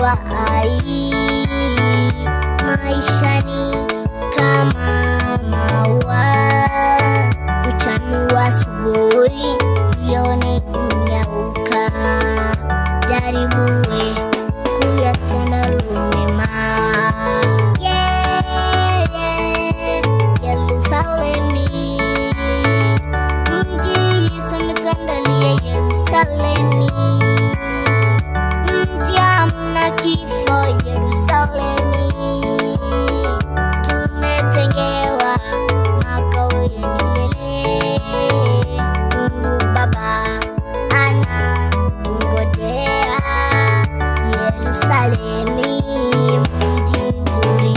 Kwa ai maisha ni kama maua, huchanua asubuhi, jioni hunyauka. Jaribu we kuyatenda mema. Yeah, yeah, Yerusalemi, mji Yesu ametuandalia Yerusalemi, mji hamna kifo Yerusalemi, tumetengewa makao ya milele. Mungu Baba anatungojea Yerusalemi, mji mzuri.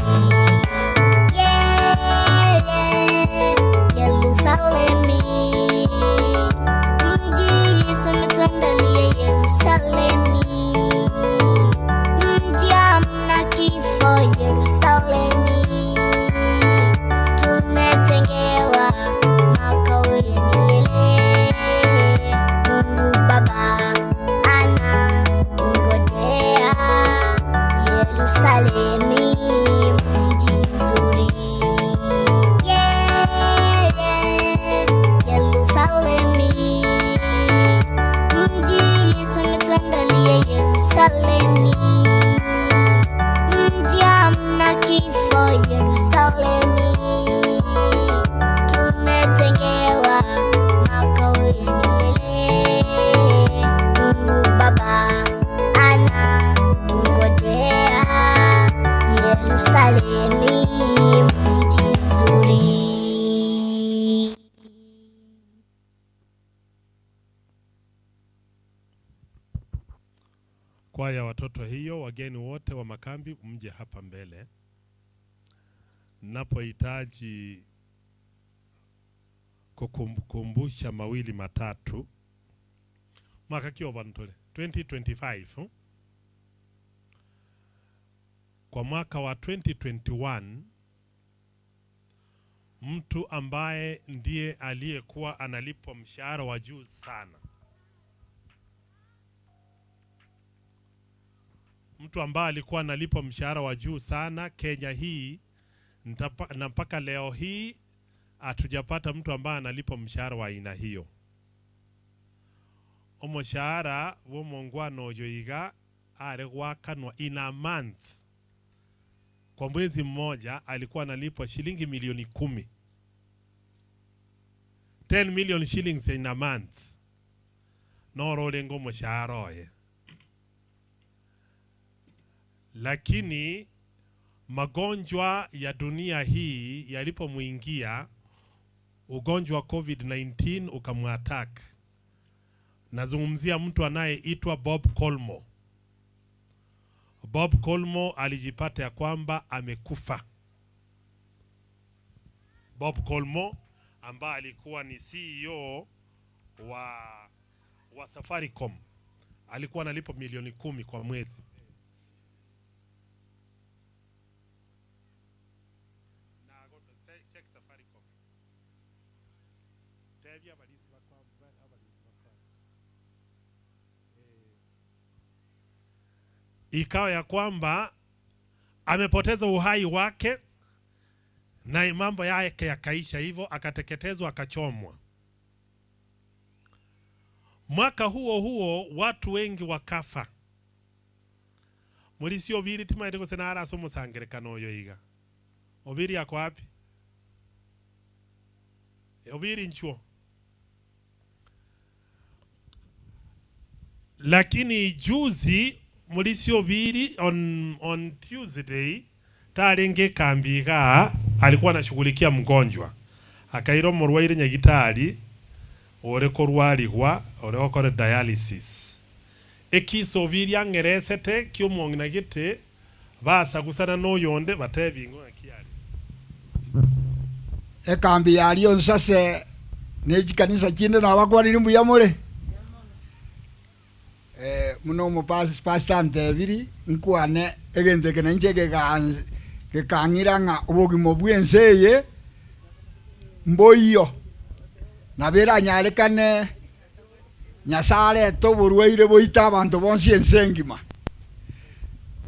Yeah, yeah, Yerusalemi, mji Yesu ametuandalia Yerusalemi, mji hamna kifo Yerusalemi, tumetengewa makao ya milele. Mungu Baba anatungojea Yerusalemi, mji mzuri. Yeah, yeah, Yerusalemi, mji Yesu ametuandalia Yerusalemi, mji hamna kifo Yerusalemi, tumetengewa makao ya milele. Mungu Baba anatungojea Yerusalemi, mji mzuri. Kwaya watoto hiyo, wageni wote wa makambi mje hapa mbele. Napohitaji kukumbusha mawili matatu, mwaka kio bantole 2025 hmm? Kwa mwaka wa 2021 mtu ambaye ndiye aliyekuwa analipwa mshahara wa juu sana, mtu ambaye alikuwa analipwa mshahara wa juu sana Kenya hii na mpaka leo hii hatujapata mtu ambaye analipwa mshahara wa aina hiyo. Omoshahara w'omongwana oyo iga are gwakanwa in a month, kwa mwezi mmoja alikuwa analipwa shilingi milioni 10, 10 million shillings in a month, noro orengo omoshahara oye. Lakini magonjwa ya dunia hii yalipomwingia, ugonjwa wa COVID-19 ukamwattack. Nazungumzia mtu anayeitwa Bob Colmo. Bob Colmo alijipata ya kwamba amekufa. Bob Colmo ambaye alikuwa ni CEO wa Safaricom alikuwa analipwa milioni 10 kwa mwezi. Check Safaricom. Tebia abalisi bakwa abalisi bakwa. Ikawa ya kwamba amepoteza uhai wake na mambo yake yakaisha hivyo, akateketezwa akachomwa. Mwaka huo huo watu wengi wakafa. Mulisi obiri timaite gose nara ase omosangerekano oyo iga. Obiri ako wapi? Obiri nchuo. Lakini juzi mulisi obiri on Tuesday tarenge kambi iga alikuwa anashughulikia mgonjwa. Akaira omorwaire nyagitari ore korwarigwa ore gokora dialysis. Ekiso obiri ang'eresete kiomong'ina gete basagusana noyonde batebingo ng'aki are. Ekambi yaria onsase ne chikanisa chinde nabakwanire mbuya more. Muno omopasi pastor antebiri nkwane egento eke nainche gekang'ira ng'a obogima bwa ense eye mboiyo nabo eranyarekane Nyasaye arete oborwaire boite abanto bonsi ense engima.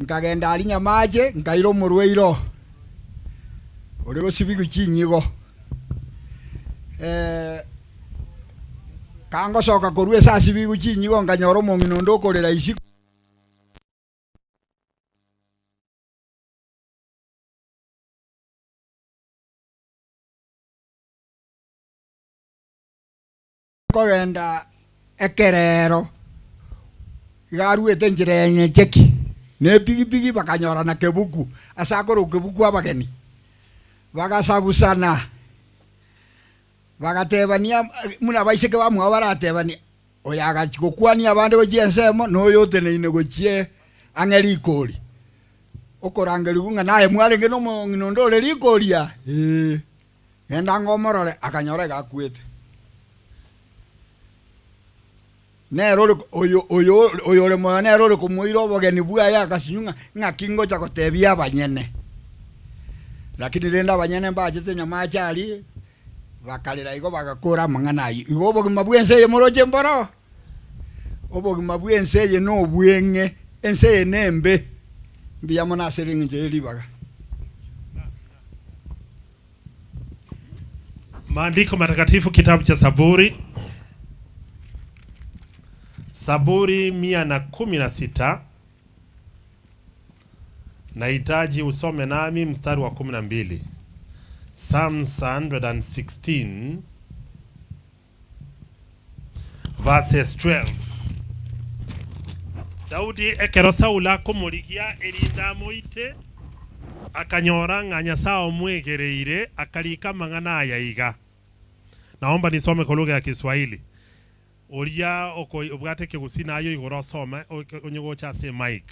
Nkagenda aria nyamache, nkaira omorwaire oo, ore gosibigwa chinyigo. Kangosoka korwa ase asibigwe chinyigo, nkanyora omong'ina onde okorera isiko. Kogenda ekerero, iga aruete enchera ya Nyecheki, na epigipigi bakanyorana kebuku, ase akorokwa kebuku abageni, bagasabusana, bagatebania buna abaiseke bamwabo baratebanie, oyo agachia gokwania abande gochia ensemo, na oyo oteneine gochia ang'e rikori. Okorangerigwa ng'a naye mwarenge na omong'ina onde ore rikori aa? Ee. Genda ang'e omorore, akanyora iga akwete. Nere ore oyo oyo oyo ore moyo nere ore komoira obogeni bwaye akasinywa ng'a ng'aki ngocha gotebia abanyene. Lakini rende abanyene mbachete nyamache aria, bakarera igo bagakora amang'ana ayio. Igo obogima bw'ense eye moroche mboro? Obogima bw'ense eye nobweng'e, ense eye nembe. Mbuya mono ase ring'encho ye ribaga. Maandiko matakatifu kitabu cha Saburi, Saburi 116. Nahitaji usome nami mstari wa 12. Psalms 116 verses 12. Daudi ekero Saulo akomorigia erinde amoite, akanyora ng'a Nyasae omwegereire, akarika amang'ana aya iga. Naomba nisome kwa lugha ya Kiswahili. Oria obwate ekegusii naye oigoro osome onye gocha ase emic.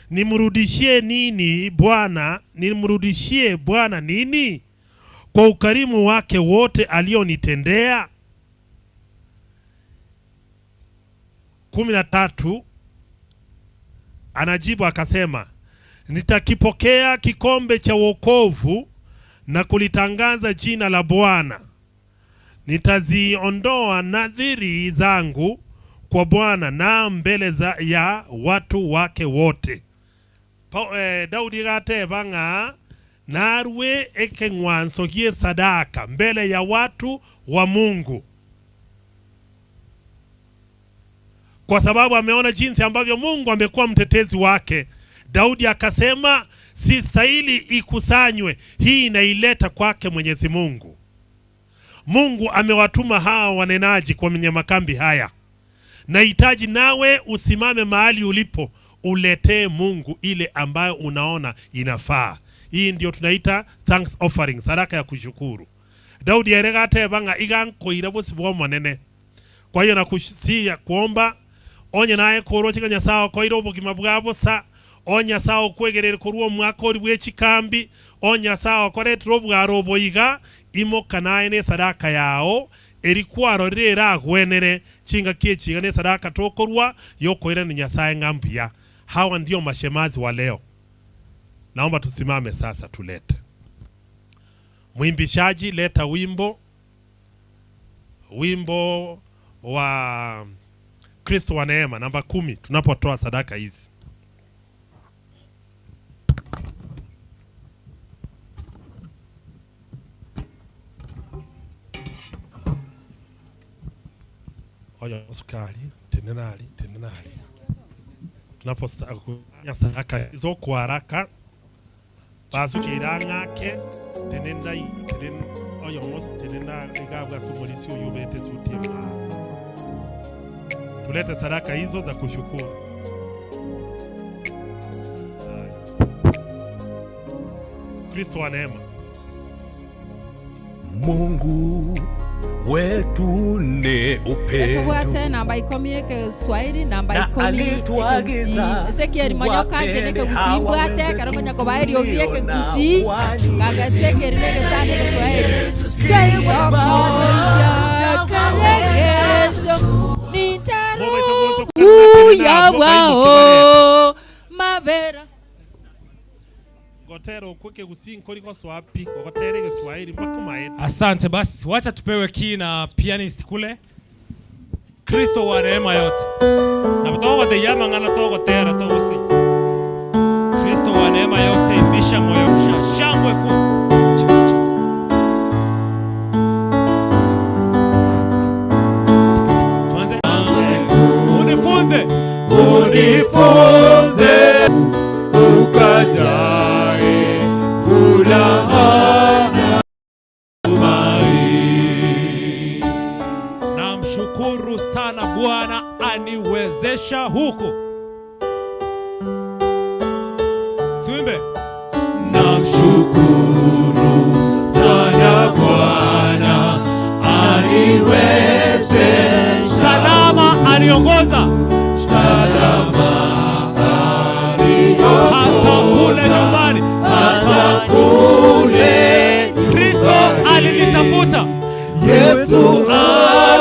Nimrudishie nini Bwana, nimrudishie Bwana nini? Kwa ukarimu wake wote alionitendea? 13 Anajibu akasema, nitakipokea kikombe cha wokovu na kulitangaza jina la Bwana. Nitaziondoa nadhiri zangu kwa Bwana na mbele za ya watu wake wote. Daudi agateba ng'a narue ekeng'wanso gi'esadaka mbele ya watu wa Mungu, kwa sababu ameona jinsi ambavyo Mungu amekuwa mtetezi wake. Daudi akasema, si stahili ikusanywe hii, inaileta kwake Mwenyezi Mungu. Mungu amewatuma hawa wanenaji kwenye makambi haya. Nahitaji nawe usimame mahali ulipo uletee Mungu ile ambayo unaona inafaa. Hii ndio tunaita thanks offering, sadaka ya kushukuru. Daudi ere gateba ng'a iga nkoira bosio bw'Omonene. Kwa hiyo nakusiya kuomba onye naye koroche ng'a Nyasae okoire obogima bwa bosa, o Nyasae okwegereire korwa omwaka oria bwe chikambi, o Nyasae okoretire obwaro obo iga, imoka naye nesadaka yao, eri kwarorire eragwenere chingaki echi iga nesadaka tokorua yokoirania Nyasae ng'a mbuya. Hawa ndio mashemazi wa leo. Naomba tusimame sasa tulete. Mwimbishaji leta wimbo, wimbo wa Kristo wa neema namba 10 tunapotoa sadaka hizi. Oyo sukari tenenari tenenari tunapofanya sadaka hizo kwa haraka basukira ng'ake tenenda tenen oyo mos tenena igabwa sumulisi uyu bete suti mwa tulete sadaka hizo za kushukuru. Haya. Kristo wa neema. Mungu wetu ni upendo Etobwate namba ikomi ekeswahili namba na ikomi alituagiza ekegusii Ezekiel Monyoka inche tuwapende nekegusii hawa mbwate wenzetu ekero konya kobaa eriogi tulio ekegusii nao, kwani kanga Ezekiel negesani egeswahili si wabaya karegeso Mobaiso gocha nintarubuya kukana bwao mabera Gotera okwo ekegusii nkori gosoa pi gogotera egeswahili mpaka omaete. Asante basi, wacha tupewe key na pianist kule. Kristo wa neema yote. Na togoteyama ng'ana togotera togosi. Kwa neema yote imbisha moyo shangwe kuu. Tuanze. Unifunze. Unifunze ukajae furaha na tumaini. Namshukuru sana Bwana aniwezesha huku. Tuimbe. Namshukuru sana Bwana aniwezesha Salama aniongoza salama hata kule nyumbani. hata kule Kristo alinitafuta. Yesu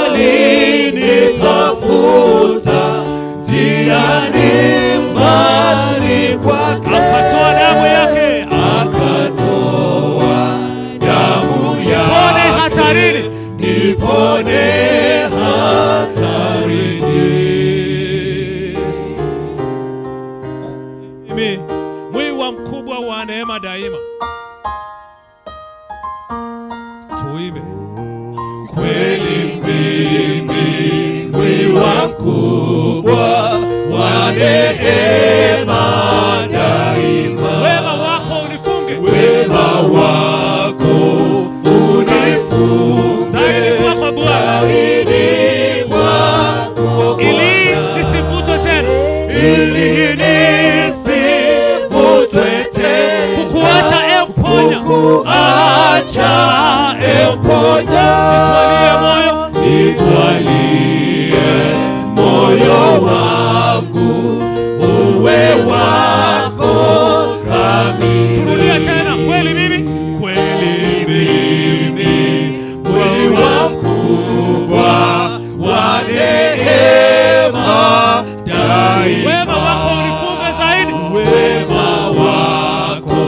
alinitafuta njiani mbali kwake, Akatoa damu yake. akatoa damu Pone yake hatarini. nipone hatarini. Mimi mwiwa mkubwa wa neema daima. Tuimbe. Kweli mimi mwiwa mkubwa wa neema daima, Wema wako unifunge. wema wako unifunze Zaidi kwako Bwana. zaidi kwako Ili Bwana. nisivutwe tena. ili nisivutwe tena Kukuacha e mponya. kukuacha e mponya Nitwalie moyo. nitwalie moyo wangu uwe wako kamili. Turudie tena. Kweli mimi Kweli mimi mwiwa mkubwa wa neema daima, wema wako unifunge zaidi. wema wako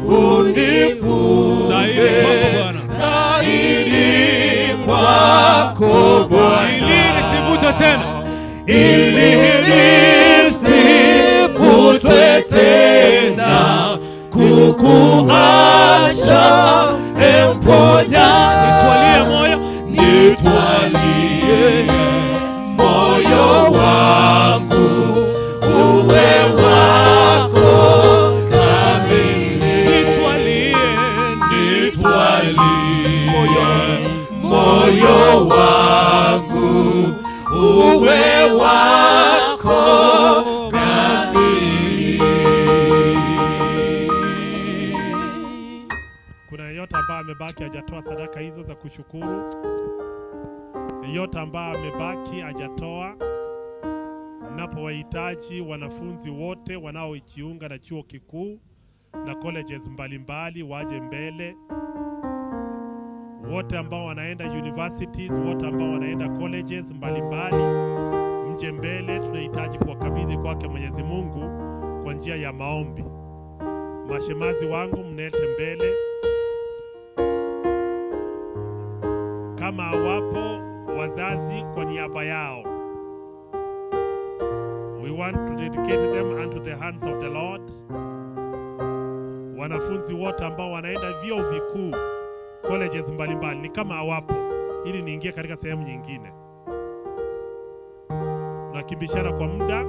unifunge Zaidi kwako Bwana. zaidi kwako Bwana, Ili nisivutwe tena. ili nisivutwe tena kukuacha emponya, Nitwalie moyo. nitwalie moyo wangu uwe wako kamili, Nitwalie. nitwalie moyo wangu uwe wako kamili. Kuna yeyote ambaye amebaki hajatoa sadaka hizo za kushukuru? Yeyote ambaye amebaki hajatoa? Mnapowahitaji wanafunzi wote wanaojiunga na chuo kikuu na colleges mbalimbali waje mbele, wote ambao wanaenda universities, wote ambao wanaenda colleges mbalimbali mje mbele. Tunahitaji kuwakabidhi kwake Mwenyezi Mungu kwa njia ya maombi. Mashemazi wangu mnete mbele. Kama hawapo wazazi, kwa niaba yao, we want to dedicate them unto the hands of the Lord. Wanafunzi wote ambao wanaenda vyuo vikuu, colleges mbalimbali, ni kama hawapo, ili niingie katika sehemu nyingine. Tunakimbishana kwa muda.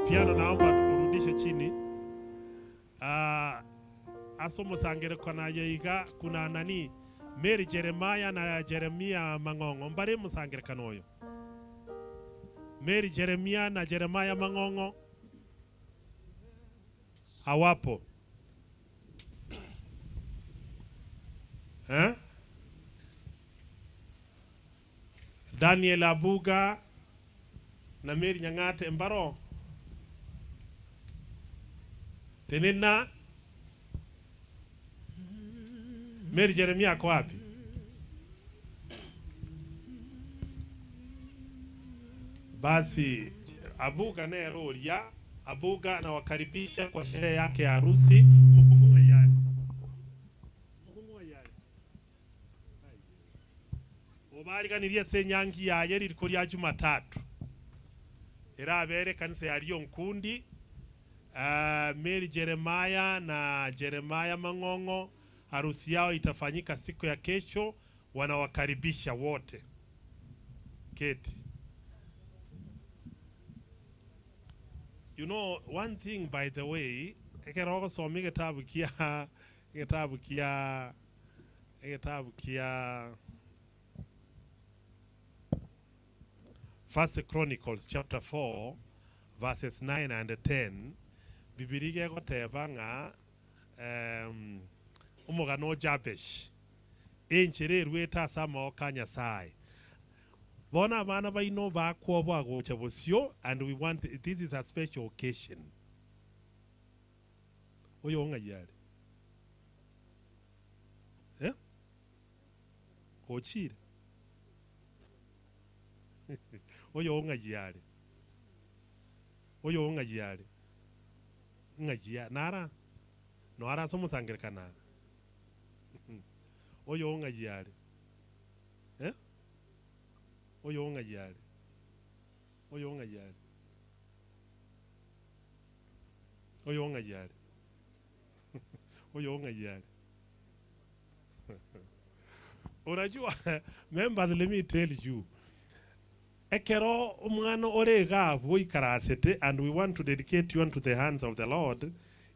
Piano naomba urudishe chini. Ah, asomo sangerekana iga kuna nani Mary Jeremiah na Jeremia Mang'ong'o mbari musangerekano oyo Mary Jeremia na Jeremiah Mang'ong'o hawapo eh? Daniel Abuga na Mary Nyang'ate mbaro tenena Mary Jeremia ako wapi? Basi Abuga naye Roria, Abuga anawakaribisha kwa sherehe yake ya harusi. Mkungu wa yai. Mkungu wa yai. Mwariganirie ase enyangi yaye rituko ria Jumatatu erabere ekanisa ya Rionkundi, Mary Jeremiah na Jeremiah Mang'ong'o, harusi yao itafanyika siku ya kesho, wanawakaribisha wote. Keti. You know one thing by the way, ekero ogosoma egetabu kia egetabu kia egetabu kia First Chronicles chapter 4 verses 9 and 10, Bibilia iga egoteba ng'a em, omogano o Jabesh, enchera eruete ase amaoko a Nyasae. Bono abana baino bakwoboa gocha bosio and we want this is a special occasion. Oyo ng'ai are? Eh? Ochire? Oyo ng'ai are? Oyo ng'ai are? Ng'ai a- nara? Noara ase omosangererekano aa? Oyo ng'ai are? Eh? Oyo ng'ai are? Oyo ng'ai are? Oyo ng'ai are? Oyo ng'ai are? Unajua, members let me tell you, ekero omwana ore iga abwo oikarasete and we want to dedicate you unto the hands of the Lord,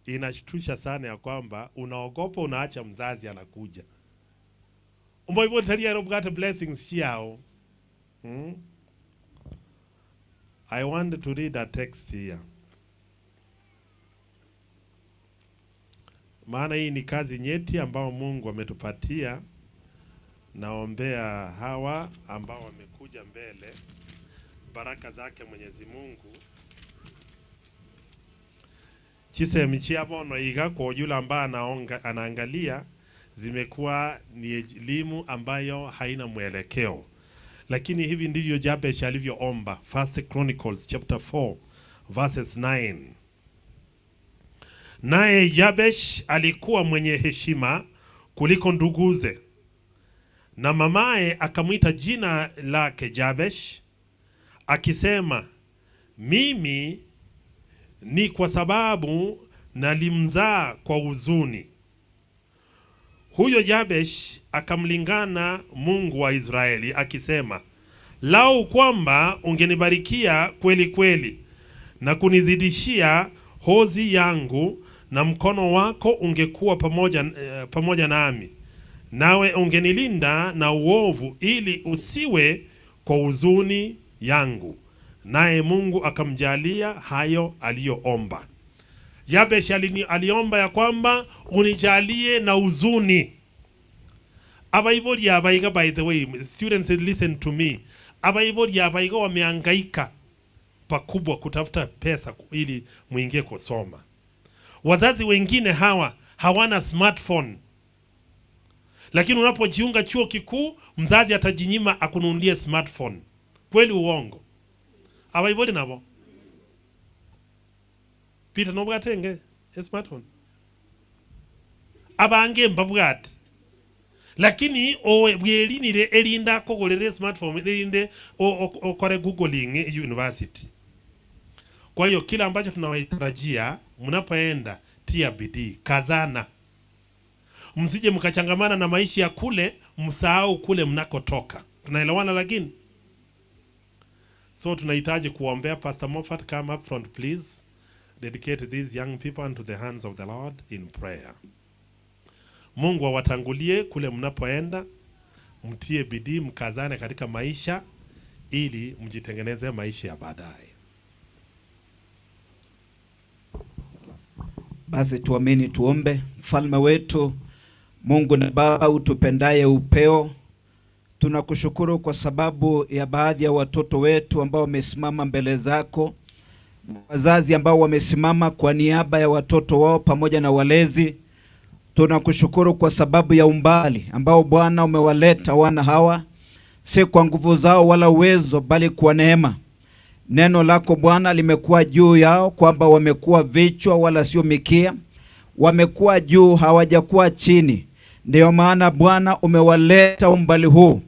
inashtusha sana ya kwamba unaogopa unaacha mzazi anakuja. Omoibori tari ere obwate blessings chiao. Mm? I want to read a text here. Maana hii ni kazi nyeti ambayo Mungu ametupatia. Naombea hawa ambao wamekuja mbele, baraka zake Mwenyezi Mungu chisemi chia bono iga kwa yule ambaye anaonga, anaangalia zimekuwa ni elimu ambayo haina mwelekeo, lakini hivi ndivyo Jabesh alivyoomba. First Chronicles chapter 4 verses 9. Naye Jabesh alikuwa mwenye heshima kuliko nduguze, na mamaye akamwita jina lake Jabesh, akisema, mimi ni kwa sababu nalimzaa kwa huzuni. Huyo Jabesh akamlingana Mungu wa Israeli akisema, lau kwamba ungenibarikia kweli kweli na kunizidishia hozi yangu na mkono wako ungekuwa pamoja, eh, pamoja nami nawe ungenilinda na uovu ili usiwe kwa huzuni yangu. Naye Mungu akamjalia hayo aliyoomba. Yabesh alini, aliomba ya kwamba unijalie na huzuni. Abaibori abaiga, by the way, students listen to me. Abaibori abaiga wamehangaika pakubwa kutafuta pesa ili muingie kusoma. Wazazi wengine hawa hawana smartphone, lakini unapojiunga chuo kikuu mzazi atajinyima akununulie smartphone. Kweli uongo? Abaibori nabo Peter nobwatenge e smartphone abange mbabwate lakini owe bwerinire erinda akogorere smartphone erinde okore googling university. Kwa hiyo kila ambacho tunawatarajia mnapoenda, tia bidii, kazana, msije mkachangamana na maisha ya kule, msahau kule mnakotoka. Tunaelewana? Lakini so tunahitaji kuombea. Pastor Moffat, come up front please. Dedicate these young people unto the hands of the Lord in prayer. Mungu awatangulie kule mnapoenda, mtie bidii, mkazane katika maisha ili mjitengeneze maisha ya baadaye. Basi tuamini, tuombe. Mfalme wetu Mungu na Baba utupendaye upeo, tunakushukuru kwa sababu ya baadhi ya watoto wetu ambao wamesimama mbele zako, wazazi ambao wamesimama kwa niaba ya watoto wao pamoja na walezi. Tunakushukuru kwa sababu ya umbali ambao Bwana umewaleta wana hawa, si kwa nguvu zao wala uwezo, bali kwa neema. Neno lako Bwana limekuwa juu yao kwamba wamekuwa vichwa wala sio mikia, wamekuwa juu hawajakuwa chini. Ndiyo maana Bwana umewaleta umbali huu.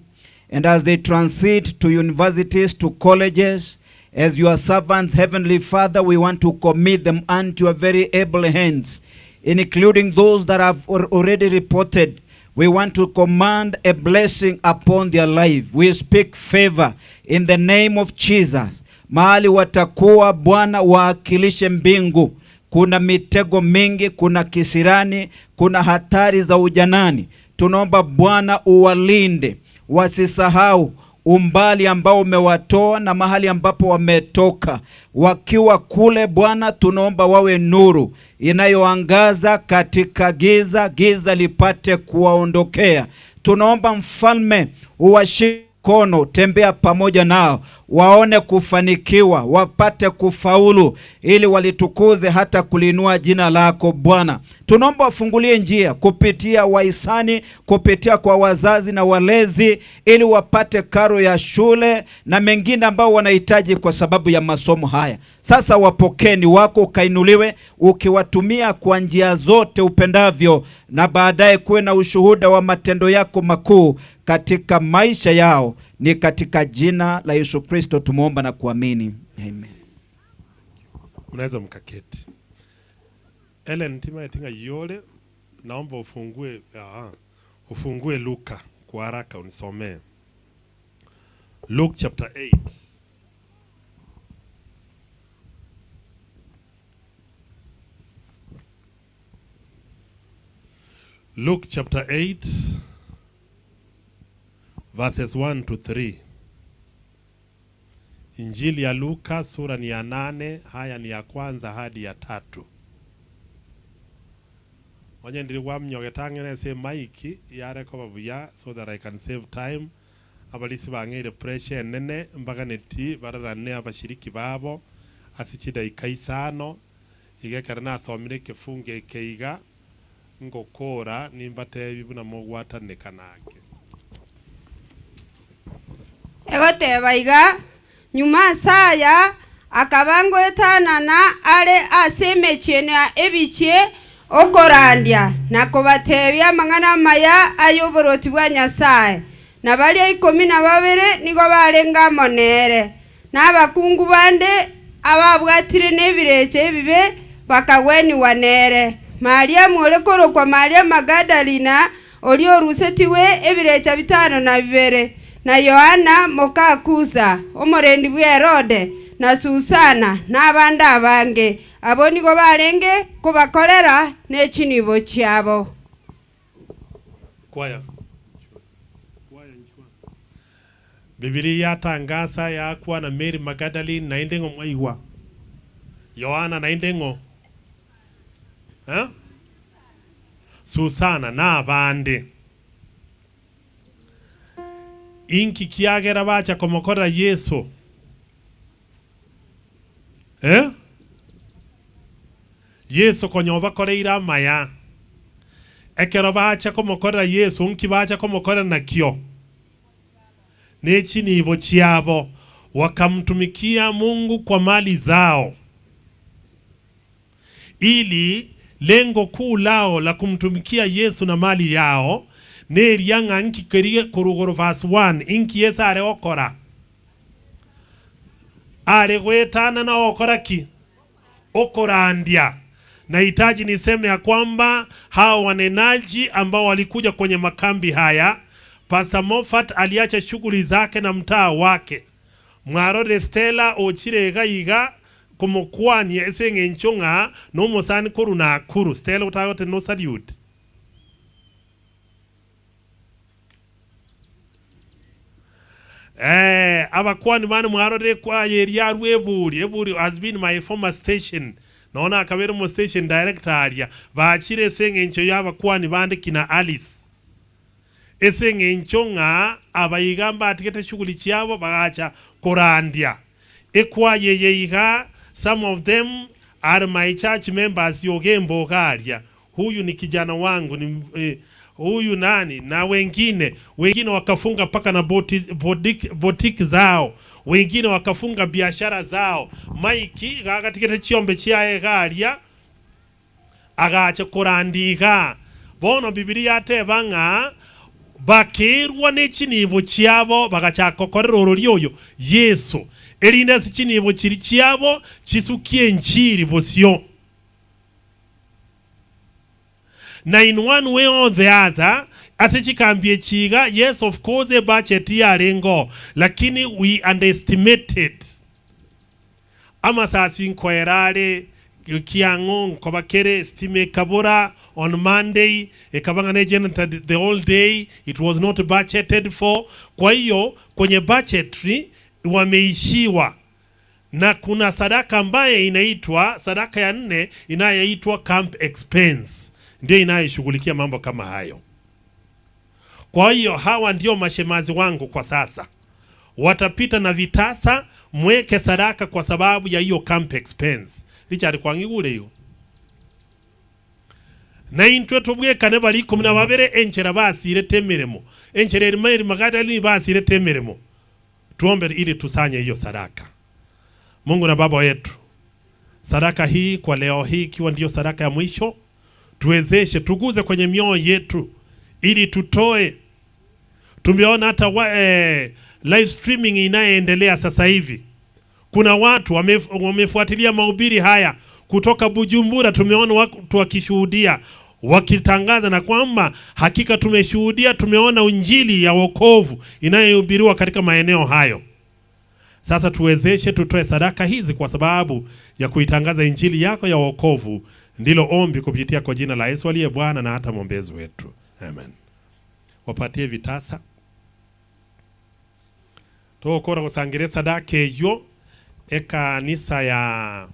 And as they transit to universities, to colleges, as your servants, Heavenly Father, we want to commit them unto your very able hands, including those that have already reported. We want to command a blessing upon their life. We speak favor in the name of Jesus. Mahali watakuwa Bwana, waakilishe mbingu. Kuna mitego mingi, kuna kisirani, kuna hatari za ujanani. Tunaomba Bwana uwalinde, wasisahau umbali ambao umewatoa na mahali ambapo wametoka. Wakiwa kule Bwana, tunaomba wawe nuru inayoangaza katika giza, giza lipate kuwaondokea. Tunaomba Mfalme uwashike mkono, tembea pamoja nao, waone kufanikiwa, wapate kufaulu, ili walitukuze hata kuliinua jina lako Bwana. Tunaomba wafungulie njia kupitia wahisani, kupitia kwa wazazi na walezi, ili wapate karo ya shule na mengine ambao wanahitaji kwa sababu ya masomo haya. Sasa wapokeni wako, ukainuliwe, ukiwatumia kwa njia zote upendavyo, na baadaye kuwe na ushuhuda wa matendo yako makuu katika maisha yao. Ni katika jina la Yesu Kristo tumeomba na kuamini, amen. Mnaweza mkaketi. Ellen Tima Etinga Yole, naomba ufungue, ufungue Luka kwa haraka unisomee. Luke chapter 8. Luke chapter 8 verses 1 to 3. Injili ya Luka sura ni ya 8, haya ni ya kwanza hadi ya 3. Onye ndiri wamnyogetang'ene ase mic yare koba buya so that I can save time. Abalisi bang'eire pressure enene mbaganeti bararane abashiriki babo ase chidaika isano iga ekero nasomire ekefungo eke iga ngokora nimbatebi buna mogwataneka nake. Egoteba iga, Nyuma ase aya akaba ngoetanana are ase emechie na ebichie, okorandia na kobatebia amang'ana amaya ay'oborwoti bwa Nyasae. Na baria ikomi na babere nigo barenge amo nere, na abakungu bande ababwatire nebirecha ebibe bakagwenigwa nere. Mariamu ore korokwa Maria Magadalina, oria orusetigwe ebirecha bitano na bibere, na Yohana moka Kusa, omorendi bw'Herode, na Susana, na abande abange. Abwo nigo barenge kobakorera ne chinibo chiabo. Kwaya. Bibilia yatangasa yakwana Mary Magdalene naende ng'o mwaigwa Yohana naende ng'o eh? Susana na abande. Inki kiagera bacha komokorera Yeso? Eh? Yeso konya obakoreire amaya. Ekero bacha komokorera Yeso, nki bacha komokorera nakio? Ne chinibo chiabo. Wakamtumikia Mungu kwa mali zao, ili lengo kuu lao la kumtumikia Yesu na mali yao neria ng'a nki keria korugoro verse 1 inki Yesu are gokora are goetana na ogokora ki? Okorandia. Nahitaji niseme ya kwamba hao wanenaji ambao walikuja kwenye makambi haya, Pastor Moffat aliacha shughuli zake na mtaa wake. Mwarore Stella ochire iga iga komokwania ase eng'encho ng'a nomosani korwa Nakuru. Stella otagote no salute. Eh, abakwani bane mwarorire ekwaya eria arwa eburi, eburi has been my former station, nonya nakabeire omo station director aria, bachire ase eng'encho ya abakwani bande kina Alice. Ase eng'encho ng'a aba iga mbatigete shughuli chiabo bagacha korandia ekwaya eye iga, some of them are my church members yogemba iga aria, huyu ni kijana wangu ni eh, huyu nani na wengine wengine wakafunga mpaka na boutique, boutique zao wengine wakafunga biashara zao Mike gagatigete chiombe chiaye iga aria agacha korandia igaa bono bibilia yateba ng'a Bakeerwa ne chinibo chiabo, bagachaka gokorera ororia oyo Yeso, erinde ase chinibo chiria chiabo chisukie enchiri bosio. Na in one way or the other, ase chikambi echi iga, yes of course ebudget yarengeo, lakini we underestimated. Amasasi nkoera are kiang'o nkoba kere estima ekabora on Monday ekaba ng'a ne generator the whole day it was not budgeted for kwa hiyo kwenye budgetry wameishiwa na kuna sadaka ambaye inaitwa sadaka ya nne inayoitwa camp expense ndio inayoshughulikia mambo kama hayo. Kwa hiyo hawa ndio mashemazi wangu kwa sasa, watapita na vitasa, mweke sadaka kwa sababu ya hiyo camp expense. Richard kwang'igure igo na intwe tobwekane bari ikomi na babere enchera basirete emeremo enchera erimo eri Magadalene basirete emeremo tuombe ili tusanye hiyo sadaka. Mungu na Baba wetu, sadaka hii kwa leo hii ikiwa ndiyo sadaka ya mwisho, tuwezeshe, tuguze kwenye mioyo yetu ili tutoe. Tumeona hata live streaming inayoendelea sasa hivi, kuna watu wamefuatilia mahubiri haya kutoka Bujumbura. Tumeona watu wakishuhudia wakitangaza na kwamba hakika tumeshuhudia, tumeona injili ya wokovu inayohubiriwa katika maeneo hayo. Sasa tuwezeshe tutoe sadaka hizi kwa sababu ya kuitangaza injili yako ya wokovu. Ndilo ombi kupitia kwa jina la Yesu aliye Bwana na hata mwombezi wetu, amen. Wapatie vitasa togokora gosangera esadaka eywo ekanisa ya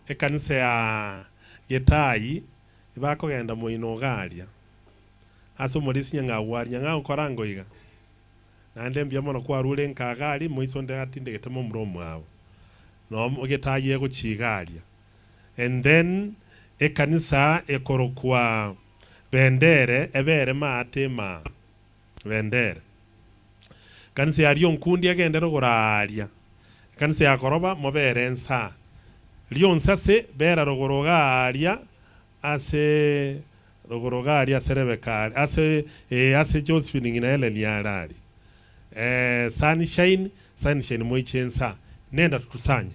ekanisa ya getayi ebakogenda moino iga aria ase omorisia Nyang'au aria Nyang'au korango iga naende mbuya mono kwarure nka iga aria moiso onde atindegete momura omwabo no getayi egochia iga aria and then ekanisa ekorokwa Bendere ebere maate ema Bendere kanisa ya Rionkundi egende rogoro aaria ekanisa ya Koroba mobere ensaa Rionsase bera rogoro iga aaria ase rogoro iga aria ase Rebecca are ase ee ase Josephine ng'ina Hellen are aria eh Sunshine Sunshine moiche ensaa nenda tutusanye.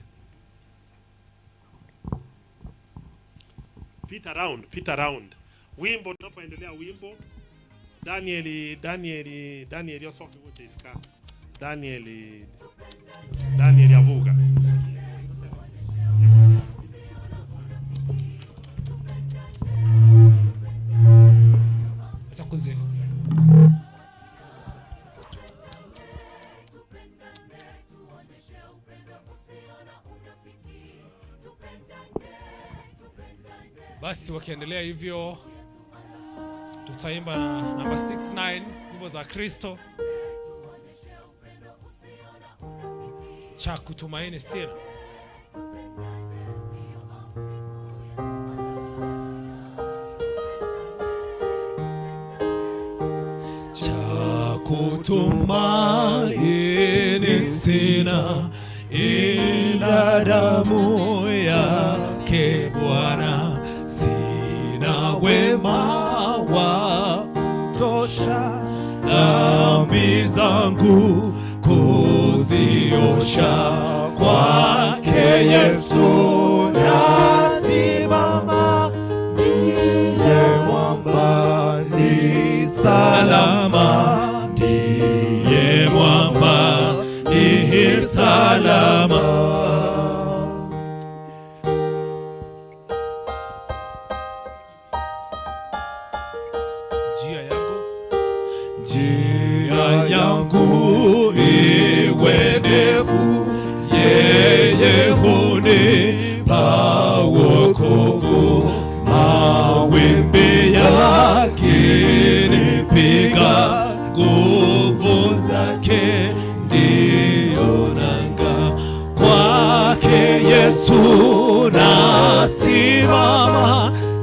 Pita round, pita round. Wimbo tunapoendelea wimbo Danieli Danieli Danieli osoke gocha isika Danieli Danieli abuga. Acha kuzifu. Basi wakiendelea hivyo tutaimba namba 69 nyimbo za Kristo, cha kutumaini sina. Cha kutumaini sina ila damu yake Bwana, sina wema wa kutosha dhambi zangu kuziosha, kwake Yesu nasimama, ndiye mwamba ni salama, ndiye mwamba ni salama. Njia yangu Njia yangu iwe ndefu, yeye hunipa wokovu. Mawimbi yakinipiga, nguvu zake ndiyo nanga. Kwake Yesu nasimama,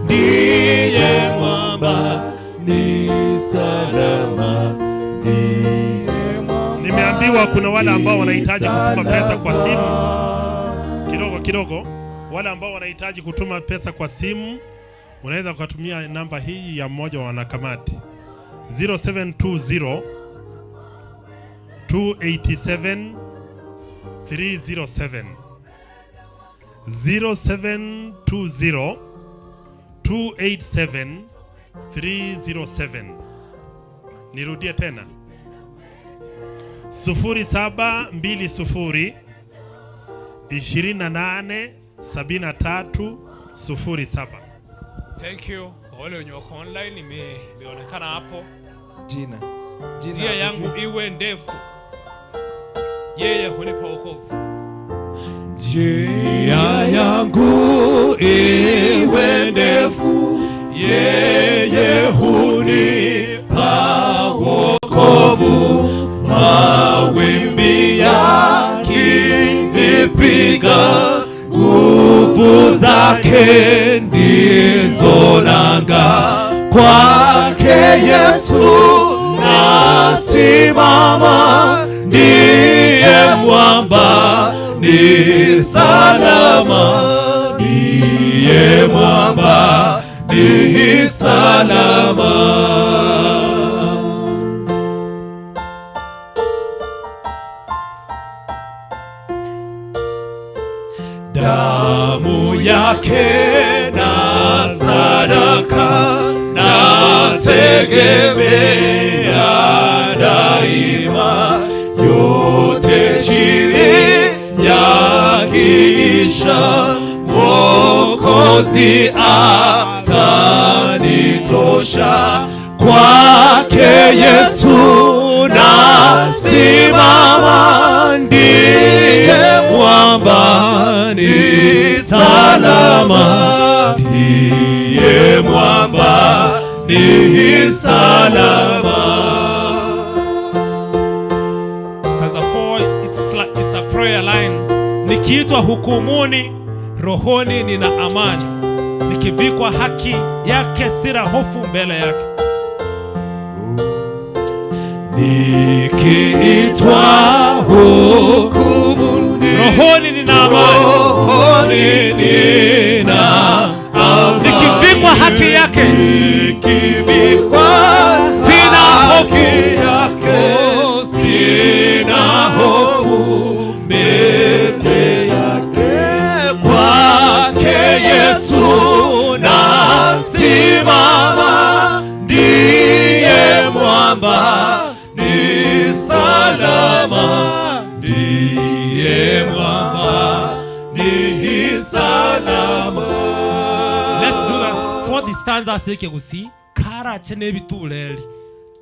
ndiye mwamba ni salama, ndiye mwamba Nimeambiwa kuna wale ambao wanahitaji kutuma pesa kwa simu kidogo kidogo. Wale ambao wanahitaji kutuma pesa kwa simu, unaweza ukatumia namba hii ya mmoja wa wanakamati 0720 287 307 0720 287 307. Nirudie tena 0720 28 73 07. Thank you. Kwa wale wenye wako online imeonekana hapo. Jina. Jina Njia yangu hujui. iwe ndefu, yeye hunipa wokovu. Njia yangu iwe ndefu, yeye hunipa wokovu. Mawimbi yakinipiga, nguvu zake ndizo nanga. Kwake Yesu nasimama, ndiye mwamba ni salama, ndiye mwamba ni salama. Damu yake na sadaka nategemea daima, yote chini yakiisha, Mwokozi atanitosha. Kwake Yesu nasimama, ndiye mwamba ni salama, ndiye mwamba ni salama. Stanza 4, it's a prayer line. Nikiitwa hukumuni, rohoni nina amani. Nikivikwa haki yake, sina hofu mbele yake. Nikiitwa hukumuni, rohoni nina amani. Rohoni nina amani. Nikivikwa haki yake, nikivikwa sina hofu yake, sina hofu mbele yake. Kwake Yesu nasimama, ndiye mwamba ni salama, ndiye mwamba ni salama. Let's do this fourth stanza ase gusi karache n'ebituleli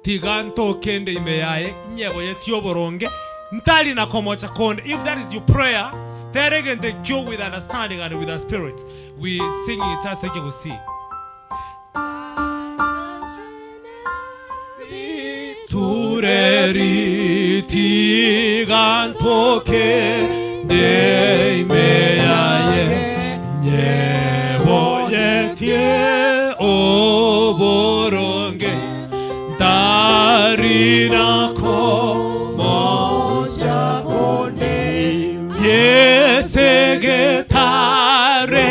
tiga ntokende ime yaye inyebo yetio boronge ntali na komocha konde. If that is your prayer, staring in the queue with understanding and with a spirit, we sing it ase gusi. Tureri tiga ntokende ime yaye nyebo yetie oboronge ntarina komocha konde yesegetare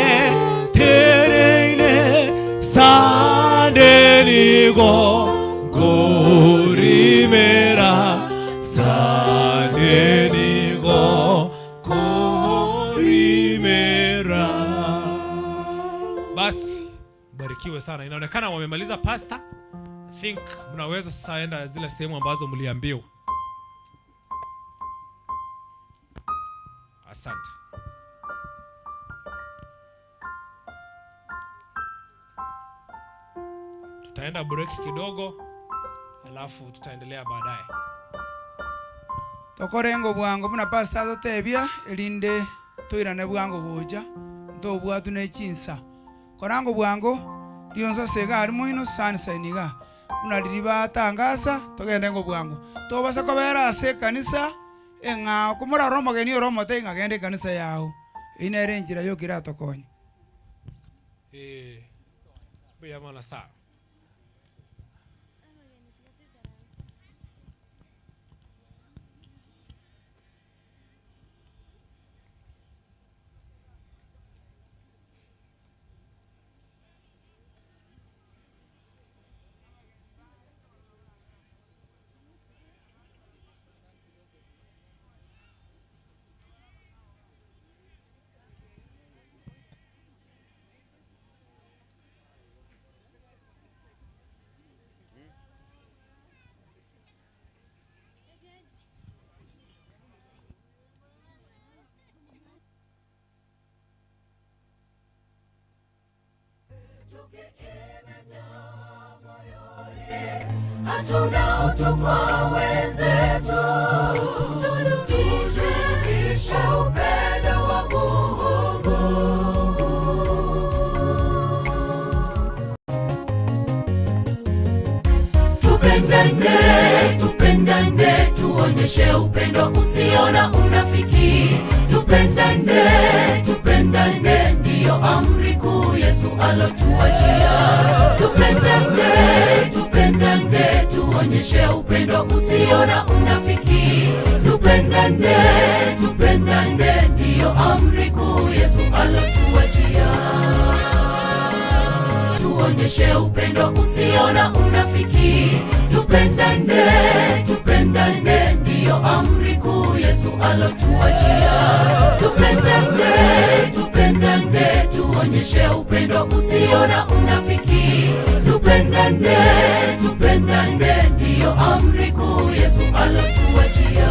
tereine sandenigo gorimera sandenigo gorimera. Basi barikiwe sana. Inaonekana wamemaliza pasta. I think mnaweza sasa enda zile sehemu ambazo mliambiwa. Asante. Tutaenda break kidogo, alafu tutaendelea baadaye. Tokorengo bwango buna pastor totebia erinde toirane bwango boja ntobwatu ne chinsa korango bwango rionsa sega ari moino sansa iniga buna riri batangasa togende ngo bwango tobasa kobera ase kanisa eng'ao komorara omogeni ore omote ng'agende ekanisa yao inere enchera yokira tokonya. Buya mono sana. Hatuna utumwa wenzetu, tudumishe upendo wa Mungu. Tupendane, tupendane, tuonyeshe upendo usio na unafiki. Tupendane, tupendane, ndiyo amri kuu Yesu alotuachia. Tupendane, tupendane, tuonyeshe upendo usio na unafiki. Tupendane, tupendane, ndiyo amri kuu Yesu alotuachia. Tuonyeshe upendo usio na unafiki. Tupendane, tupendane, ndiyo amri kuu Yesu alotuachia. Tupendane, tupendane, tuonyeshe upendo usio na unafiki. Tupendane, tupendane, ndiyo amri kuu Yesu alotuachia.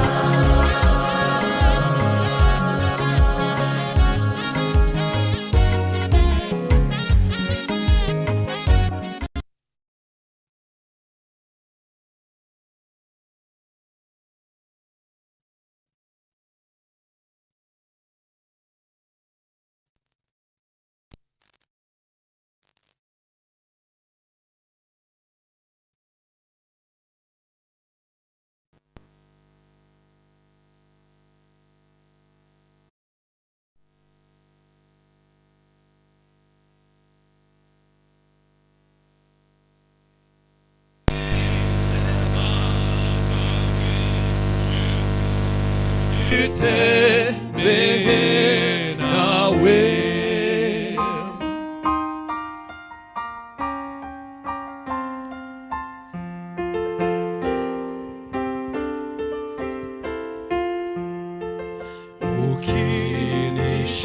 Nitembee nawe.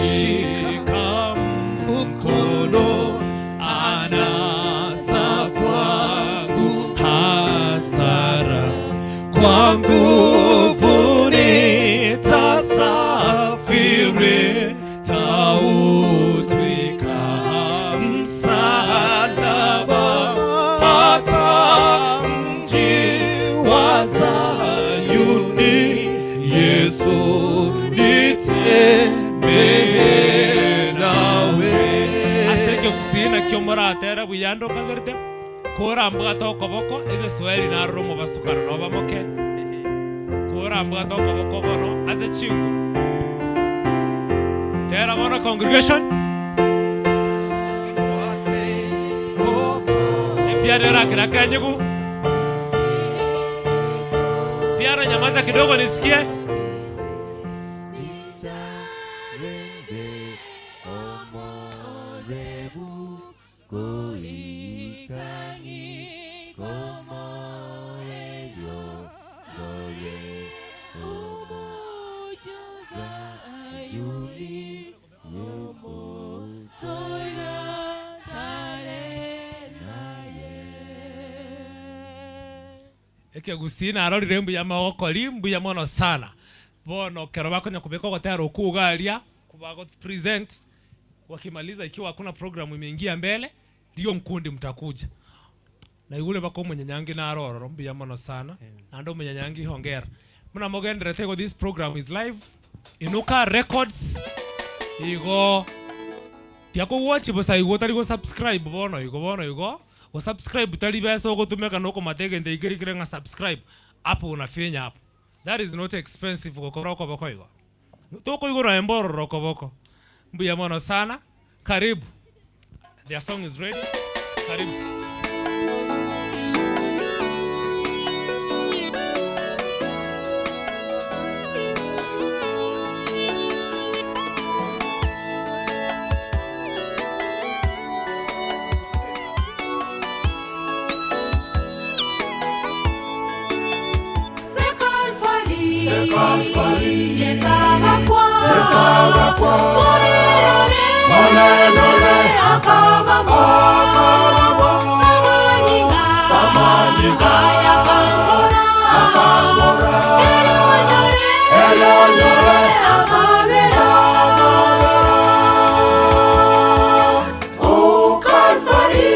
Ukinishika mkono, anasa kwangu hasara, kwa nguvu nitasafiri, tautwika msalaba hata mji wa Sayuni. Yesu nitembee nawe. Ase ekegusii nakio moratere buya ndokagerete korambwate okoboko egeswahili narora omobasukano nobamoke korambwate okoboko bono ase chingu tera bono congregation epiano erakera kenyigu piano nyamaza kidogo nisikie ekegusii narorire mbuya magokori mbuya mono sana bono kero bakonya kubeka ogotera okugaria kubago present wakimaliza ikiwa hakuna programu imeingia mbele ndio mkundi mtakuja na igure bako omonyanyangi narororo mbuya mono sana naende omonyanyangi hongera muna mogenderete igo this program is live inuka records igo tiakogwachi bosa igo tari go subscribe bono igo bono igo go subscribe tari besa ogotumeka nokomategente ikirikire ng'a subscribe hapo unafinya hapo that is not expensive gokora okoboko igo tokoigora embororo okoboko mbuya mono sana karibu their song is ready karibu O Calvary,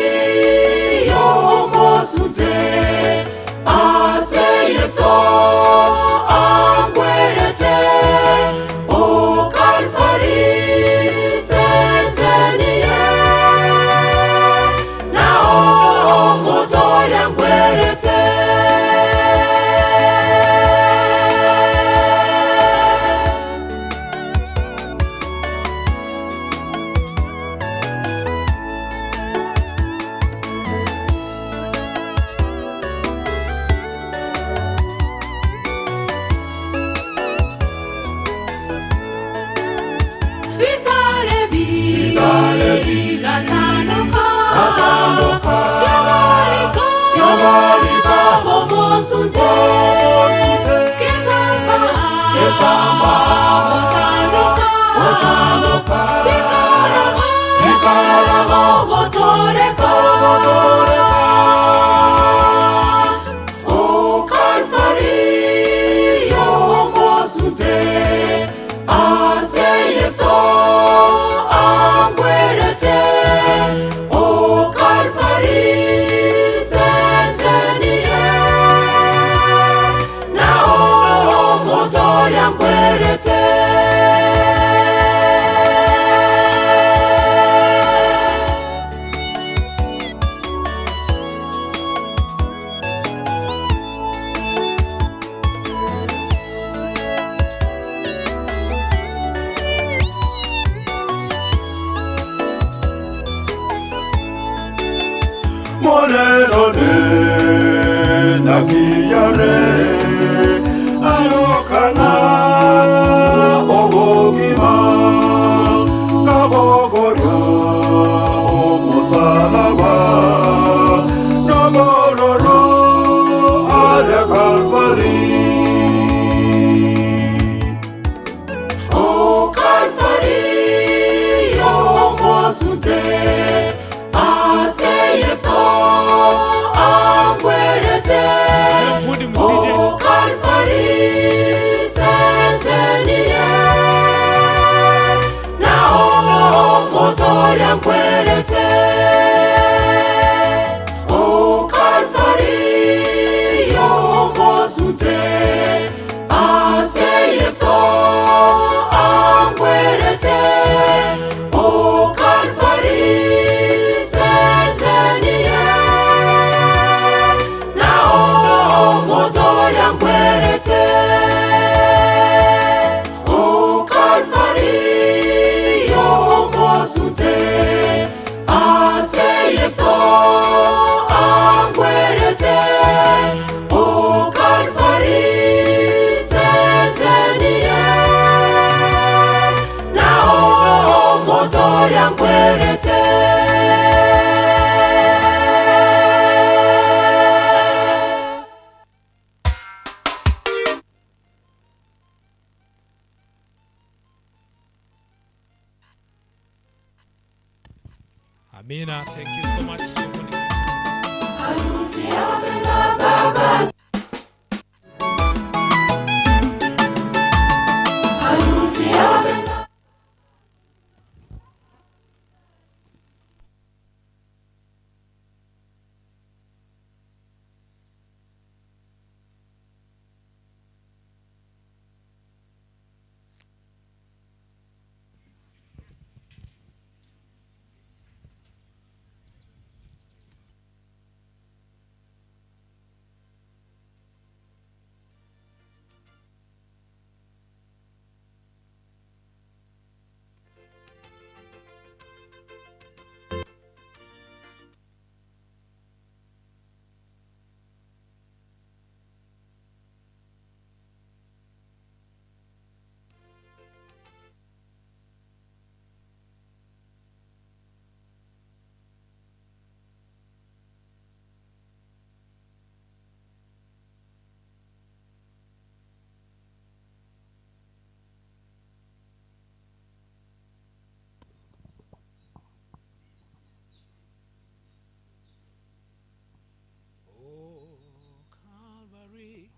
Monenone nakiyare Ayokana obogima Kabogoria omusalaba Nobororo aria Kalvari O Calvary, o mosute, ase Yeso angwerete. O Calvary, sesenire, na o moto yangwerete. O Calvary, o mosute, ase Yeso angwerete. O Calvary, sesenire, na o moto yangwerete. O Calvary, o mosute, ase Yeso angwerete. O Calvary, sesenire, na o moto yangwerete. Amina, thank you so much. Calvary.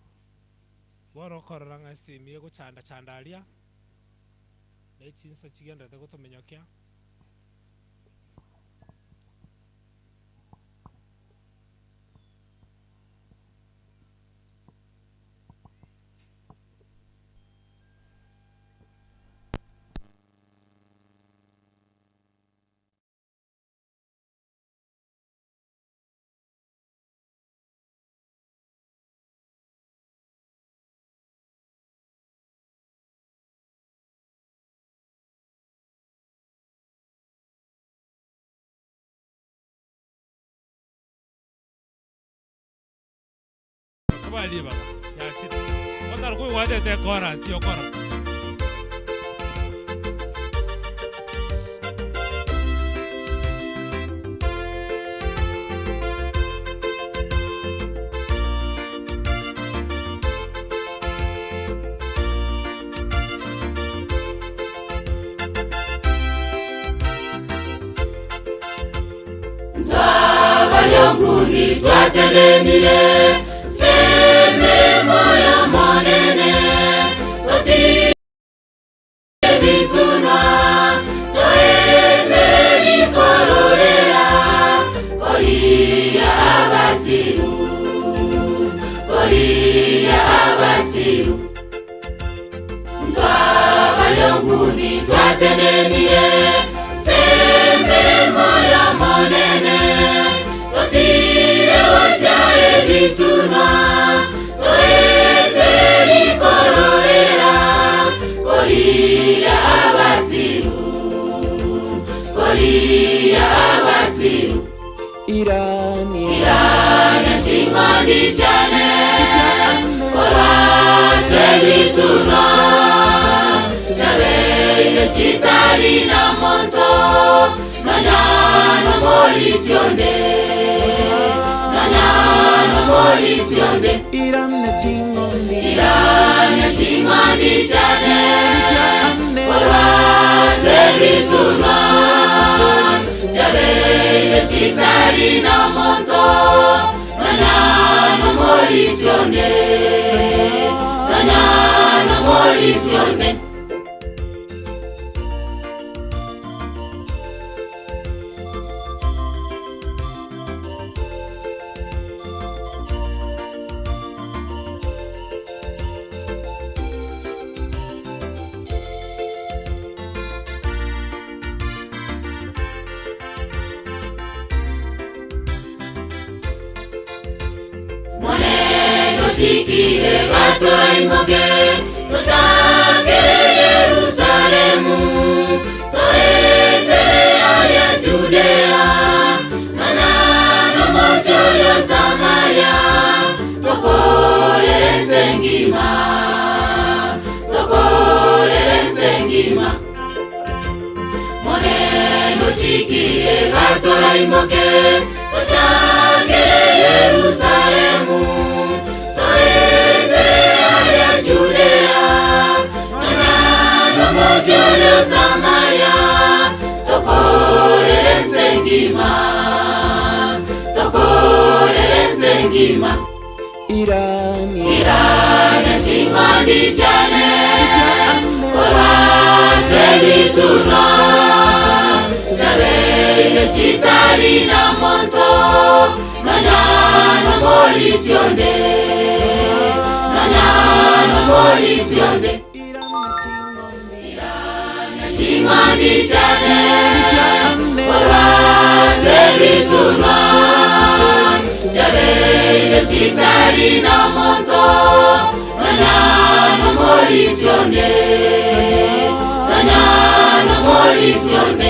Bono okorora ng'a esimi egochanda chanda aria, na echinsa chigenderete gotomenyokia. Kabalibaga yachire otari koigwatete chorus yokora. Twabalyonguni twatenenire semeremo ya monene toti bitunwa toetere bikororera kolia abasiru kolia abasiru Twabalyonguni twatenenire semeremo ya monene totire gocha ebitunwa toetere bikororera kolia abasiru kolia abasiru Irani Iranya ching'ondi chiane korwa ase ebitunwa chabeire chitari na monto nonya nomorisia onde nonya nomorisia onde Irane ching'ondi Iranya ching'ondi chiane korwa ase ebitunwa chabeire chitari na monto nonya nomorisia onde nonya nomorisia onde. Moneno chikire gatoraimoke tochakere Yerusalemu toetere aya Judea nonano mochorio Samaria tokorere ense engima tokorere ense engima Moneno chikire gatoraimoke tochakere Yerusalemu toetere aya Judea nonano mochorio Samaria tokorere ense engima tokorere ense engima Irani Iranya ching'ondi chiane korwa ase ebitunwa chabeire chitari na monto nonya nomorisia onde nonya nomorisia onde Iranya ching'ondi chiane korwa ase ebitunwa chabeire chitari na monto nonya nomorisia onde nonya nomorisia onde.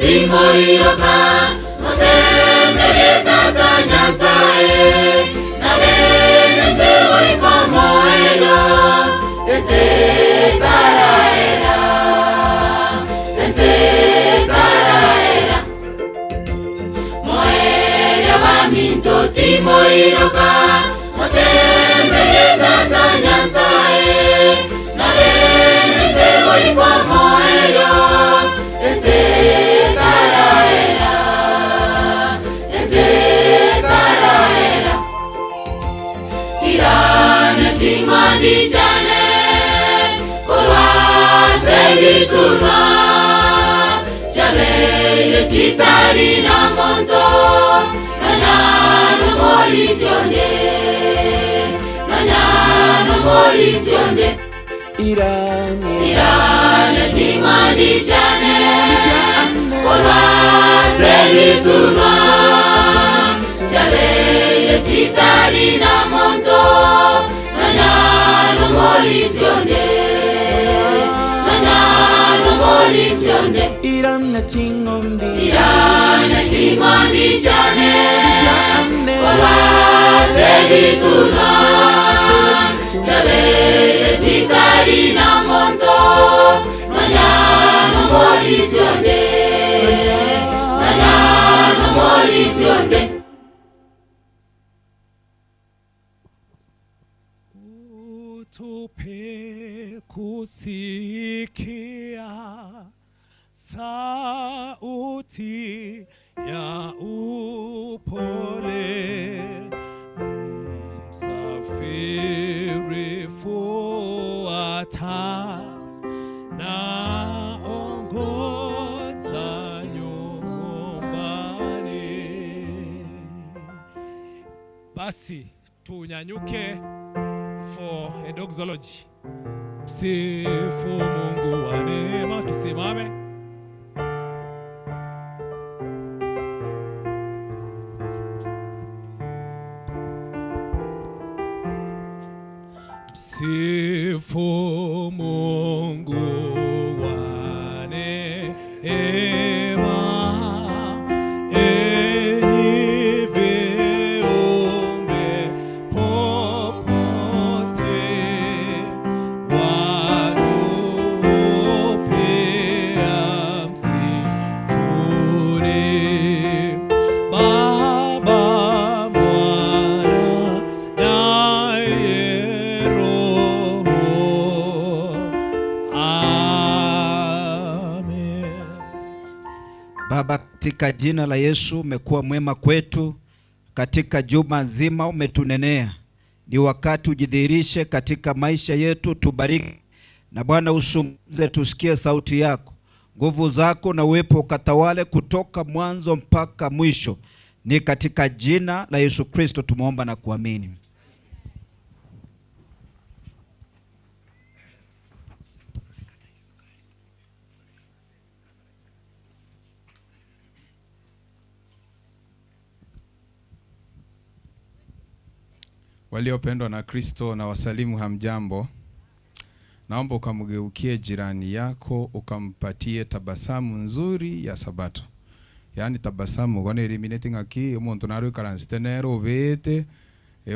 Timoiroka mosemberie tata Nyasaye nabenete goikomoeyo ense taraera ense taraera Moerio wa minto timoiroka mosemberie tata Nyasaye nabenete goikomoeyo ense taraera ense taraera Iranya ching'ondi chiane korwa ase ebitunwa chabeire chitari na monto nonya nomorisia onde nonya nomorisia onde Irani Iranya ching'ondi chiane korwa ase ebitunwa chabeire chitari na monto nonya nomorisia onde nonya nomorisia onde Irane ching'ondi Iranya ching'ondi chiane korwa ase ebitunwa chabeire chitari na monto nonya nomorisia onde nonya nomorisia onde. Utupe kusikia sauti ya upole, msafiri fuata na ongoza. Basi tunyanyuke for a doxology. Msifu Mungu wa neema. Tusimame. Msifu Mungu wa neema, enyi viumbe popote, watu pia msifuni. Baba, Mwana naye Roho. Amen. Baba, katika jina la Yesu, umekuwa mwema kwetu katika juma zima, umetunenea. Ni wakati ujidhihirishe katika maisha yetu, tubariki na Bwana, usungumze, tusikie sauti yako, nguvu zako na uwepo ukatawale kutoka mwanzo mpaka mwisho. Ni katika jina la Yesu Kristo tumeomba na kuamini. Waliopendwa na Kristo na wasalimu hamjambo. Naomba ukamgeukie jirani yako ukampatie tabasamu nzuri ya Sabato. Yaani tabasamu kone eliminate ng'aki omonto naro ikaransete nere obete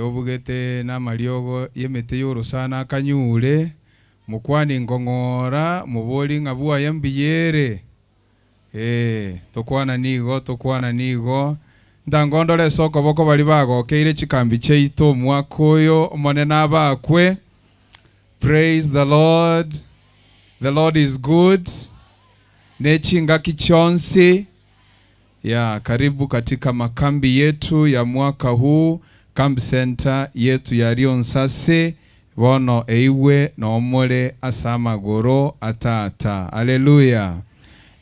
obugete namariogo yemete yorosana akanyure mokwani nkong'ora mobori ng'a bwaye mbiyere tokwana nigo tokwana nigo ntangondore ase okoboko bari bagokeire chikambi chiaito omwaka oyo omonene abakwe. Praise the Lord. The Lord is good. Nechingaki chonsi ya karibu katika makambi yetu ya mwaka huu, camp center yetu ya Rionsase bono eiwe nomore ase amagoro atata. Haleluya.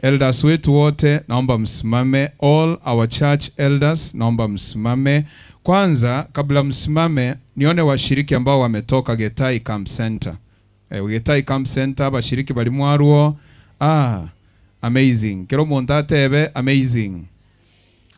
Elders wetu wote naomba msimame, all our church elders naomba msimame. Kwanza kabla msimame, nione washiriki ambao wametoka Getai Camp Center. Getai Camp Center bashiriki bali mwaruo. Amazing. Kero muntu atebe amazing.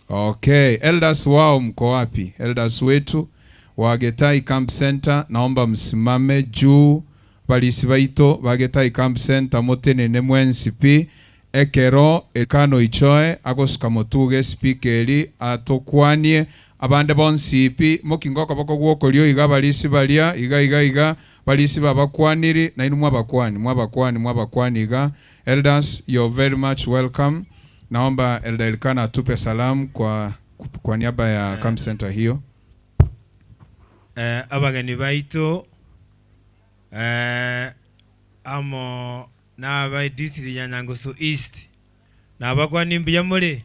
Okay, elders wao mko wapi? Elders wetu wa Getai Camp Center naomba msimame juu. Balisi baito ba Getai Camp Center motenene mwensipi ekero ekano ichoe agosuka motuge speaker atokwanie abande bonsipi mokingo okoboko gwokorio iga balisi baria iga iga iga balisi babakwaniri nainu mwabakwani mwabakwani mwabakwani iga. Elders, you're very much welcome. Naomba Elder Elkana atupe salamu kwa niaba ya camp center hiyo. Abageni baito amo naba district ya Nyangusu East nabakwani mbuya muri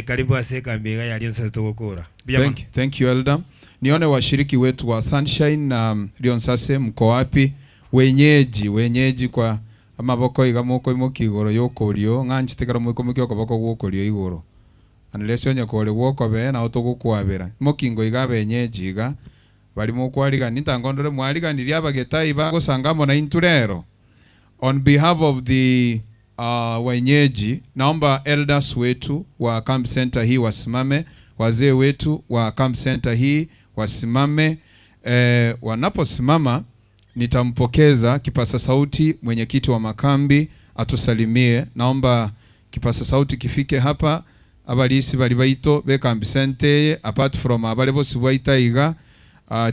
karibu ase kambi iga ya Rionsase togokora. Mbuya mono. Thank you Elder. Nione washiriki wetu wa Sunshine na Rionsase mko wapi? Wenyeji, wenyeji kwa amaboko iga moko imoki igoro yokorio ng'anchite kero moiko moki okoboko gwokorio igoro. Unless onye kore gwokobe na otogokwabera. Mokingo iga benyeji iga bari mokwarigani ntangondore mwariganirie abagetai bagosanga na intu rero. On behalf of the wenyeji, naomba elders wetu wa camp center hii wasimame, wazee wetu wa camp center hii wasimame. Wanaposimama nitampokeza kipasa sauti mwenyekiti wa makambi atusalimie. Naomba kipasa sauti kifike hapa. Abalisi bali baito be camp center apart from abale bosi bwaita iga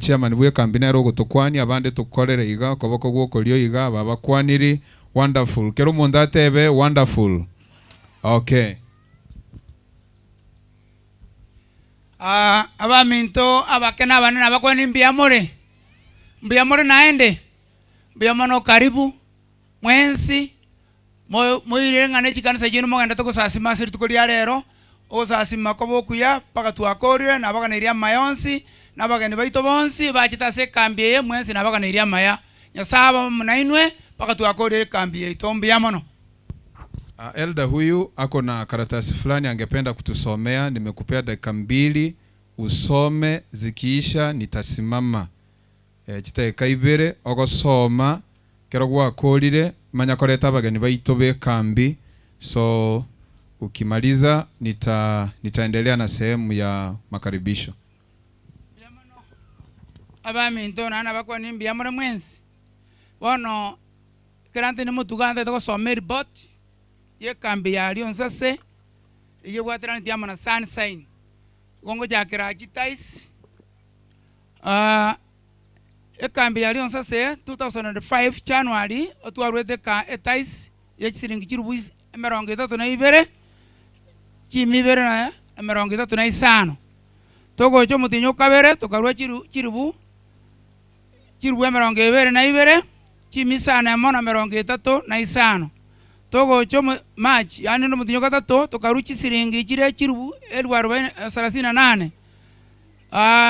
chairman bwe kambi nero ogotokwani abande tukorere iga koboko gwokorio iga babakwaniri. Wonderful. Kero omonto atebe wonderful. Okay. Abaminto abake na abanene abakwani mbuya more. Mbuya more naende. Mbuya mono karibu mwensi moire ng'ana chikanisa chienu mogenda togosasima ase rituko ria rero. Ogosasima koba okuya mpaka twakorire nabaganeirie amaya onsi nabageni baito bonsi bachete ase ekambi eye mwensi nabaganeirie amaya. Nyasaye abe amo nainwe mpaka twakorire ekambi yaito mbuya mono. Elder huyu ako na karatasi fulani angependa kutusomea. Nimekupea dakika 2 usome, zikiisha nitasimama. Eh, chidakika ibere ogosoma kero gwakorire manya koreta abageni baito b'ekambi so ukimaliza nita nitaendelea na sehemu ya makaribisho. Abaminto naende nabakwane mbuya more mwensi. Bono ekero ntende motuga ntagete gosoma eripoti y'ekambi ya aria onsase, eyio ebwateranetie amo na Sunshine. Igo ngochakera Archidice, ekambi ya aria onsase 2005 January, otwarwete eka etice ya chisiringi chilifu is emerongo etato na ibere, chimia ibere na emerongo etato na isano. Togocha omotienyi o kabere tokarua chiru chilifu chilifu emerongo ebere na ibere, chimia isano emo na emerongo etato na isano. Togocha omo March yaani na omotienyi o gatato tokarua chisiringi chire chilifu elfu arobaini sarasini na nane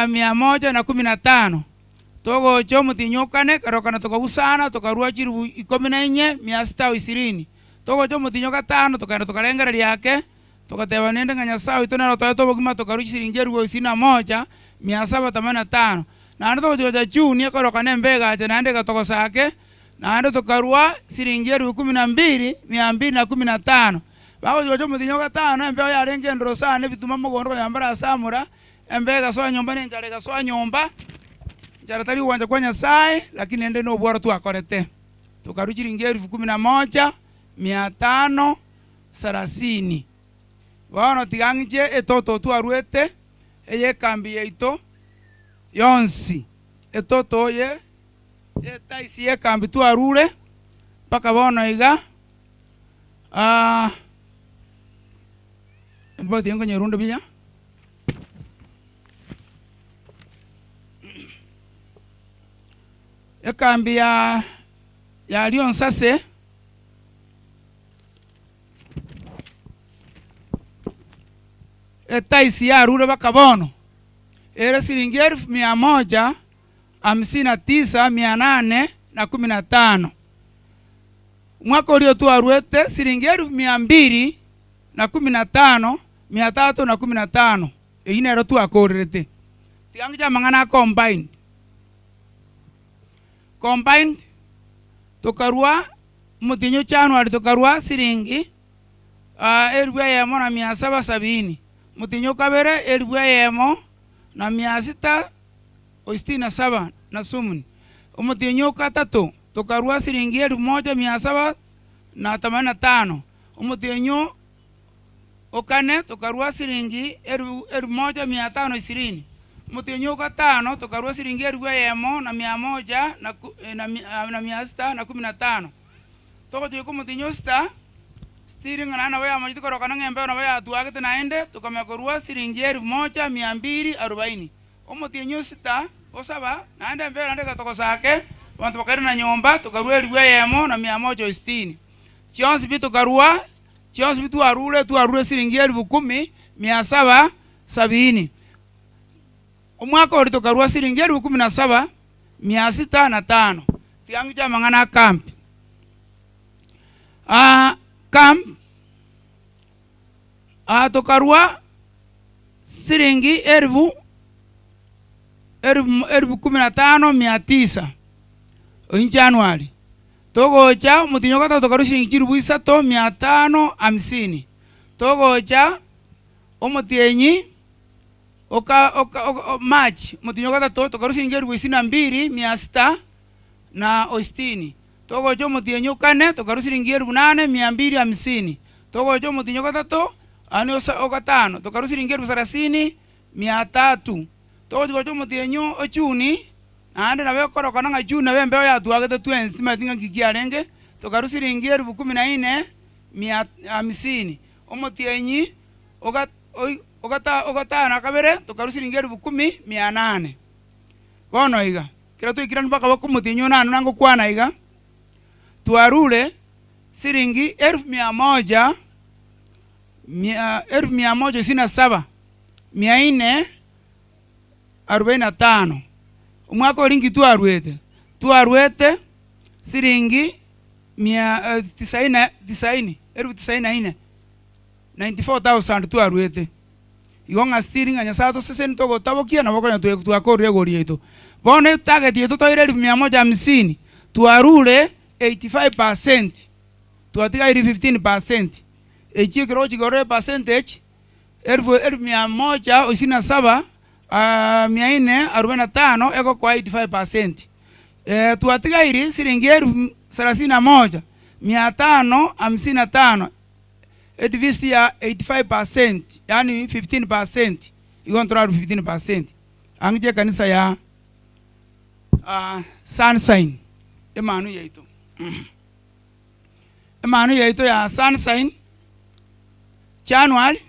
mia moja na kumi na tano. Togocha omotienyi o kane kerokana tokagusana tokarua chilifu ikomi na inye mia sita o ishirini. Togocha omotienyi o gatano tokagenda tokarengereria ake, togateba nende ng'a Nyasaye oito nere otoete obogima tokarua chisiringi elfu isini na moja mia saba themanini na tano. Naende togochi gocha June ekorokana embe egacha naende egatogosa ake, naende tokarua siringi elfu kumi na mbili mia mbili na kumi na tano. Bagochi gocha omotienyi o gatano embeo yarenge endoro sana ebituma mogondo konya mbare ase amura, embe egasoa nyomba na enchara egasoa nyomba, enchara tari ogwancha kwa Nyasaye, lakini rende na obworo twakorete. Tokarua chiringi elfu kumi na moja mia tano sarasini. Bono tiga ng'iche etoto twaruete ey'ekambi yaito yonsi, etoto ye y'etaisi y'ekambi twarure mpaka bono iga, ripoti eye nkonyerunda buya. Ekambi ya ya Rionsase. Etaisi yarure baka bono ere siringi elfu mia moja hamsini na tisa mia nane na kumi na tano. Omwaka oria twaruete siringi elfu mia mbili na kumi na tano mia tatu na kumi na tano. Eyio nero twakorerete. Tiga ng'iche amang'ana a combined. Combined tokarua omotienyi o January tokarua siringi elfu eyemo na mia saba sabini, omotienyi o kabere elfu eyemo na mia sita o sitini na saba na sumuni, omotienyi o gatato tokarua siringi elfu moja mia saba na themanini na tano, omotienyi o kane tokarua siringi elfu elfu moja mia tano ishirini, omotienyi o gatano tokarua siringi elfu eyemo na mia moja na ku na mia na mia sita na kumi na tano. Togochika omotienyi o sita, still ng'a naende nabo yamachete korokana ng'a embeo nabo yatwagete naende, tokamanya korua siringi elfu moja mia mbili arobaini. Omotienyi o sita, o saba, naende embeo naende egatogosa ake, abanto bakairana nyomba, tokarua elifu eyemo na mia moja o sitini. Chionsi pi tokarua, chionsi pi twarure, twarure esiringi elifu kumi, mia saba sabini. Omwaka oria tokarua siringi elifu kumi na saba, mia sita na tano. Tiga ng'iche amang'ana a camp. Camp, tokarua siringi elifu, elifu, elifu kumi na tano mia tisa, oyio January. Togocha omotienyi o gatato tokarua shilingi chilifu isato mia tano hamsini. Togocha omotienyi oka oka o March, omotienyi o gatato tokarua shilingi elifu isini na mbili mia sita na o sitini. Togocha omotienyi o kane tokarua shilingi elifu nane mia mbili hamsini. Togocha omotienyi o gatato yaani osa o gatano tokarua shilingi elifu sarasini mia tatu. Togochi gocha omotienyi o June, naende nabo ekorokana ng'a June nabo embeo yatwagete twensi timanyeti ng'a nki kiarenge, tokarua siringi elifu kumi na ine mia hamsini. Omotienyi oga oi ogata ogatano na kabere tokarua siringi elifu kumi mia nane. Bono iga, ekero twaikire mpaka boka omotienyi onane buna ngokwana iga, twarure siringi elfu mia moja mia elfu mia moja isini na saba mia ine arobaini na tano. Omwaka oria nki twaruete? Twaruete siringi mia tisaini na tisaini, elfu tisaini na ine, 94,000 twaruete. Igo ng'a still ng'a Nyasaye atoseseni togotabokia nabo okonya twe twakorire egori yaito. Bono etarget yaito toire elfu mia moja hamsini, twarure 85%, twatigairi 15%. Echio ekero ogochikorora epercentage, elfu elfu mia moja isini na saba mia nne arubaini na tano egokoa 85%. Twatigairi siringi elfu thelathini na moja mia tano hamsini na tano edivisi ya 85%, yaani 15%, igo ntorarue 15%. Ang'e ekanisa ya Sunshine, emanu yaito. Emanu yaito ya Sunshine, January,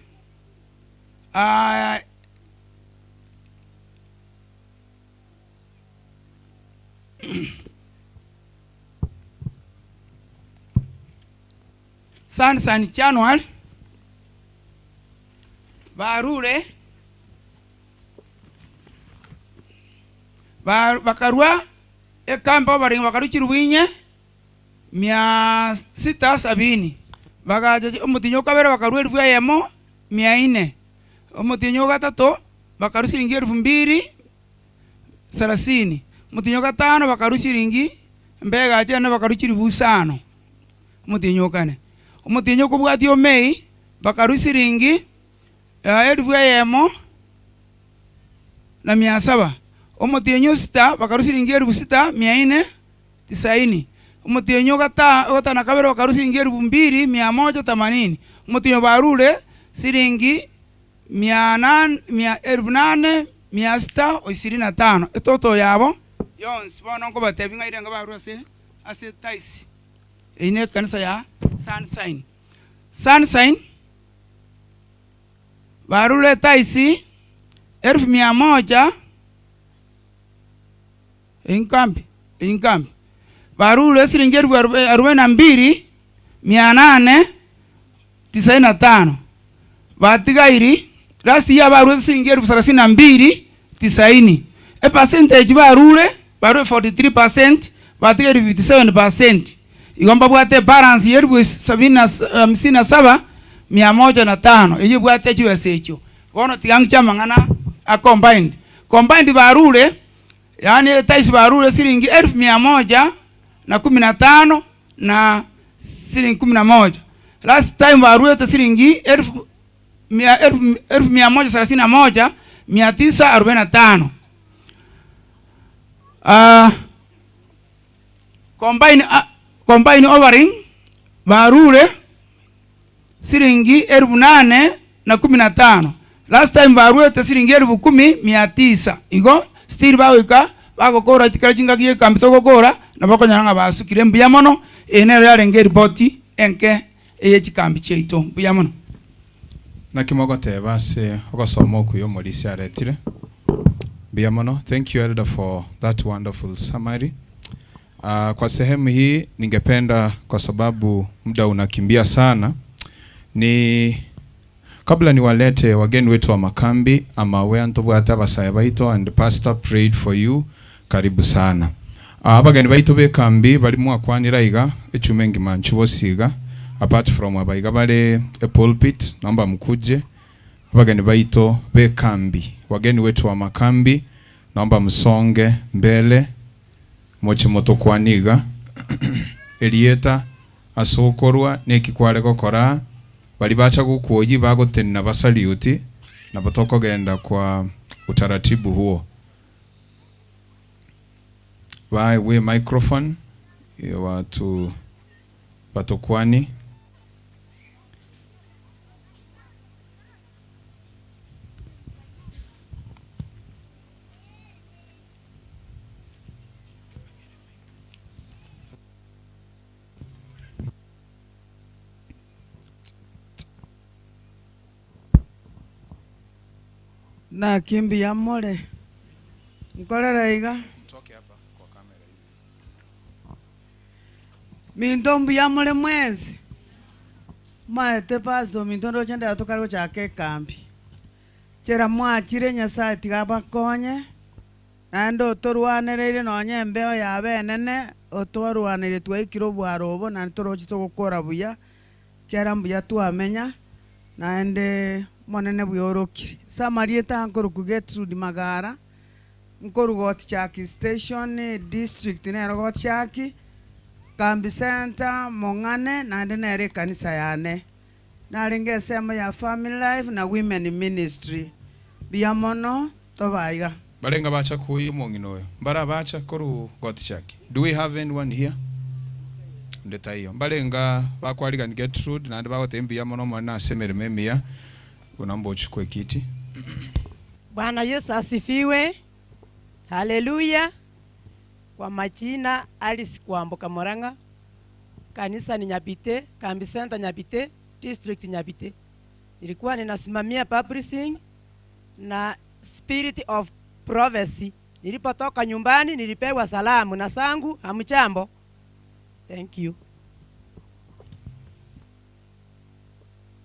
Sunshine January, barure ba- bakarua ekambi obaringa bakarua chiribu inye mia sita sabini bagacha omotinyi okabere bakarua elifu eyemo mia nne omotinyi ogatato bakarua shilingi elfu mbili thelathini omotinyi ogatano bakarua shilingi mbegacha ene bakarua chiribu isano omotinyi okane omotinyi okobwatia omei bakarua shilingi elfu eyemo na mia saba omotinyi osita bakarua shilingi elfu sita mia nne tisaini omotinyi ogata ogatano na kabere bakarua shilingi elfu mbili mia moja themanini omotinyi barure shilingi mia nane mia elfu nane mia sita ishirini na tano etoto yabo yonsi bono nkobatebia ng'a irenga barure ase ase taisi eyio na ekanisa ya Sunshine. Sunshine barure taisi elfu mia moja eyio nkambi eyio nkambi barure siringi elfu arobaini na mbili mia nane tisaini na tano batigairi last year barure siringi elfu thelathini na mbili tisaini epercentage barure barure 43% batigairi 57% igo mbabwate balance ya elfu sabini na hamsini na saba mia moja na tano eywo ebwate chibesa echio bono tiga ng'iche amang'ana a combined combined barure yaani taisi barure siringi elfu mia moja na kumi na tano na siringi kumi na moja last time barurete siringi elfu mia, elfu, elfu mia moja thelathini na moja mia tisa arobaini na tano combine, combine offering barure siringi elfu nane na kumi na tano last time barwete siringi elfu kumi mia tisa igo still bagoika bagokora chikara chingaki ekambi togokora nabo okonyora ng'a basukire mbuya mono eye nero yarenge eripoti enke eye chikambi chiaito mbuya mono. Naki mogoteba ase ogosoma okuya omorisia aretire mbuya mono. Thank you elder for that wonderful summary. Kwa sehemu hii ningependa, kwa sababu muda unakimbia sana, ni kabla niwalete wageni wetu wa makambi amawe antobwate abasaye baito and pastor prayed for you, karibu sana. Abageni baito bekambi bari mwakwanira iga echume ngima nchibosiga apart from abaiga bare e pulpit, naomba mkuje abageni baito bekambi, wageni wetu wa makambi, naomba msonge mbele moche motokwaniga elieta asokorwa nekikware gokora bari bacha gukwoyi bagotenena basaliuti na batokogenda kwa utaratibu huo. Bawe microphone ya watu batokwani. Na kimbi more nkorera iga minto mbuya more mwezi maete pastor minto ndoche ndatuka gochaka ekambi chera mwachire Nyasaye tiga bakonye naende otorwanereire nonye embeo yabe enene otwarwaneire twaikire obwaro obo naende toroche togokora buya kera mbuya twamenya naende Omonene bweorokire. Ase amarieta ankoruku Gertrude Magara, nkoru Gotichaki station, district nero Gotichaki, Kambi center, Mong'ane, naende nere ekanisa yane. Narenge ensemo ya Family Life na Women Ministry. Mbuya mono, tobe iga. Barenga bacha koyia omong'ina oyo? Mbare abacha korwa Gotichaki? Do we have anyone here? Onde taiyo. Mbarenga bakwarigani Gertrude naende bagotebia mbuya mono Omonene ase emeremo emiya buna mbochukwa ekiti. Bwana Yesu asifiwe. Haleluya. Kwa majina Alice Kwamboka Murang'a, kanisa ni Nyabite, Kambi Center Nyabite, District Nyabite. Nilikuwa ninasimamia publishing na Spirit of Prophecy. Nilipotoka nyumbani nilipewa salamu na sangu hamjambo. Thank you.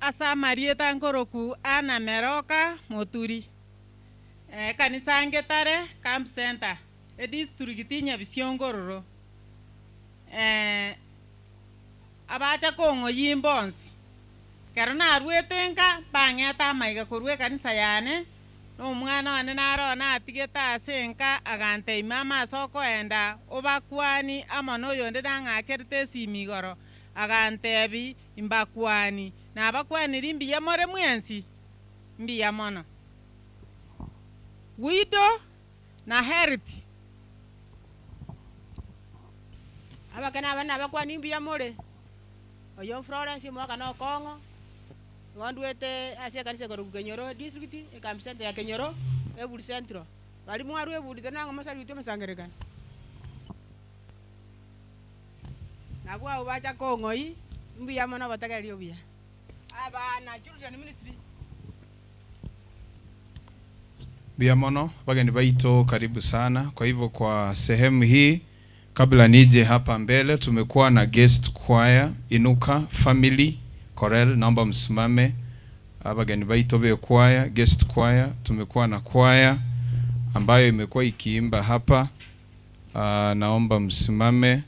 Ase amarieta nkoroku Anna Meroka Moturi. Ekanisa Ngetare Camp Center, edistrict Nyabisiongo Abacha kong'oyia bonsi. Ekero narwete nka, mbang'ete amaiga korwa ekanisa yane, na omwana one naro natigete ase enka aganteima ase okoenda obakwani amo na oyonde nang'akerete esimi igoro, agantebi mbakwani, nabakwaniri mbuya more mwensi, mbuya mono. Widow na health. Abakene aba nabakwani mbuya more, oyo Florence omwaka na okong'o, igo ndwete ase ekanisa ekorokwa Kenyoro district, ekambi center ya Kenyoro, Eburi central. Baria mwarwa eburi tari nang'o mosarutie omosangererekano. Nabwo abwo bacha kong'oi, mbuya mono obotegereri obuya. Abana children ministry. Mbuya mono bageni baito, karibu sana. Kwa hivyo kwa sehemu hii, kabla nije hapa mbele, tumekuwa na guest choir Inuka Family Chorale, naomba msimame. Abageni baito be choir, guest choir, tumekuwa na choir ambayo imekuwa ikiimba hapa. Naomba msimame,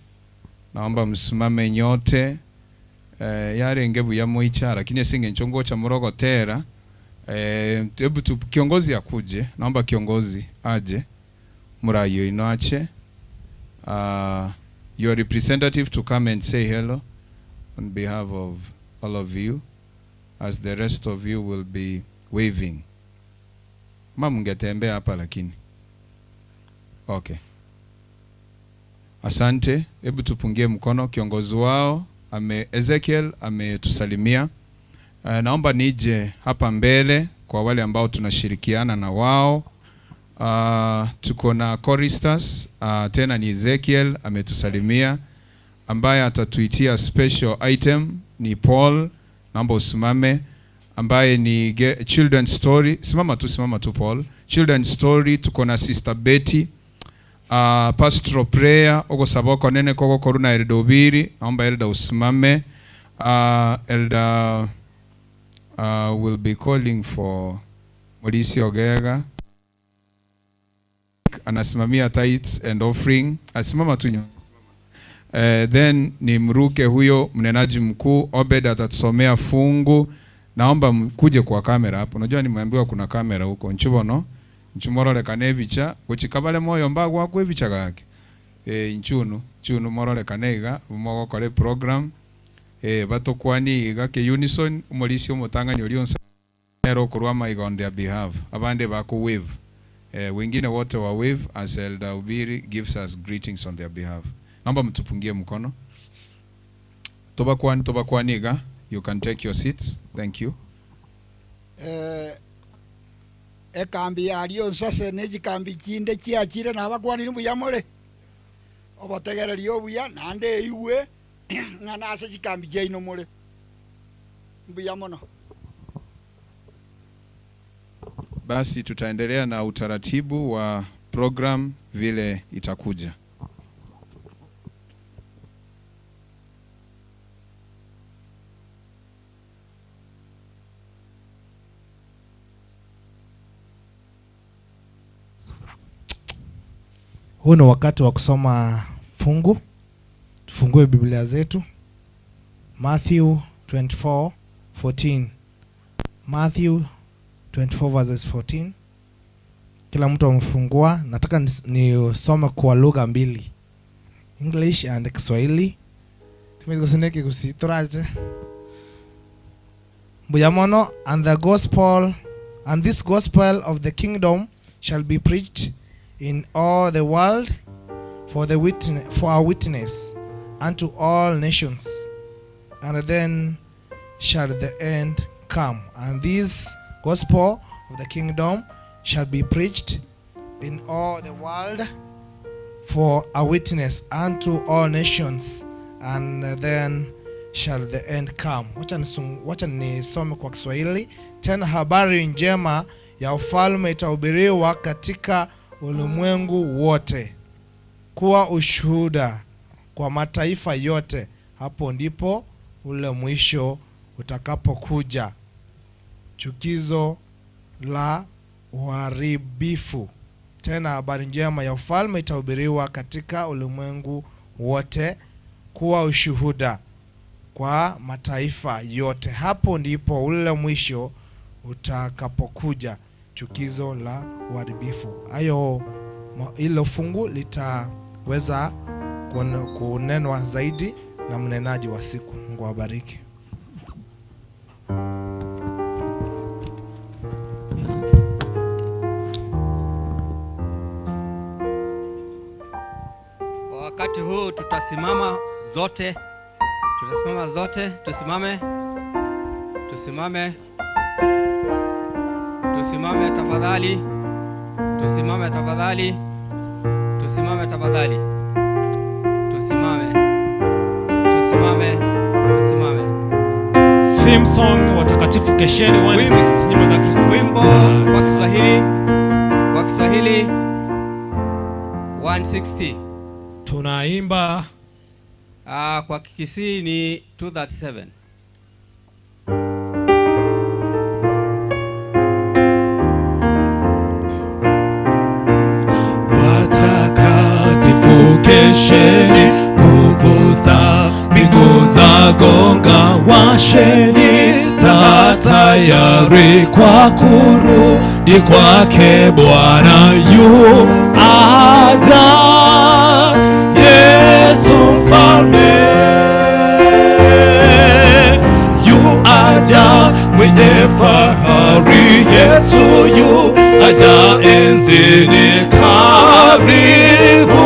naomba msimame nyote. Yarenge buya moicha lakini esinge nchongo cha murogotera. Hebu tu kiongozi akuje, naomba kiongozi aje, Murayo inoache. Your representative to come and say hello on behalf of all of you, as the rest of you will be waving. Ma mungetembea hapa lakini. Okay. Asante. Hebu tupungie mkono kiongozi wao Ezekiel ametusalimia. Naomba nije hapa mbele kwa wale ambao tunashirikiana na wao. Tuko na choristers, tena ni Ezekiel ametusalimia, ambaye atatuitia special item ni Paul, naomba usimame, ambaye ni children's story. Simama tu, simama tu Paul. Children's story tuko na Sister Betty. Pastoral prayer ogosaba nene koko koruna Elder Obiri, naomba Elder usimame. Elder will be calling for Molisi Ogega, anasimamia tithes and offering. Asimama tu nyuma. Then ni mruke huyo mnenaji mkuu Obed atatusomea fungu. Naomba mkuje kwa kamera hapo. Unajua nimeambiwa kuna kamera huko. Nchubono nchumororekane ebicha guchikabale moyo mbagwa kwa ebicha gake. Nchunu nchunu mororekane iga mogokore program. Batokwani iga ke unison omorisi omotang'ani oria onse nero okorwa amaiga on their behalf. Abande bako wave. Wengine wote wa wave as Elder Ubiri gives us greetings on their behalf. Naomba mtupungie mkono. Tobakwani, tobakwani iga. You can take your seats. Thank you. Ekambi yario nsase nechikambi chinde chiachire nabakwanire mbuya more. Obotegereria obuya naende eigwe ng'a ase chikambi chiaino more. Mbuya mono. Basi tutaendelea na utaratibu wa program vile itakuja. Huu ni wakati wa kusoma fungu. Tufungue Biblia zetu. Matthew 24:14. Matthew 24 verses 14. Kila mtu amefungua. Nataka nisome kwa lugha mbili, English and Kiswahili. Tumekusineke kusitoraje Buyamono, and the gospel and this gospel of the kingdom shall be preached in all the world for the witness, for a witness unto all nations, and then shall the end come. And this gospel of the kingdom shall be preached in all the world for a witness unto all nations, and then shall the end come. Wacha nisome kwa Kiswahili tena. Habari njema ya ufalme itahubiriwa katika ulimwengu wote kuwa ushuhuda kwa mataifa yote, hapo ndipo ule mwisho utakapokuja. Chukizo la uharibifu. Tena habari njema ya ufalme itahubiriwa katika ulimwengu wote kuwa ushuhuda kwa mataifa yote, hapo ndipo ule mwisho utakapokuja. Chukizo la uharibifu. Hayo hilo fungu litaweza kunenwa zaidi na mnenaji wa siku. Mungu awabariki. Kwa wakati huu tutasimama zote, tutasimama zote, tusimame, tusimame, tusimame tafadhali, tusimame tafadhali, tusimame tafadhali, tusimame, tusimame, tusimame. Theme song watakatifu kesheni 160 nyimbo za Kristo. Wimbo wa Kiswahili, wa Kiswahili 160. Tunaimba Kwa Kikisii ni 237. Watakatifu kesheni, nguvu za mbingu za gonga, washeni taa tayari kwa kurudi kwake Bwana yu aja, Yesu mfalme yu aja, mwenye fahari, Yesu yu aja enzini, karibu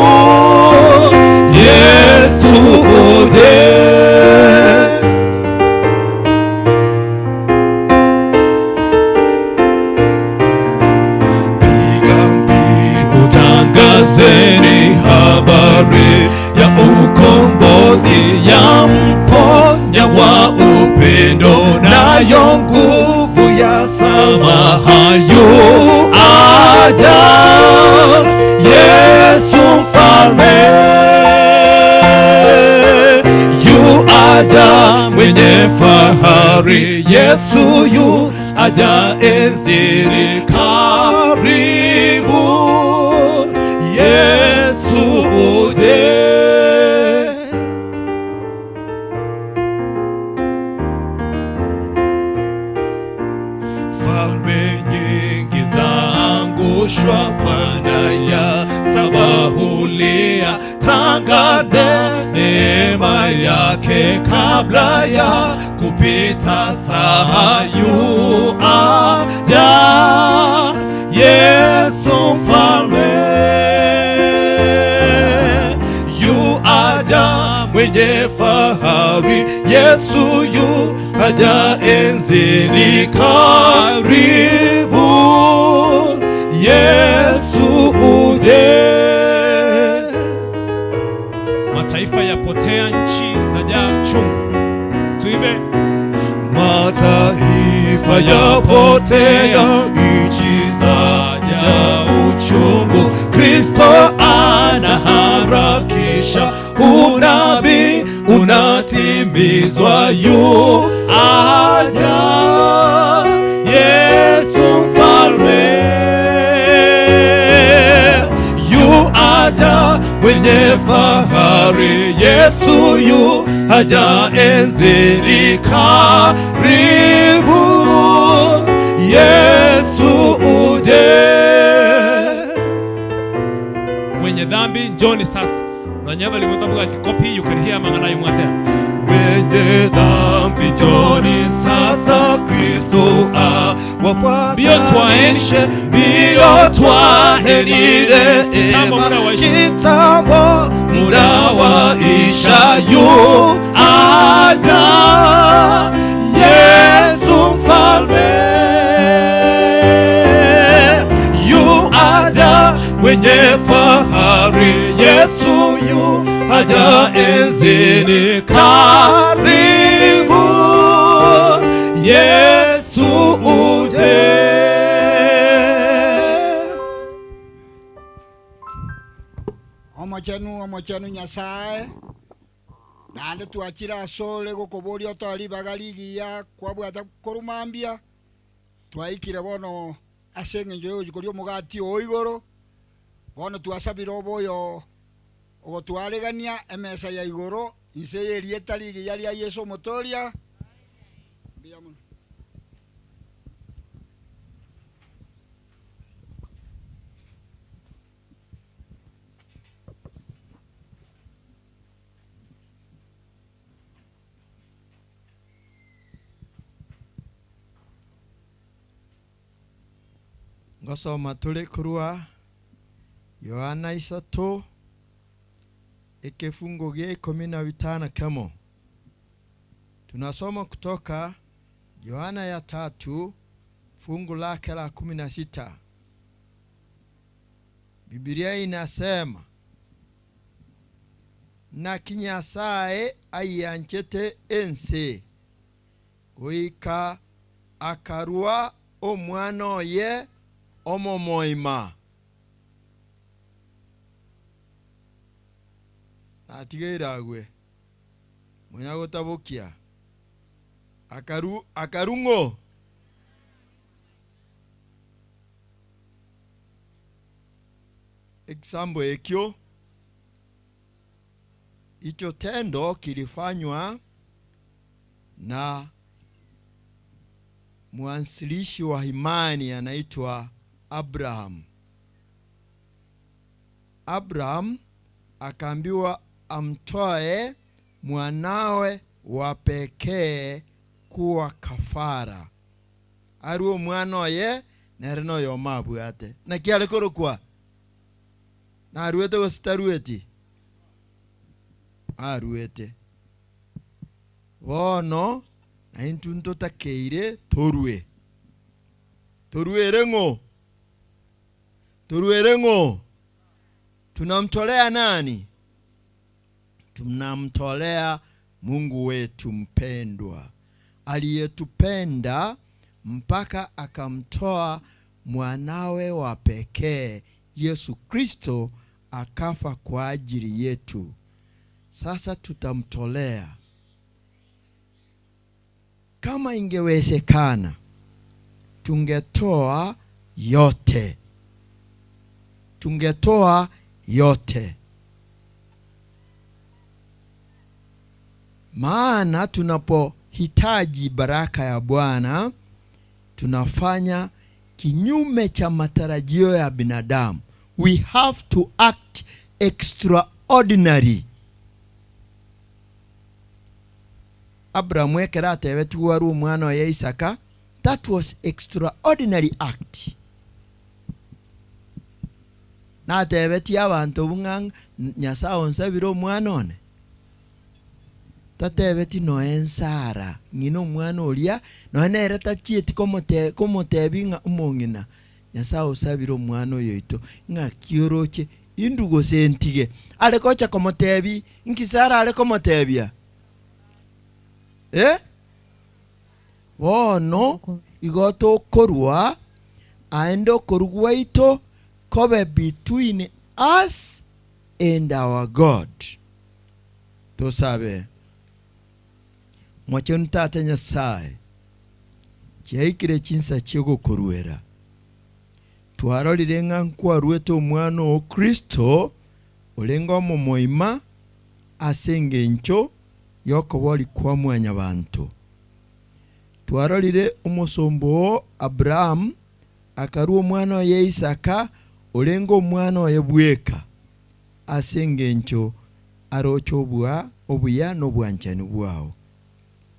Yesu uje. Piga mbiu, tangazeni habari ya ukombozi, ya mponya wa upendo, nayo nguvu ya samaha yu aja, Yesu mfalme yu aja, mwenye fahari, Yesu yu aja enzini, karibu Yesu uje. Falme nyingi zaangushwa, Bwana ya saba hulia, tangaze neema yake kabla ya kupita saa, yu aja, Yesu mfalme yu aja, mwenye fahari, Yesu yu aja enzini, karibu Yesu uje. Mataifa yapotea, nchi zajaa chungu. Tuimbe. Mataifa yapotea, nchi zajaa uchungu. Kristo anaharakisha, unabii unatimizwa, yu aja, Yesu mfalme yu aja, mwenye fahari, Yesu yu aja enzini, karibu Yesu. Yesu uje. Mwenye dhambi njoni sasa. Nonye bali mutabwati copy you can hear mang'ana aye mwateba. Wenye dhambi njoni sasa, Kristo awapatanishe. Mbio twaeni rehema, kitambo muda waisha, yu aja Yesu mfalme, yu aja mwenye fahari, Yesu yu aja enzini, karibu Yesu uje. Omochenu omochenu nyasaye naende twachire asore gokoboria otoa ribaga rigiya kwabwata korumambia twaikire bono ase eng'encho ya oyokoria omogati o igoro bono twasabire oboyo ogotwaregania emesa ya igoro inse ya erieta rigiya ria Yesu omotoria. Mbuya mono. Ngosoma tuli kurwa Yohana isatu ekifungo gya 15 kemo. Tunasoma kutoka Yohana ya 3 fungu lake la 16. Biblia inasema na kinyasaye aiyanchete ense goika akarua omwana oye omomoima natigeire agwe munyagotabokia akaru akarung'o example ekyo icho tendo kilifanywa na mwanzilishi wa imani anaitwa Abraham. Abraham akaambiwa amtoe mwanawe wa pekee kuwa kafara. Aruo mwana oye nere noyo mabwate. Naki are korokwa? Naruete gose tarueti? Aruete. Bono naintwe ntotakeire torue. Toruere ng'o? Toruere ng'o? Tunamtolea nani? Tunamtolea Mungu wetu mpendwa aliyetupenda mpaka akamtoa mwanawe wa pekee Yesu Kristo akafa kwa ajili yetu. Sasa tutamtolea. Kama ingewezekana tungetoa yote, tungetoa yote, maana tunapohitaji baraka ya Bwana tunafanya kinyume cha matarajio ya binadamu. We have to act extraordinary. Abrahamu ekero atebetigwe arwe omwana oye Isaka, that was extraordinary act. Natebetie abanto bung'a Nyasaye onsabire omwana one. Tatebeti noe Sara ng'ina omwana oria noe nere tachieti komotebi ng'a omong'ina Nyasaye osabire omwana oyo oito ng'aki oroche indu gose ntige. Are gocha komotebi nki Sara are komotebia? Bono igo tokorwa aende okorwa gwaito kobe between us and our God. Tosabe. Mwachenu Tata Nyasaye chiaikire chinsa chiogokoruera twarorire ng'a nkwarwete omwana o Kristo orenge omomoima ase eng'encho yokobori kwa mwanyabanto. Twarorire omosombo o Abraham Akarua omwana oye Isaka, orenge omwana oye bweka, ase engencho aroche obua obuya na obwanchani bwao.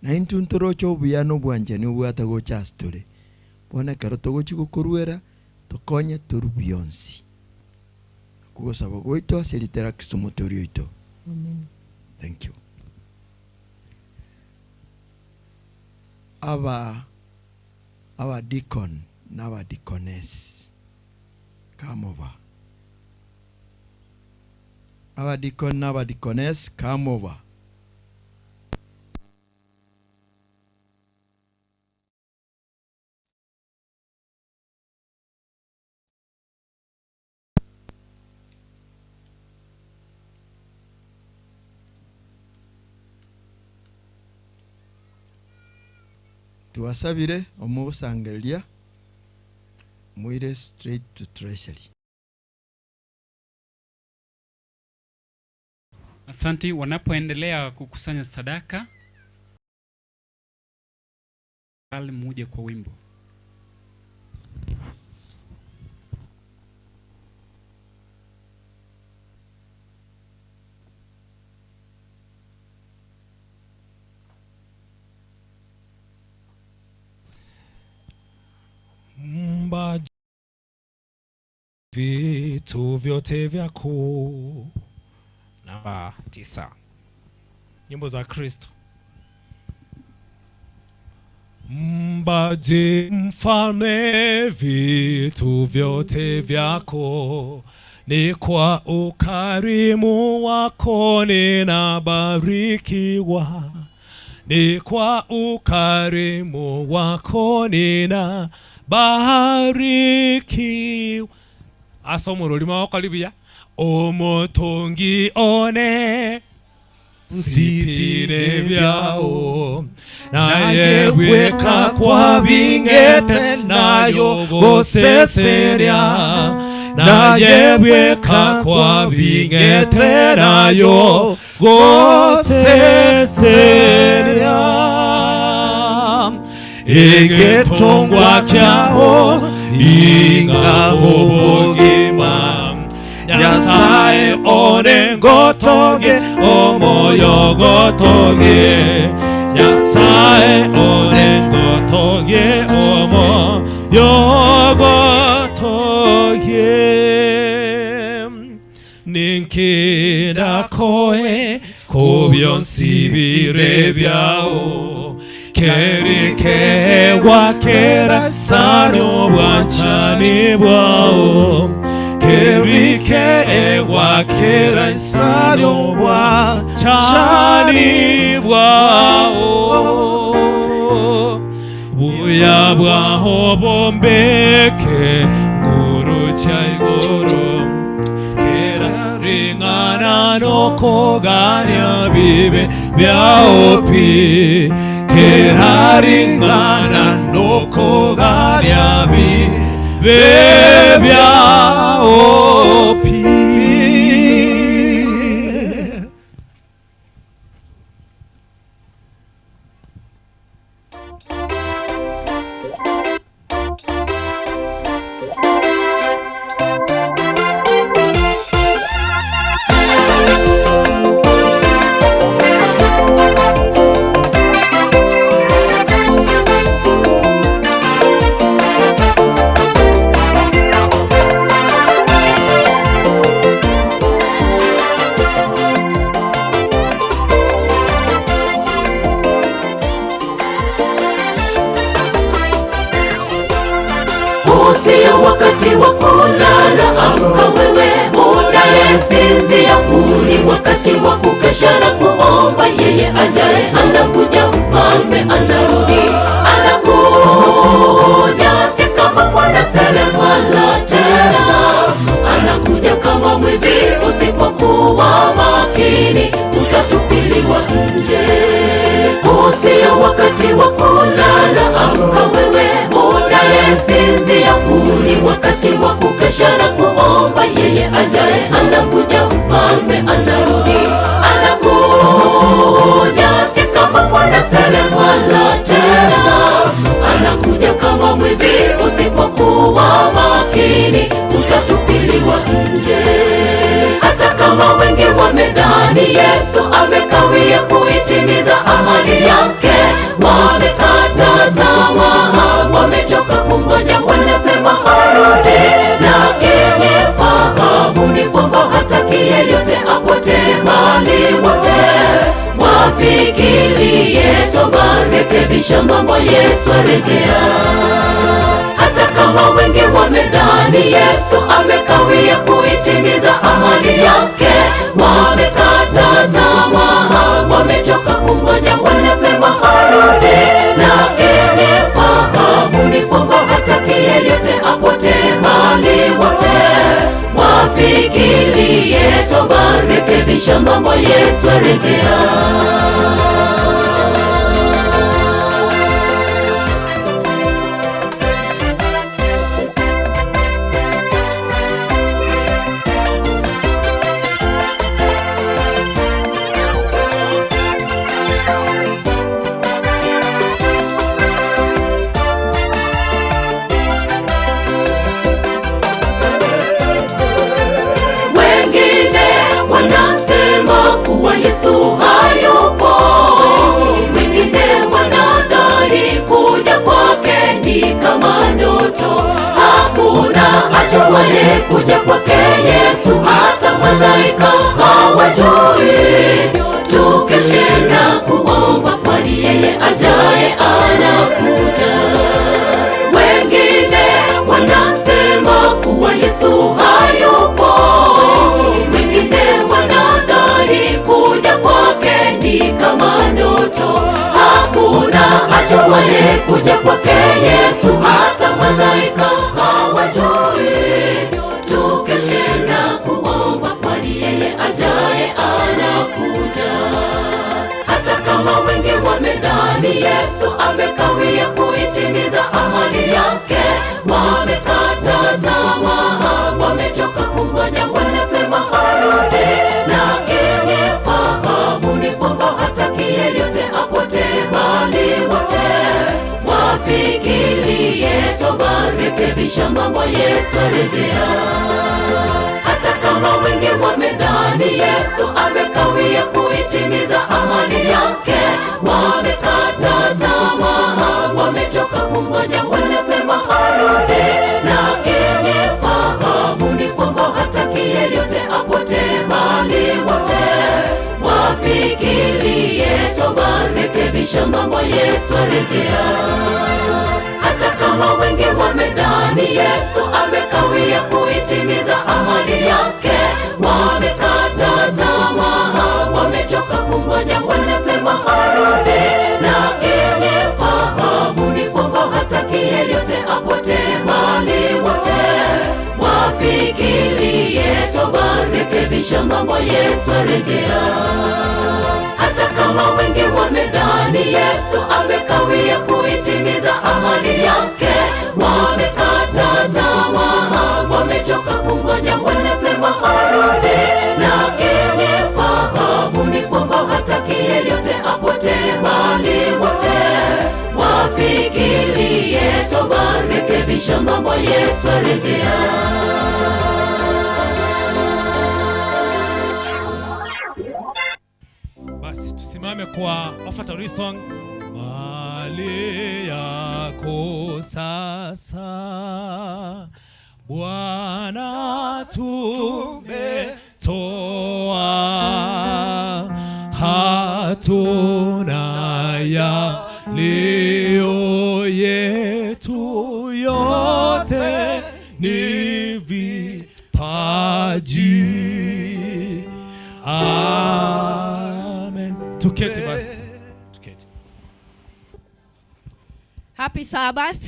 Na intwe ntoroche obuya na obwanchani obwate gocha ase tore. Bono ekero togochia gokoruera, tokonye torue bionsi. Nakwo ogosaba gwaito ase erieta ria Kristo Omotoori oito. Thank you. Aba abadikon na abadikonesi, come over. Abadikon na abadikonesi, come over. Twasabire omogosangereria moire straight to treasury. Asanti. Wanapoendelea kukusanya sadaka, muje kwa wimbo. Mba vitu vyote vyako. Namba 9, nyimbo za Kristo. Mbaji mfalme, vitu vyote vyako, ni kwa ukarimu wako ninabarikiwa, ni kwa ukarimu wako ninabarikiwa. Asomorolima wakalibia omotongi one sipine vyao naye weka kwa bingete nayo goseseria naye weka kwa bingete nayo goseseria egetongwa kyao ingahobogima Nyasaye one ngotoge omoyo gotoge Nyasaye one ngotoge omoyo gotoge Ninkindakoe kubyonsibire byao kerikewa kera sano bwanchani bwao kerikewa kera sano bwanchani bwao buya bwaho bombeke ngurucha igoro kera ringana nokoganya bibe byaopi kera ringana nokoganya bibe byaopi. Sio wakati wa kulala, amka wewe unayesinzia. Huu ni wakati wa kukesha na kuomba. Yeye ajaye anakuja, mfalme anarudi, anakuja si kama mwana seremala tena, anakuja kama mwivi. Usipokuwa makini, utatupiliwa nje. Huu sio wakati wa kulala, amka wewe unayesinzia. Huu ni wakati wa kukesha na kuomba. Yeye ajaye anakuja, mfalme anarudi, anakuja si kama mwana seremala tena, anakuja kama mwivi. Usipokuwa Usipokuwa makini utatupiliwa nje. Hata kama wengi wamedhani Yesu amekawia kuitimiza ahadi yake, wamekata tamaa, wamechoka kungoja, wanasema harudi. Lakini fahamu ni kwamba hataki yeyote apotee, bali wote wafikirie toba, rekebisha mambo, Yesu arejea. Hata kama wengi wamedhani Yesu amekawia kuitimiza ahadi yake, wamekata tamaa, wamechoka kungoja, wanasema harudi. Lakini fahamu ni kwamba hataki yeyote apotee, bali wote wafikirie toba, rekebisha mambo, Yesu arejea. Wengine wanasema kuwa Yesu hayupo, wengine wanadhani kuja kwake ni kama ndoto. Hakuna ajuaye kuja kwake Yesu, hata malaika hawajui. Tukeshe na kuomba, kwani yeye ajaye anakuja. Wengine wanasema kuwa Yesu hayupo, wengine wanadhani kuja kwake ni kama ndoto. Hakuna ajuaye kuja kwake Yesu, hata malaika hawajui. Tukeshe na kuomba, kwani yeye ajaye anakuja. Hata kama wengi wamedhani Yesu amekawia kuitimiza ahadi yake, wamekata tamaa, wamechoka kungoja, wanasema harudi. Lakini fahamu ni kwamba hataki yeyote apotee, bali wote wafikirie toba, rekebisha mambo, Yesu arejea. Hata kama wengi wamedhani Yesu amekawia kuitimiza ahadi yake, wamekata tamaa, wamechoka kungoja, wanasema harudi. Lakini fahamu ni kwamba hataki yeyote apotee, bali wote wafikirie toba, rekebisha mambo, Yesu arejea. Hata kama wengi wamedhani Yesu amekawia kuitimiza ahadi yake, wamekata tamaa, wamechoka kungoja, wanasema harudi. Lakini fahamu ni kwamba hataki yeyote apotee, bali wote wafikirie toba, rekebisha mambo, Yesu arejea. Hata kama wengi wamedhani Yesu amekawia kuitimiza ahadi yake, wamekata tamaa, wamechoka kungoja, wanasema harudi. Lakini fahamu ni kwamba hataki yeyote apotee, bali wote wafikirie toba, rekebisha mambo, Yesu arejea. Basi tusimame kwa offertory song. Mali yako sasa Bwana tumetoa, hatuna yaliyo yetu, yote ni vipaji. Amen. Tuketi basi. Tuketi. Happy Sabbath.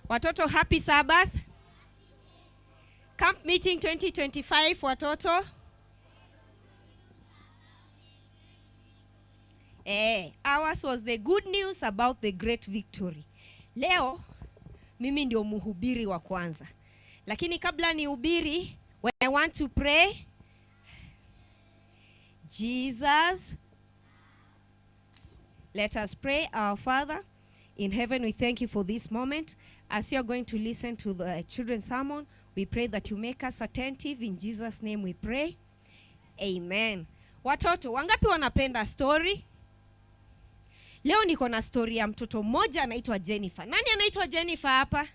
Watoto, happy Sabbath. Camp meeting 2025 watoto. Eh, ours was the good news about the great victory. Leo mimi ndio mhubiri wa kwanza. Lakini kabla nihubiri, when I want to pray, Jesus, let us pray. Our Father in heaven, we thank you for this moment. As you are going to listen to the children's sermon, we pray that you make us attentive. In Jesus' name we pray. Amen. Watoto, wangapi wanapenda story? Leo niko na story ya mtoto mmoja anaitwa Jennifer. Nani anaitwa Jennifer hapa?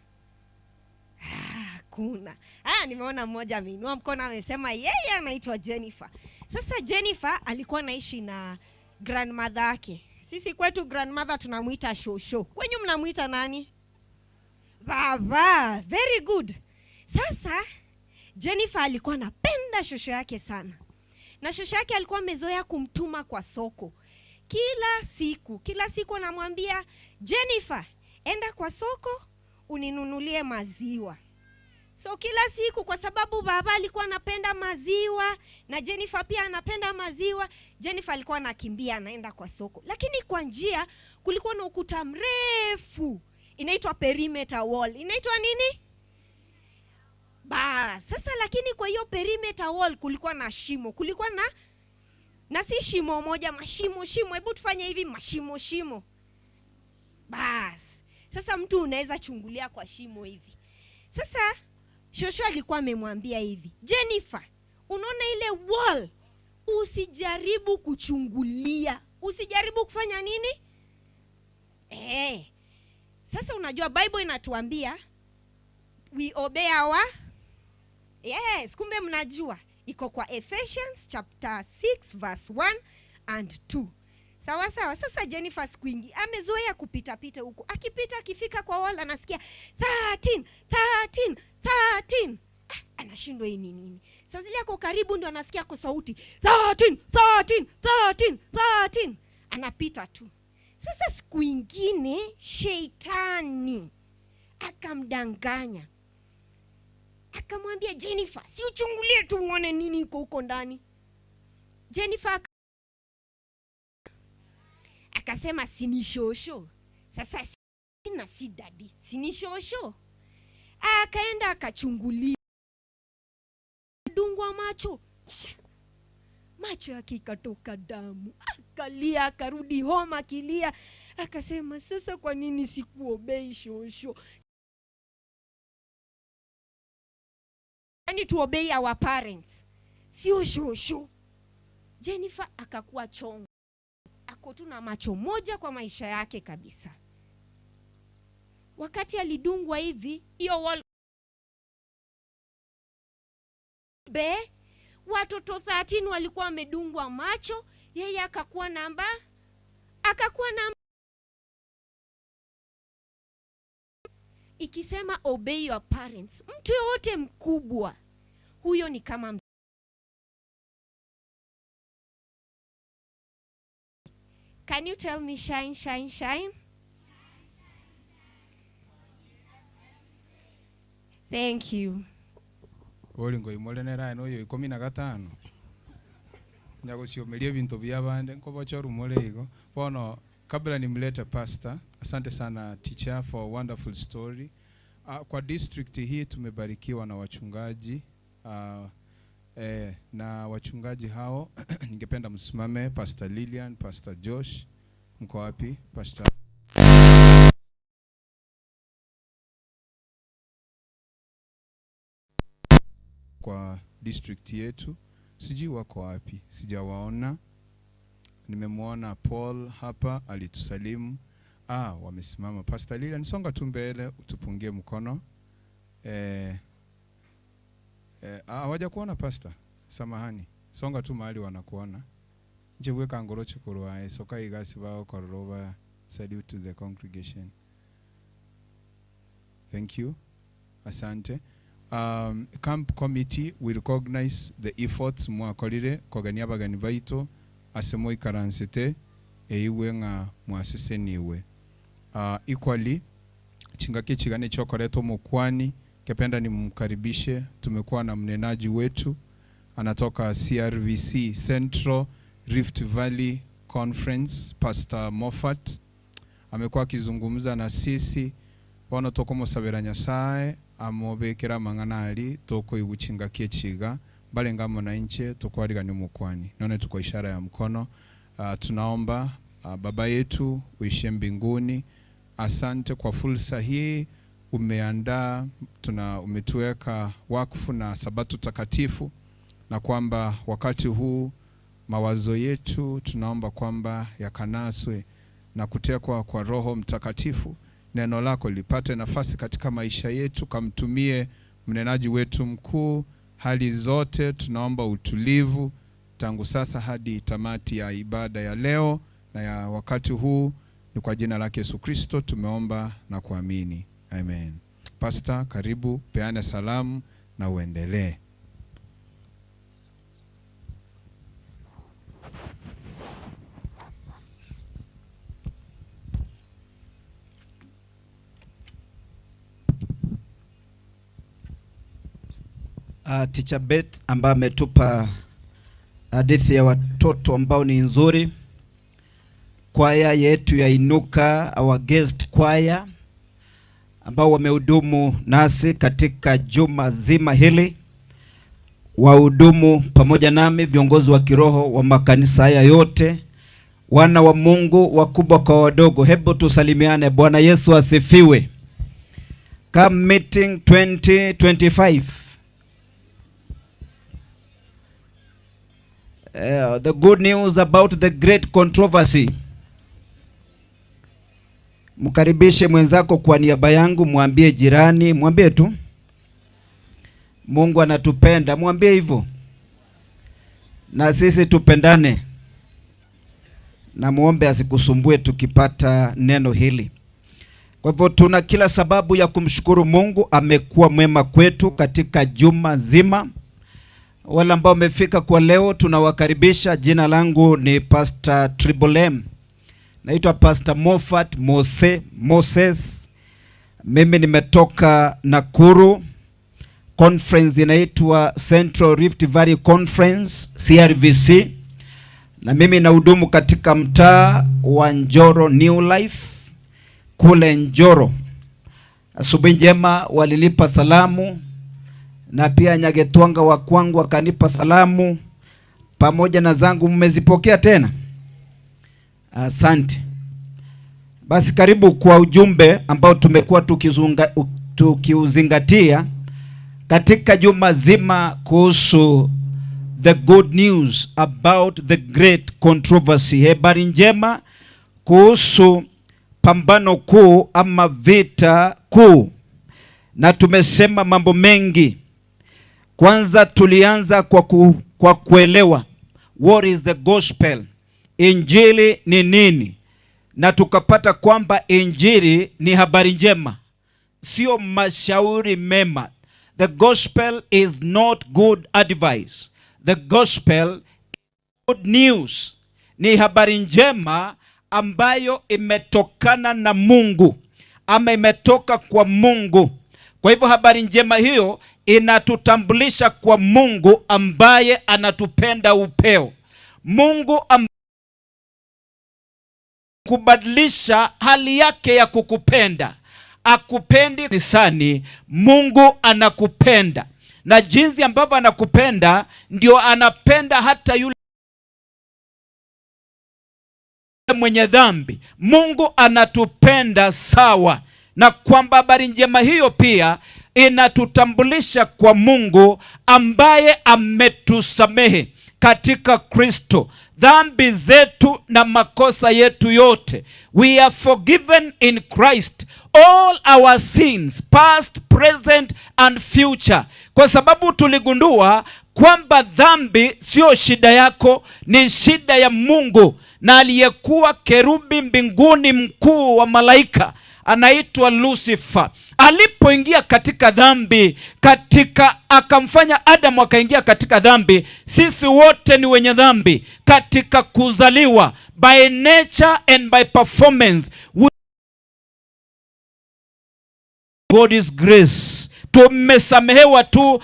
Hakuna. Ah, nimeona mmoja ameinua mkono amesema yeye anaitwa Jennifer. Sasa Jennifer alikuwa anaishi na grandmother yake. Sisi kwetu grandmother tunamuita shosho. Kwenyu mnamuita nani? Baba. Very good. Sasa Jennifer alikuwa anapenda shosho yake sana, na shosho yake alikuwa amezoea kumtuma kwa soko kila siku. Kila siku anamwambia Jennifer, enda kwa soko uninunulie maziwa. So kila siku, kwa sababu baba alikuwa anapenda maziwa na Jennifer pia anapenda maziwa, Jennifer alikuwa anakimbia anaenda kwa soko, lakini kwa njia kulikuwa na ukuta mrefu inaitwa perimeter wall. Inaitwa nini? Ba, sasa lakini kwa hiyo perimeter wall kulikuwa na shimo, kulikuwa na na si shimo moja, mashimo shimo. Hebu tufanye hivi, mashimo shimo. Bas, sasa mtu unaweza chungulia kwa shimo hivi. Sasa shosho alikuwa amemwambia hivi, Jennifer, unaona ile wall, usijaribu kuchungulia, usijaribu kufanya nini? Eh. Sasa unajua Bible inatuambia we obey our Yes, kumbe mnajua iko kwa Ephesians chapter 6 verse 1 and 2. Sawa sawa. Sasa Jennifer siku ingi amezoea kupita pita huku, akipita akifika kwa wall anasikia 13 13 13. Ah, anashindwa hii ni nini? Sasa zile ako karibu ndio anasikia kwa sauti 13 13 13 13, anapita tu. Sasa siku ingine sheitani akamdanganya akamwambia Jennifer, si uchungulie tu uone nini iko huko ndani. Jennifer akasema si ni shosho. Sasa sina si dadi, si ni shosho. Akaenda akachungulia, dungwa macho, macho yake ikatoka damu, akalia, akarudi home akilia, akasema sasa, kwa nini sikuobei shosho? Yani to obey our parents, sio shosho. Jennifer akakuwa chongo, ako tu na macho moja kwa maisha yake kabisa. Wakati alidungwa hivi, hiyo wall be watoto 13 walikuwa wamedungwa macho, yeye akakuwa namba akakuwa namba ikisema obey your parents, mtu yoyote mkubwa huyo ni kama Can you tell me shine shine shine? Thank you. Ori ngoimorenera eno oyo 15 nyagosiomeria ebinto bia bande nkobocha rumore igo bono. Kabla nimlete pastor, asante sana teacher for a wonderful story. Kwa district hii tumebarikiwa na wachungaji na wachungaji hao ningependa msimame. Pastor Lilian, Pastor Josh, mko wapi? Pastor kwa district yetu sijui wako wapi, sijawaona. Nimemwona Paul hapa alitusalimu. Wamesimama. Pastor Lilian, songa tu mbele utupungie mkono. Hawajakuona pastor? Samahani. Songa tu mahali wanakuona. Nje weka ngoroche kurwa soka igasi bao kororoba. Salute to the congregation. Thank you. Asante. Camp committee we recognize the efforts mwakorire kogenia abageni baito ase moikaransete eiwe ng'a mwaseseniwe. Equally chingaki chigane chokoreto mokwani kependa nimkaribishe. Tumekuwa na mnenaji wetu anatoka CRVC Central Rift Valley Conference, Pastor Moffat amekuwa akizungumza na sisi bono tokomosabera Nyasaye amobekera mang'ana ari tokoiguchingakie chiga balenga mwananchi tokwarigani mukwani none tuko ishara ya mkono. Tunaomba baba yetu uishie mbinguni, asante kwa fursa hii umeandaa tuna umetuweka wakfu na Sabato takatifu, na kwamba wakati huu mawazo yetu tunaomba kwamba yakanaswe na kutekwa kwa Roho Mtakatifu, neno lako lipate nafasi katika maisha yetu, kamtumie mnenaji wetu mkuu. Hali zote tunaomba utulivu tangu sasa hadi tamati ya ibada ya leo na ya wakati huu. Ni kwa jina lake Yesu Kristo tumeomba na kuamini, amen. Pastor, karibu peane salamu na uendelee. Teacher Beth ambaye ametupa hadithi ya watoto ambao ni nzuri. Kwaya yetu ya Inuka, our guest choir ambao wamehudumu nasi katika juma zima hili, wahudumu pamoja nami, viongozi wa kiroho wa makanisa haya yote, wana wa Mungu wakubwa kwa wadogo, hebu tusalimiane. Bwana Yesu asifiwe. Camp meeting 2025. The good news about the great controversy. Mkaribishe mwenzako kwa niaba yangu, mwambie jirani, mwambie tu Mungu anatupenda, mwambie hivyo, na sisi tupendane, na muombe asikusumbue tukipata neno hili. Kwa hivyo tuna kila sababu ya kumshukuru Mungu, amekuwa mwema kwetu katika juma zima. Wale ambao wamefika kwa leo tunawakaribisha. Jina langu ni Pastor Triple M. Naitwa Pastor Moffat Mose, Moses. Mimi nimetoka Nakuru. Conference inaitwa Central Rift Valley Conference CRVC, na mimi nahudumu katika mtaa wa Njoro New Life kule Njoro. Asubuhi njema walinipa salamu na pia Nyagetwanga wa kwangu akanipa salamu pamoja na zangu, mmezipokea tena? Asante. Basi karibu kwa ujumbe ambao tumekuwa tukiuzingatia katika juma zima kuhusu the good news about the great controversy, habari njema kuhusu pambano kuu ama vita kuu. Na tumesema mambo mengi. Kwanza tulianza kwa kuelewa what is the gospel, injili ni nini, na tukapata kwamba injili ni habari njema, sio mashauri mema. The gospel is not good advice. The gospel is good news. Ni habari njema ambayo imetokana na Mungu ama imetoka kwa Mungu. Kwa hivyo habari njema hiyo inatutambulisha kwa Mungu ambaye anatupenda upeo. Mungu kubadilisha hali yake ya kukupenda. Akupendi kanisani, Mungu anakupenda. Na jinsi ambavyo anakupenda ndio anapenda hata yule mwenye dhambi. Mungu anatupenda sawa, na kwamba habari njema hiyo pia inatutambulisha kwa Mungu ambaye ametusamehe katika Kristo dhambi zetu na makosa yetu yote. We are forgiven in Christ all our sins, past, present and future. Kwa sababu tuligundua kwamba dhambi sio shida yako, ni shida ya Mungu. Na aliyekuwa kerubi mbinguni mkuu wa malaika anaitwa Lucifer, alipoingia katika dhambi, akamfanya Adamu akaingia katika dhambi. Sisi wote ni wenye dhambi katika kuzaliwa, by nature and by performance. God is grace. Tumesamehewa tu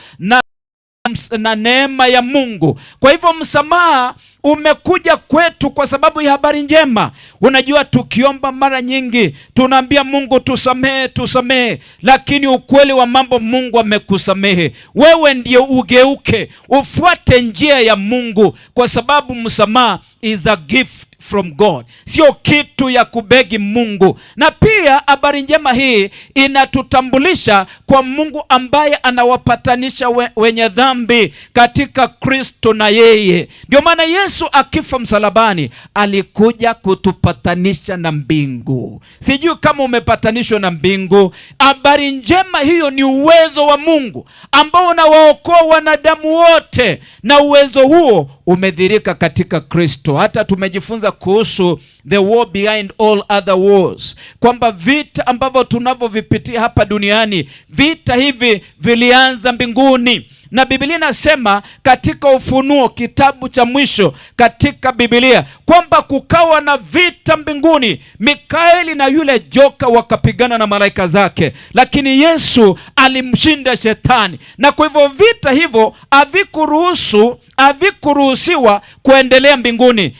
na neema ya Mungu. Kwa hivyo msamaha umekuja kwetu kwa sababu ya habari njema. Unajua, tukiomba mara nyingi tunaambia Mungu tusamehe, tusamehe, lakini ukweli wa mambo, Mungu amekusamehe wewe. Ndio ugeuke ufuate njia ya Mungu, kwa sababu msamaha is a gift from God, sio kitu ya kubegi Mungu. Na pia habari njema hii inatutambulisha kwa Mungu ambaye anawapatanisha we, wenye dhambi katika Kristo na yeye. Ndio maana Yesu akifa msalabani alikuja kutupatanisha na mbingu. Sijui kama umepatanishwa na mbingu. Habari njema hiyo ni uwezo wa Mungu ambao unawaokoa wanadamu wote, na uwezo huo umedhirika katika Kristo. Hata tumejifunza kuhusu the war behind all other wars, kwamba vita ambavyo tunavyovipitia hapa duniani, vita hivi vilianza mbinguni na Biblia inasema katika Ufunuo, kitabu cha mwisho katika Biblia, kwamba kukawa na vita mbinguni, Mikaeli na yule joka wakapigana na malaika zake, lakini Yesu alimshinda shetani, na kwa hivyo vita hivyo havikuruhusu havikuruhusiwa kuendelea mbinguni.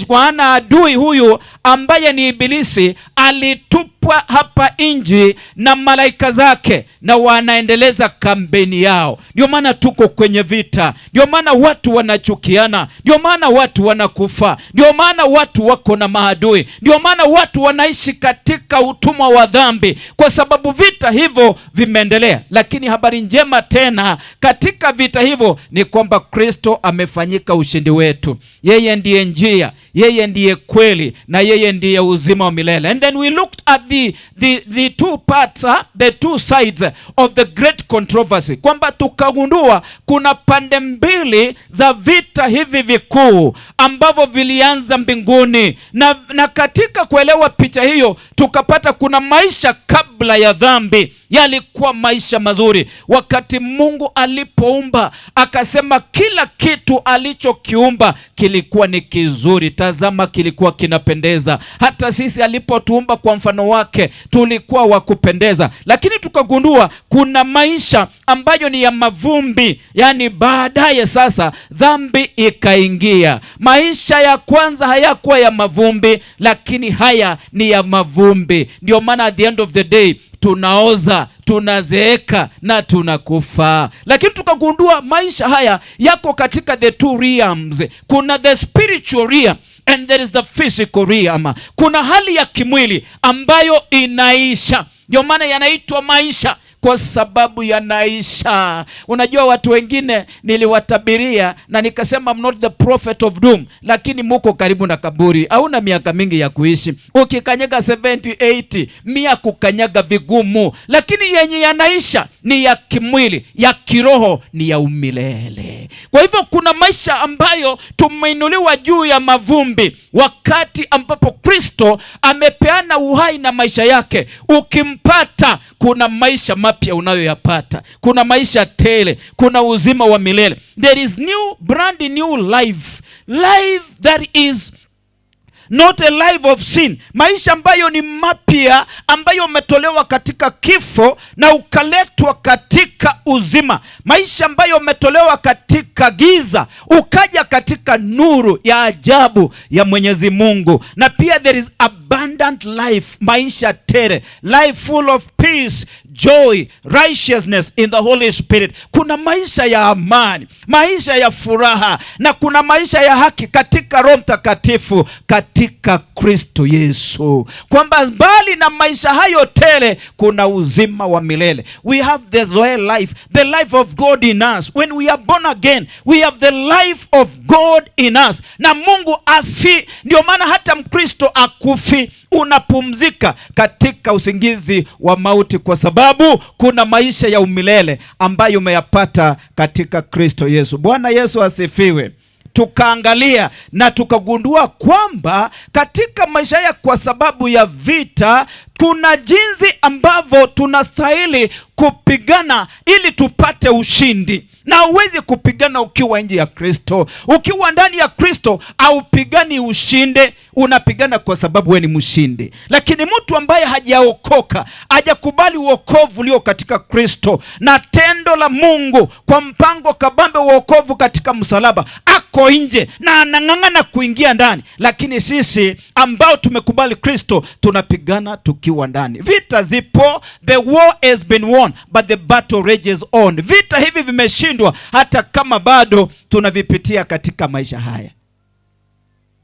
Maana adui huyu ambaye ni Ibilisi alitupwa hapa nji na malaika zake, na wanaendeleza kampeni yao. Ndio maana tuko kwenye vita, ndio maana watu wanachukiana, ndio maana watu wanakufa, ndio maana watu wako na maadui, ndio maana watu wanaishi katika utumwa wa dhambi, kwa sababu vita hivyo vimeendelea. Lakini habari njema tena katika vita hivyo ni kwamba Kristo amefanyika ushindi wetu. Yeye ndiye njia, yeye ndiye kweli na yeye ndiye uzima wa milele. And then we looked at the two parts, the two sides of the great controversy, kwamba tukagundua kuna pande mbili za vita hivi vikuu ambavyo vilianza mbinguni, na katika kuelewa picha hiyo tukapata kuna maisha kabla ya dhambi yalikuwa maisha mazuri. Wakati Mungu alipoumba akasema kila kitu alichokiumba kilikuwa ni kizuri, tazama kilikuwa kinapendeza. Hata sisi alipotuumba kwa mfano wake tulikuwa wa kupendeza, lakini tukagundua kuna maisha ambayo ni ya mavumbi, yani baadaye sasa dhambi ikaingia. Maisha ya kwanza hayakuwa ya mavumbi, lakini haya ni ya mavumbi. Ndio maana at the end of the day tunaoza, tunazeeka na tunakufa. Lakini tukagundua maisha haya yako katika the two realms. Kuna the spiritual realm and there is the physical realm. Kuna hali ya kimwili ambayo inaisha, ndio maana yanaitwa maisha kwa sababu yanaisha. Unajua, watu wengine niliwatabiria na nikasema I'm not the prophet of doom, lakini muko karibu na kaburi, hauna miaka mingi ya kuishi. Ukikanyaga 70 80, mia kukanyaga vigumu, lakini yenye yanaisha ni ya kimwili, ya kiroho ni ya umilele. Kwa hivyo kuna maisha ambayo tumeinuliwa juu ya mavumbi, wakati ambapo Kristo amepeana uhai na maisha yake. Ukimpata, kuna maisha mapya unayoyapata, kuna maisha tele, kuna uzima wa milele. There is new brand new life, life that is not a life of sin, maisha ambayo ni mapya, ambayo umetolewa katika kifo na ukaletwa katika uzima, maisha ambayo umetolewa katika giza ukaja katika nuru ya ajabu ya Mwenyezi Mungu. Na pia there is abundant life, maisha tele, life full of peace, joy, righteousness in the Holy Spirit. Kuna maisha ya amani, maisha ya furaha na kuna maisha ya haki katika Roho Mtakatifu, katika Kristo Yesu, kwamba mbali na maisha hayo tele kuna uzima wa milele. We have the Zoe life, the life of God in us. When we are born again, we have the life of God in us, na Mungu afi. Ndio maana hata Mkristo akufi, unapumzika katika usingizi wa mauti, kwa sababu kuna maisha ya umilele ambayo umeyapata katika Kristo Yesu. Bwana Yesu asifiwe. Tukaangalia na tukagundua kwamba katika maisha haya, kwa sababu ya vita, kuna jinsi ambavyo tunastahili kupigana ili tupate ushindi. Na huwezi kupigana ukiwa nje ya Kristo. Ukiwa ndani ya Kristo haupigani ushinde, unapigana kwa sababu wewe ni mshindi. Lakini mtu ambaye hajaokoka, hajakubali uokovu ulio katika Kristo na tendo la Mungu kwa mpango kabambe wa wokovu katika msalaba, ako nje na anang'ang'ana kuingia ndani. Lakini sisi ambao tumekubali Kristo tunapigana tukiwa ndani. Vita zipo, the war has been won but the battle rages on. Vita hivi vimeshindwa hata kama bado tunavipitia katika maisha haya.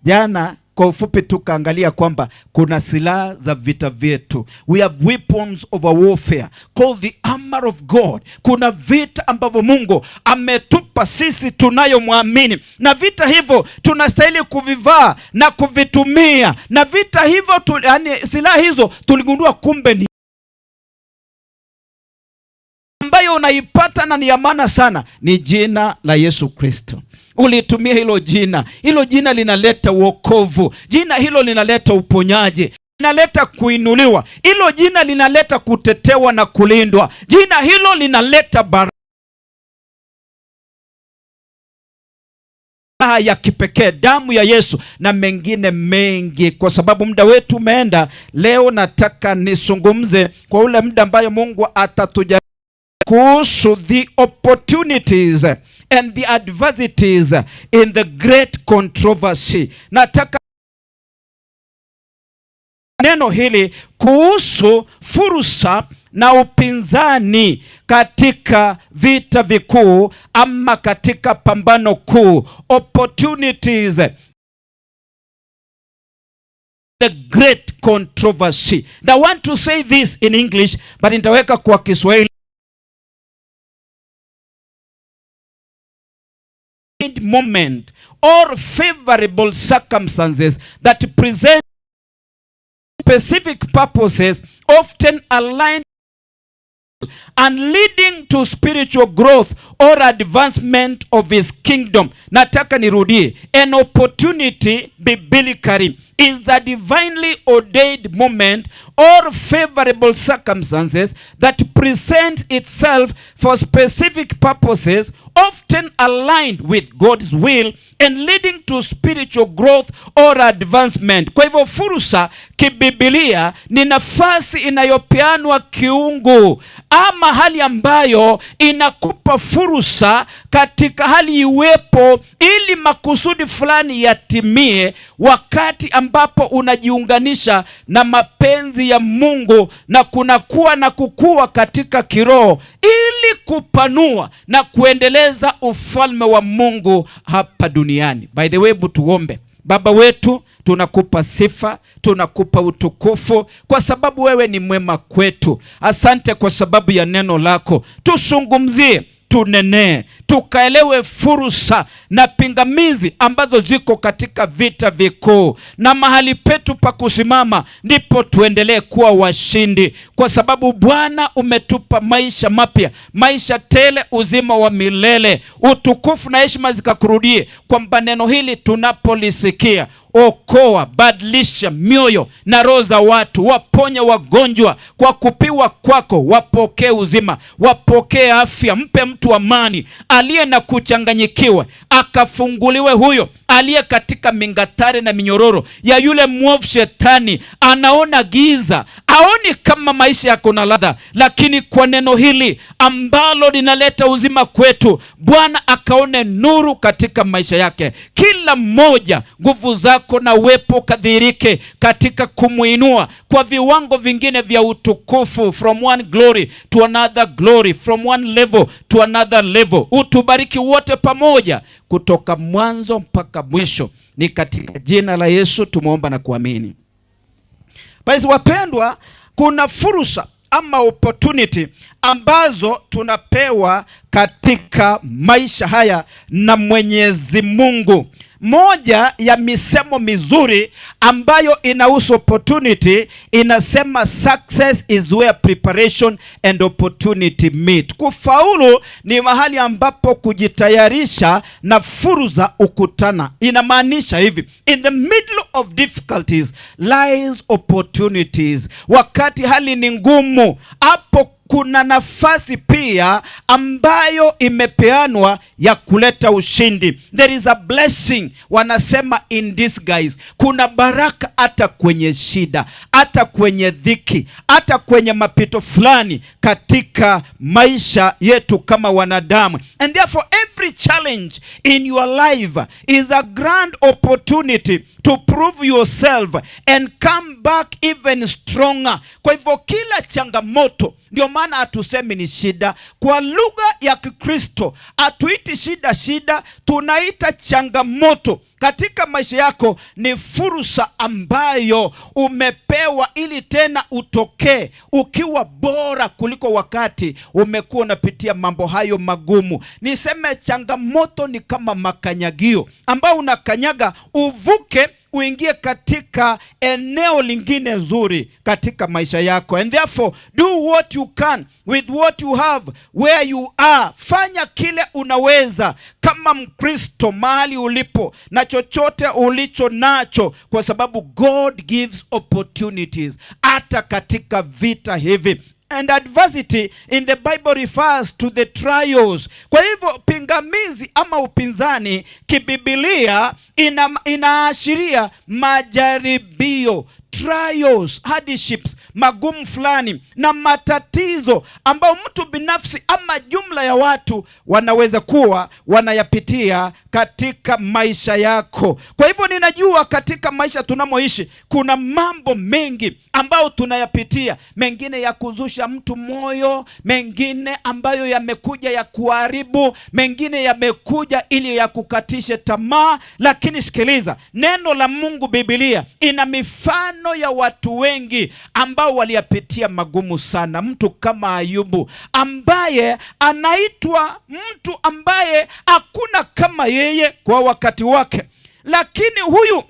Jana Kwa ufupi tukaangalia kwamba kuna silaha za vita vyetu. We have weapons of our warfare called the armor of God. Kuna vita ambavyo Mungu ametupa sisi tunayomwamini, na vita hivyo tunastahili kuvivaa na kuvitumia, na vita hivyo tu, yani silaha hizo tuligundua kumbe ni ambayo unaipata na ni ya maana sana ni jina la Yesu Kristo. Ulitumia hilo jina, hilo jina linaleta wokovu, jina hilo linaleta uponyaji, linaleta kuinuliwa, hilo jina linaleta kutetewa na kulindwa, jina hilo linaleta baraka ya kipekee, damu ya Yesu na mengine mengi. Kwa sababu muda wetu umeenda, leo nataka nisungumze kwa ule muda ambayo Mungu atatujalia kuhusu the opportunities and the adversities in the great controversy. Nataka neno hili kuhusu fursa na upinzani katika vita vikuu ama katika pambano kuu, opportunities the great controversy. And I want to say this in English but nitaweka kwa Kiswahili. Moment or favorable circumstances that present specific purposes often aligned and leading to spiritual growth or advancement of his kingdom. Nataka nirudie, an opportunity biblically is a divinely ordained moment or favorable circumstances that present itself for specific purposes often aligned with God's will and leading to spiritual growth or advancement. Kwa hivyo fursa kibibilia ni nafasi inayopeanwa kiungu ama hali ambayo inakupa fursa katika hali iwepo ili makusudi fulani yatimie, wakati ambapo unajiunganisha na mapenzi ya Mungu na kunakuwa na kukua katika kiroho ili kupanua na kuendeleza ufalme wa Mungu hapa duniani. By the way, hebu tuombe. Baba wetu, tunakupa sifa, tunakupa utukufu kwa sababu wewe ni mwema kwetu. Asante kwa sababu ya neno lako. Tusungumzie, tunenee, tukaelewe fursa na pingamizi ambazo ziko katika vita vikuu, na mahali petu pa kusimama ndipo tuendelee kuwa washindi, kwa sababu Bwana umetupa maisha mapya, maisha tele, uzima wa milele. Utukufu na heshima zikakurudie, kwamba neno hili tunapolisikia, okoa, badilisha mioyo na roho za watu, waponye wagonjwa kwa kupiwa kwako, wapokee uzima, wapokee afya. Mpe mtu amani, aliye na kuchanganyikiwa akafunguliwe, huyo aliye katika mingatare na minyororo ya yule mwovu shetani, anaona giza, aoni kama maisha yako na ladha, lakini kwa neno hili ambalo linaleta uzima kwetu, Bwana akaone nuru katika maisha yake. Kila mmoja nguvu zako na uwepo kadhihirike katika kumuinua kwa viwango vingine vya utukufu, from one glory to another glory, from one level to another level. Utubariki wote pamoja kutoka mwanzo mpaka mwisho. Ni katika jina la Yesu tumeomba na kuamini. Basi wapendwa, kuna fursa ama opportunity ambazo tunapewa katika maisha haya na Mwenyezi Mungu. Moja ya misemo mizuri ambayo inahusu opportunity inasema success is where preparation and opportunity meet. Kufaulu ni mahali ambapo kujitayarisha na fursa ukutana. Inamaanisha hivi, in the middle of difficulties lies opportunities. Wakati hali ni ngumu, hapo kuna nafasi pia ambayo imepeanwa ya kuleta ushindi. There is a blessing, wanasema in disguise. Kuna baraka hata kwenye shida, hata kwenye dhiki, hata kwenye mapito fulani katika maisha yetu kama wanadamu. And therefore every challenge in your life is a grand opportunity to prove yourself and come back even stronger. Kwa hivyo kila changamoto, ndio maana hatusemi ni shida. Kwa lugha ya Kikristo hatuiti shida shida, tunaita changamoto. katika maisha yako ni fursa ambayo umepewa ili tena utokee ukiwa bora kuliko wakati umekuwa unapitia mambo hayo magumu. Niseme changamoto ni kama makanyagio ambao unakanyaga uvuke uingie katika eneo lingine zuri katika maisha yako. And therefore do what you can with what you have where you are. Fanya kile unaweza kama Mkristo mahali ulipo na chochote ulicho nacho, kwa sababu God gives opportunities hata katika vita hivi. And adversity in the Bible refers to the trials. Kwa hivyo pingamizi ama upinzani kibibilia inaashiria majaribio, trials, hardships, magumu fulani na matatizo ambayo mtu binafsi ama jumla ya watu wanaweza kuwa wanayapitia katika maisha yako. Kwa hivyo ninajua katika maisha tunamoishi kuna mambo mengi ambayo tunayapitia, mengine ya kuzusha mtu moyo, mengine ambayo yamekuja ya kuharibu, mengine yamekuja ili ya kukatishe tamaa. Lakini sikiliza, neno la Mungu Biblia ina mifano ya watu wengi ambao waliyapitia magumu sana. Mtu kama Ayubu ambaye anaitwa mtu ambaye hakuna kama yeye kwa wakati wake, lakini huyu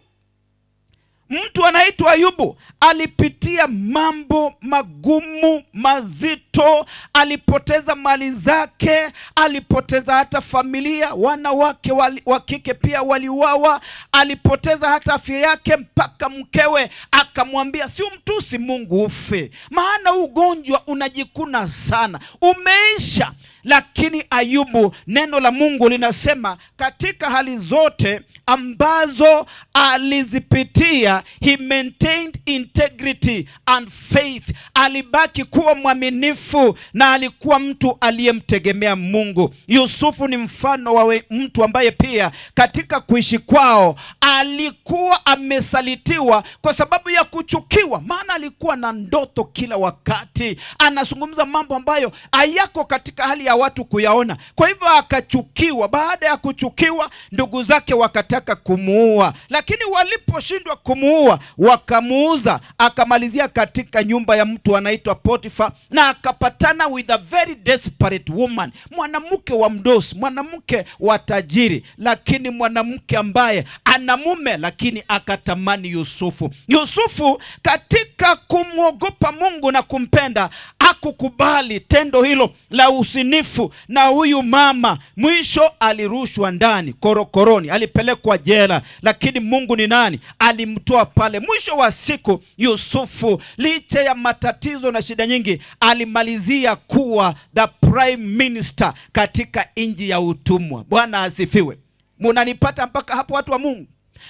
mtu anaitwa Ayubu alipitia mambo magumu mazito. Alipoteza mali zake, alipoteza hata familia, wanawake wa kike pia waliuawa, alipoteza hata afya yake, mpaka mkewe akamwambia si umtusi Mungu ufe, maana ugonjwa unajikuna sana, umeisha. Lakini Ayubu, neno la Mungu linasema katika hali zote ambazo alizipitia, he maintained integrity and faith. Alibaki kuwa mwaminifu na alikuwa mtu aliyemtegemea Mungu. Yusufu ni mfano wa mtu ambaye pia katika kuishi kwao alikuwa amesalitiwa kwa sababu ya kuchukiwa, maana alikuwa na ndoto kila wakati, anazungumza mambo ambayo hayako katika hali ya watu kuyaona. Kwa hivyo akachukiwa. Baada ya kuchukiwa, ndugu zake wakataka kumuua, lakini waliposhindwa kumuua wakamuuza, akamalizia katika nyumba ya mtu anaitwa Potifa, na akapatana with a very desperate woman, mwanamke wa mdosi, mwanamke wa tajiri, lakini mwanamke ambaye ana mume, lakini akatamani Yusufu. Yusufu katika kumwogopa Mungu na kumpenda hakukubali tendo hilo la usinifu na huyu mama. Mwisho alirushwa ndani korokoroni, alipelekwa jela, lakini Mungu ni nani? Alimtoa pale. Mwisho wa siku Yusufu, licha ya matatizo na shida nyingi, alimalizia kuwa the prime minister katika nchi ya utumwa. Bwana asifiwe. Munanipata mpaka hapo, watu wa Mungu?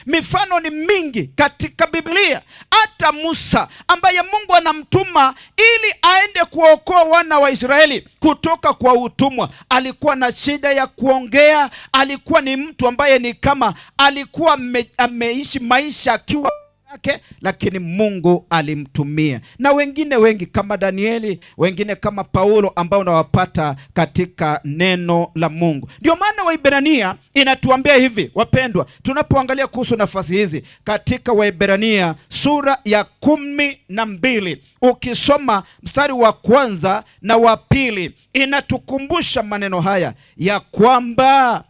Mifano ni mingi katika Biblia. Hata Musa ambaye Mungu anamtuma ili aende kuwaokoa wana wa Israeli kutoka kwa utumwa, alikuwa na shida ya kuongea. Alikuwa ni mtu ambaye ni kama alikuwa ameishi maisha akiwa yake, lakini Mungu alimtumia. Na wengine wengi kama Danieli, wengine kama Paulo ambao unawapata katika neno la Mungu. Ndio maana Waibrania inatuambia hivi, wapendwa, tunapoangalia kuhusu nafasi hizi katika Waibrania sura ya 12, ukisoma mstari wa kwanza na wa pili, inatukumbusha maneno haya ya kwamba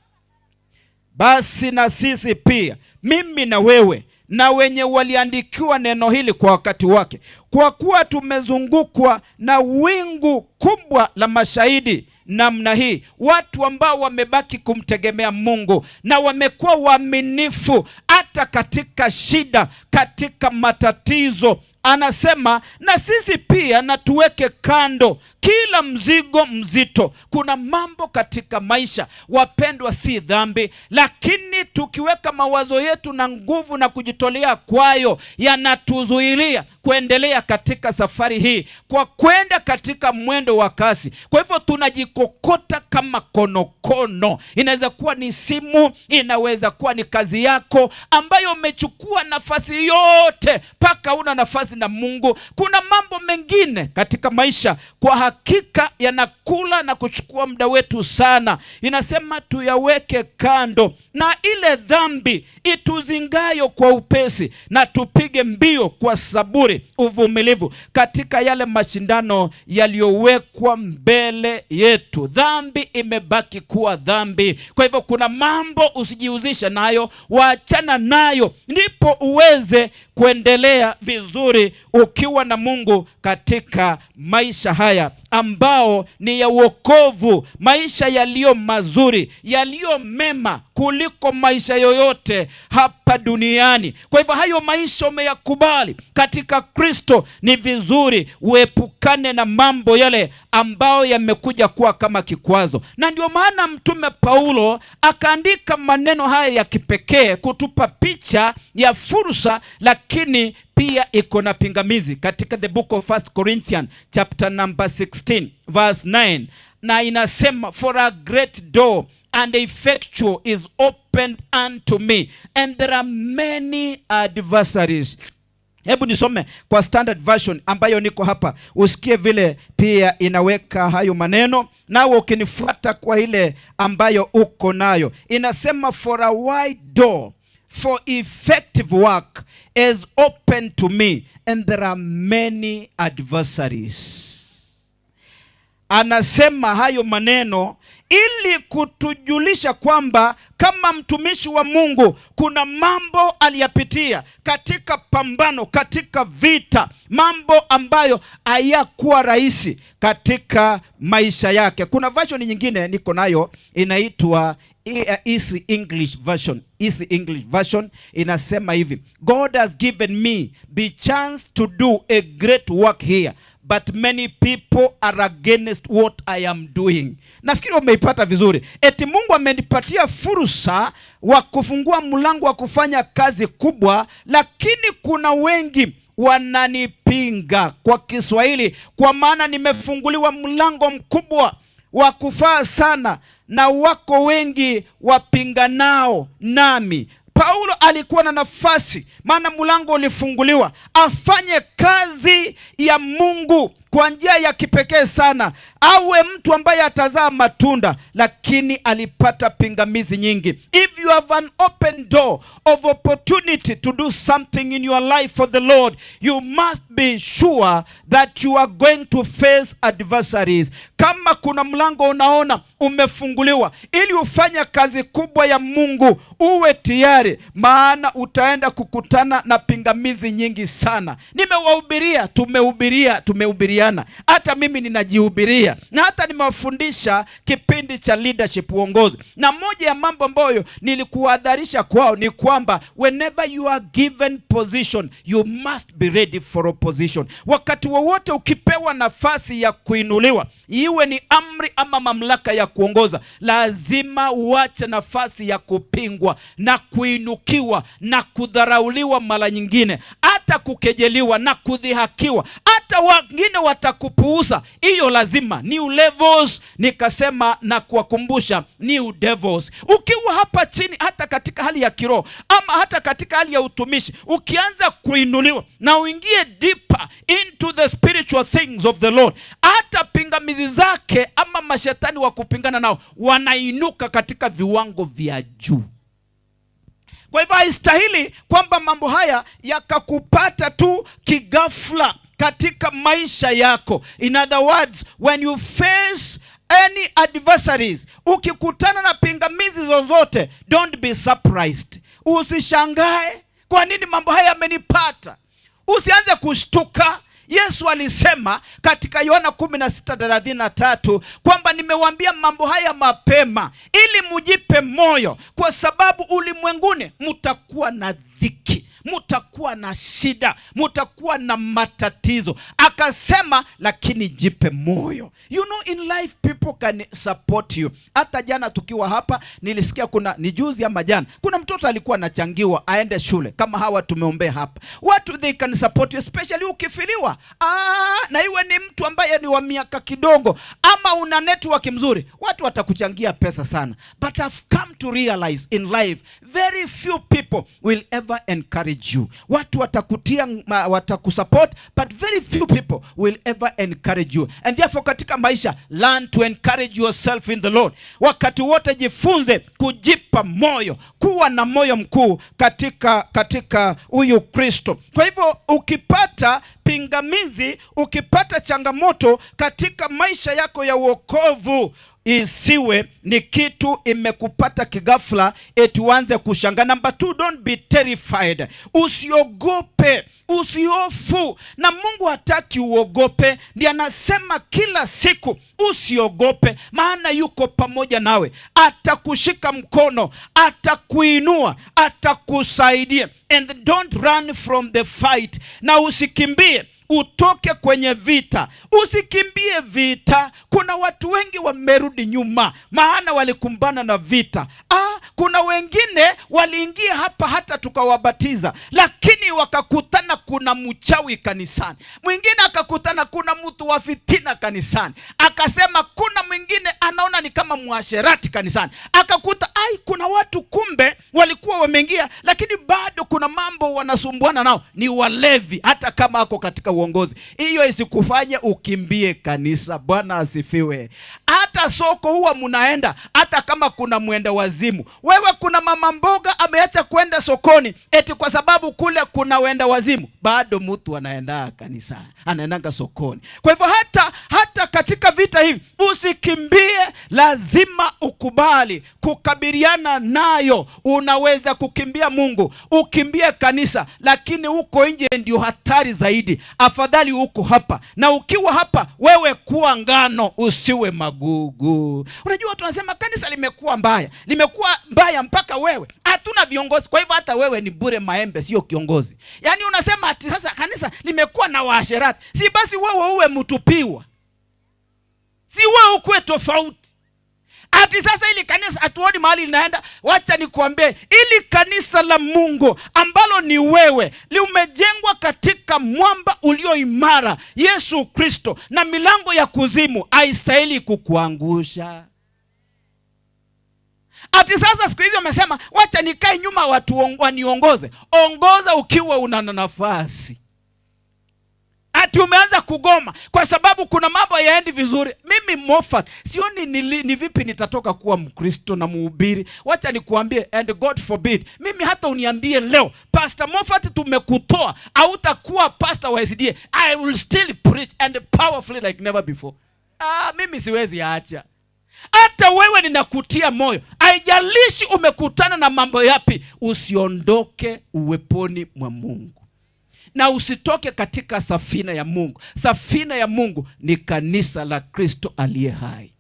basi na sisi pia, mimi na wewe na wenye waliandikiwa neno hili kwa wakati wake, kwa kuwa tumezungukwa na wingu kubwa la mashahidi namna hii, watu ambao wamebaki kumtegemea Mungu na wamekuwa waaminifu hata katika shida, katika matatizo. Anasema na sisi pia na tuweke kando kila mzigo mzito. Kuna mambo katika maisha wapendwa, si dhambi, lakini tukiweka mawazo yetu na nguvu na kujitolea kwayo, yanatuzuilia kuendelea katika safari hii kwa kwenda katika mwendo wa kasi. Kwa hivyo tunajikokota kama kama konokono. Inaweza kuwa ni simu, inaweza kuwa ni kazi yako ambayo umechukua nafasi yote mpaka una nafasi na Mungu. Kuna mambo mengine katika maisha kwa hakika yanakula na kuchukua muda wetu sana. Inasema tuyaweke kando na ile dhambi ituzingayo kwa upesi, na tupige mbio kwa saburi, uvumilivu katika yale mashindano yaliyowekwa mbele yetu. Dhambi imebaki kuwa dhambi. Kwa hivyo kuna mambo usijihusishe nayo, waachana nayo, ndipo uweze kuendelea vizuri ukiwa na Mungu katika maisha haya ambao ni ya uokovu, maisha yaliyo mazuri, yaliyo mema kuliko maisha yoyote hapa duniani. Kwa hivyo hayo maisha umeyakubali katika Kristo, ni vizuri uepukane na mambo yale ambayo yamekuja kuwa kama kikwazo. Na ndio maana Mtume Paulo akaandika maneno haya ya kipekee kutupa picha ya fursa, lakini pia iko na pingamizi katika the book of First Corinthians chapter number 16 verse 9, na inasema for a great door and effectual is opened unto me and there are many adversaries. Hebu nisome kwa standard version ambayo niko hapa, usikie vile pia inaweka hayo maneno, nawe ukinifuata kwa ile ambayo uko nayo. Inasema for a wide door for effective work is open to me and there are many adversaries. Anasema hayo maneno ili kutujulisha kwamba kama mtumishi wa Mungu kuna mambo aliyapitia katika pambano, katika vita, mambo ambayo hayakuwa rahisi katika maisha yake. Kuna version nyingine niko nayo inaitwa Easy English Version. Easy English Version inasema hivi: God has given me the chance to do a great work here but many people are against what I am doing. Nafikiri umeipata vizuri. Eti Mungu amenipatia fursa wa kufungua mlango wa kufanya kazi kubwa, lakini kuna wengi wananipinga. Kwa Kiswahili, kwa maana nimefunguliwa mlango mkubwa wa kufaa sana, na wako wengi wapinganao nami. Paulo alikuwa na nafasi, maana mlango ulifunguliwa afanye kazi ya Mungu kwa njia ya kipekee sana, awe mtu ambaye atazaa matunda, lakini alipata pingamizi nyingi. If you have an open door of opportunity to do something in your life for the Lord, you must be sure that you are going to face adversaries. Kama kuna mlango unaona umefunguliwa ili ufanye kazi kubwa ya Mungu, uwe tayari, maana utaenda kukutana na pingamizi nyingi sana. Nimewahubiria, tumehubiria, tumehubiriana, hata mimi ninajihubiria na hata nimewafundisha kipindi cha leadership, uongozi, na moja ya mambo ambayo nilikuhadharisha kwao ni kwamba whenever you are given position you must be ready for opposition. Wakati wowote ukipewa nafasi ya kuinuliwa, iwe ni amri ama mamlaka ya kuongoza, lazima uache nafasi ya kupingwa na kuinukiwa na kudharauliwa, mara nyingine hata kukejeliwa na kudhihakiwa, hata wengine watakupuuza. Hiyo lazima. New levels, nikasema na kuwakumbusha new devils. Ukiwa hapa chini, hata katika hali ya kiroho ama hata katika hali ya utumishi, ukianza kuinuliwa na uingie deeper into the spiritual things of the Lord, hata pingamizi zake ama mashetani wa kupingana nao wanainuka katika viwango vya juu. Kwa hivyo haistahili kwamba mambo haya yakakupata tu kigafla katika maisha yako. In other words, when you face any adversaries, ukikutana na pingamizi zozote, don't be surprised. Usishangae, kwa nini mambo haya yamenipata? Usianze kushtuka. Yesu alisema katika Yohana 16:33 kwamba nimewaambia mambo haya mapema ili mujipe moyo, kwa sababu ulimwenguni mtakuwa na dhiki. mutakuwa na shida, mutakuwa na matatizo. Akasema lakini jipe moyo. You know in life people can support you. Hata jana tukiwa hapa nilisikia kuna ni juzi ama jana, kuna mtoto alikuwa anachangiwa aende shule kama hawa tumeombea hapa. Watu they can support you especially ukifiliwa. Ah, na iwe ni mtu ambaye ni wa miaka kidogo ama una network mzuri, watu watakuchangia pesa sana. But I've come to realize in life very few people will ever encourage you. Watu watakutia watakusupport but very few people will ever encourage you. And therefore katika maisha learn to encourage yourself in the Lord. Wakati wote jifunze kujipa moyo, kuwa na moyo mkuu katika huyu Kristo. Kwa hivyo ukipata pingamizi, ukipata changamoto katika maisha yako ya wokovu, isiwe ni kitu imekupata kighafla eti uanze kushangaa. Number 2, don't be terrified. Usiogope, usihofu. Na Mungu hataki uogope, ndiye anasema kila siku usiogope, maana yuko pamoja nawe, atakushika mkono, atakuinua, atakusaidia. And don't run from the fight, na usikimbie utoke kwenye vita. Usikimbie vita. Kuna watu wengi wamerudi nyuma maana walikumbana na vita. Kuna wengine waliingia hapa hata tukawabatiza, lakini wakakutana kuna mchawi kanisani. Mwingine akakutana kuna mtu wa fitina kanisani. Akasema kuna mwingine anaona ni kama mwasherati kanisani. Akakuta ai, kuna watu kumbe walikuwa wameingia, lakini bado kuna mambo wanasumbuana nao, ni walevi, hata kama ako katika uongozi. Hiyo isikufanye ukimbie kanisa. Bwana asifiwe. Hata soko huwa mnaenda, hata kama kuna mwenda wazimu. Wewe kuna mama mboga ameacha kwenda sokoni eti kwa sababu kule kuna wenda wazimu, bado mtu anaenda kanisa, anaendanga sokoni. Kwa hivyo hata katika vita hivi usikimbie, lazima ukubali kukabiliana nayo. Unaweza kukimbia Mungu, ukimbie kanisa, lakini huko nje ndio hatari zaidi. Afadhali uko hapa, na ukiwa hapa wewe kuwa ngano, usiwe magugu. Unajua watu wanasema kanisa limekuwa mbaya, limekuwa mbaya mpaka wewe hatuna viongozi. Kwa hivyo hata wewe ni bure maembe, sio kiongozi. Yaani unasema ati sasa kanisa limekuwa na waasherati. Si basi wewe uwe mtupiwa, si wewe ukuwe tofauti. Ati sasa ili kanisa hatuoni mahali linaenda. Wacha nikuambie, ili kanisa la Mungu ambalo ni wewe limejengwa katika mwamba ulio imara, Yesu Kristo, na milango ya kuzimu haistahili kukuangusha. Ati sasa siku hizi wamesema wacha nikae nyuma watu waniongoze. Ongoza ukiwa una nafasi. Ati umeanza kugoma kwa sababu kuna mambo hayaendi vizuri. Mimi Moffat sioni ni vipi nitatoka kuwa Mkristo na mhubiri. Wacha nikuambie, and God forbid, mimi hata uniambie leo Pastor Moffat tumekutoa, hautakuwa pastor wa SDA, I will still preach and powerfully like never before. Mimi siwezi acha. Hata wewe ninakutia moyo, haijalishi umekutana na mambo yapi, usiondoke uweponi mwa Mungu. Na usitoke katika safina ya Mungu. Safina ya Mungu ni kanisa la Kristo aliye hai.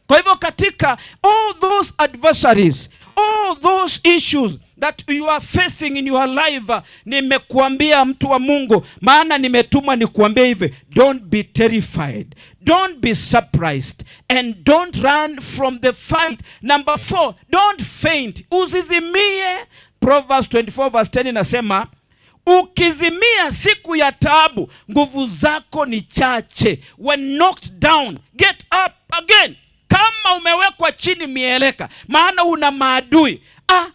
Kwa hivyo katika all those adversaries, all those issues that you are facing in your life, nimekuambia mtu wa Mungu, maana nimetumwa nikuambie hivi, don't be terrified, don't be surprised, and don't run from the fight. Number 4, don't faint. Usizimie. Proverbs 24 verse 10 inasema, ukizimia siku ya taabu, nguvu zako ni chache. When knocked down, get up again. Kama umewekwa chini mieleka, maana una maadui,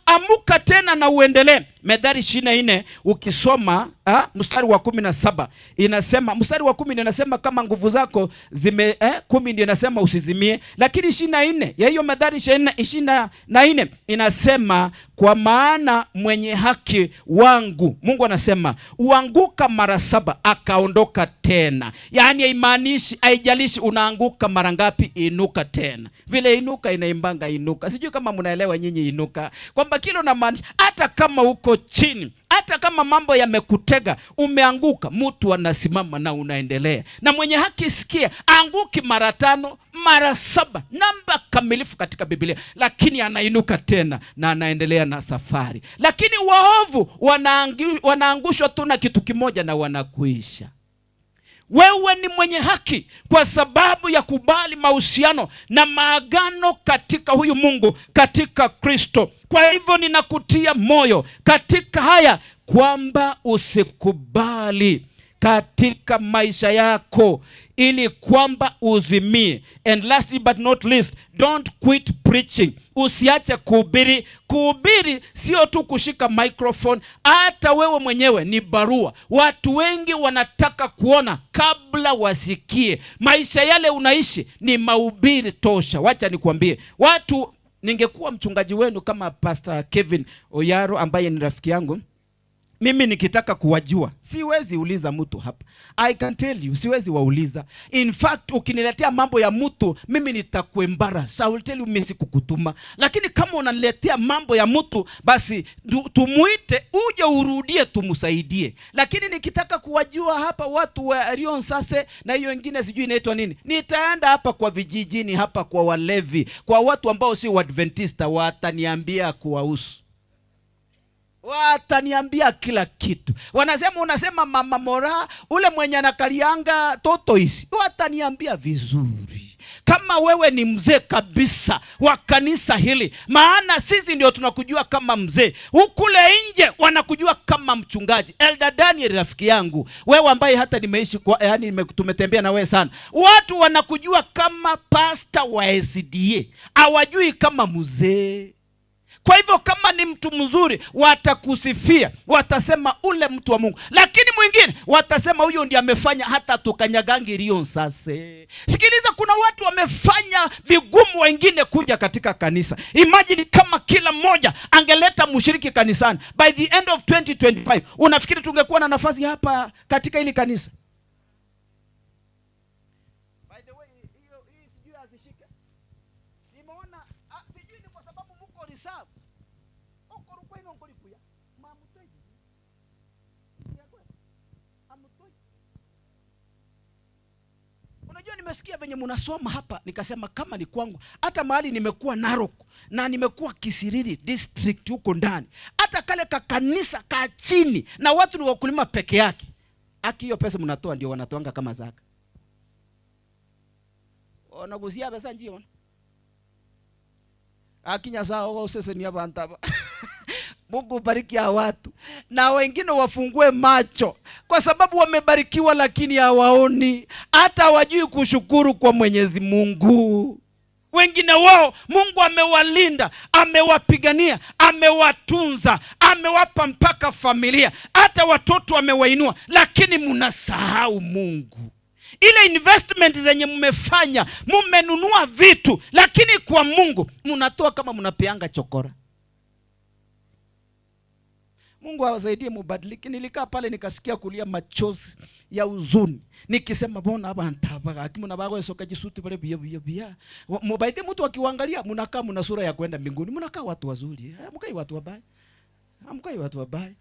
amuka tena na uendelee. Methali 24 ukisoma, mstari wa 17 inasema, mstari wa 10 inasema kama nguvu zako zime, 10 ndio inasema usizimie, lakini 24 ya hiyo Methali 24 inasema kwa maana mwenye haki wangu, Mungu anasema, uanguka mara 7 akaondoka tena. Yaani haimaanishi, haijalishi unaanguka mara ngapi, inuka tena. Vile inuka inaimbanga inuka. Sijui kama mnaelewa nyinyi inuka. Kwamba kile unamaanisha, hata kama uko chini, hata Hata kama mambo yamekutega, umeanguka, mtu anasimama na unaendelea. Na mwenye haki, sikia, anguki mara tano, mara saba, namba kamilifu katika Biblia, lakini anainuka tena na anaendelea na safari. Lakini waovu wanaangushwa tu na kitu kimoja na wanakuisha. Wewe ni mwenye haki kwa sababu ya kubali mahusiano na maagano katika huyu Mungu, katika Kristo. Kwa hivyo ninakutia moyo katika haya kwamba usikubali katika maisha yako ili kwamba uzimie. And lastly but not least, don't quit preaching. Usiache kuhubiri. Kuhubiri sio tu kushika microphone, hata wewe mwenyewe ni barua. Watu wengi wanataka kuona kabla wasikie. Maisha yale unaishi ni mahubiri tosha. Wacha nikuambie, watu, ningekuwa mchungaji wenu kama Pastor Kevin Oyaro ambaye ni rafiki yangu, mimi nikitaka kuwajua siwezi uliza mtu hapa. I can tell you, siwezi wauliza. In fact, ukiniletea mambo ya mtu mimi nitakuembarrass. I will tell you, mimi sikukutuma. Lakini kama unaniletea mambo ya mtu, basi tumuite uje urudie tumsaidie. Lakini nikitaka kuwajua hapa watu wa Rion Sase na hiyo ingine sijui inaitwa nini, nitaenda hapa kwa vijijini, hapa kwa walevi, kwa watu ambao si Waadventista, wataniambia kuwahusu. Wataniambia kila kitu. Wanasema, unasema mama Mora ule mwenye anakalianga tortoise. Wataniambia vizuri. Kama wewe ni mzee kabisa wa kanisa hili, maana sisi ndio tunakujua kama mzee, ukule nje wanakujua kama mchungaji. Elder Daniel rafiki yangu, wewe ambaye hata nimeishi kwa, yani tumetembea na wewe sana, watu wanakujua kama pastor wa SDA, hawajui kama mzee. Kwa hivyo kama ni mtu mzuri watakusifia, watasema ule mtu wa Mungu. Lakini mwingine watasema huyo ndiye amefanya hata tukanyagangi Rion Sase. Sikiliza, kuna watu wamefanya vigumu wengine kuja katika kanisa. Imagine kama kila mmoja angeleta mshiriki kanisani by the end of 2025, unafikiri tungekuwa na nafasi hapa katika hili kanisa? By the way, hiyo hii sijui azishike. Nimeona, sijui ni kwa sababu mko reserve. Unajua nimesikia venye mnasoma hapa, nikasema kama ni kwangu, hata mahali nimekuwa Narok na nimekuwa Kisiriri district huko ndani, hata kale ka kanisa ka chini na watu ni wakulima peke yake, haki hiyo pesa mnatoa ndio wanatoanga kama zaka. Wanagusia pesa njio. Akinya sawa wao sasa ni abantu aba. Mungu bariki hawa watu na wengine wafungue macho, kwa sababu wamebarikiwa lakini hawaoni, hata hawajui kushukuru kwa Mwenyezi Mungu. Wengine wao Mungu amewalinda, amewapigania, amewatunza, amewapa mpaka familia, hata watoto amewainua, lakini mnasahau Mungu. Ile investment zenye mmefanya, mmenunua vitu, lakini kwa Mungu mnatoa kama mnapeanga chokora. Mungu awasaidie mubadilike. Nilikaa pale nikasikia kulia machozi ya huzuni, nikisema bona abantu aba akimuna bago soka jisuti pale bia bia bia. Mubaite mtu akiwaangalia mnakaa mna sura ya kwenda mbinguni, mnakaa watu wazuri. Mkai watu wabaya. Mkai watu wabaya.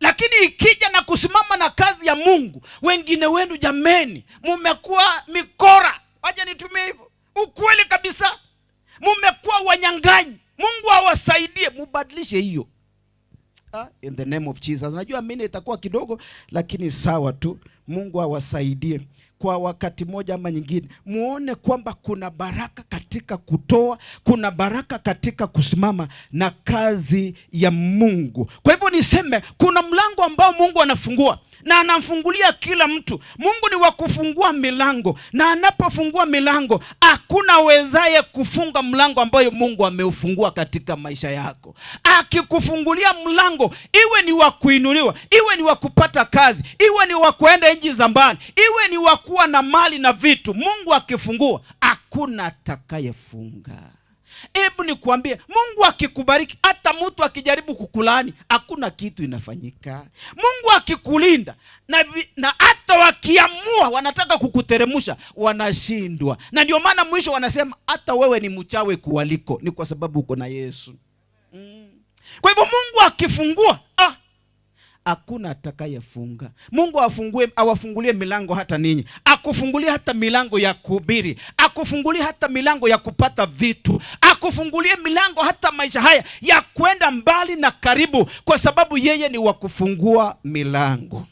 Lakini ikija na kusimama na kazi ya Mungu, wengine wenu jameni, mumekuwa mikora. Wacha nitumie hivyo. Ukweli kabisa. Mumekuwa wanyang'anyi. Mungu awasaidie mubadilishe hiyo. In the name of Jesus. Najua mimi itakuwa kidogo lakini sawa tu. Mungu awasaidie kwa wakati moja ama nyingine. Muone kwamba kuna baraka katika kutoa, kuna baraka katika kusimama na kazi ya Mungu. Kwa hivyo niseme kuna mlango ambao Mungu anafungua na anamfungulia kila mtu. Mungu ni wa kufungua milango, na anapofungua milango hakuna wezaye kufunga mlango ambayo Mungu ameufungua katika maisha yako. Akikufungulia mlango, iwe ni wa kuinuliwa, iwe ni wa kupata kazi, iwe ni wa kuenda nchi za mbali, iwe ni wa kuwa na mali na vitu, Mungu akifungua hakuna atakayefunga. Hebu nikuambie, Mungu akikubariki, hata mtu akijaribu kukulaani, hakuna kitu inafanyika. Mungu akikulinda, na hata wakiamua wanataka kukuteremsha, wanashindwa. Na ndio maana mwisho wanasema hata wewe ni mchawi kuwaliko, ni kwa sababu uko na Yesu. Kwa hivyo Mungu akifungua, ah, hakuna atakayefunga. Mungu afungue, awafungulie milango hata ninyi, akufungulie hata milango ya kuhubiri, akufungulie hata milango ya kupata vitu, akufungulie milango hata maisha haya ya kwenda mbali na karibu, kwa sababu yeye ni wa kufungua milango.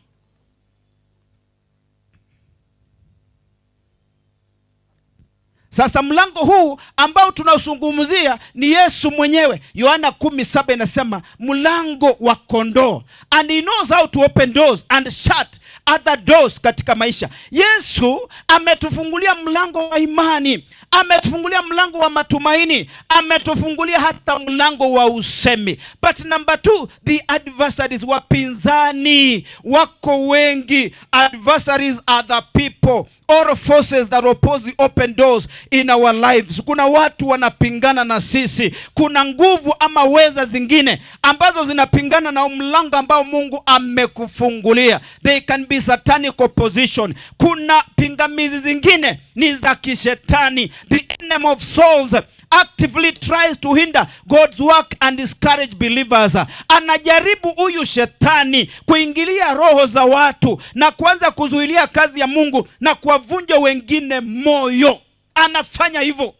Sasa mlango huu ambao tunaozungumzia ni Yesu mwenyewe. Yohana 17 inasema mlango wa kondoo, and he knows how to open doors and shut other doors katika maisha. Yesu ametufungulia mlango wa imani, ametufungulia mlango wa matumaini, ametufungulia hata mlango wa usemi. But number two, the adversaries, wapinzani wako wengi. Adversaries are the people or forces that oppose the open doors in our lives. Kuna watu wanapingana na sisi, kuna nguvu ama weza zingine ambazo zinapingana na mlango ambao Mungu amekufungulia. They can be satanic opposition. Kuna pingamizi zingine ni za kishetani. The enemy of souls actively tries to hinder God's work and discourage believers. Anajaribu huyu shetani kuingilia roho za watu na kuanza kuzuilia kazi ya Mungu na kuwavunja wengine moyo. Anafanya hivyo,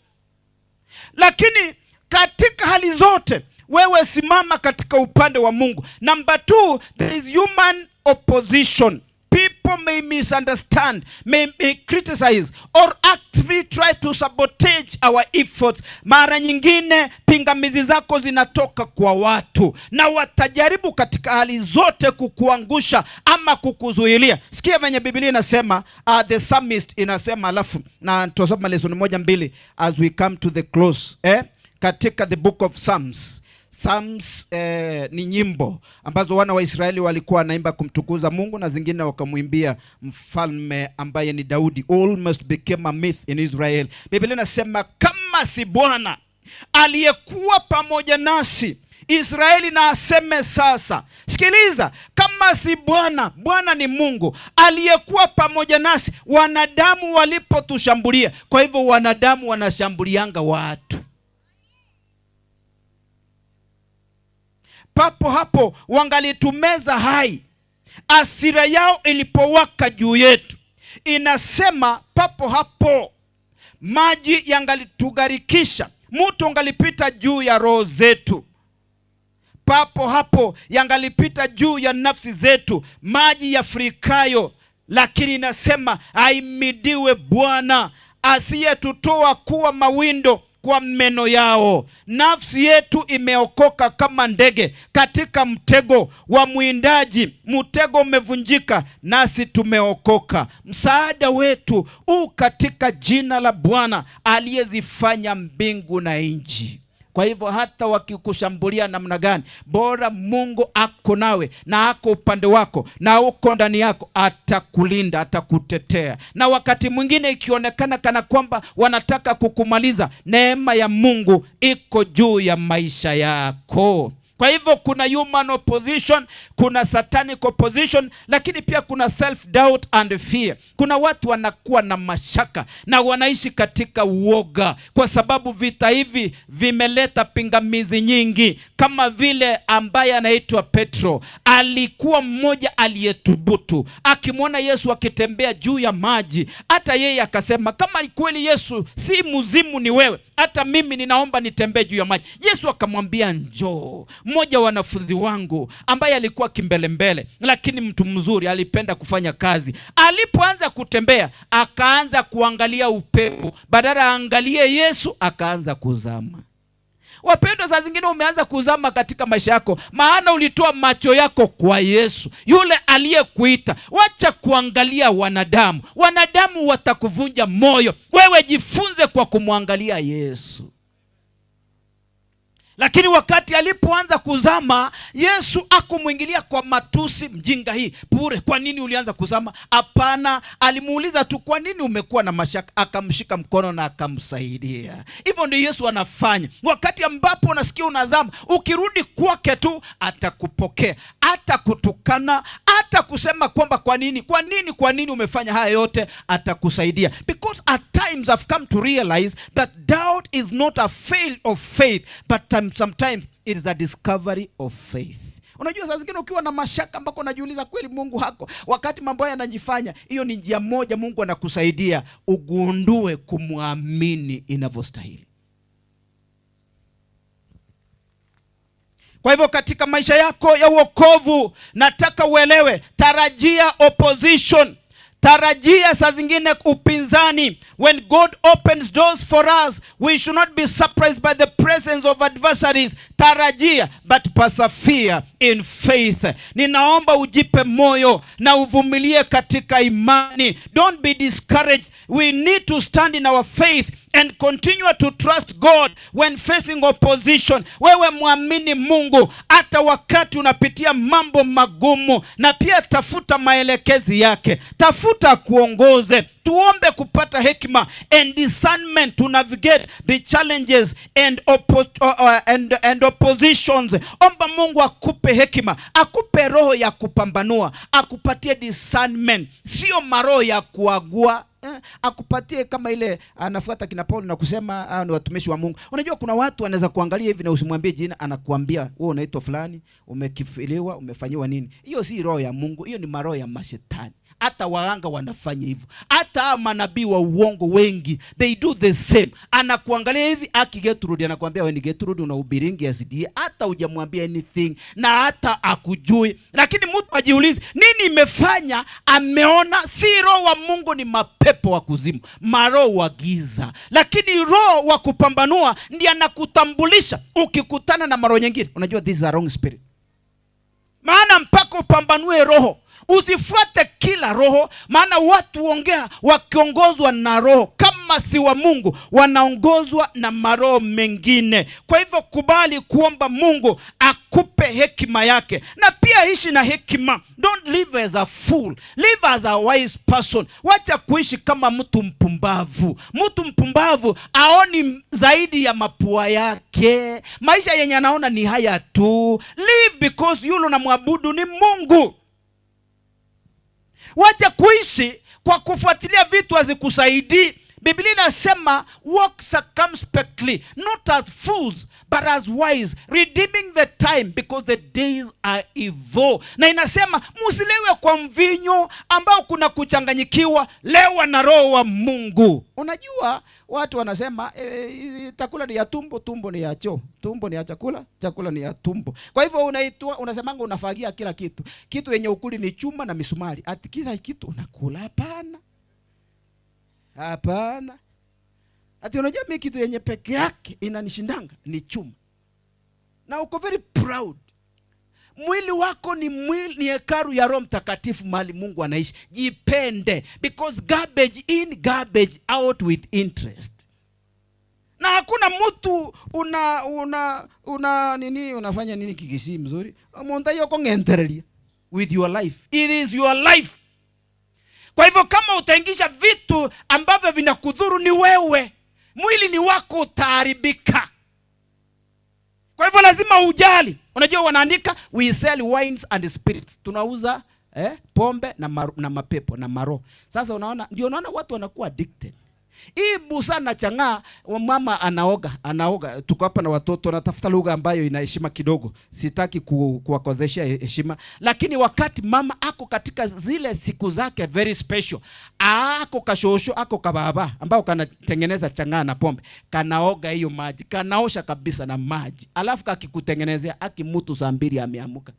lakini katika hali zote wewe simama katika upande wa Mungu. Number two, there is human opposition. People may misunderstand, may criticize or actively try to sabotage our efforts. Mara nyingine pingamizi zako zinatoka kwa watu na watajaribu katika hali zote kukuangusha ama kukuzuilia. Sikia venye Biblia inasema, the psalmist inasema, alafu na tusome lesson moja mbili as we come to the close, eh? Katika the book of Psalms. Psalms ni nyimbo ambazo wana wa Israeli walikuwa wanaimba kumtukuza Mungu na zingine wakamwimbia mfalme ambaye ni Daudi. Almost became a myth in Israel. Biblia inasema kama si Bwana aliyekuwa pamoja nasi, Israeli na aseme sasa. Sikiliza, kama si Bwana, Bwana ni Mungu aliyekuwa pamoja nasi wanadamu walipotushambulia. Kwa hivyo wanadamu wanashambulianga watu. Papo hapo wangalitumeza hai, hasira yao ilipowaka juu yetu. Inasema papo hapo maji yangalitugarikisha, mto ungalipita juu ya roho zetu. Papo hapo yangalipita juu ya nafsi zetu, maji yafurikayo. Lakini inasema ahimidiwe Bwana asiyetutoa kuwa mawindo kwa meno yao. Nafsi yetu imeokoka kama ndege katika mtego wa mwindaji. Mtego umevunjika, nasi tumeokoka. Msaada wetu u katika jina la Bwana aliyezifanya mbingu na nchi. Kwa hivyo hata wakikushambulia namna gani, bora Mungu ako nawe na ako upande wako na uko ndani yako, atakulinda, atakutetea. Na wakati mwingine ikionekana kana kwamba wanataka kukumaliza, neema ya Mungu iko juu ya maisha yako. Kwa hivyo kuna human opposition, kuna satanic opposition, lakini pia kuna self doubt and fear. Kuna watu wanakuwa na mashaka na wanaishi katika uoga, kwa sababu vita hivi vimeleta pingamizi nyingi. Kama vile ambaye anaitwa Petro alikuwa mmoja aliyetubutu, akimwona Yesu akitembea juu ya maji, hata yeye akasema kama kweli Yesu si mzimu ni wewe, hata mimi ninaomba nitembee juu ya maji. Yesu akamwambia njoo. Mmoja wa wanafunzi wangu ambaye alikuwa kimbelembele, lakini mtu mzuri, alipenda kufanya kazi. Alipoanza kutembea akaanza kuangalia upepo, badala aangalie Yesu akaanza kuzama. Wapendwa, saa zingine umeanza kuzama katika maisha yako, maana ulitoa macho yako kwa Yesu yule aliyekuita. Wacha kuangalia wanadamu, wanadamu watakuvunja moyo. Wewe jifunze kwa kumwangalia Yesu. Lakini wakati alipoanza kuzama, Yesu akumwingilia kwa matusi, mjinga hii bure, kwa nini ulianza kuzama? Hapana, alimuuliza tu, kwa nini umekuwa na mashaka? Akamshika mkono na akamsaidia. Hivyo ndio Yesu anafanya. Wakati ambapo unasikia unazama, ukirudi kwake tu atakupokea, atakutukana, hata kusema kwamba kwa nini, kwa nini, kwa nini umefanya haya yote, atakusaidia. Because at times I've come to realize that doubt is not a fail of faith, but a Sometimes it is a discovery of faith. Unajua saa zingine ukiwa na mashaka ambako unajiuliza kweli Mungu hako, wakati mambo haya yanajifanya, hiyo ni njia moja Mungu anakusaidia ugundue kumwamini inavyostahili. Kwa hivyo katika maisha yako ya uokovu, nataka uelewe, tarajia opposition, tarajia saa zingine upinzani. When God opens doors for us, we should not be surprised by the presence of adversaries. Tarajia, but persevere in faith. Ninaomba ujipe moyo na uvumilie katika imani. Don't be discouraged. We need to stand in our faith and continue to trust God when facing opposition. Wewe mwamini Mungu hata wakati unapitia mambo magumu, na pia tafuta maelekezi yake, tafuta kuongoze. Tuombe kupata hekima and discernment to navigate the challenges and oppositions. Omba Mungu akupe hekima, akupe roho ya kupambanua, akupatie discernment, sio maroho ya kuagua. Akupatie kama ile anafuata kina Paul na kusema hao ni watumishi wa Mungu. Unajua kuna watu wanaweza kuangalia hivi na usimwambie jina, anakuambia wewe unaitwa fulani, umekifiliwa, umefanyiwa nini. Hiyo si roho ya Mungu, hiyo ni maroho ya mashetani. Hata waganga wanafanya hivyo, hata manabii wa uongo wengi, they do the same. Anakuangalia hivi, aki Gertrude anakuambia wewe ni Gertrude, unahubiringi SDA, hata hujamwambia anything na hata akujui. Lakini mtu ajiulize nini imefanya ameona si roho wa Mungu, ni mapepo wa kuzimu, maroho wa giza. Lakini roho wa kupambanua ndiye anakutambulisha. Ukikutana na maroho nyingine, unajua this is a wrong spirit. Maana mpaka upambanue roho. Usifuate kila roho, maana watu huongea wakiongozwa na roho. Kama si wa Mungu, wanaongozwa na maroho mengine. Kwa hivyo kubali kuomba Mungu akupe hekima yake, na pia ishi na hekima. Don't live as a fool, live as a wise person. Wacha kuishi kama mtu mpumbavu. Mtu mpumbavu aoni zaidi ya mapua yake, maisha yenye anaona ni haya tu. Live because yule unamwabudu ni Mungu. Wacha kuishi kwa kufuatilia vitu hazikusaidii. Biblia inasema walk circumspectly, not as fools but as wise, redeeming the time because the days are evil. Na inasema msilewe kwa mvinyo ambao kuna kuchanganyikiwa, lewa na roho wa Mungu. Unajua watu wanasema chakula ni ya tumbo, tumbo ni ya choo, tumbo ni ya chakula, chakula ni ya tumbo. Kwa hivyo unasemanga unafagia kila kitu. Kitu yenye ukuli ni chuma na misumari. Ati kila kitu unakula? Hapana. Hapana. Ati unajua mimi kitu yenye peke yake inanishindanga ni chuma. Na uko very proud. Mwili wako ni mwili, ni hekalu ya Roho Mtakatifu mahali Mungu anaishi. Jipende, because garbage in, garbage out with interest. Na hakuna mtu una, una, una nini, unafanya nini kikisi mzuri? Monda yoko ngenterelia with your life. It is your life. Kwa hivyo kama utaingisha vitu ambavyo vinakudhuru ni wewe, mwili ni wako, utaharibika. Kwa hivyo lazima ujali. Unajua wanaandika we sell wines and spirits. Tunauza pombe na mapepo na maro. Sasa unaona, ndio unaona watu wanakuwa addicted. Hii busa na chang'aa, mama anaoga, anaoga. Tuko hapa na watoto, natafuta lugha ambayo ina heshima kidogo. Sitaki kuwakozesha heshima. Lakini wakati mama ako katika zile siku zake very special, ako kashosho, ako kababa ambao kanatengeneza chang'aa na pombe, kanaoga hiyo maji, kanaosha kabisa na maji. Alafu kakikutengenezea, aki mtu saa 2 ameamuka.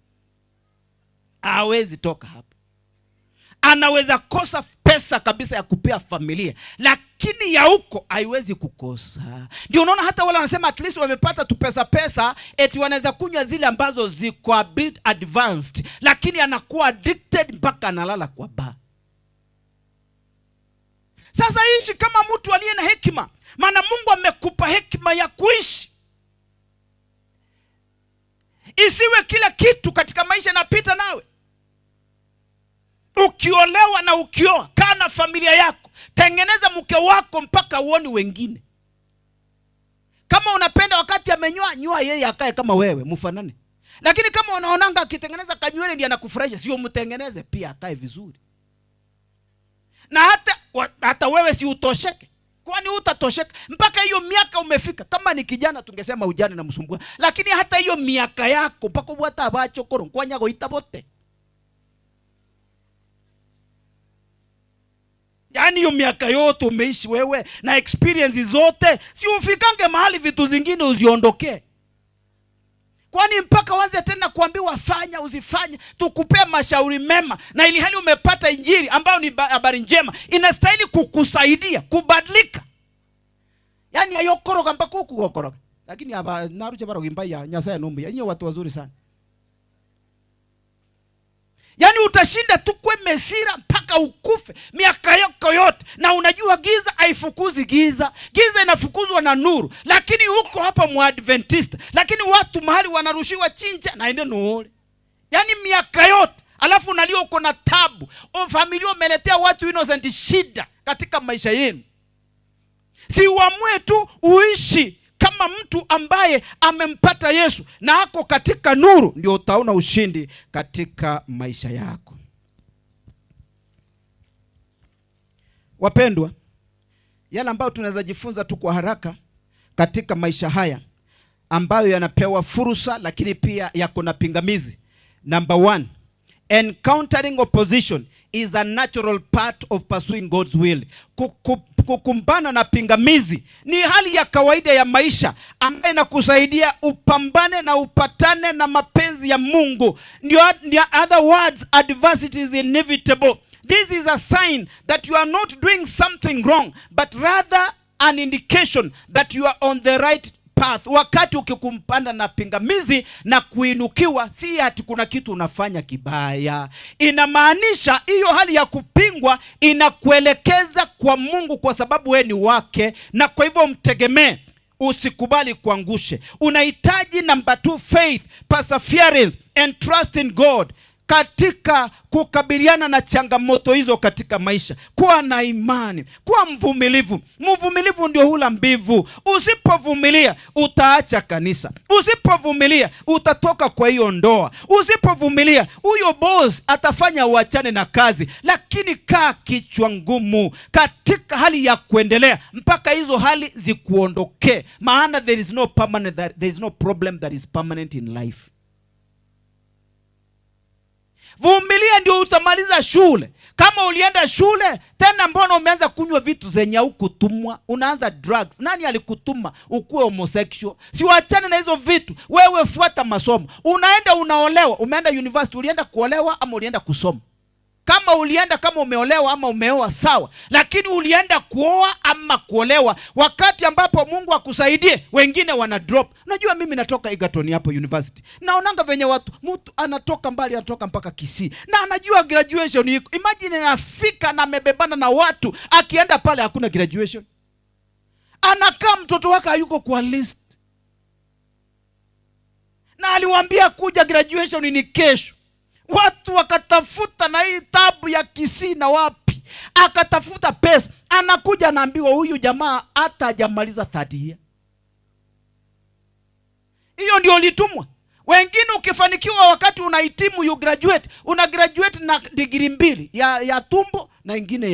Hawezi toka hapo. Anaweza kosa pesa kabisa ya kupea familia, lakini ya huko haiwezi kukosa. Ndio unaona hata wale wanasema at least wamepata tu pesa pesa, eti wanaweza kunywa zile ambazo ziko a bit advanced, lakini anakuwa addicted mpaka analala kwa bar. Sasa ishi kama mtu aliye na hekima, maana Mungu amekupa hekima ya kuishi. Isiwe kila kitu katika maisha inapita nawe. Ukiolewa na ukioa, kaa na familia yako, tengeneza mke wako mpaka uone wengine. Kama unapenda wakati amenyoa, nyoa yeye akae kama wewe, mfanane. Lakini kama unaonanga akitengeneza kanywele ndiye anakufurahisha, sio mtengeneze pia akae vizuri. Na hata wewe si utosheke. Kwani hutatosheka mpaka hiyo miaka umefika? Kama ni kijana tungesema ujana inamsumbua, lakini hata hiyo miaka yako mpaka ubwate abachokoro nkwanya goita bote. Yaani hiyo miaka yote umeishi wewe na experience zote, si ufikange mahali vitu zingine uziondokee? Kwani mpaka uanze tena kuambiwa fanya usifanye, tukupee mashauri mema, na ili hali umepata injili ambayo ni habari njema, inastahili kukusaidia kubadilika. Yaani ayokoroga mpaka ukugokoroga. Lakini aba naruche barogimba ya Nyasaye numbi. Yenyewe watu wazuri sana. Yaani utashinda tu kwe mesira mpaka ukufe miaka yako yote, na unajua giza haifukuzi giza, giza inafukuzwa na nuru. Lakini huko hapa muadventista, lakini watu mahali wanarushiwa chinja na ende nuole, yaani miaka yote, alafu unalia uko na tabu, o familia umeletea watu innocent shida katika maisha yenu. Si uamue tu uishi kama mtu ambaye amempata Yesu na ako katika nuru, ndio utaona ushindi katika maisha yako. Wapendwa, yale ambayo tunaweza jifunza tu kwa haraka katika maisha haya ambayo yanapewa fursa lakini pia yako na pingamizi. Number 1, encountering opposition is a natural part of pursuing God's will. Kukumbana na pingamizi ni hali ya kawaida ya maisha ambayo inakusaidia upambane na upatane na mapenzi ya Mungu. Ndio, other words, adversity is inevitable. This is a sign that you are not doing something wrong, but rather an indication that you are on the right path. Wakati ukikumbana na pingamizi na kuinukiwa, si ati kuna kitu unafanya kibaya. Inamaanisha hiyo hali ya kupingwa inakuelekeza kwa Mungu, kwa sababu wewe ni wake, na kwa hivyo mtegemee, usikubali kuangushe. Unahitaji number 2, faith, perseverance and trust in God katika kukabiliana na changamoto hizo katika maisha. Kuwa na imani, kuwa mvumilivu. Mvumilivu ndio hula mbivu. Usipovumilia utaacha kanisa, usipovumilia utatoka kwa hiyo ndoa, usipovumilia huyo boss atafanya uachane na kazi. Lakini kaa kichwa ngumu katika hali ya kuendelea mpaka hizo hali zikuondokee, maana there is no permanent, there is no problem that is permanent in life. Vumilia ndio utamaliza shule. Kama ulienda shule tena, mbona umeanza kunywa vitu zenye hukutumwa? Unaanza drugs. Nani alikutuma ukuwe homosexual? Si uachane na hizo vitu. Wewe fuata masomo. Unaenda unaolewa, umeenda university, ulienda kuolewa ama ulienda kusoma? Kama ulienda, kama umeolewa ama umeoa, sawa. Lakini ulienda kuoa ama kuolewa wakati ambapo Mungu akusaidie, wengine wana drop. Unajua mimi natoka Egerton hapo university. Naonanga venye watu, mtu anatoka mbali, anatoka mpaka Kisii. Na anajua graduation iko. Imagine anafika na amebebana na watu, akienda pale hakuna graduation. Anakaa mtoto wake hayuko kwa list. Na aliwaambia kuja graduation ni kesho. Watu wakatafuta na hii tabu ya Kisii na wapi, akatafuta pesa, anakuja anaambiwa huyu jamaa hata hajamaliza third year. Hiyo ndio ulitumwa. Wengine ukifanikiwa wakati unahitimu, you graduate, una graduate na degree 2 ya tumbo na ingine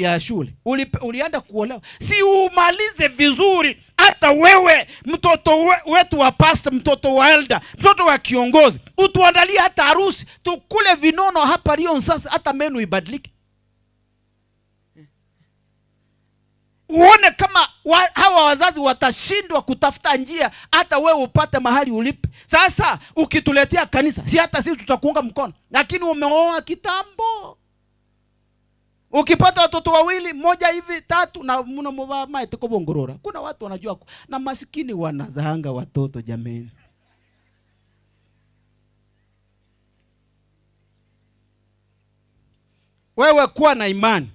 ya shule. Ulienda kuolewa. Si umalize vizuri. Hata wewe mtoto wetu wa pastor, mtoto wa elder, mtoto wa kiongozi, utuandalie hata harusi, tukule vinono hapa Rion sasa, hata menu ibadilike. Uone kama hawa wazazi watashindwa kutafuta njia hata wewe upate mahali ulipe. Sasa ukituletea kanisa, si hata sisi tutakuunga mkono. Lakini umeoa kitambo. Ukipata watoto wawili, mmoja hivi, tatu, na mna mwa maete kobongorora. Kuna watu wanajua na maskini wanazaanga watoto jameni. Wewe kuwa na imani,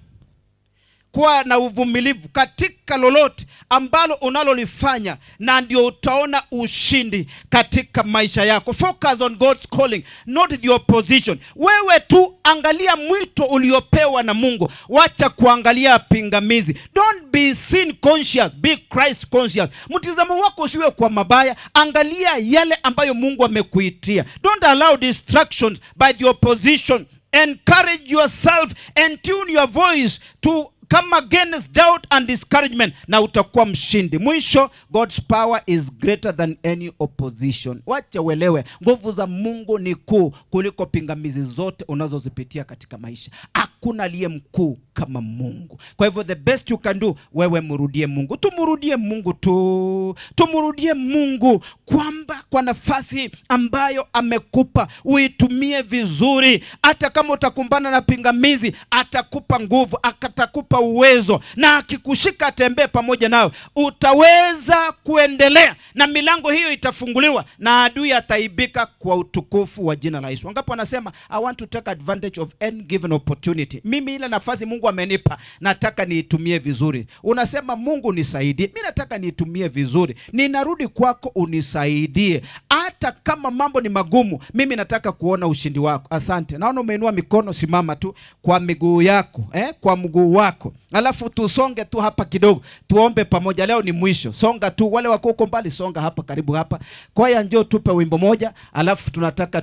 kuwa na uvumilivu katika lolote ambalo unalolifanya, na ndio utaona ushindi katika maisha yako. Focus on God's calling, not the opposition. Wewe tu angalia mwito uliopewa na Mungu, wacha kuangalia pingamizi. Don't be sin conscious, be Christ conscious. Mtizamo wako usiwe kwa mabaya, angalia yale ambayo Mungu amekuitia. Don't allow distractions by the opposition. Encourage yourself and tune your voice to Come against doubt and discouragement na utakuwa mshindi. Mwisho, God's power is greater than any opposition. Wacha uelewe, nguvu za Mungu ni kuu kuliko pingamizi zote unazozipitia katika maisha. Hakuna aliye mkuu kama Mungu. Kwa hivyo the best you can do, wewe mrudie Mungu. Tumrudie Mungu tu, tumrudie Mungu kwamba kwa nafasi ambayo amekupa uitumie vizuri. Hata kama utakumbana na pingamizi, atakupa nguvu, atakupa uwezo, na akikushika atembee pamoja nawe, utaweza kuendelea na milango hiyo itafunguliwa na adui ataibika kwa utukufu wa jina la Yesu. Wangapi wanasema I want to take advantage of any given opportunity? Mimi ile nafasi Mungu amenipa nataka niitumie vizuri. Unasema Mungu nisaidie, mimi nataka niitumie vizuri, ninarudi kwako unisaidie, hata kama mambo ni magumu, mimi nataka kuona ushindi wako. Asante, naona umeinua mikono, simama tu kwa miguu yako kwa mguu wako, alafu tusonge tu hapa kidogo, tuombe pamoja. Leo ni mwisho, songa tu, wale wako huko mbali, songa hapa karibu hapa. Kwaya, njoo tupe wimbo moja, alafu tunataka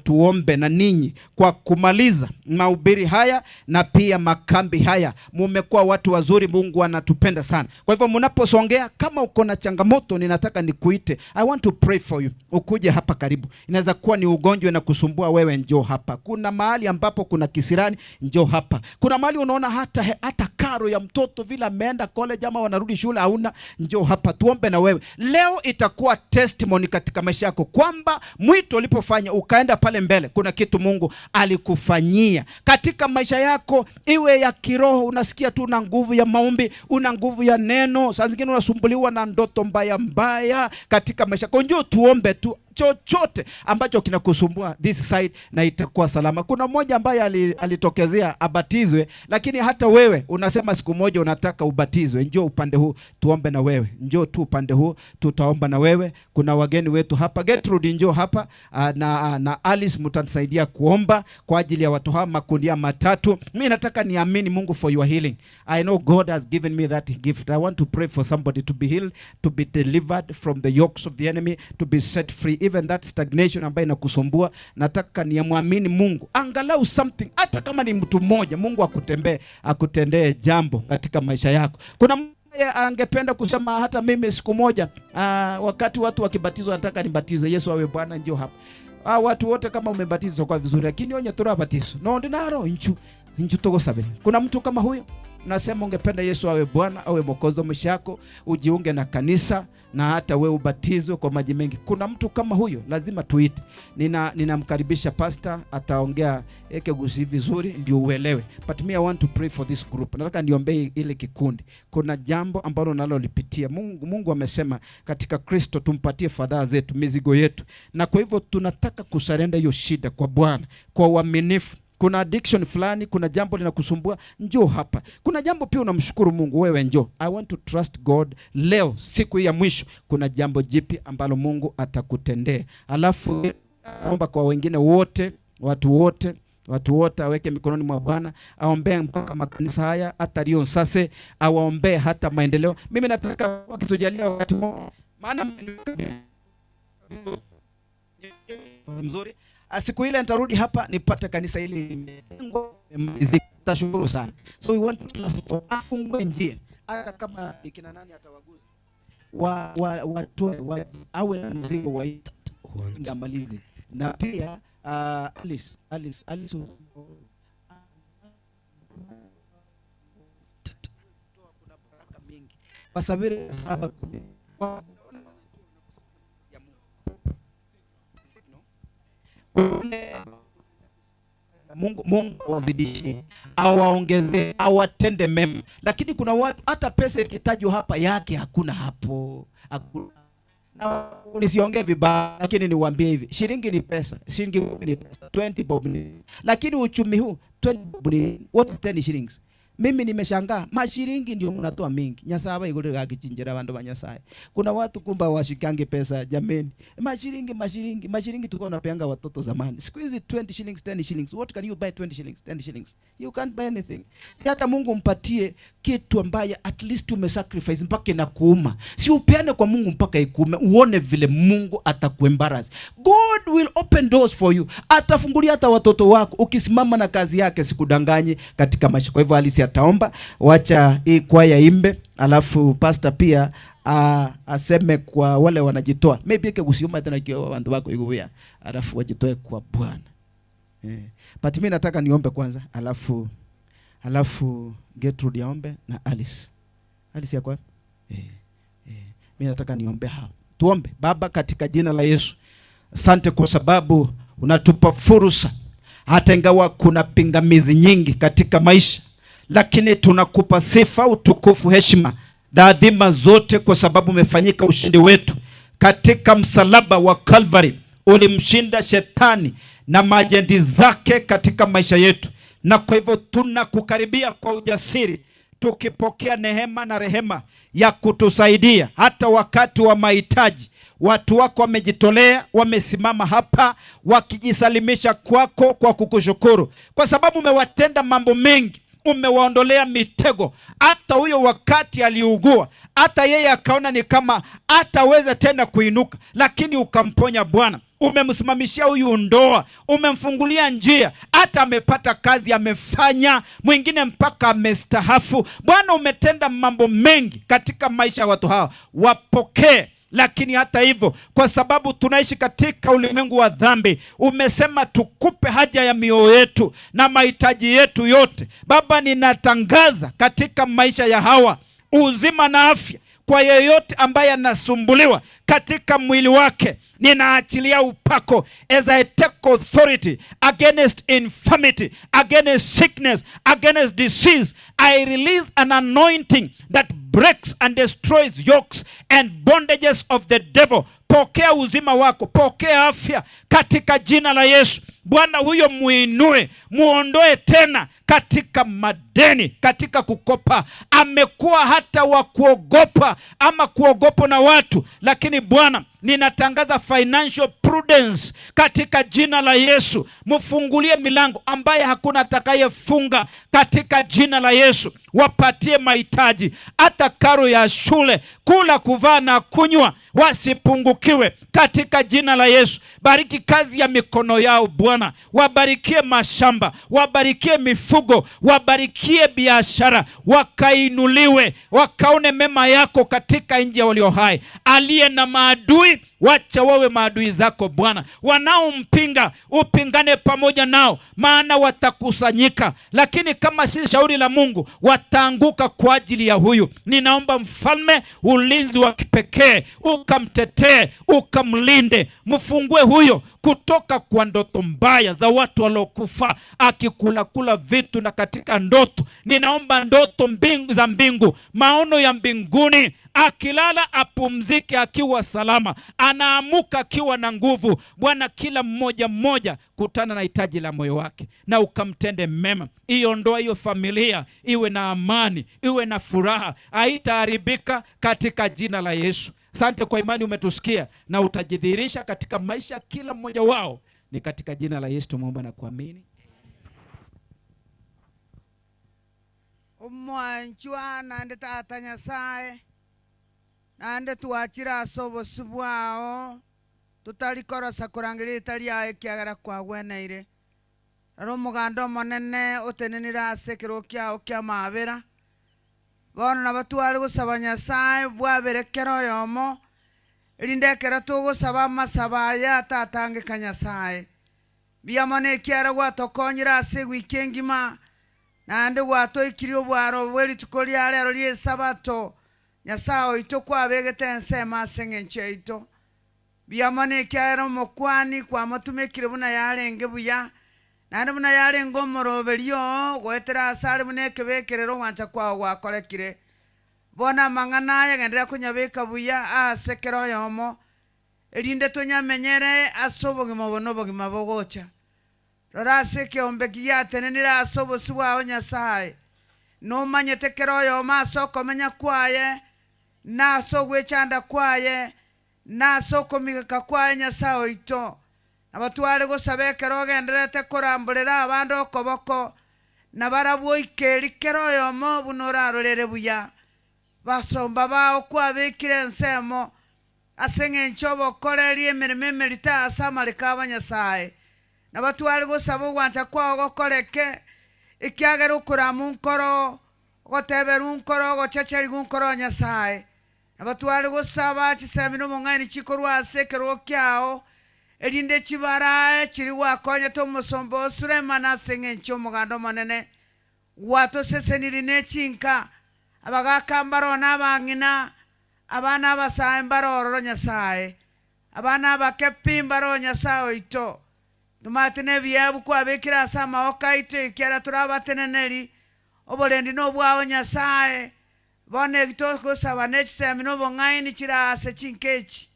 tuombe na ninyi kwa kumaliza mahubiri haya na pia makambi haya. Mumekuwa watu wazuri, Mungu anatupenda sana. Kwa hivyo mnaposongea, kama uko na changamoto, ninataka nikuite, I want to pray for you, ukuje hapa karibu. Inaweza kuwa ni ugonjwa na kusumbua wewe, njoo hapa. Kuna mahali ambapo kuna kisirani, njoo hapa. Kuna mahali unaona hata karo ya mtoto vile ameenda college ama wanarudi shule hauna, njoo hapa tuombe na wewe. Leo itakuwa testimony katika maisha yako kwamba mwito ulipofanya ukaenda pale mbele, kuna kitu Mungu alikufanyia katika maisha yako, iwe ya kiroho. Unasikia tu una nguvu ya maombi, una nguvu ya neno. Saa zingine unasumbuliwa na ndoto mbaya mbaya katika maisha yako, njoo tuombe tu chochote ambacho kinakusumbua this side, na itakuwa salama. Kuna mmoja ambaye alitokezea abatizwe, lakini hata wewe unasema siku moja unataka ubatizwe, njoo upande huu tuombe na wewe, njoo tu upande huu tutaomba na wewe. Kuna wageni wetu hapa, Gertrude njoo hapa na Alice, mtanisaidia kuomba kwa ajili ya watu hawa, makundi ya matatu. Mimi nataka niamini Mungu for your healing. I know God has given me that gift. I want to pray for somebody to be healed, to be delivered from the yokes of the enemy, to be set free. Even that stagnation ambayo inakusumbua, nataka niamwamini Mungu angalau something, hata kama ni mtu mmoja, Mungu akutembee, akutendee jambo katika maisha yako. Kuna mmoja angependa kusema hata mimi siku moja, wakati watu wakibatizwa nataka nibatizwe, Yesu awe Bwana, njoo hapa. Watu wote kama umebatizwa kwa vizuri, lakini onye tura batizo no ndinaro inchu togosabere. Kuna mtu kama huyo nasema ungependa Yesu awe Bwana, awe Mwokozi wa maisha yako, ujiunge na kanisa na hata wewe ubatizwe kwa maji mengi. Kuna mtu kama huyo lazima tuite. Ninamkaribisha pastor, ataongea ekegusi vizuri ndio uelewe. But me I want to pray for this group. Nataka niombee ile kikundi. Kuna jambo ambalo nalolipitia. Mungu amesema katika Kristo tumpatie fadhaa zetu, mizigo yetu. Na kwa hivyo tunataka kusarenda hiyo shida kwa Bwana kwa uaminifu. Kuna addiction fulani, kuna jambo linakusumbua, njoo hapa. Kuna jambo pia unamshukuru Mungu, wewe njoo. I want to trust God leo, siku ya mwisho, kuna jambo jipi ambalo Mungu atakutendea. Alafu naomba kwa wengine wote, watu wote, watu wote aweke mikononi mwa Bwana, aombee mpaka makanisa haya, hata Rionsase, awaombee hata maendeleo. Mimi nataka wakitujalia wakati mmoja, maana mzuri. Siku ile nitarudi hapa nipate kanisa hili limejengwa, limemalizika. Tashukuru sana. So we want to trust God. Afungue njia. Hata kama ikina nani atawaguza. Watoe, awe na mzigo wa ndamalizi. Na pia, Alice, Alice, Alice. Wasabiri saba kumi. Mungu awazidishie, awaongezee, awatende mema. Lakini kuna watu hata pesa ikitajwa hapa yake hakuna hapo. Hakuna. Na nisiongee vibaya, lakini niwaambie hivi, shilingi ni pesa, shilingi ni pesa, 20 bob ni. Lakini uchumi huu 20 bob ni what is 10 shillings? Mimi nimeshangaa mashilingi ndio mnatoa mingi. Nyasaye igurira gakichinjira bandu ba Nyasaye. Kuna watu kumba washikange pesa jameni. Mashilingi, mashilingi, mashilingi tulikuwa tunapeanga watoto zamani. Siku hizi 20 shillings, 10 shillings. What can you buy 20 shillings, 10 shillings? You can't buy anything. Si hata Mungu mpatie kitu ambaye at least umesacrifice mpaka inakuuma. Si upeane kwa Mungu mpaka ikuume, uone vile Mungu atakuembarrass. God will open doors for you. Atafungulia hata watoto wako ukisimama na kazi yake, sikudanganyi katika maisha. Kwa hivyo Alice ataomba. Wacha hii kwaya imbe, alafu pastor pia aseme kwa wale wanajitoa. Maybe ekegusii tena kio bantu bako igubuya, alafu wajitoe kwa Bwana. Eh. But mimi nataka niombe kwanza, alafu alafu Gertrude aombe na Alice. Alice yako wapi? Eh. Eh. Mimi nataka niombe hao. Tuombe. Baba, katika jina la Yesu, asante kwa sababu unatupa fursa, hata ingawa kuna pingamizi nyingi katika maisha, lakini tunakupa sifa, utukufu, heshima, dhaadhima zote, kwa sababu umefanyika ushindi wetu katika msalaba wa Calvary. Ulimshinda shetani na majendi zake katika maisha yetu, na kwa hivyo tunakukaribia kwa ujasiri tukipokea neema na rehema ya kutusaidia hata wakati wa mahitaji. Watu wako wamejitolea, wamesimama hapa wakijisalimisha kwako kwa kukushukuru, kwa sababu umewatenda mambo mengi, umewaondolea mitego. Hata huyo wakati aliugua, hata yeye akaona ni kama hataweza tena kuinuka, lakini ukamponya Bwana. Umemsimamishia huyu ndoa, umemfungulia njia, hata amepata kazi, amefanya mwingine mpaka amestahafu. Bwana, umetenda mambo mengi katika maisha ya watu hawa, wapokee. Lakini hata hivyo, kwa sababu tunaishi katika ulimwengu wa dhambi, umesema tukupe haja ya mioyo yetu na mahitaji yetu yote. Baba, ninatangaza katika maisha ya hawa uzima na afya kwa yeyote ambaye anasumbuliwa katika mwili wake, ninaachilia upako as I take authority against infirmity, against sickness, against disease. I release an anointing that breaks and destroys yokes and bondages of the devil. Pokea uzima wako, pokea afya katika jina la Yesu. Bwana huyo muinue, muondoe tena katika madeni, katika kukopa. Amekuwa hata wa kuogopa ama kuogopwa na watu, lakini Bwana ninatangaza financial prudence katika jina la Yesu. Mfungulie milango ambaye hakuna atakayefunga katika jina la Yesu. Wapatie mahitaji, hata karo ya shule, kula, kuvaa na kunywa, wasipungukiwe katika jina la Yesu. Bariki kazi ya mikono yao Bwana, wabarikie mashamba, wabarikie mifugo, wabarikie biashara, wakainuliwe, wakaone mema yako katika nchi ya walio hai. Aliye na maadui wacha wawe maadui zako Bwana, wanaompinga upingane pamoja nao, maana watakusanyika, lakini kama si shauri la Mungu wataanguka kwa ajili ya huyu. Ninaomba mfalme, ulinzi wa kipekee, ukamtetee, ukamlinde, mfungue huyo kutoka kwa ndoto mbaya za watu waliokufa, akikulakula vitu na katika ndoto. Ninaomba ndoto mbingu za mbingu, maono ya mbinguni, akilala apumzike akiwa salama, anaamuka akiwa na nguvu. Bwana, kila mmoja mmoja kutana na hitaji la moyo wake na ukamtende mema. Hiyo ndoa, hiyo familia iwe na amani, iwe na furaha, haitaharibika katika jina la Yesu. Asante kwa imani umetusikia na utajidhihirisha katika maisha kila mmoja wao. Ni katika jina la Yesu tumeomba na kuamini. Omwanchwa nande tata Nyasaye nande twachire ase obosi bwao tutarikorosa korangeria ritari yaye kiagera kwagweneire rora omoganda omonene otenenire ase ekero kiao kia mabera bono nabo tware gosaba Nyasaye bwabere kero oyomo erinde ekero togosaba amasaba aya atatangeka Nyasaye biamo na ekiara gwatokonyire ase ewiki engima naende gwatoikirie obwaro bwa erituko ria rero ria esabato Nyasaye oito kwabegete ensemo ase eng'encho yaito biamo na ekiagera omokwani kwamotumekire buna yarenge buya naende buna yarenge omoroberi oo goetera ase are buna ekebekerero ogwancha kwao gwakorekire bono amang'ana aya genderera konyabeka buya ase kera oyomo erinde tonyamenyere ase obogima obo na obogima bogocha rora ase ekeombe giatenenire ase obosi bwao Nyasaye nomanyete kera oyomo ase okomenya kwaye na ase ogwechanda kwaye na ase okomigeka kwaye Nyasaye oito nabo tware gosaba ekero ogenderete koramborera abande okoboko na barabwo ikeri kera oyomo buna orarorere buya basomba bao kwabekire ensemo ase eng'encho obokoreria emeremo emerito ase amareko aba Nyasaye nabo tware gosaba ogwancha kwao gokoreke. Ekiagera okoramwa nkoro, ogoteberwa nkoro, ogochecherigwa nkoro Nyasae. Nabo tware gosaba chisemi na obong'aini chikorwa ase ekerogo kiao, erinde chibarae chiria gwakonyete omosomba oo Sulemani ase engencho y'omoganda omonene gwatosesenirie ne chinka, abagaaka mbaroo na abang'ina, abana abasae mbare ororo Nyasae, abana abake pi mbare oo Nyasae oito. Tomate nebiabu kwabekire ase amaboko aito ekiagera tore abateneneri, oborendi nobwao Nyasae, Bono eki togosaba nechisemi na obong'aini chire ase chinka echi,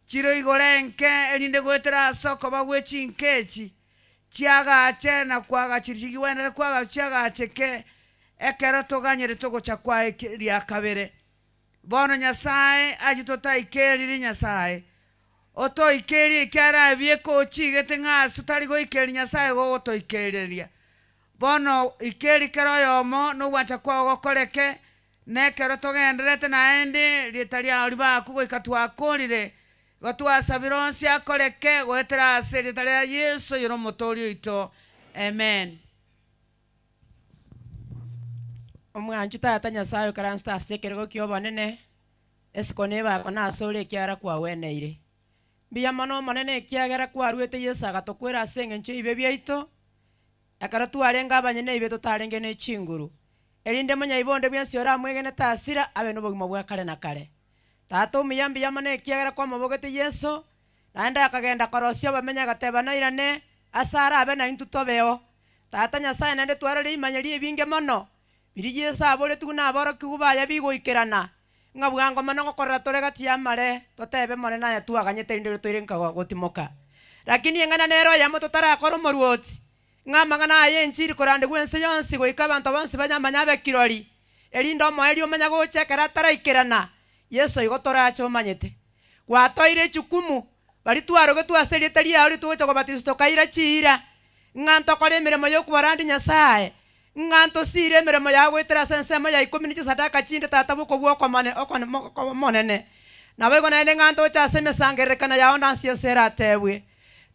chire igoro enke, erinde goetera ase okoba gwe chinka echi, chiagache na koagachiria chigwenere koagachwa chiagacheke, ekero toganyerete ogocha kwaye ria kabere. Bono Nyasae ayio totaikeriri Nyasae, otoikerie ekiagera aye bieka ochigete ng'a ase totari goikeria Nyasae gogotoikereria. Bono ikeri kera oyomo nogwancha kwao gokoreke, na ekero togendererete naende rieta riao ribakwe goika twakorire, igo twasabire onsi akoreke goetera ase erieta ria Yeso oyore Omotoori oito. Amen. Omwanchu Tata Nyasae oikaransete ase ekerogo ki'obonene, esiko nebakwe nasore ekiagera kwagweneire. Mbuya mono Omonene ekiagera kwaruete Yeso agatokwera ase engencho y'ebibe biaito, Ekero twarenge abanyene ebibe totarenge ne chinguru, erinde monyaibe onde bwensi oramwegene tasira, abe nobogima bwa kare na kare. Tata omuya mbuya mono ekiagera kwamobogete Yeso, naende akagenda korosia obomenyo agateba nairane ase arabe naintwe tobeo. Tata Nyasae naende twarore rimanya ribinge mono, biria Yeso aboretigwe naborokigwa baye bigoikerana, ng'a bwango mono ngokorera tore gati y'amare, totebe Monene aye twaganyete erinde riria toire nka gotimoka. Lakini eng'ana nere oyemo totarakora omorwoti, ng'a amang'ana aya y'enchiri korandigwa ense yonsi goika abanto bonsi banyamanye abe kirori, erinde omoerio omanye gocha ekero ataraikerana, Yeso igo torache omanyete. Gwatoire echukumu, baria twarogetwe ase erieta riao ritogocha kobatiswa tokaira chiira, ng'a ntokore emeremo y'okobarandia Nyasae, Ng'a ntosiire emeremo yao goetera ase ensemo ya ikomi ne chisadaka chinde Tata bw'okobua okomane omonene. Naboigo naende ng'a ntoche ase emesangererekano yao ndansi yonsi eratebwe,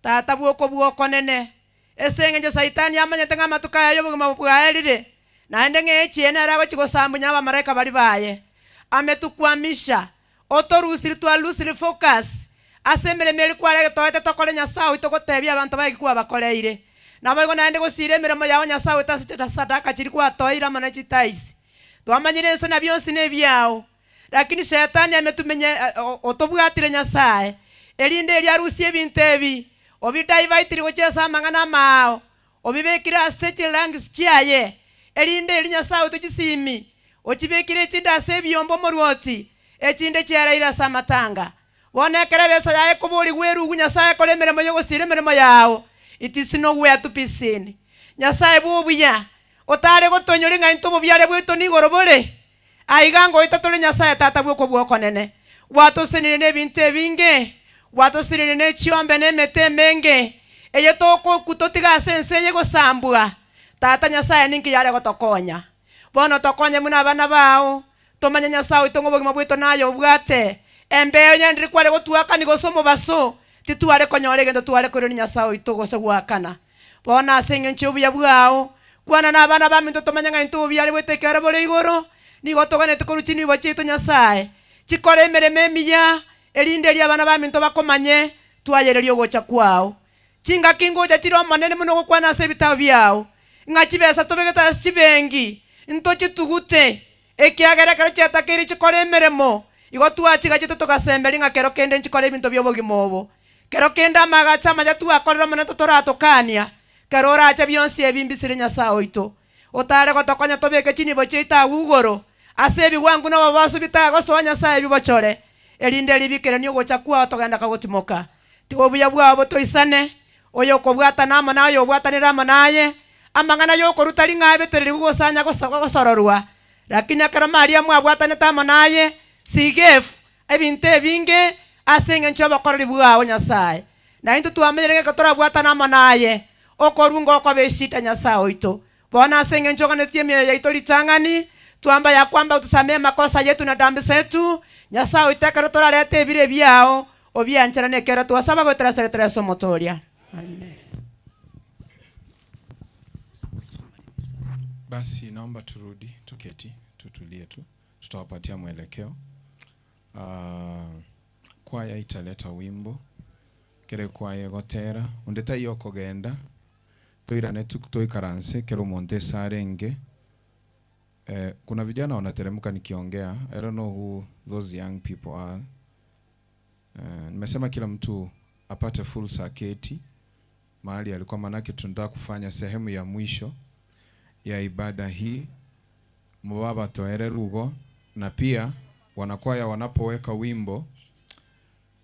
Tata bw'okobua okonene. Ase engencho Saitani amanyete ng'a amatuko aya y'obogima bwaerire, naende ng'a echiene nere agochia gosambunya abamalaika baria baye. Ametukwamisha, otorusiri twarusiri focus ase emeremo eria kwaregetoete tokore Nyasae oito gotebia abanto baye ki kwabakoreire. Naboigo naende gosiira emeremo yao Nyasae oito ase chisadaka chiria kwatoeire amo ne chitaisi. Twamanyire ense na bionsi nebiao, lakini Shetani ametumenye otobwatire Nyasae, erinde erio arusie ebinto ebi, obidivertiri gochia ase amang'ana amaao, Obibekire ase chilangisi chiaye, erinde erio Nyasae oito chisimi, ochibekire echinde ase ebiombe omorwoti, echinde chiaraire ase amatanga. Bono ekero ebesa yaye ekoborigwa erugu Nyasae akore emeremo y'ogosiira emeremo yao, it is nowhere to be seen. Nyasae bw'obuya, otare gotoinyoria ng'a intwe obobiare bwaito nigoro bore, Aiga ngoita tore Nyasae Tata bw'okobua okonene. Gwatosenire nebinto ebinge, gwatosenire ne chiombe na emete emenge, eye tokokwa totige ase ense eye gosambwa. Tata Nyasae ninki yare gotokonya? Bono tokonye buna abana bao, tomanye Nyasae oito ng'a obogima bwaito naye obwate. Embeo yendire kware gotuakani gose omobaso, titware konyora egento tware koirania Nyasae oito gose goakana. Bono ase engencho y'obuya bwao, kwana nabana baminto tomanye ng'a intwe obobiare bwaito ekiagera bore igoro, nigo toganetie korwa chinibo chiaito Nyasae, chikore emeremo emiya, erinde erio abana baminto bakomanye, twayereria ogocha kwao. Chingaki ngocha chire Omonene buna ogokwana ase ebitabo biao, ng'a chibesa tobegete ase chibengi, ntochitugute, ekiagera ekero chiatakeire chikore emeremo, igo twachigachete togasemberia ng'a kero kende nchikore ebinto bi'obogima obo. Kero kende amagacho amaya twakorire Omonene totoratokania, kero orache bionsi ebi mbisire Nyasae oito, otare gotokonya tobeke chinibo chiaito agwo igoro, ase ebigwango na obobaso bitagosoa Nyasae bibochore, erinde ribikeranie ogocha kwao togenda kagotimoka. Tiga obuya bwao botoisane, oyokobwatana amo naye oyobwatanire amo naye, amang'ana y'okoruta ring'ana abetererigwe gose anya gosororwa. Lakini ekero Mariamu abwatanete amo naye, she gave ebinto ebinge ase engencho y'obokoreri bwao, Nyasae. Na intwe twamenyire ng'a ekero torabwatane amo naye, okorua ngokoba eshida, Nyasae oito. Bono ase engencho oganetie emioyo yaito ritang'ani, twamba ya kwamba otusamehe makosa yetu na dambi setu, Nyasae oito ekero torarete ebiro ebiao, obiancherane ekero twasaba goetera ase erieta ria Yeso Omotoria. Amen. Basi naomba turudi tuketi, tutulie tu, tutawapatia mwelekeo. Kwaya italeta wimbo kere kwaya gotera onde taiyo okogenda toirane toikaranse kero omonto ase arenge. Kuna vijana wanateremka nikiongea. I don't know who those young people are. Nimesema kila mtu apate fursa keti mahali alikuwa, manake tunataka kufanya sehemu ya mwisho ya ibada hii. Mubaba toere rugo, na pia wanakwaya wanapoweka wimbo,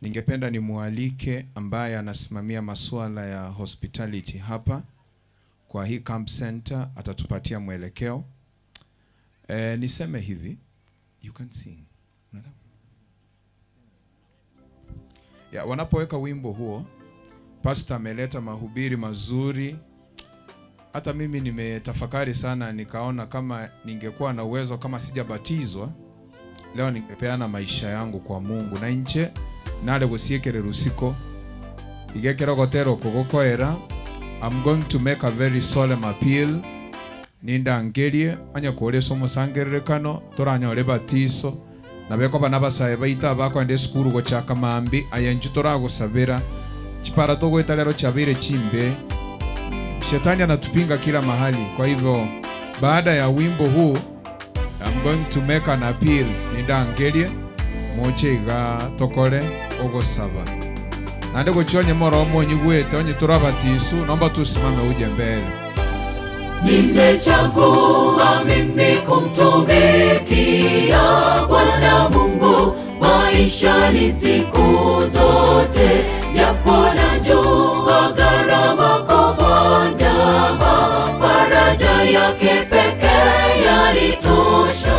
ningependa nimualike ambaye anasimamia masuala ya hospitality hapa kwa hii camp center, atatupatia mwelekeo. Niseme hivi, you can sing. Ya, wanapoweka wimbo huo, pastor ameleta mahubiri mazuri. Hata mimi nimetafakari sana, nikaona kama ningekuwa na uwezo, kama sijabatizwa leo, ningepeana maisha yangu kwa Mungu. Na nche nale gusiekere rusiko igekero gotero kugokoera. I'm going to make a very solemn appeal. Nindangerie anya kore somo sangerekano toranyore batiso nabeko bana basaye baita bakwende sukuru gochaka mambi aya nju toragosabera chipara togoeta lero chabire chimbe. Shetani anatupinga kila mahali. Kwa hivyo baada ya wimbo huu I'm going to make an appeal. Nindangerie moche iga tokore ogosaba nande gochionye moro omonyigwete onye torabatisu, naomba tusimame uje mbele. Nimechagua mimi kumtumikia Bwana Mungu maisha ni siku zote, japo najua gharama kuandama, faraja yake pekee yanitosha.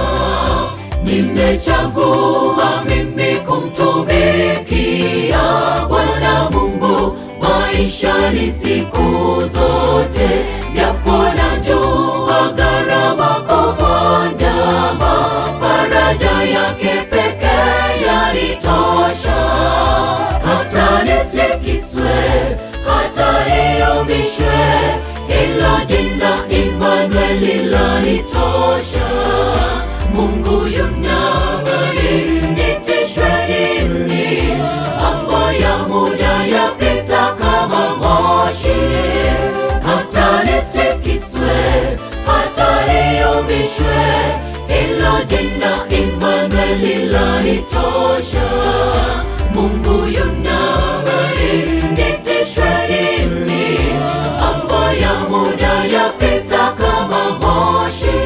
Nimechagua mimi kumtumikia Bwana Mungu maisha ni siku zote, japo najua gharama kuandama, faraja yake pekee yanitosha. Hata nitikiswe, hata niyumbishwe, hilo jina Emmanuel lanitosha. Mungu yunamani, nitishwe nini? Mambo ya muda yapita kama moshi. Hata nitikiswe, hata niyumbishwe, hilo jina Emmanuel lanitosha. Mungu yunamani, nitishwe nini? Mambo ya muda yapita kama moshi.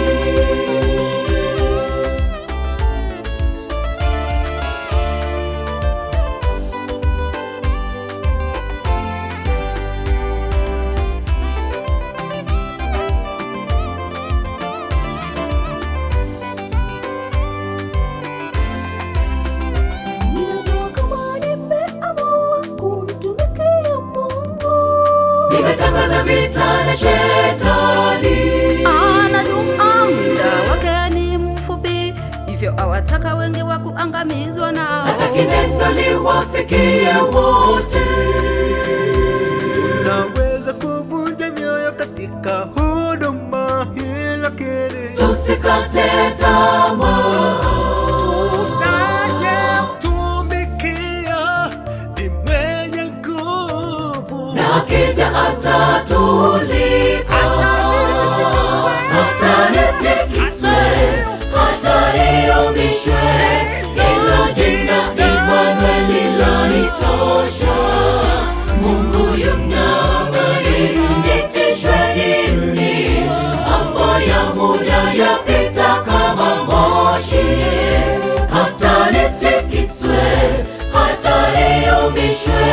Nimetangaza vita na shetani. Anajua muda wake ni mfupi, hivyo awataka wengi wa kuangamizwa nao. Hataki neno liwafikie wote. Tunaweza kuvunja mioyo katika huduma hii, lakini tusikate tamaa. Tunayemtumikia ni mwenye nguvu, na akija atatulipa. Hata nitikiswe, hata niyumbishwe, hilo jina Emmanuel lanitosha. Mungu yunamani, nitishwe nini? Mambo ya muda yapita kama moshi. Hata nitikiswe, hata niyumbishwe,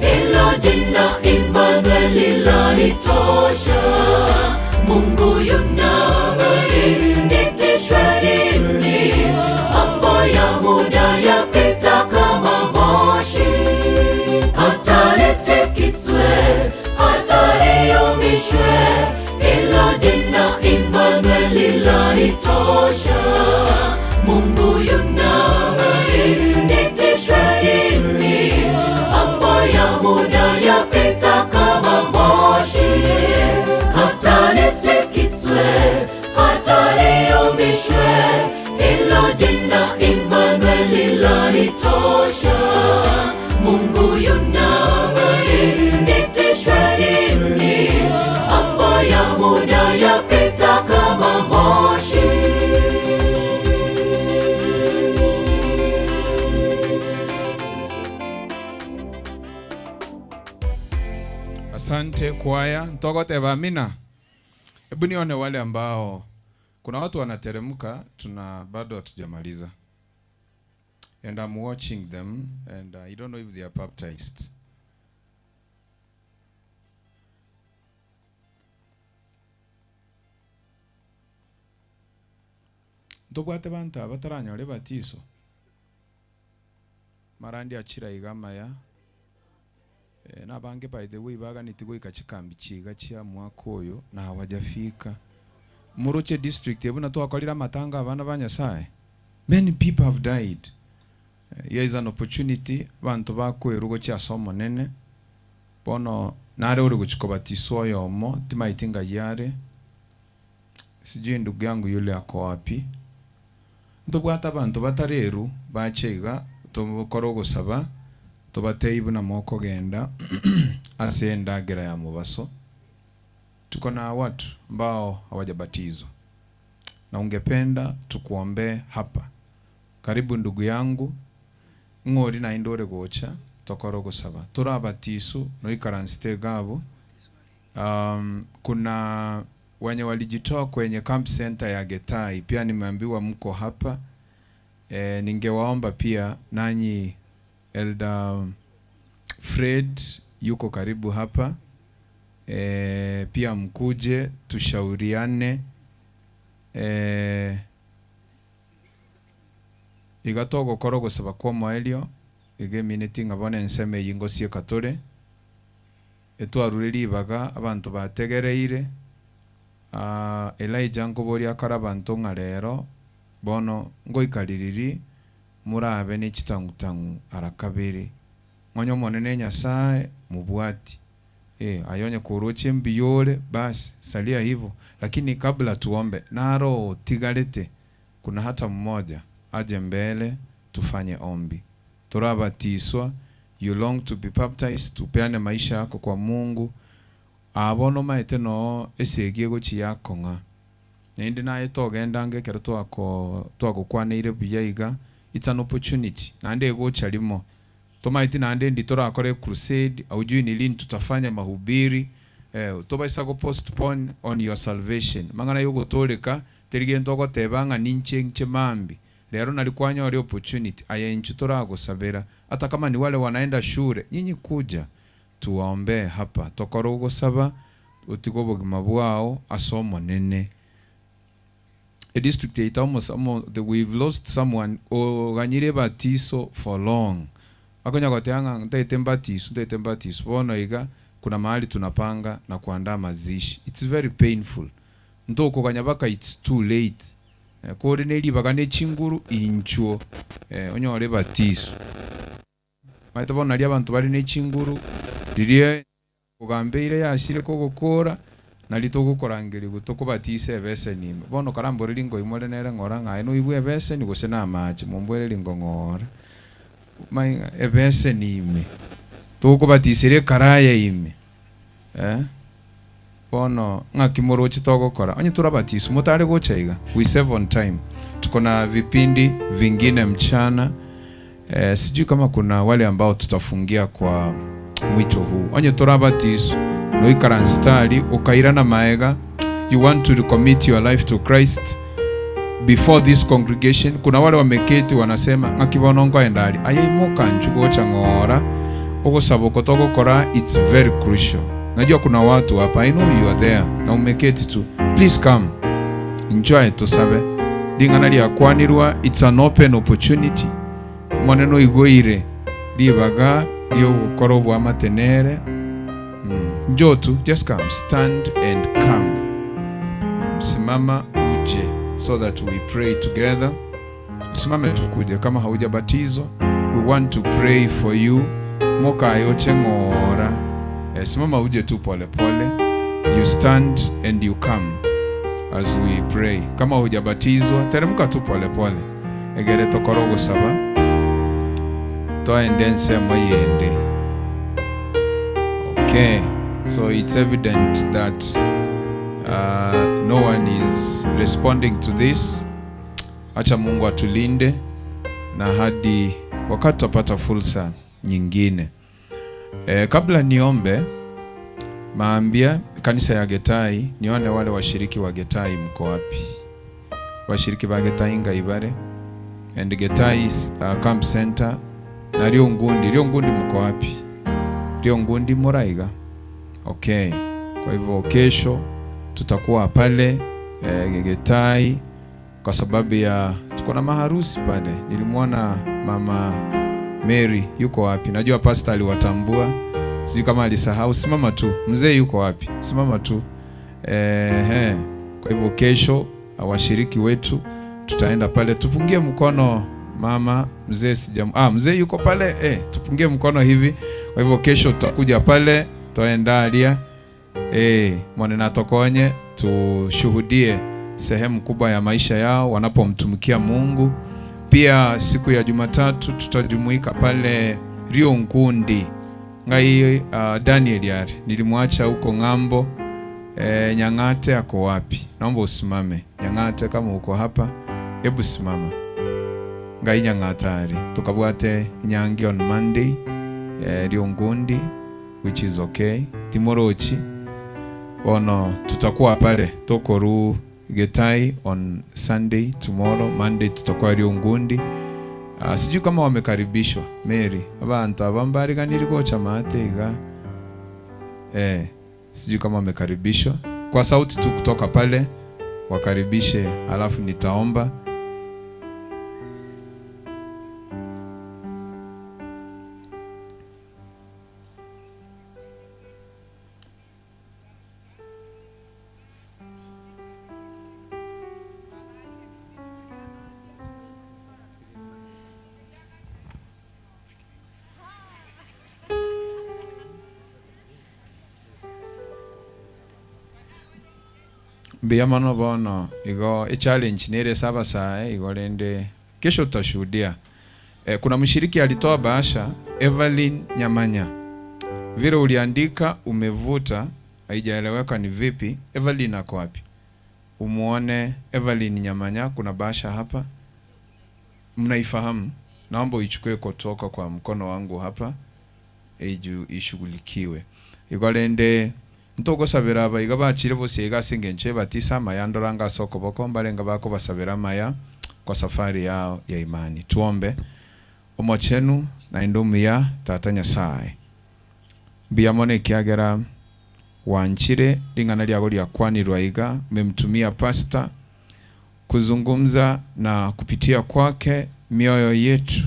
hilo jina Emmanuel lanitosha. Mungu yunamani, nitishwe nini? Mambo ya muda yapita kama moshi. Hata nitikiswe, hata niyumbishwe, hilo jina Emmanuel lanitosha. Mungu yunamani, nitishwe nini? Mambo ya muda yapita kama moshi. Hata nitikiswe, Yanitosha. Mungu yunami, nitishwe nini? Mambo ya muda yapita kama moshi. Asante kwaya, ntogoteba amina. Hebu nione wale ambao kuna watu wanateremka, tuna bado hatujamaliza. And I'm watching them and I don't know if they are baptized. Ntobwate bantu aba bataranyora ebatiso marandi achira iga amaya eh, nabange by the way baganeti goika chikambi chiga chia mwaka oyo na hawajafika muroche district ebuna twakorire amatanga abana ba nyasaye many people have died. Eh, here is an opportunity bantu bakweru gochia ase omonene bono nare ore gochia kobatiswa oyomo timaeti ng'ai are sijui ndugu yangu yule ako wapi ntobwate abanto batareru bache iga tokore ogosaba tobatei buna mokogenda ase endagera ya mobaso tuko na watu ambao hawajabatizwa na ungependa tukuombee hapa karibu ndugu yangu ng'ori naende ore gocha tokore ogosaba torabatisu noikaransete gabo kuna wenye walijitoa kwenye camp center ya Getai pia nimeambiwa mko hapa e, ningewaomba pia nanyi Elder Fred yuko karibu hapa e, pia mkuje tushauriane e, iga togokora ogosaba kwa omoerio iga emineti ng'a bono ensemo eywo ngosieka tore etwarure ribaga abanto bategereire ah, Elijah nkoboria akare abanto ng'a rero bono ngoikaririri murabe na echitang'utang'u ara kabere ng'onye omonene nyasaye mubwati eh, aye onye koroche mbuya ore basi salia hivo lakini kabla tuombe naro otigarete kuna hata mmoja aje mbele tufanye ombi torabatiswa you long to be baptized tupeane maisha yako kwa Mungu abo nomaete noo esegi egochi yakong'a naende naye togendange ekero twako twagokwaneire buya iga it's an opportunity naende egocha rimo tomaeti naende ndi torakore crusade aujui ni lini tutafanya mahubiri eh, tobaisa go postpone on your salvation mang'ana yogotoreka teri gento ogoteba ng'a ninche nche mambi rero nari kwanyora opportunity aye inchu toragosabera hata kama ni wale wanaenda shure nyinyi kuja tuwaombee hapa tokore ogosaba otige obogima bwao ase omonene edistrict yaita almost, almost, we've lost someone oganyire ebatiso for long akonya goteba ng'a ntaete mbatiso ntaete mbatiso bono iga kuna mahali tunapanga na kuandaa mazishi it's very painful ntokoganya baka it's too late eh, kore na eribaga na echinguru inchuo eh, onyore ebatiso maete bono naria abanto bare na echinguru riria ogambeire yasire kogokora nari togokorangeria tokobatisa ebeseni ime bono karamboreri ngoimore nere ng'ora ng'a aye noibwe ebeseni gose na amache mombwereri ngong'ora mai ebeseni ime tokobatisera ekaraya ime eh? Bono ng'aki moroche togokora onye torabatiswa motare gocha iga we save on time tuko na vipindi vingine mchana eh, sijui kama kuna wale ambao tutafungia kwa mwito huu onye torabatiswa noikaransitari ukairana maega you want to recommit your life to Christ before this congregation kuna wale wameketi wanasema ng'aki bono nkoendari aye imoka nchu gocha ng'ora ogosaba oko togokora it's very crucial najua kuna watu hapa I know you are there na umeketi tu please come enjoy tusabe ring'ana riakwanirwa it's an open opportunity omonene oigoire ribaga riogokora obwamatenere mm. Njoo tu just come stand and come mm. Simama uje so that we pray together simame tukuje kama haujabatizwa we want to pray for you mokayoche ng'ora eh, simama uje tu pole pole you stand and you come as we pray kama hujabatizwa teremka tu pole pole egere tokoro gusaba Toende ensemo yende. Okay, so it's evident that uh, no one is responding to this. Acha Mungu atulinde na hadi wakati tutapata fursa nyingine. E, kabla niombe maambia kanisa ya Getai, nione wale washiriki wa Getai mko wapi? Washiriki ba Getai Ngaibare and Getai Camp Center na Rio Ngundi. Rio Ngundi mko wapi? Rio Ngundi Muraiga. Okay. Kwa hivyo kesho tutakuwa pale Getai kwa sababu ya tuko na maharusi pale. Nilimwona mama Mary yuko wapi? Najua pastor aliwatambua, sijui kama alisahau. Simama tu mzee, yuko wapi? Simama tu. Ehe. Kwa hivyo kesho washiriki wetu tutaenda pale, tupungie mkono mama mzee, sijam mzee yuko pale tupungie mkono hivi. Kwa hivyo kesho tutakuja pale toenda alia mwane tokonye tushuhudie sehemu kubwa ya maisha yao wanapomtumikia Mungu. Pia siku ya Jumatatu tutajumuika pale Rio Nkundi ngai Daniel yari nilimwacha huko ng'ambo. Nyang'ate ako wapi? Naomba usimame Nyang'ate, kama uko hapa hebu simama. Ngai Nyang'ate ari tukabwate nyangi on Monday Rio Nkundi, which is okay. Timorochi ono tutakuwa pale tokoru Getai on Sunday tomorrow. Monday tutakuwa Rio Ngundi. Sijui kama wamekaribishwa Mary abantu abambariganiri gocha mate iga sijui kama wamekaribishwa. Kwa sauti tu kutoka pale wakaribishe, alafu nitaomba. Mbiyamano bono igo e challenge nere saba saa igo rende kesho tutashuhudia. Kuna mshiriki alitoa bahasha, Evelyn Nyamanya. Vile uliandika umevuta, haijaeleweka ni vipi. Evelyn ako wapi? Umuone Evelyn Nyamanya, kuna bahasha hapa. Mnaifahamu? Naomba uichukue kutoka kwa mkono wangu hapa eju ishughulikiwe. Igo rende ntogosabera abaiga bachire bose iga ase engencho ebatisa amaya ndoranga ase okoboko mbarenga bakobasabera amaya kwa safari yao ya imani. Tuombe. Omochenu na indomiya tata Nyasaye mbiyamone ekiagera wanchire ring'ana riago riakwanirwa iga memtumia pasta kuzungumza na kupitia kwake mioyo yetu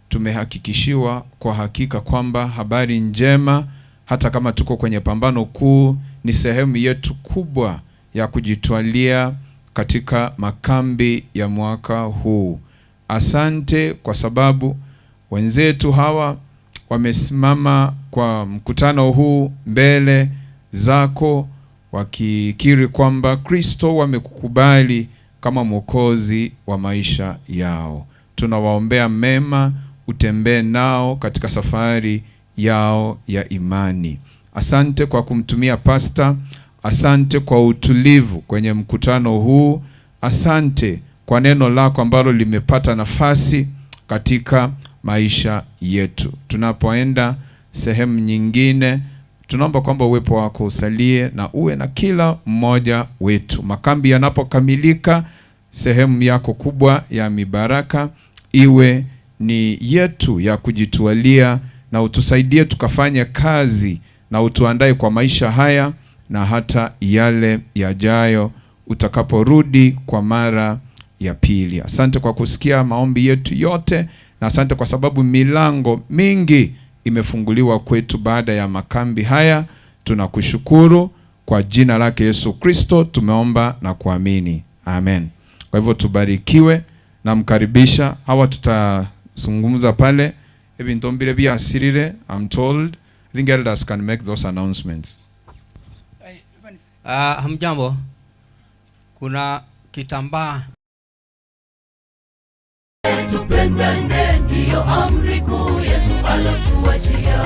tumehakikishiwa kwa hakika kwamba habari njema, hata kama tuko kwenye pambano kuu, ni sehemu yetu kubwa ya kujitwalia katika makambi ya mwaka huu. Asante kwa sababu wenzetu hawa wamesimama kwa mkutano huu mbele zako wakikiri kwamba Kristo wamekukubali kama Mwokozi wa maisha yao. Tunawaombea mema, utembee nao katika safari yao ya imani. Asante kwa kumtumia pasta, asante kwa utulivu kwenye mkutano huu, asante kwa neno lako ambalo limepata nafasi katika maisha yetu. Tunapoenda sehemu nyingine, tunaomba kwamba uwepo wako usalie na uwe na kila mmoja wetu. Makambi yanapokamilika, sehemu yako kubwa ya mibaraka iwe ni yetu ya kujitwalia, na utusaidie tukafanye kazi na utuandae kwa maisha haya na hata yale yajayo utakaporudi kwa mara ya pili. Asante kwa kusikia maombi yetu yote, na asante kwa sababu milango mingi imefunguliwa kwetu baada ya makambi haya. Tunakushukuru kwa jina lake Yesu Kristo tumeomba na kuamini. Amen. Kwa hivyo tubarikiwe. Namkaribisha hawa, tutazungumza pale. Ebintu mbire byasirire, I'm told. I think elders can make those announcements. Hamjambo. Kuna kitambaa. tupendane, ndiyo amri kuu Yesu alotuachia.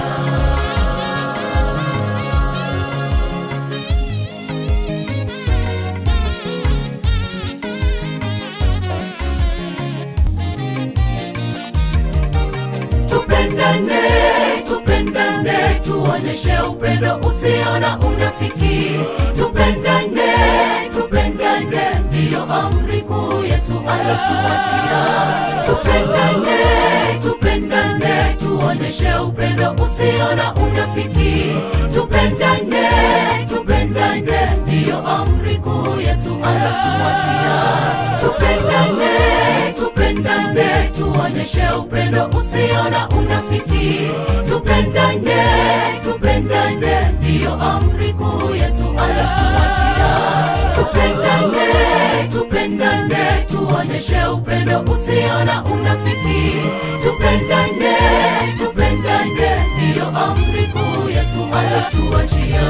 Tupendane, tupendane, tuonyeshe upendo usio na unafiki. Tupendane, tupendane, ndiyo amri kuu Yesu alotuachia. Tupendane, tupendane, tuonyeshe upendo usio na unafiki. Tupendane, tupendane, ndiyo amri kuu Yesu alotuachia. Tupendane, tupendane, tuonyeshe upendo usio na unafiki. Tupendane, tupendane, ndiyo amri kuu Yesu alotuachia. Tupendane, tupendane, tuonyeshe upendo usio na unafiki. Tupendane, tupendane, ndiyo amri kuu Yesu alotuachia.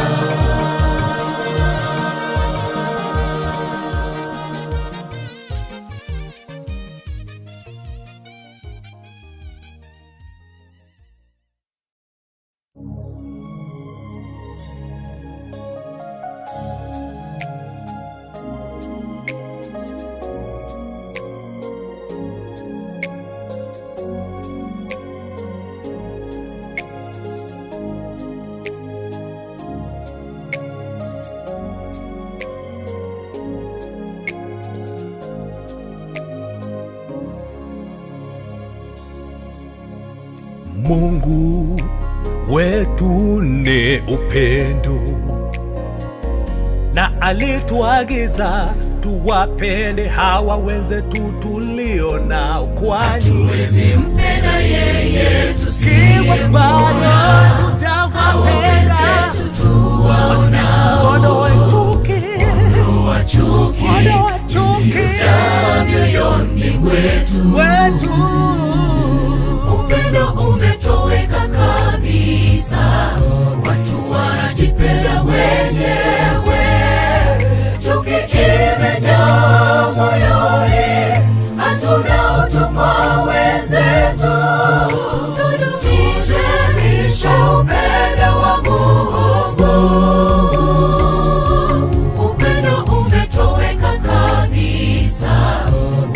Mungu wetu ni upendo na alituagiza tuwapende hawa wenzetu tulio nao, kwani Hatuwezi mpenda yeye Iwe bado hatujawapenda, wasituondoe chuki, Ondoa chuki ondoa chuki iliyojaa mioyoni mwetu wetu. Upendo umetoweka kabisa, watu wanajipenda wenyewe, chuki imejaa moyoni, hatuna utu kwa wenzetu. Tudumishe upendo wa Mungu. Upendo umetoweka kabisa,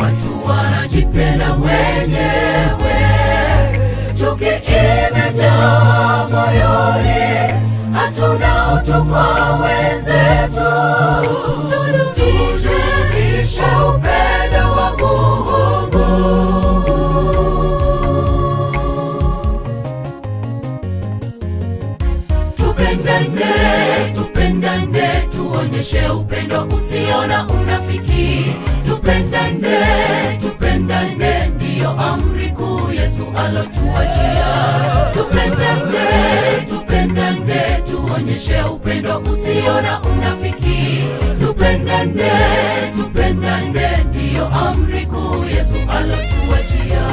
watu wanajipenda wenyewe, chuki imejaa moyoni, hatuna utu kwa wenzetu. Tudumishe upendo wa Mungu. Tupendane, tupendane, tuonyeshe upendo usio na unafiki. Tupendane, tupendane, ndiyo amri kuu Yesu alotuachia. Tupendane, tupendane, tuonyeshe upendo usio na unafiki. Tupendane, tupendane, ndiyo amri kuu Yesu alotuachia.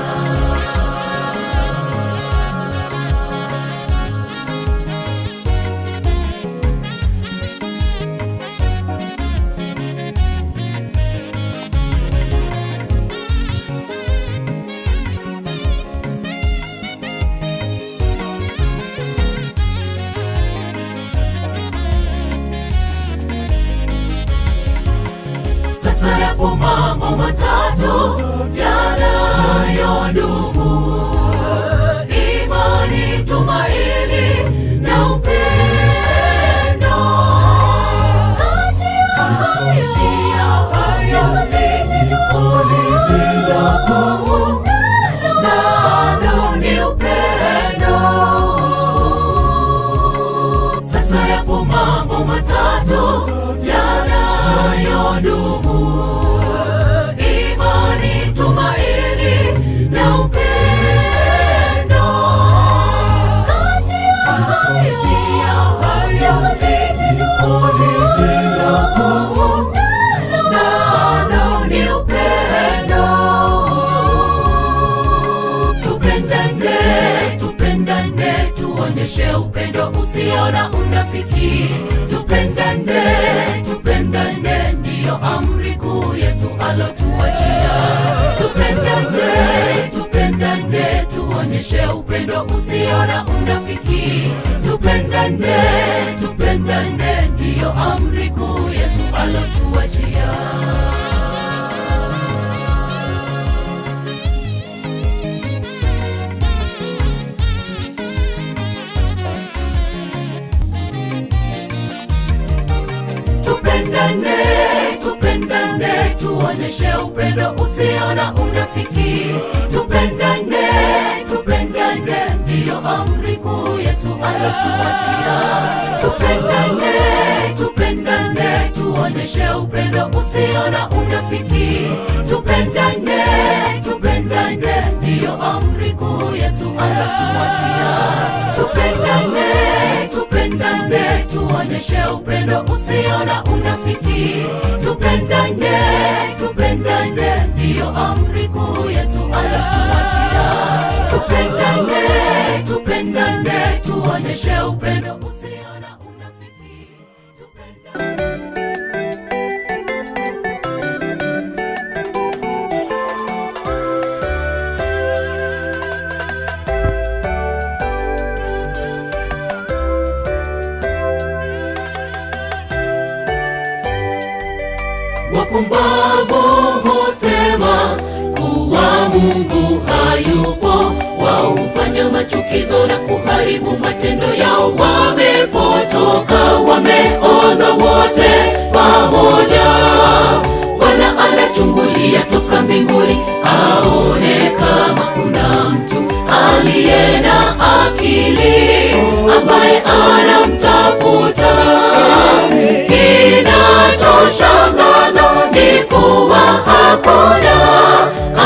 Sasa yapo mambo matatu yanayodumu: imani, tumaini na upendo. Kati ya hayo lipo lililo kuu, nalo ni upendo. Sasa yapo mambo matatu yanayodumu: imani, tumaini na upendo. Kati ya hayo lipo lililo kuu, nalo ni upendo. Tupendane, tupendane, tuonyeshe upendo usio na unafiki. Tupendane, tupendane, ndiyo amri kuu Yesu alotuachia. Tupendane, upendo usio na unafiki. Tupendane, tupendane, ndiyo amri kuu Yesu alotuachia. Tupendane, tupendane, tuonyeshe upendo usio na unafiki. Tupendane, tupendane, ndiyo amri kuu Yesu alotuachia. Tupendane, tupendane, tuonyeshe upendo usio na unafiki. Tupendane, tupendane, ndiyo amri kuu Yesu alotuachia. Tupendane, tupendane, tuonyeshe upendo usio na unafiki. Tupendane, tupendane, ndiyo amri kuu Yesu alotuachia. Tupendane, tupendane, tuonyeshe upendo usio na unafiki. Wapumbavu husema kuwa Mungu hayupo, wao hufanya machukizo na kuharibu matendo yao. Wamepotoka, wameoza wote pamoja. Bwana anachungulia toka mbinguni, aone kama kuna mtu aliye na akili ambaye anamtafuta. Kinachoshangaza ni kuwa hakuna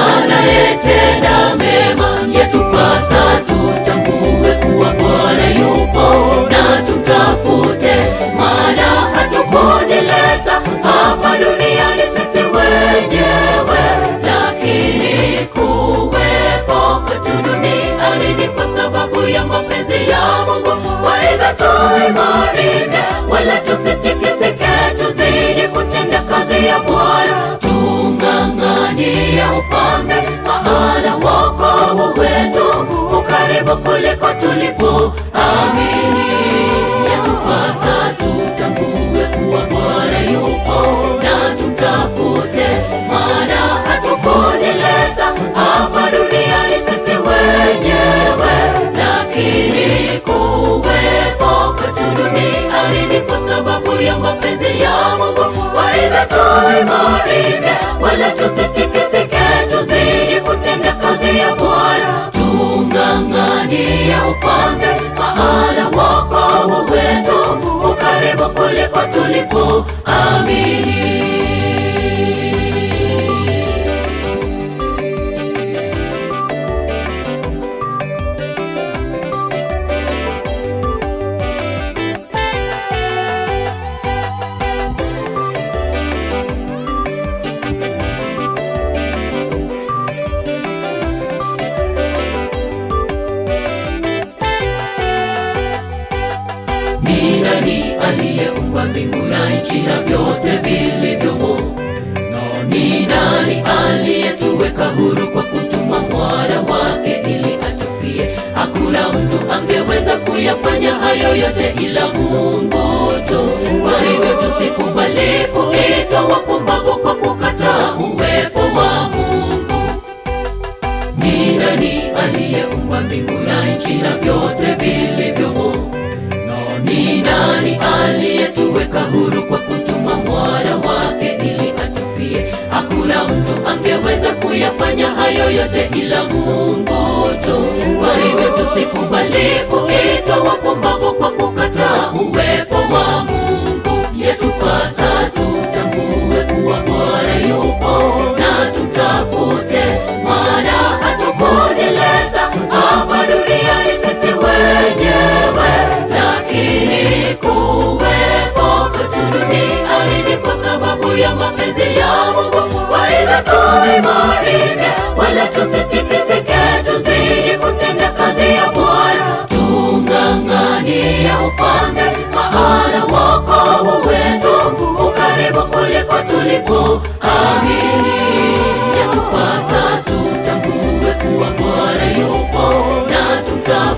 anayetenda mema. Yatupasa tutambue kuwa Bwana yupo na tumtafute, maana hatukujileta hapa duniani sisi wenyewe, lakini kuwepo kwetu duniani ni kwa sababu ya mapenzi ya Mungu. Kwa hivyo tuimarike, wala tusitikisike, tuzidi kutenda kazi ya Bwana, tung'ang'anie ufalme, maana wokovu wetu ukaribu kuliko tulipoamini. Yatupasa tutambue kuwa Bwana yupo na tumtafute, maana hatukujileta hapa duniani sisi wenyewe, lakini kuwepo kwetu duniani ni kwa sababu ya mapenzi ya Mungu. Kwa hivyo tuimarike, wala tusitikisike, tuzidi kutenda kazi ya Bwana, tung'ang'anie ufalme, maana wokovu wetu ukaribu kuliko tulipoamini. Ni nani aliyeumba mbingu na nchi na vyote vilivyomo? Ni nani aliyetuweka huru kwa kumtuma mwana wake ili atufie? Hakuna mtu angeweza kuyafanya hayo yote ila Mungu tu. Kwa hivyo tusikubali kuitwa wapumbavu kwa kukataa uwepo wa Mungu. Ni nani aliyeumba mbingu na nchi na vyote vilivyomo? Ni nani aliyetuweka huru kwa kumtuma mwana wake ili atufie? Hakuna mtu angeweza kuyafanya hayo yote ila Mungu tu. Kwa hivyo tusikubali kuitwa wapumbavu kwa kukataa uwepo wa Mungu. Yatupasa tutambue kuwa Bwana yupo na tumtafute, maana hatukujileta hapa duniani sisi wenyewe, lakini kuwepo kwetu duniani ni kwa sababu ya mapenzi ya Mungu. Kwa hivyo tuimarike, wala tusitikisike, tuzidi kutenda kazi ya Bwana, tung'ang'anie ufalme, maana wokovu wetu ukaribu kuliko tulipoamini. Yatupasa tutambue kuwa Bwana yupo na tumtafute.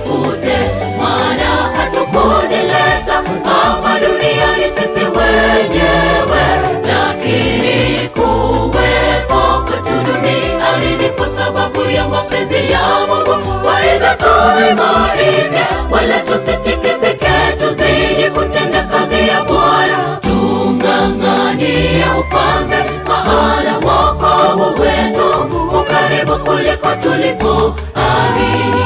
wala tusitikisike, tuzidi kutenda kazi ya Bwana. Tung'ang'anie ufalme, maana wokovu wetu ukaribu kuliko tulipo amini.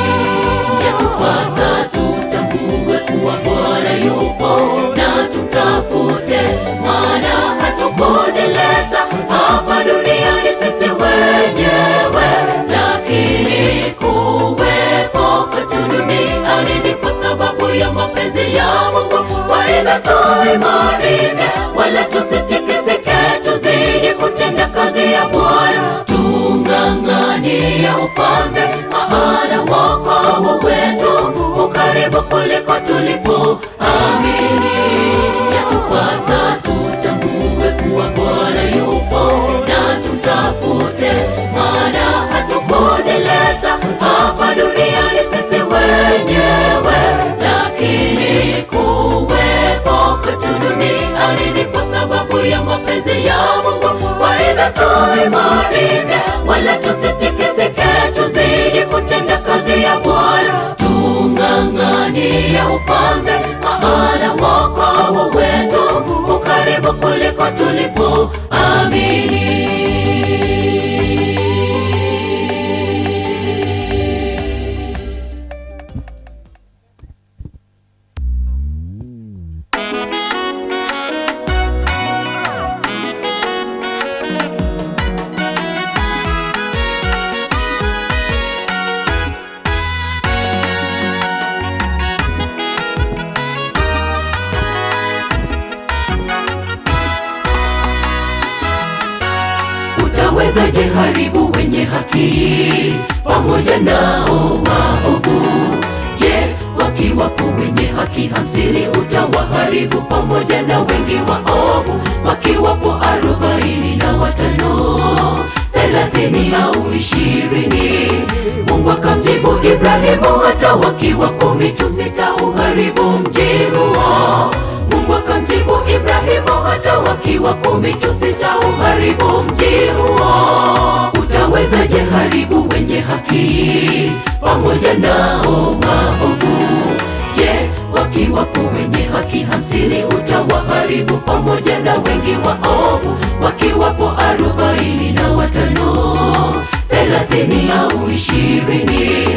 Yatupasa tutambue kuwa Bwana yupo na tutafute, maana hatukujileta hapa duniani sisi wenyewe, lakini kuwepo kwetu duniani ni kwa sababu ya mapenzi ya Mungu. Kwa hivyo tuimarike, wala tusitikisike, tuzidi kutenda kazi ya Bwana. Tung'ang'anie ufalme, maana wokovu wetu ukaribu kuliko tulipo amini. Yatupasa tutambue kuwa Bwana yupo na tumtafute, maana hatukujileta hapa duniani sisi wenyewe, lakini kuwepo kwetu duniani ni kwa sababu ya mapenzi ya Mungu. Kwa hivyo tuimarike, wala tusitikisike, tuzidi kutenda kazi ya Bwana. Tung'ang'anie ufalme, maana wokovu wetu ukaribu kuliko tulipo amini. Utawezaje haribu wenye haki pamoja nao waovu? Je, wakiwapo wenye haki 50 utawaharibu pamoja na wengi waovu? Wakiwapo 45, 30 au 20? Mungu akamjibu Ibrahimu, hata wakiwa 10 tu sitauharibu mji huo. Mungu akamjibu Ibrahimu, hata wakiwa 10 tu sitauharibu mji huo. Utawezaje haribu wenye haki pamoja nao waovu? Je, wakiwapo wenye haki 50 utawaharibu pamoja na wengi waovu? Wakiwapo 45, 30 au 20?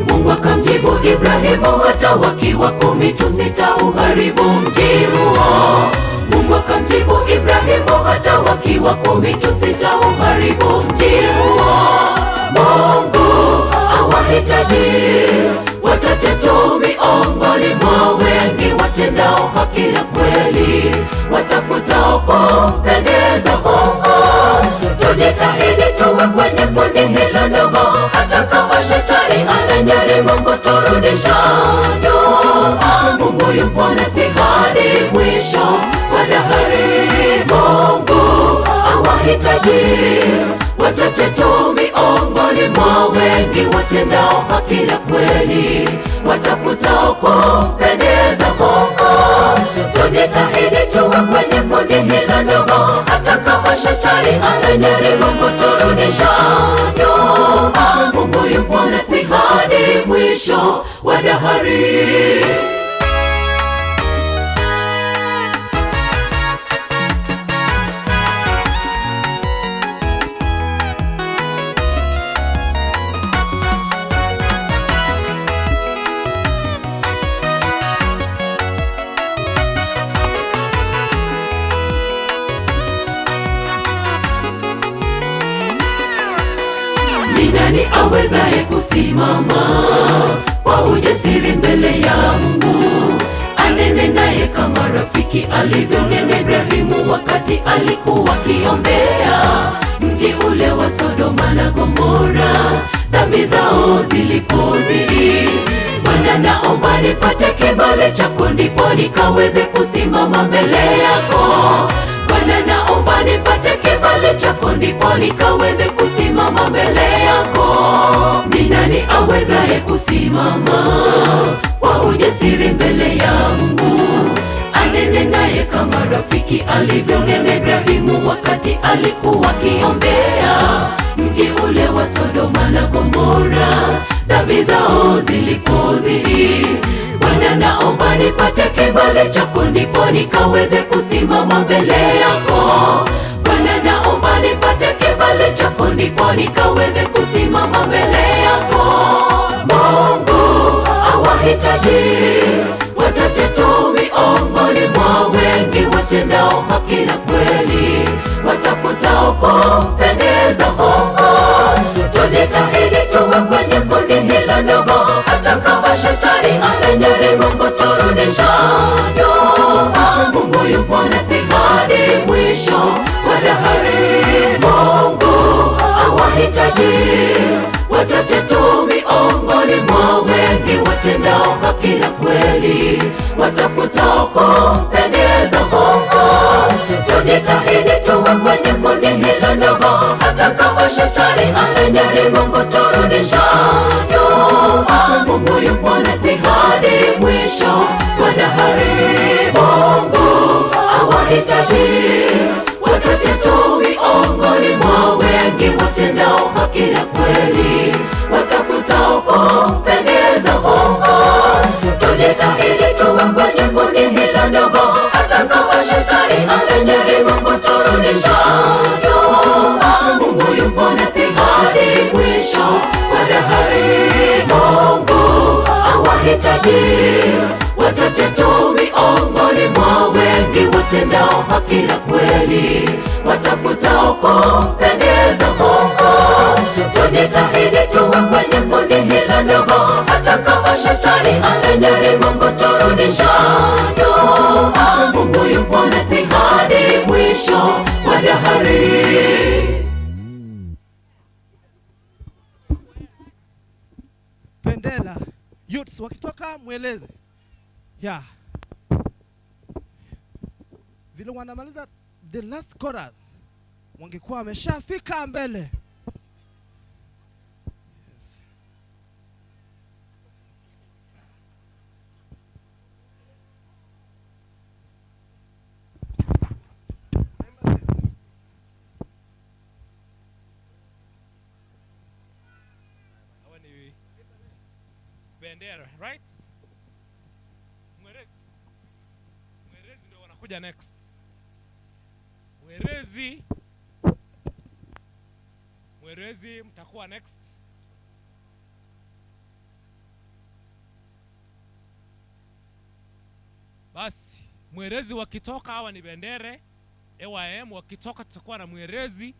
Mungu akamjibu Ibrahimu, hata wakiwa 10 tu sitauharibu mji huo. Mungu akamjibu Ibrahimu, hata wakiwa 10 tu sitauharibu mji huo. Mungu awahitaji wachache tu miongoni mwa wengi watendao haki na kweli, watafutao kumpendeza Mungu. Tujitahidi tuwe kwenye kundi hilo ndogo, hata kama shetani anajaribu kuturudisha nyuma. Mungu yupo nasi hadi mwisho wa dahari. Mungu awahitaji wachache tu miongoni mwa wengi watendao haki na kweli, watafutao kumpendeza Mungu. Tujitahidi tuwe kwenye kundi hilo ndogo, hata kama shetani anajaribu kuturudisha nyuma. Mungu yupo nasi hadi mwisho wa dahari. Ni nani awezaye kusimama kwa ujasiri mbele ya Mungu? Anene naye kama rafiki alivyonena Ibrahimu wakati alikuwa akiombea mji ule wa Sodoma na Gomora, dhambi zao zilipozidi. Bwana, naomba nipate kibali chako, ndipo nikaweze kusimama mbele yako. Bwana, naomba nipate kibali chako, ndipo nikaweze kusimama mbele yako. Ni nani awezaye kusimama kwa ujasiri mbele ya Mungu? Anene naye kama rafiki alivyonena Ibrahimu wakati alikuwa akiombea mji ule wa Sodoma na Gomora, dhambi zao zilipozidi. Bwana, nipate kibali chako, ndipo nikaweze kusimama mbele yako. Bwana, naomba nipate kibali chako, ndipo nikaweze kusimama mbele yako. Mungu awahitaji wachache tu miongoni mwa wengi watendao haki na kweli, watafutao kumpendeza Mungu. Tujitahidi tuwe kwenye kundi hilo ndogo, hata kama shetani anajaribu kuturudisha nyuma. Mungu yupo nasi hadi mwisho wa dahari. Mungu awahitaji wachache tu miongoni mwa wengi watendao haki na kweli, watafutao kumpendeza Mungu. Tujitahidi tuwe kwenye kundi hilo ndogo, hata kama shetani anajaribu kuturudisha nyuma. Mungu yupo nasi hadi mwisho wa dahari. Mungu awahitaji wachache tu miongoni mwa wengi watendao haki na kweli, watafutao kumpendeza Mungu. Tujitahidi tuwe kwenye kundi hilo ndogo, hata kama shetani anajaribu kuturudisha nyuma. Mungu yupo nasi hadi mwisho wa dahari. Mungu awahitaji wachache tu miongoni mwa wengi watendao haki na kweli, watafutao kumpendeza Mungu. Tujitahidi tuwe kwenye kundi hilo ndogo, hata kama shetani anajaribu kuturudisha nyuma. Mungu yupo nasi hadi mwisho wa dahari. Bendera youths wakitoka mweleze yeah. Vile wanamaliza the last chorus wangekuwa wameshafika mbele. Yes. Hawa ni bendera, right? Mwerezi. Mwerezi ndio wanakuja next. Mwerezi. Mwerezi mtakuwa next. Basi mwerezi wakitoka, hawa ni bendere AYM wakitoka, tutakuwa na mwerezi.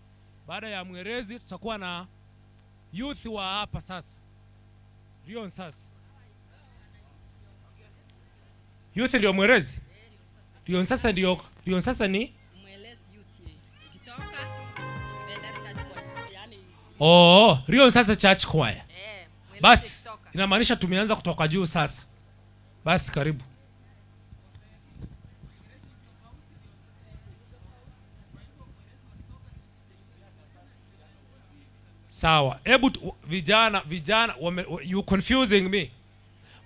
Baada ya mwerezi, tutakuwa na youth wa hapa sasa, Rion sasa. Youth ndio mwerezi, Rion sasa ndio Rion sasa ni Oh, Rion sasa church choir. Basi inamaanisha tumeanza kutoka juu sasa. Basi karibu. Sawa, hebu vijana vijana wame, you confusing me.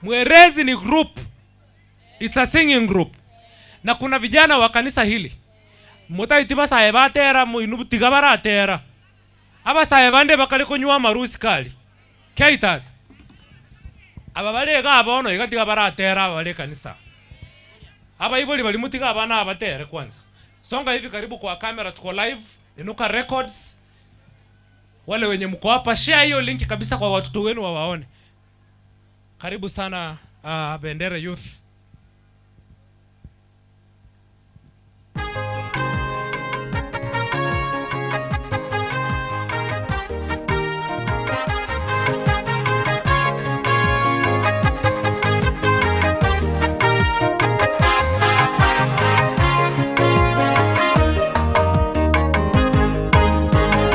Mwerezi ni group. It's a singing group. Na kuna vijana wa kanisa hili. Mutaiti basaye batera muinu tiga baratera. Abasaye bande bakali kunywa amarusi kali. Keitata. Aba balega abono iga tiga baratera aba bali kanisa. Abaiboli bali mutiga abana abatere kwanza. Songa hivi karibu kwa kamera, tuko live Inuka Records. Wale wenye mko hapa, share hiyo linki kabisa kwa watoto wenu wawaone. Karibu sana Bendera Youth.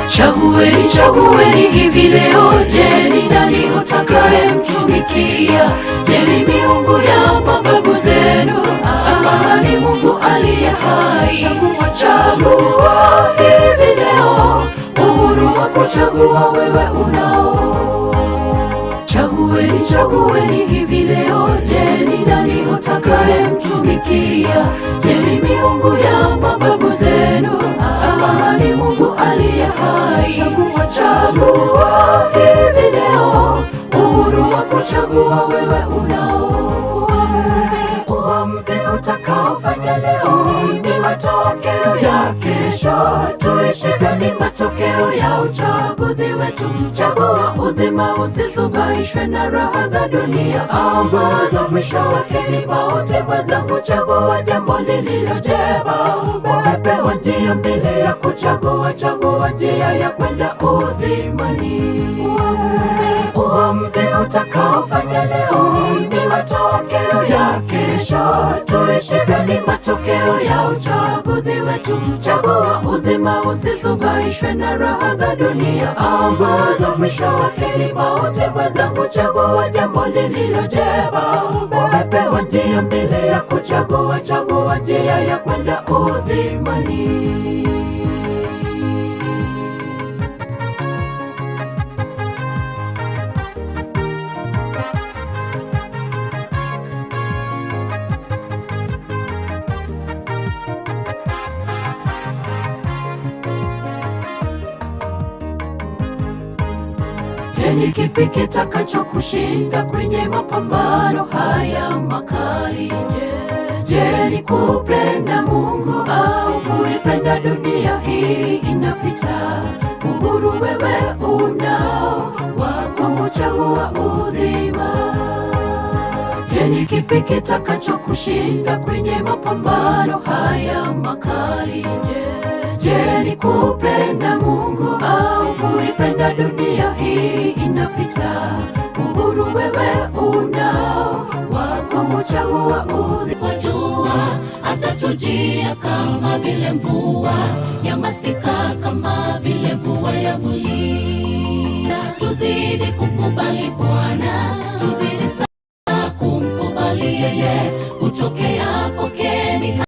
Chagueni, chagueni hivi leo. Je, ni nani utakayemtumikia? Je, ni miungu ya mababu zenu ama ni Mungu aliye hai? Chagua hivi leo, uhuru wa kuchagua wewe unao. Chagueni, chagueni hivi leo. Je, ni nani utakayemtumikia? Je, ni miungu ya mababu zenu ama ni Mungu aliye hai? Chagua hivi leo, uhuru wa kuchagua wewe unao. Uamuzi ya kesho. Tuishivyo ni matokeo ya uchaguzi wetu. Chagua uzima, usisubaishwe na raha za dunia ambazo mwisho wake ni mauti. Mwenzangu, chagua jambo lililo jema. Umepewa njia mbili ya kuchagua, chagua njia ya kwenda uzimani. Uamuzi utakaofanya leo ni matokeo ya kesho. Tuishivyo ni matokeo ya uchaguzi wetu. Chagua uzima, usisubaishwe na raha za dunia ambazo mwisho wake ni mauti. Mwenzangu, chagua jambo lililo jema. Umepewa njia mbili ya kuchagua, chagua njia ya kwenda uzimani. Je, ni kipi kitakachokushinda kwenye mapambano haya makali? Je, ni kupenda Mungu au kuipenda dunia hii inapita? Uhuru wewe unao wa kuchagua uzima. Je, ni kipi kitakachokushinda kwenye mapambano haya makali? Je, ni kupenda Mungu au kuipenda dunia hii inapita? Uhuru wewe unao wa kuchagua uzima. Kwa jua atatujia kama vile mvua ya masika, kama vile mvua ya vuli. Tuzidi kumkubali Bwana, tuzidi sana kumkubali yeye. Kutokea pokeni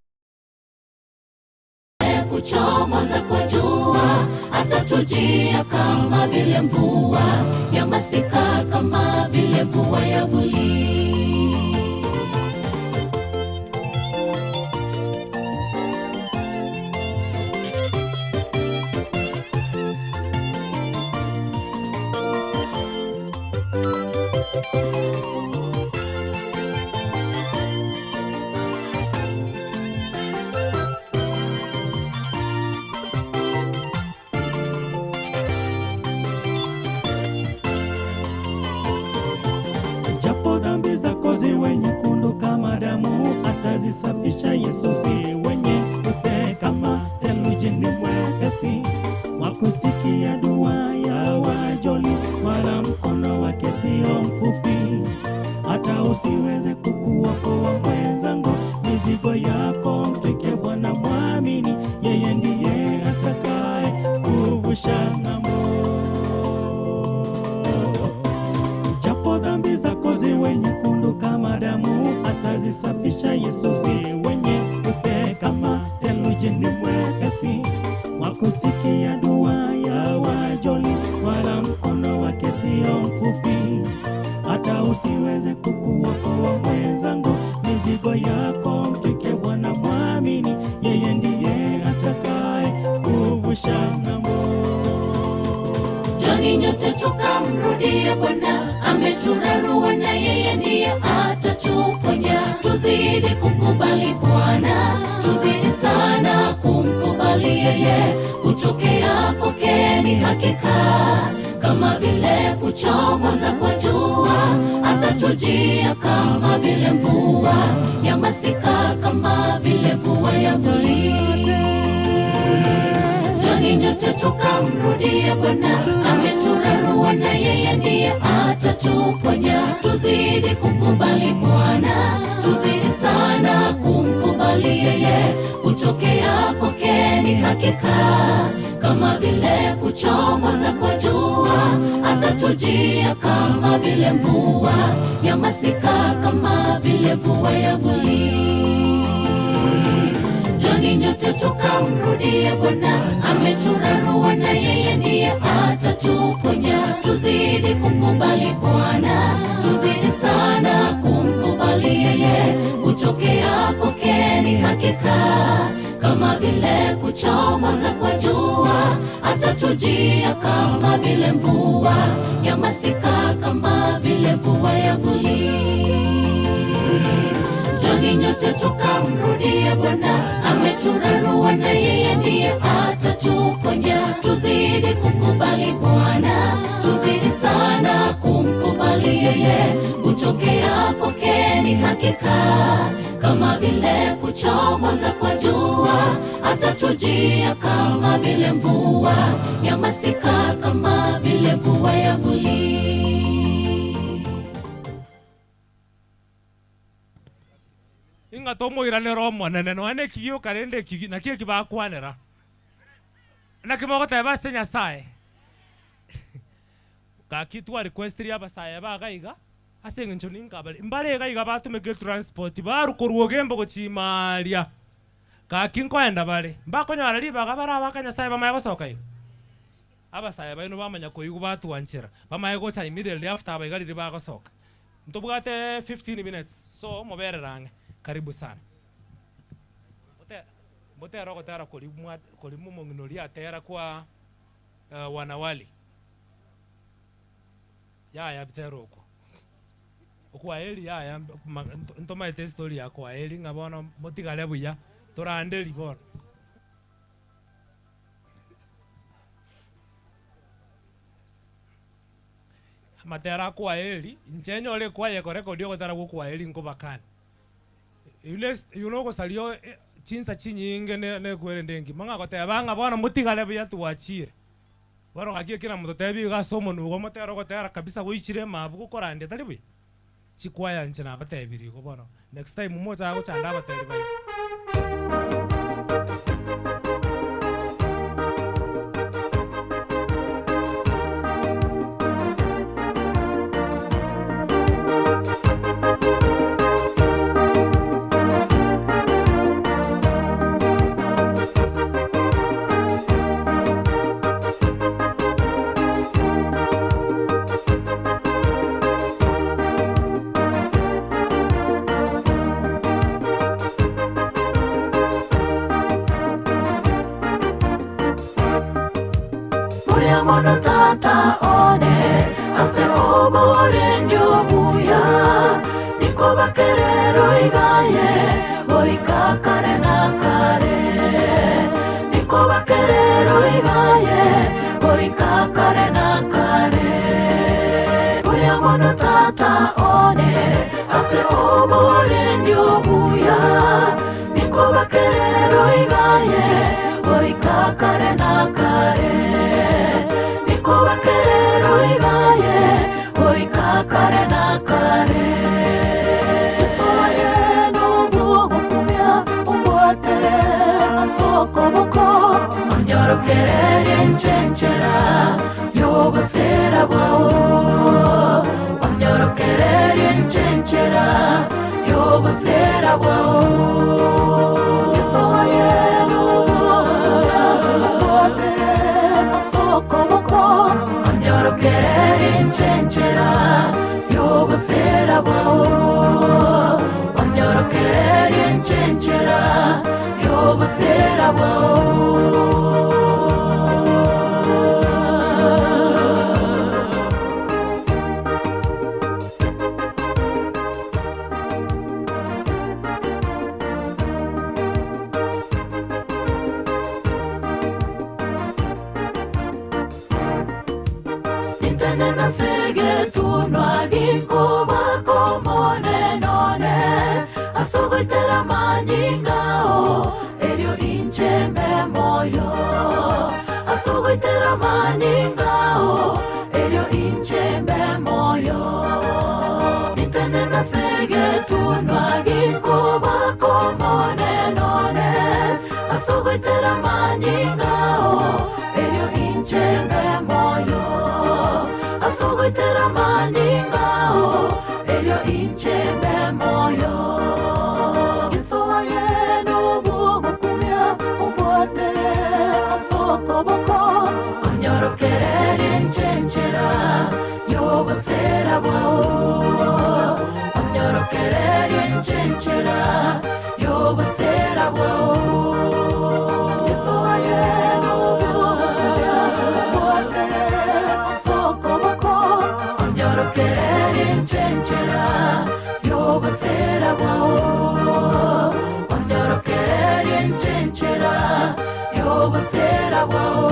kuchomoza kwa jua, atatujia kama vile mvua ya masika, kama vile mvua ya vuli. Japo dhambi zako ziwe nyekundu kama damu, atazisafisha Yesu. Ziwe nyeupe kama theluji, ni mwepesi wa kusikia dua ya wajoli, wala mkono wake sio mfupi, hata usiweze kukuokoa mwenzangu. Mizigo yako mtwike Bwana, mwamini yeye ndiye atakaye kuvusha ng'ambo. Japo dhambi zako ziwe nyekundu kama damu, atazisafisha Yesu. Ziwe nyeupe kama theluji, ni mwepesi wa kusikia dua ya wajoli, wala mkono wake sio mfupi, hata usiweze kukuokoa mwenzangu. Mizigo yako mtwike Bwana, mwamini yeye ndiye atakaye kuvusha ng'ambo. Njoni nyote tukamrudie Bwana, ameturarua na yeye ndiye atatuponya. Tuzidi kumkubali Bwana, tuzidi sana kumkubali yeye. Kutokea pokeni hakika, kama vile kuchomoza kwa jua, atatujia kama vile mvua ya masika, kama vile mvua ya vuli. Njoni nyote tukamrudie Bwana, ameturarua na yeye ndiye atatuponya. Tuzidi kumkubali Bwana, tuzidi sana kumkubali yeye. Kutokea pokeni hakika, kama vile kuchomoza kwa jua, atatujia kama vile mvua ya masika, kama vile mvua ya vuli. Njoni nyote tukamrudie Bwana, ameturarua na yeye ndiye atatuponya. Tuzidi kumkubali Bwana, tuzidi sana kumkubali yeye. Kutokea pokeni hakika, kama vile kuchomoza kwa jua, atatujia kama vile mvua ya masika, kama vile mvua ya vuli. Njoni nyote tukamrudie Bwana, ameturarua na yeye kukubali Bwana, tuzidi sana kumkubali yeye. Kutokea kwake ni hakika, kama vile kuchomoza kwa jua, atatujia kama vile mvua ya masika, kama vile mvua ya vuli. Ing'a tomoiranera omonene nonya ekigioka rende ekigi naki ekibakwanera naki mogoteba ase nyasaye gaki twarequestirie abasaye baga iga ase eng'encho ninkabare mbare iga iga batumeka etransport barukorwa ogembo gochimaria gaki nkoenda bare mbakonyora ribaga barabaka nyasaye bamaye gosoka iga abasaye baino bamanya koigwa batwanchera bamaye gocha immediately after abaiga riria bagosoka ntobwate 15 minutes so moberere ang'e karibu sana motera ogotera kori momong'ina oria atera kwa wanawali yaya bitera okwo okwaeri yaya ntomaete estory ya kwaeri ng'a bono motigare buya toranderi bono. Amatera akwaeri inche nyore kwaye korekodi ogotera gwa okwaeri nkobakani yule ogosaria chinsa chinyinge nekwerende engima ng'a goteba ng'a bono motigare buya twachire bono gaki ekera monto tebi iga ase omonwe igo motera ogotera kabisa goichire emabu gokorandia tari buya chikwaya inche nabatebirie igo bono next time mocha gochanda abateri baino. Buya mono tata one ase oborendi obuya niko bakerero igaye goika kare na kare niko bakerero igaye goika kare na kare buya mono tata one ase oborendi obuya niko bakerero igaye goika kare na kare niko bakerero igaye goika kare na kare Yesoye n'obugukumya ungwate asokoboko onyorokererie nchenchera y'obosera bwao onyorokererie nchenchera y'obosera bwao Yesoye n'obugukumya ungwate asokoboko onyorokererie nchenchera y'obosera bwao onyorokererie nchenchera y'obosera bwao. Intenena sege tunwa gikuba komonenone asogoitera manyingao erio inchembe moyo asogoitera manyingao erio inchembe moyo intenena sege tunwa gikuba komonenone asogoitera manyingao erio inchembe moyo asogoitera manyingao erio inchembe moyo Yesoye n'obugukumya ugwate asokoboko onyorokererie nchenchera y'obosera bwao onyorokererie nchenchera y'obosera bwao Yesoye n'obugukumya ugwate asokoboko onyorokererie nchenchera y'obosera bwao onyorokererie nchenchera y'obosera bwao.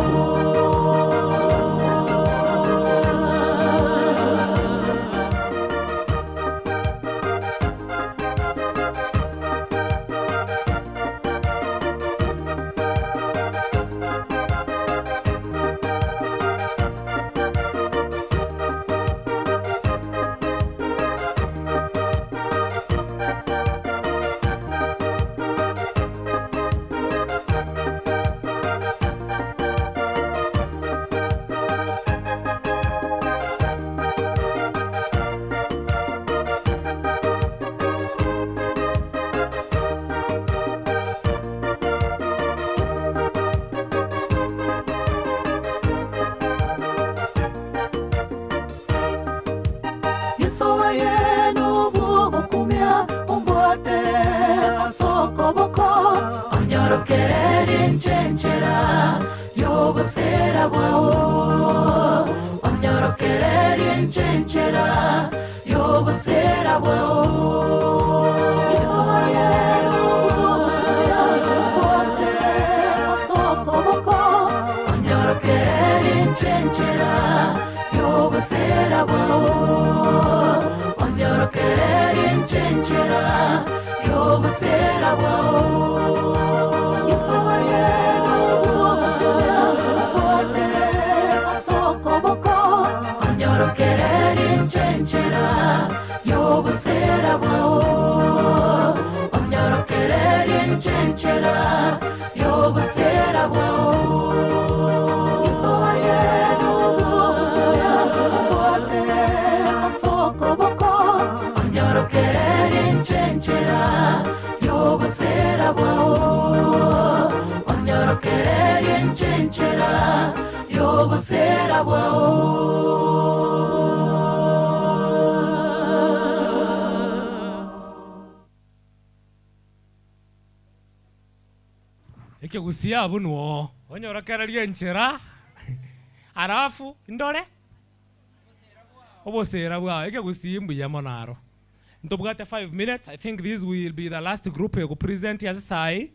y'obosera bwao onyorokererie nchenchera y'obosera bwao Yesu onyorokererie nchenchera y'obosera bwao onyorokererie nchenchera y'obosera bwao Yesu onyorokererie nchenchera y'obosera bwao onyorokererie nchenchera y'obosera bwao Yesu onyorokererie nchenchera y'obosera bwao onyorokererie nchenchera y'obosera bwao Ekigusia abu nuo onyorokererie enchera alafu ndore obosera bwao ekigusia mbuya mono aro ntobwate 5 minutes. I think this will be the last group ekupresent ase sai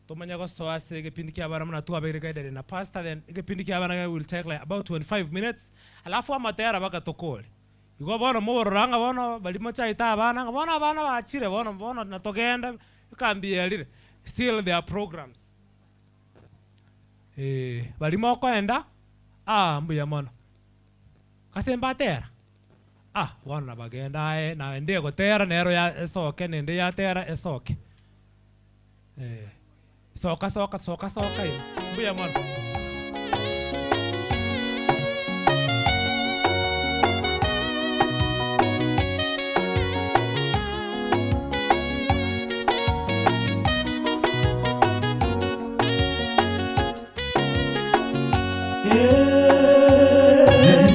tomanya gosoa ase egepindi kia abana muna twabeire guided na pastor, then egepindi kia abana will take like about 25 minutes alafu amatera bagatokore igo bono mobororanga bono barimo chaita abana ng'a bono abana bachire bono bono natogenda ekambi erire still there are programs barimo okoenda ah mbuya mono kase mbatera ah bono nabagenda aye naende egotera nero ya esoke nende yatera esoke soka soka soka soka ime mbuya mono.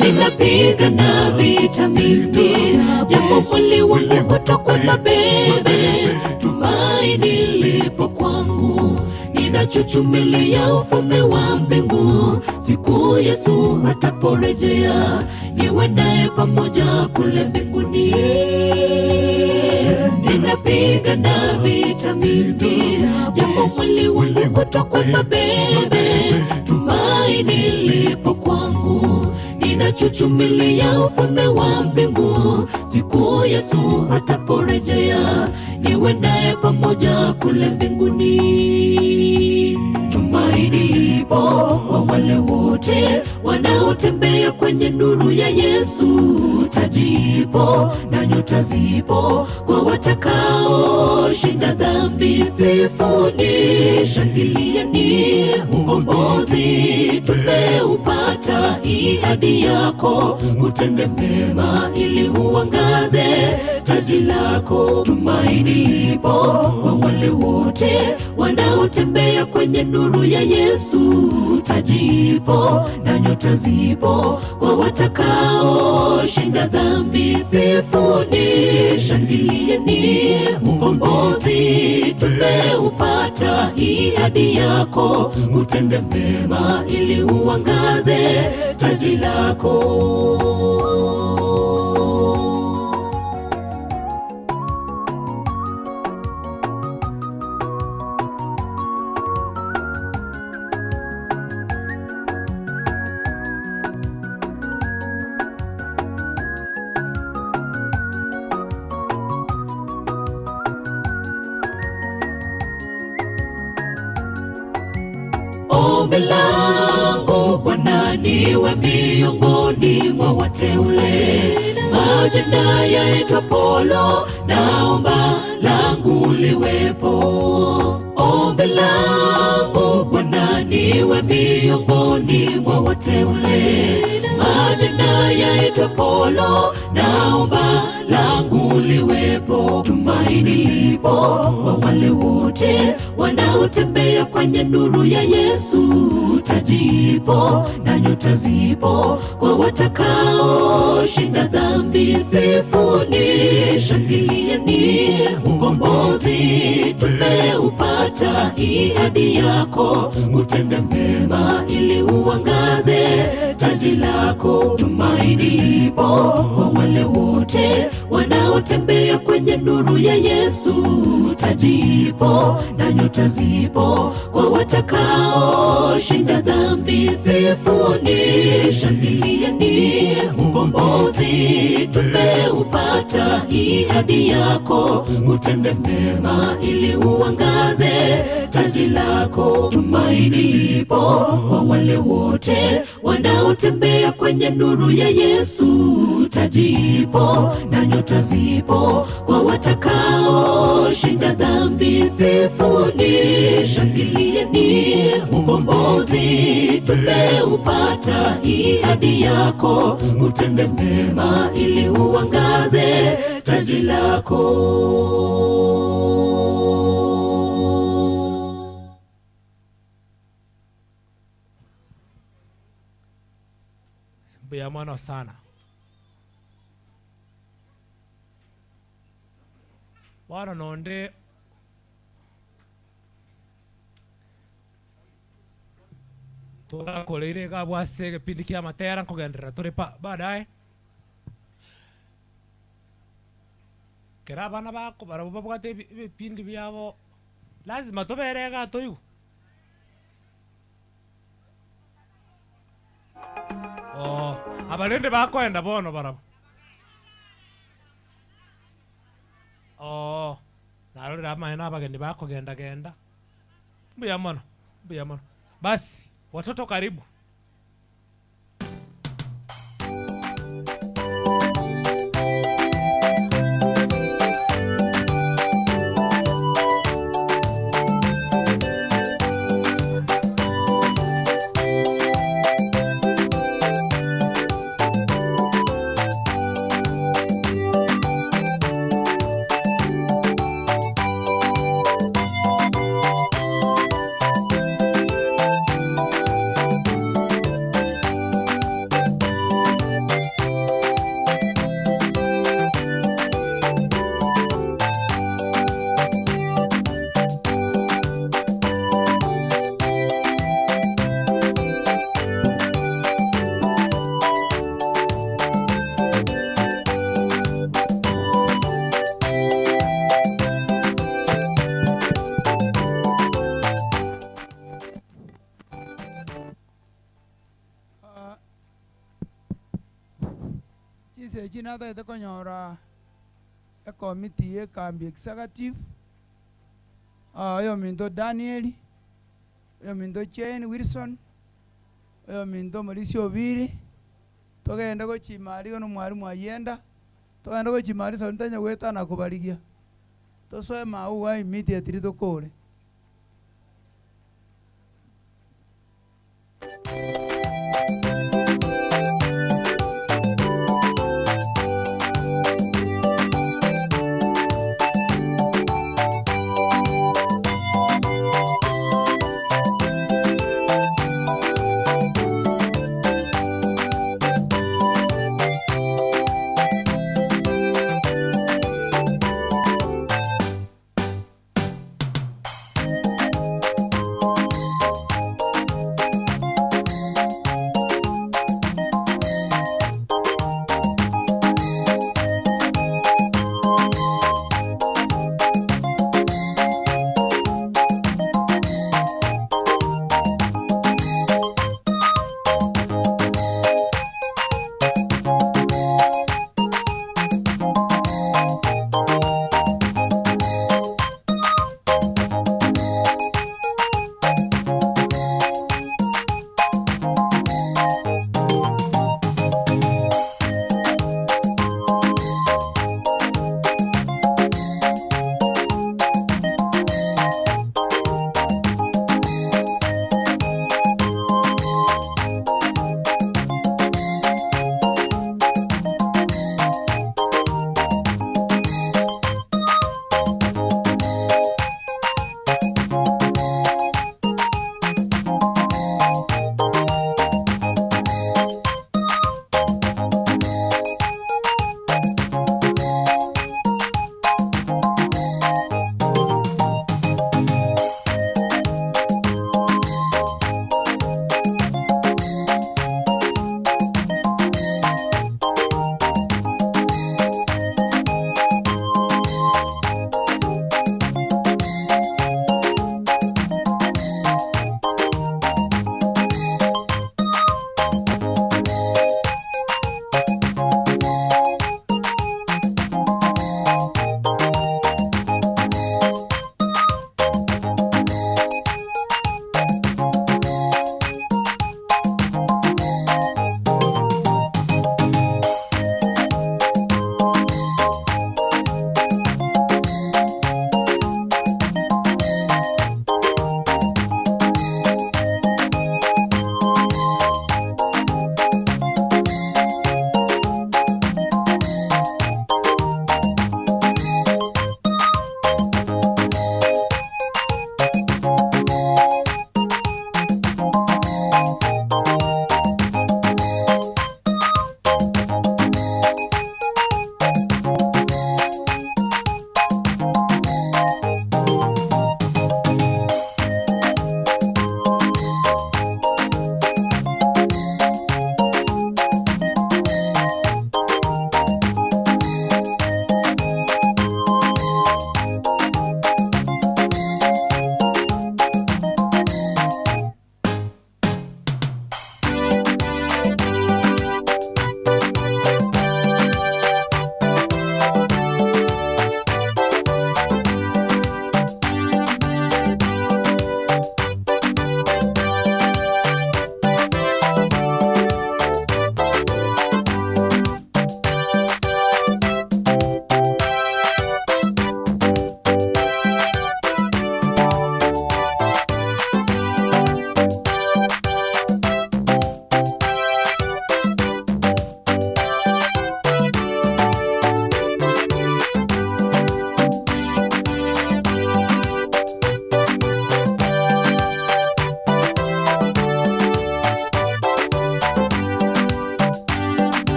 Ninapigana vita mimi, japo mwili wangu utokwe mabebe, tumaini lipo kwangu, ninachuchumilia ufalme wa mbingu. Siku Yesu ataporejea, niwe naye pamoja kule mbinguni. Ninapigana vita mimi, japo mwili wangu utokwe mabebe, tumaini lipo kwangu, ninachuchumilia ufalme wa mbingu. Siku Yesu ataporejea, niwe naye pamoja kule mbinguni. Tumaini lipo kwa wale wote wanaotembea kwenye nuru ya Yesu. Taji ipo na nyota zipo kwa watakaoshinda dhambi. Sifuni, shangilieni, ukombozi tumeupata. Ahadi yako utende mema ili uangaze taji lako. Tumaini lipo kwa wale wote wanaotembea kwenye nuru ya Yesu. Taji ipo na nyota zipo kwa watakaoshinda dhambi. Sifuni, shangilieni, ukombozi tumeupata. Ahadi yako utende mema ili uangaze taji lako. Ombi langu Bwana, niwe miongoni mwa wateule, majina yaitwa Polo, naomba langu liwepo. Ombi langu Bwana, niwe miongoni mwa wateule, majina yaitwa Polo, naomba langu liwepo. Tumaini lipo kwa wale wote wanaotembea kwenye nuru ya Yesu. Taji ipo na nyota zipo kwa watakaoshinda dhambi. Sifuni, shangilieni, ukombozi tumeupata. Ahadi yako utende mema ili uangaze taji lako. Tumaini lipo kwa wale wote wanaotembea kwenye nuru ya Yesu. Taji ipo na nyota zipo kwa watakaoshinda dhambi. Sifuni, shangilieni, ukombozi tumeupata. Ahadi yako utende mema ili uangaze taji lako. Tumaini lipo kwa wale wote wanaotembea kwenye nuru ya Yesu. Taji ipo na nyota zipo kwa watakaoshinda dhambi. Sifuni, shangilieni, ukombozi tumeupata. Ahadi yako utende mema ili uangaze taji lako. Mbuya mono sana. Bono nonde turakoreire iga abwo ase egepindi kia amatera nkogenderera tore pa baadaye. Kero abana bako barabwo babwate ebi ebipindi biabo lazima tobere iga toigwe. Oh, abarende bakoenda bono barabwo. Oh, narorire amaene abageni bakogenda genda. Mbuya mono, mbuya mono. Basi, watoto karibu. Chinsa echi natagete konyora ekomiti ya ekambi executive, oyominto Daniel, oyominto Jane Wilson, oyominto Mauricio Obiri, togende gochima aria na omwalimu Ayenda, togende gochima aria sababu ntanya goetana kobarigia. Tosoe maua immediately tokore.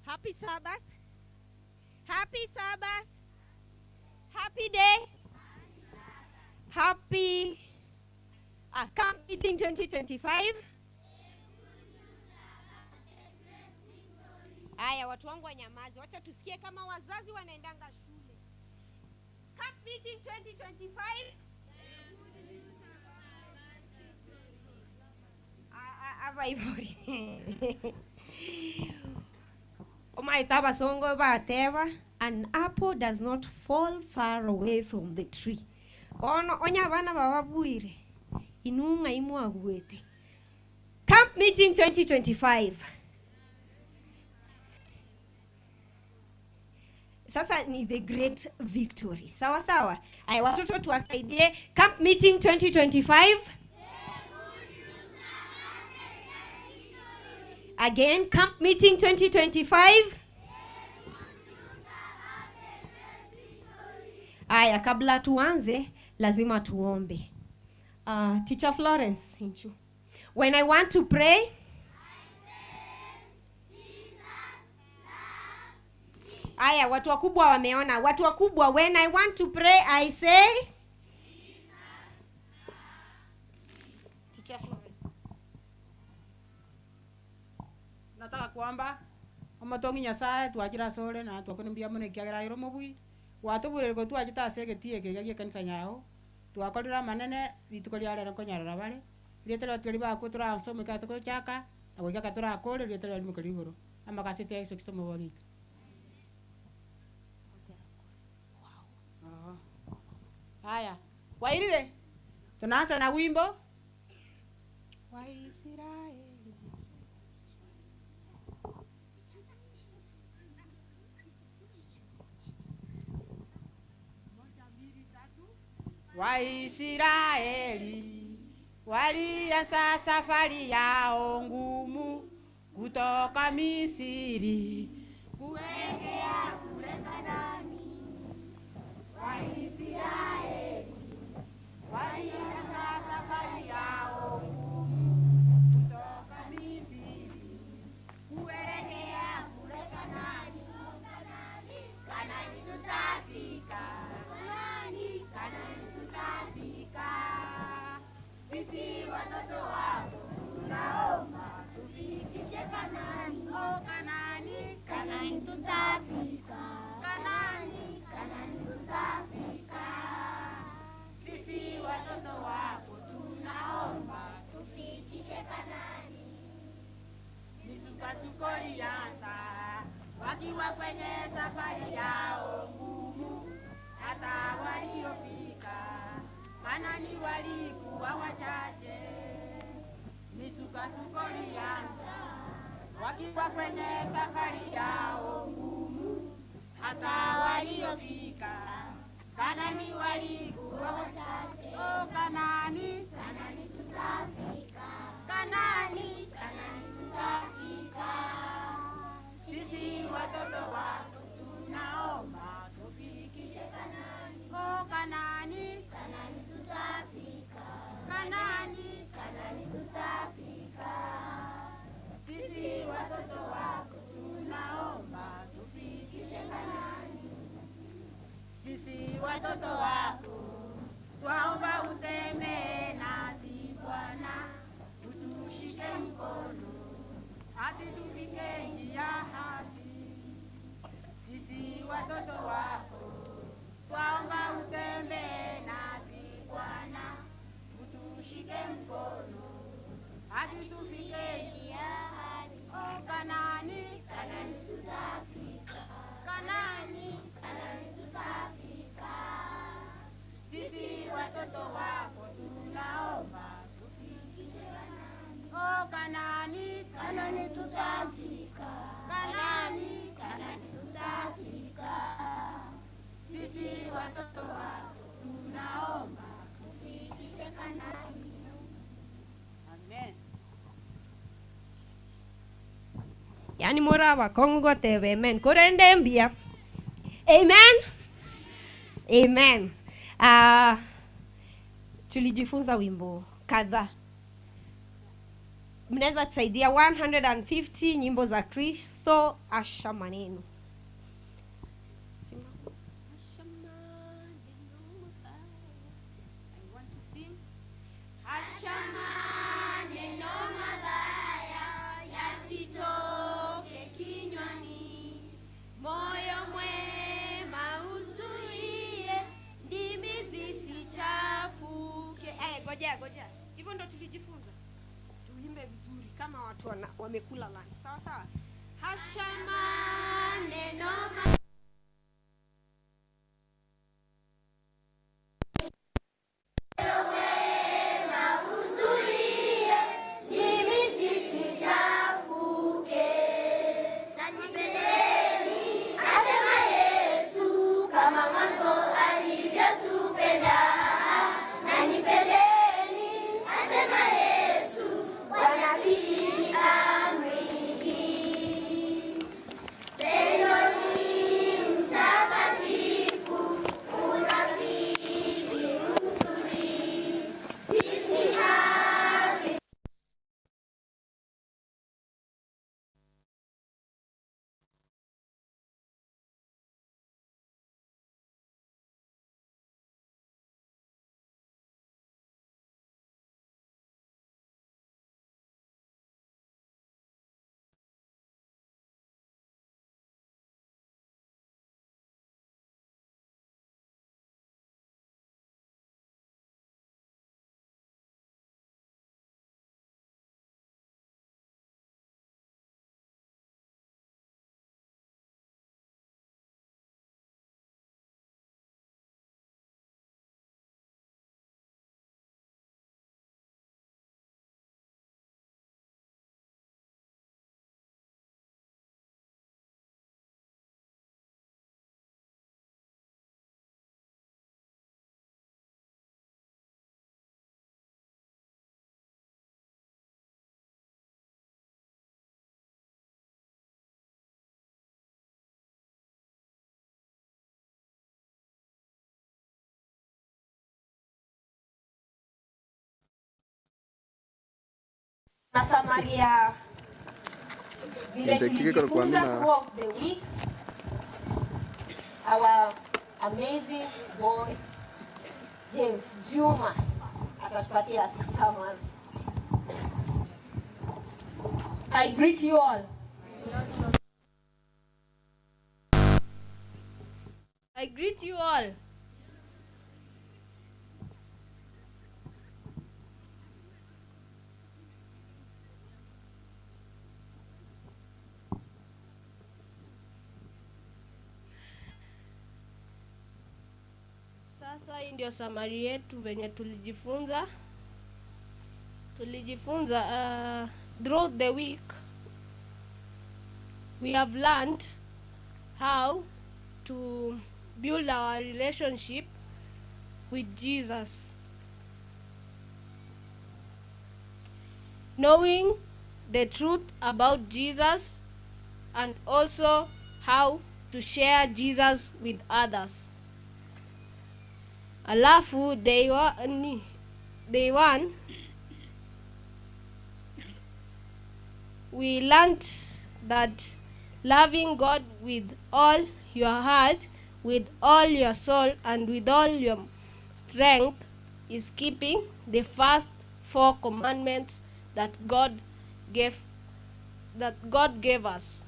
Happy Sabbath. Happy Sabbath. Happy day. Happy camp meeting 2025. Aya, watu wangu wanyamaze, wacha tusikie kama wazazi wanaendanga shule. Camp meeting 2025. Aba ibori. Omaita basongo bateba, an apple does not fall far away from the tree. Ono onya bana bababwire inunga imwagwete. Camp meeting 2025. Sasa ni the great victory. Sawa sawa. Aya, watoto tuwasaidie. Camp meeting 2025. Again, camp meeting 2025. Aya, kabla tuanze lazima tuombe. Teacher Florence, Inchu. When I want to pray, aya, watu wakubwa wameona. Watu wakubwa, when I want to pray, I say Teacher Florence. Nataka kuomba omotongi Nyasaye twachira sore na twakone mbia mono ekiagera iro mobui gwatobwire twachete ase egetii eke iga gia ekanisa yao twakorire amanene rituko ria rero nkonyarora bare rieta riatigari bakwe torasoma ekero togochaka na goika ekero torakore rieta riaria rimokeri igoro amakaseti ya Yesu Kristo omobori oito. Haya, wairire tunaanza na wimbo Waisraeli. Waisraeli walianza safari yao ngumu kutoka Misri kuelekea kule Kanaani. Waisraeli walianza safari yao ngumu kutoka Misri kuelekea kule Kanaani. Kanaani tutafika, Kanaani, Kanaani tutafika. Sisi watoto wako tunaomba tufikishe Kanaani. Oh, Kanaani, Kanaani tutafika, Kanaani, Kanaani tutafika. Sisi watoto wako tunaomba tufikishe Kanaani. Misukosuko ilianza wakiwa kwenye safari yao ngumu, hata waliofika Kanaani walikuwa wachache. Misukosuko ilianza wakiwa kwenye safari yao ngumu, hata waliofika Kanaani walikuwa wachache. Oh, Kanaani, Kanaani tutafika, Kanaani, Kanaani tutafika. Sisi watoto wako tunaomba tufikishe Kanaani. Oh, Kanaani, Kanaani tutafika, Kanaani, Kanaani tutafika. Sisi watoto wako tunaomba tufikishe Kanaani. Sisi watoto wako twaomba utembee nasi Bwana, utushike mkono hadi tufike njia haki. Sisi watoto wako twaomba utembee nasi Bwana, utushike mkono hadi tufike njia haki. Oh, Kanaani, Kanaani tutafika, Kanaani, Kanaani tutafika. Sisi watoto wako tunaomba tufikishe Kanaani. Oh, Kanaani, Kanaani tutafika, Kanaani, Kanaani tutafika. Sisi watoto wako tunaomba tufikishe Kanaani. Amen. Yani mora wakongo tebe amen. Korende mbia. Amen. Amen. Tulijifunza wimbo kadhaa. Mnaweza tusaidia 150 nyimbo za Kristo, Asha Maneno. Asha maneno mabaya yasitoke kinywani, moyo mwema uzuie, ndimi zisichafuke. Eh, gojea gojea, hivyo ndo tulijifunza. Tuimbe vizuri kama watu wamekula lunch. Sawa sawa. Hasha maneno uzuie, ndimi zisichafuke. Najipendeni, asema Yesu, kama mwanzo alivyotupenda. Nanipendeni, asema Yesu, wanatii amri hii. Pendo ni mtakatifu, urafiki mzuri, sisi hari Na Samaria vile Ndio kile kwa tulijifunza kuamina. throughout the week, our amazing boy James Juma atatupatia summary. I greet you all. I greet you all. Sasa hii ndio samari yetu venye tulijifunza. Tulijifunza throughout the week we have learned how to build our relationship with Jesus. Knowing the truth about Jesus and also how to share Jesus with others. Alafu day one, day one we learned that loving God with all your heart, with all your soul, and with all your strength is keeping the first four commandments that God gave us.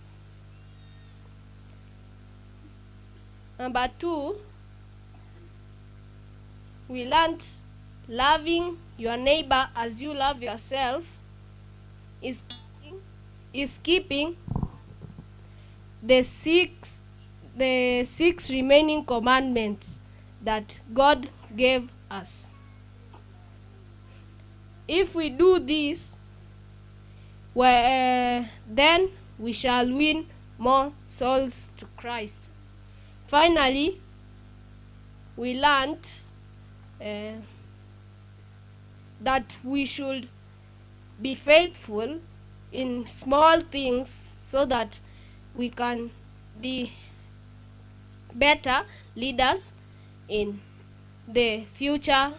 Number 2, we learned loving your neighbor as you love yourself is keeping the six remaining commandments that God gave us. If we do this, well, then we shall win more souls to Christ. Finally, we learned that we should be faithful in small things so that we can be better leaders in the future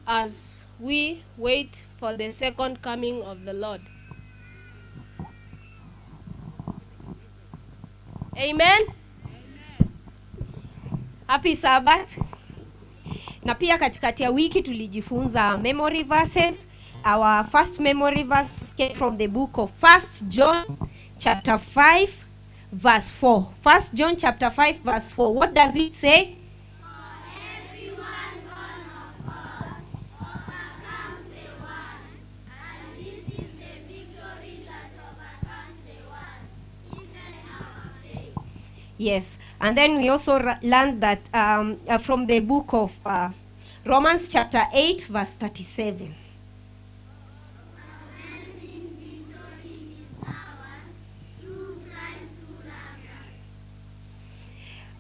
as we wait for the second coming of the Lord. Amen. Happy Sabbath. Na pia katikati ya wiki tulijifunza memory verses. Our first memory verse came from the book of First John chapter 5 verse 4. First John chapter 5 verse 4. What does it say? Yes, and then we also learned that from the book of Romans chapter 8 verse 37.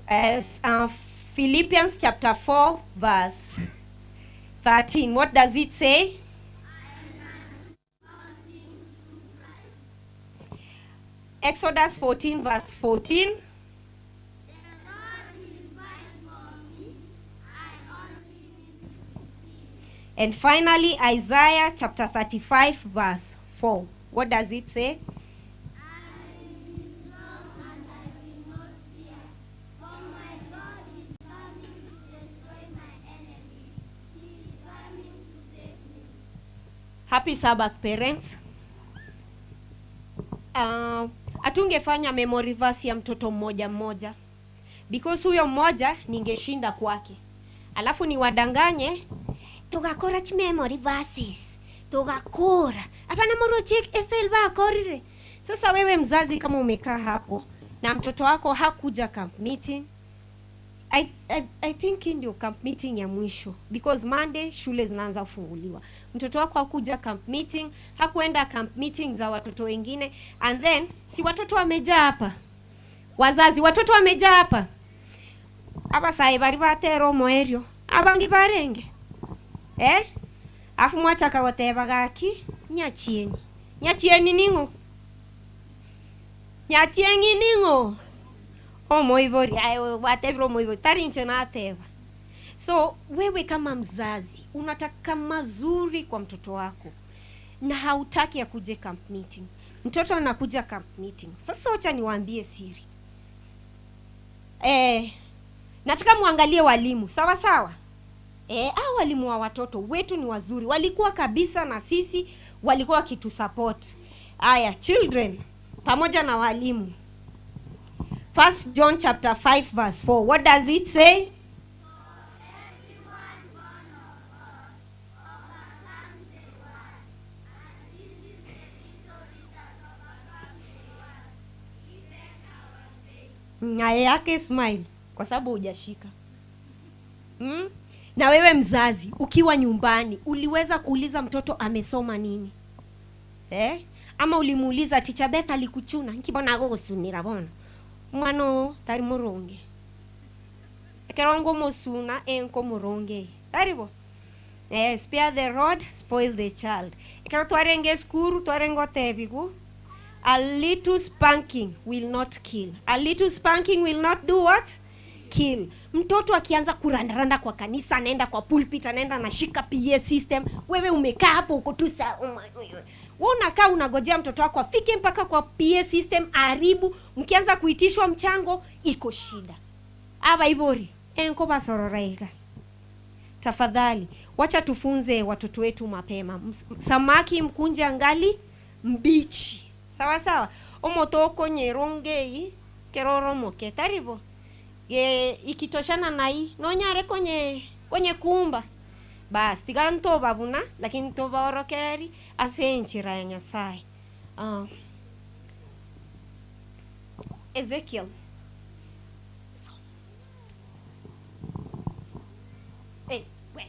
As Philippians chapter 4 verse 13, what does it say? Exodus 14 verse 14. And finally, Isaiah chapter 35 verse 4. What does it say? Happy Sabbath, parents. Hatungefanya memory verse ya mtoto mmoja mmoja, because huyo mmoja ningeshinda kwake, alafu niwadanganye tugakora chi memory verses tugakora hapana moroche esel bakorire. Sasa wewe mzazi, kama umekaa hapo na mtoto wako hakuja camp meeting, I think hii ndio camp meeting ya mwisho, because Monday shule zinaanza kufunguliwa. Mtoto wako hakuja camp meeting, hakuenda camp meeting za watoto wengine, and then si watoto wamejaa hapa, wazazi watoto wamejaa hapa abasayi bari batera omoerio abangi barenge afu mwachaka goteba gaki nyachieni nyachieni ning'o nyachieni ning'o omoibori ayo watebira omoibori tari nche nateba. So wewe kama mzazi unataka mazuri kwa mtoto wako na hautaki akuje camp meeting. Mtoto anakuja camp meeting. Sasa wacha niwaambie siri. Nataka muangalie walimu, sawa sawa? Hao walimu wa watoto wetu ni wazuri. Walikuwa kabisa na sisi, walikuwa wakitusupport. Aya, children pamoja na walimu. 1 John chapter 5 verse 4. What does it say? Nyayo yake smile kwa sababu hujashika. Na wewe mzazi ukiwa nyumbani uliweza kuuliza mtoto amesoma nini? Ama ulimuuliza Teacher Beth alikuchuna nkibona gogosunira bona. Mwana tari muronge. Ekerongo mosuna enko muronge. Taribo. Spare the rod, spoil the child. Ekero twarenge skuru twarengo tebigu. A little spanking will not kill. A little spanking will not do what? Kill. Mtoto akianza kurandaranda kwa kanisa, anaenda kwa pulpit, anaenda anashika PA system, wewe umekaa hapo uko tu saa, wewe unakaa unagojea mtoto wako afike mpaka kwa PA system aharibu. Mkianza kuitishwa mchango iko shida. Aba ibori enko basororaiga. Tafadhali wacha tufunze watoto wetu mapema. Samaki mkunje angali mbichi. Sawa sawa. Omotoko nyerongei keroro moke taribo. Ye ikitoshana na hii nonyare kwenye kumba. Bas tiganto babuna lakini toba orokereri ase enchira ya Nyasaye. Ezekiel. So. Hey, we.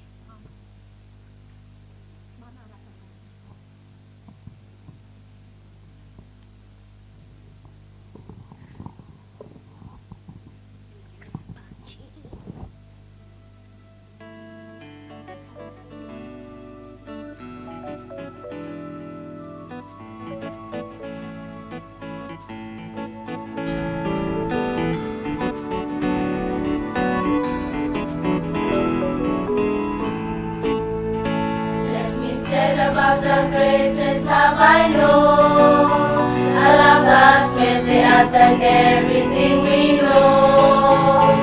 than everything we know.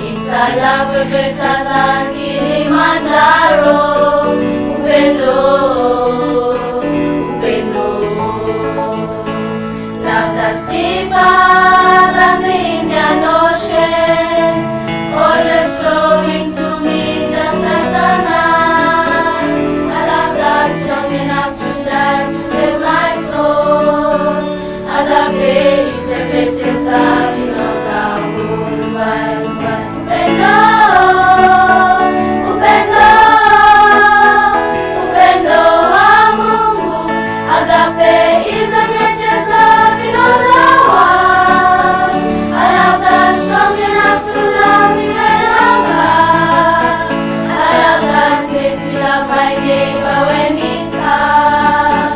It's a love greater than Kilimanjaro. Upendo, upendo. Love that's deeper than the Indian Ocean, always flowing to me just like the night. A love that's strong enough to die to save my soul. Agape is the greatest love in all the whole wide world. Upendo, upendo, upendo wa Mungu. Agape is the greatest love in all the world. A love that's strong enough to love me when I'm bad. A love that makes me love my neighbor when it's hard.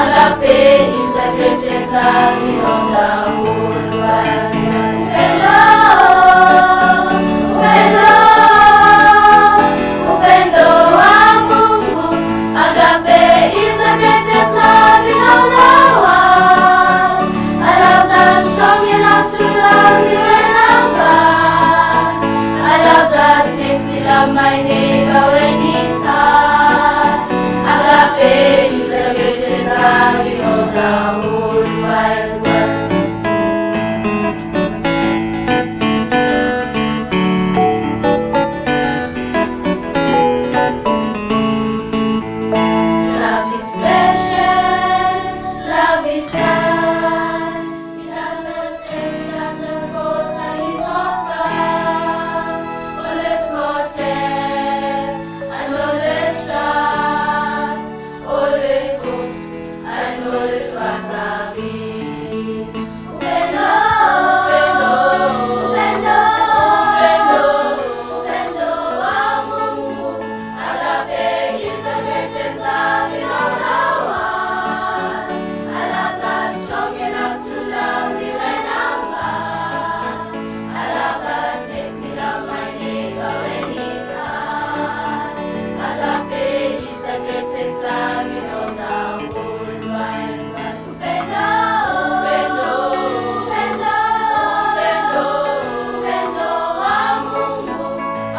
Agape is the greatest love in all the whole world. Upendo, upendo, upendo wa Mungu. Agape is the greatest love in all the world. A love that's strong enough to love me when I'm bad. A love that makes me love my neighbor when it's hard. Agape is the greatest love in all the whole wide world. Love is patient, love is kind. It doesn't envy, doesn't boast, and is not proud. Always protects and always trusts, always hopes and always perseveres. Upendo, upendo, upendo, upendo, upendo wa Mungu. Agape is the greatest love in all the world. A love that's strong enough to love me when I'm bad. A love that makes me love my neighbor when it's hard. Agape is the greatest love in all the whole wide world. Upendo, upendo, upendo, upendo, upendo wa Mungu.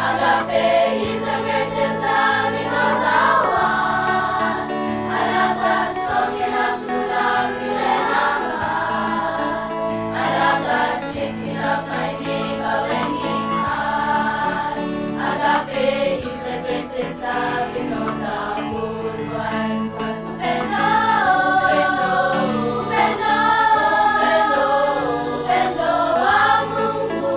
Agape is the greatest love in all the world. A love that's strong enough to love me when I'm bad. A love that makes me love my neighbor when it's hard. Agape is the greatest love in all the whole wide world. Upendo, upendo, upendo, upendo, upendo wa Mungu.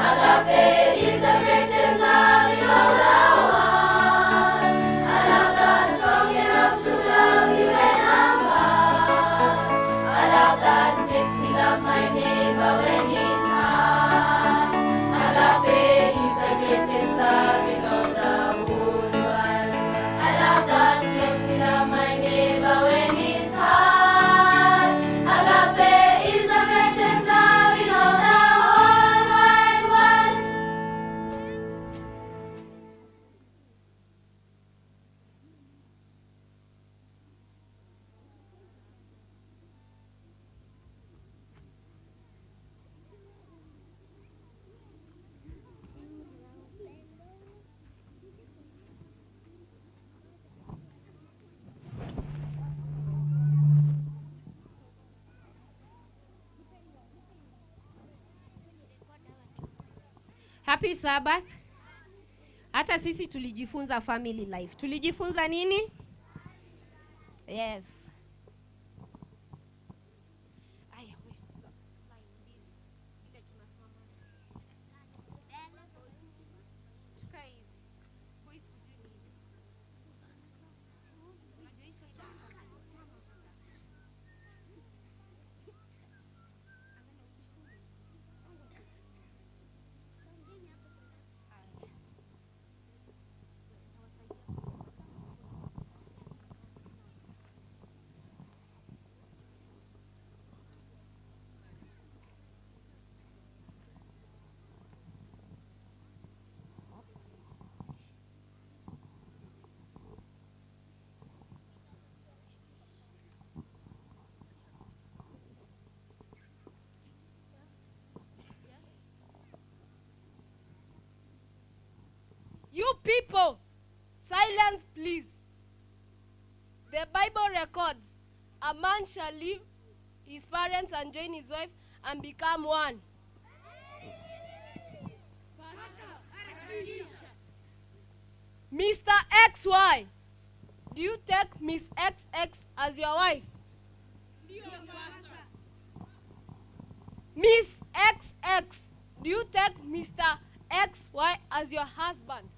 Agape is the greatest love in all the world. A love that's strong enough to love me when I'm bad. A love that makes me love my neighbor when it's hard. Agape is the greatest love in all the whole world. A love that makes me love my neighbor when it's hard. Agape is the greatest love in all the whole wide world. Happy Sabbath. Hata sisi tulijifunza family life. Tulijifunza nini? Yes. Aya, we. Tukae hivi. Boys, kujeni hivi. Unajua hii side You people, silence please. The Bible records a man shall leave his parents and join his wife and become one. Mr. XY, do you take Miss XX as your wife? Miss XX, do you take Mr. XY as your husband?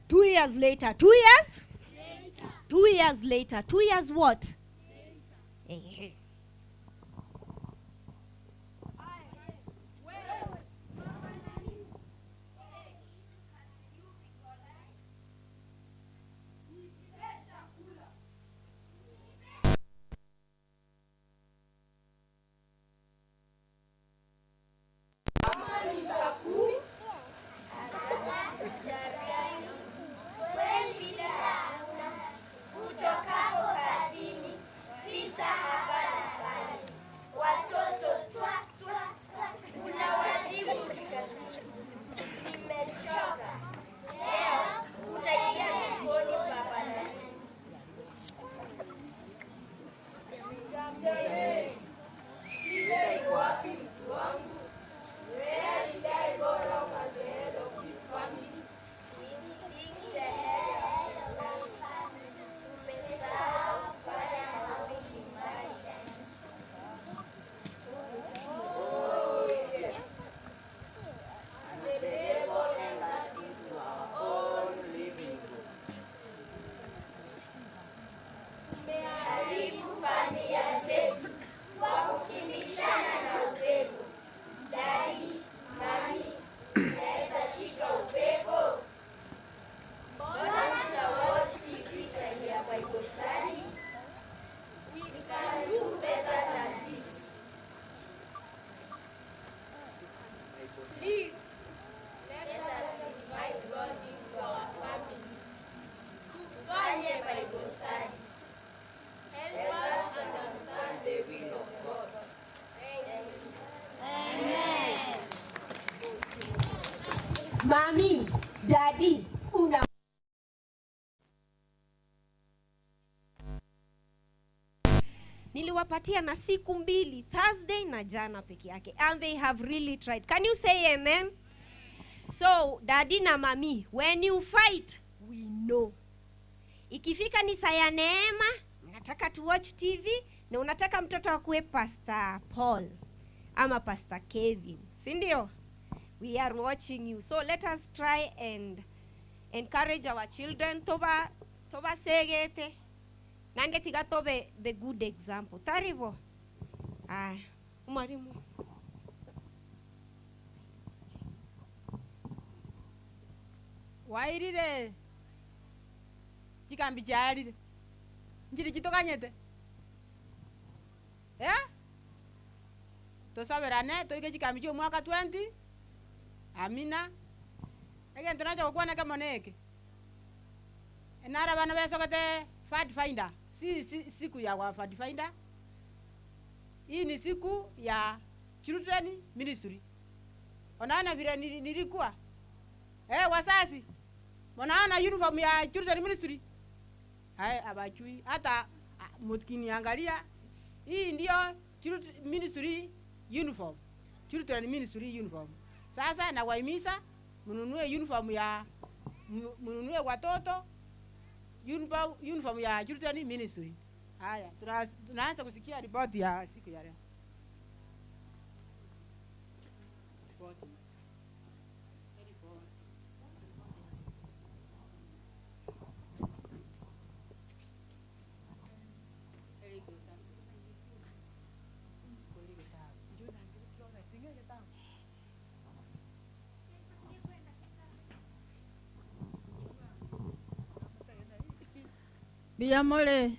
2 years later. 2 years? Later. 2 years later. 2 years what? Later. Utokapo kazini, vita hapa na pale. Watoto twa twa twa, unawadhibu kabisa. Nimechoka. Leo utaingia jikoni baba na Shida iko wapi mtu wangu? Where did I go wrong as the head of this family? Being the head of the family. Tumesahau kufanya maombi nyumbani. Oh, yes. The devil entered into our own living room. Tumeharibu familia zetu kwa kukimbishana na upepo. Dadi, mami, unaweza shika upepo? Mbona tuna watch TV time ya Bible study? We can do better than this. Please, let us invite God into our families. Tufanye Bible study. Help us understand the will of God. Thank you. Mami, daddy, una niliwapatia na siku mbili Thursday na jana peke yake and they have really tried. Can you say amen? So daddy na mami, when you fight we know. Ikifika ni saa ya neema, mnataka tu watch TV na unataka mtoto akuwe Pastor Paul ama Pastor Kevin, si ndio? We are watching you. So let us try and encourage our children toba toba segete nande tiga tobe the good example. Taribo. Aya, mwalimu. Wairire chikambi chiarire nchiri chitokanyete eh tosaberane toike chikambi chia omwaka 20 amina egento nacha gokwana kemo na eke enara abana besogete Pathfinder si, si siku ya wa Pathfinder hii ni siku ya children ministry onaona vile nilikuwa eh wasasi mnaona uniform ya children ministry hai abachui hata mkiniangalia hii ndio children ministry uniform children ministry uniform sasa nawahimiza mnunue uniform ya mnunue watoto uniform, uniform ya children ministry haya tunaanza kusikia ripoti ya siku ya leo Ripoti. Biyamole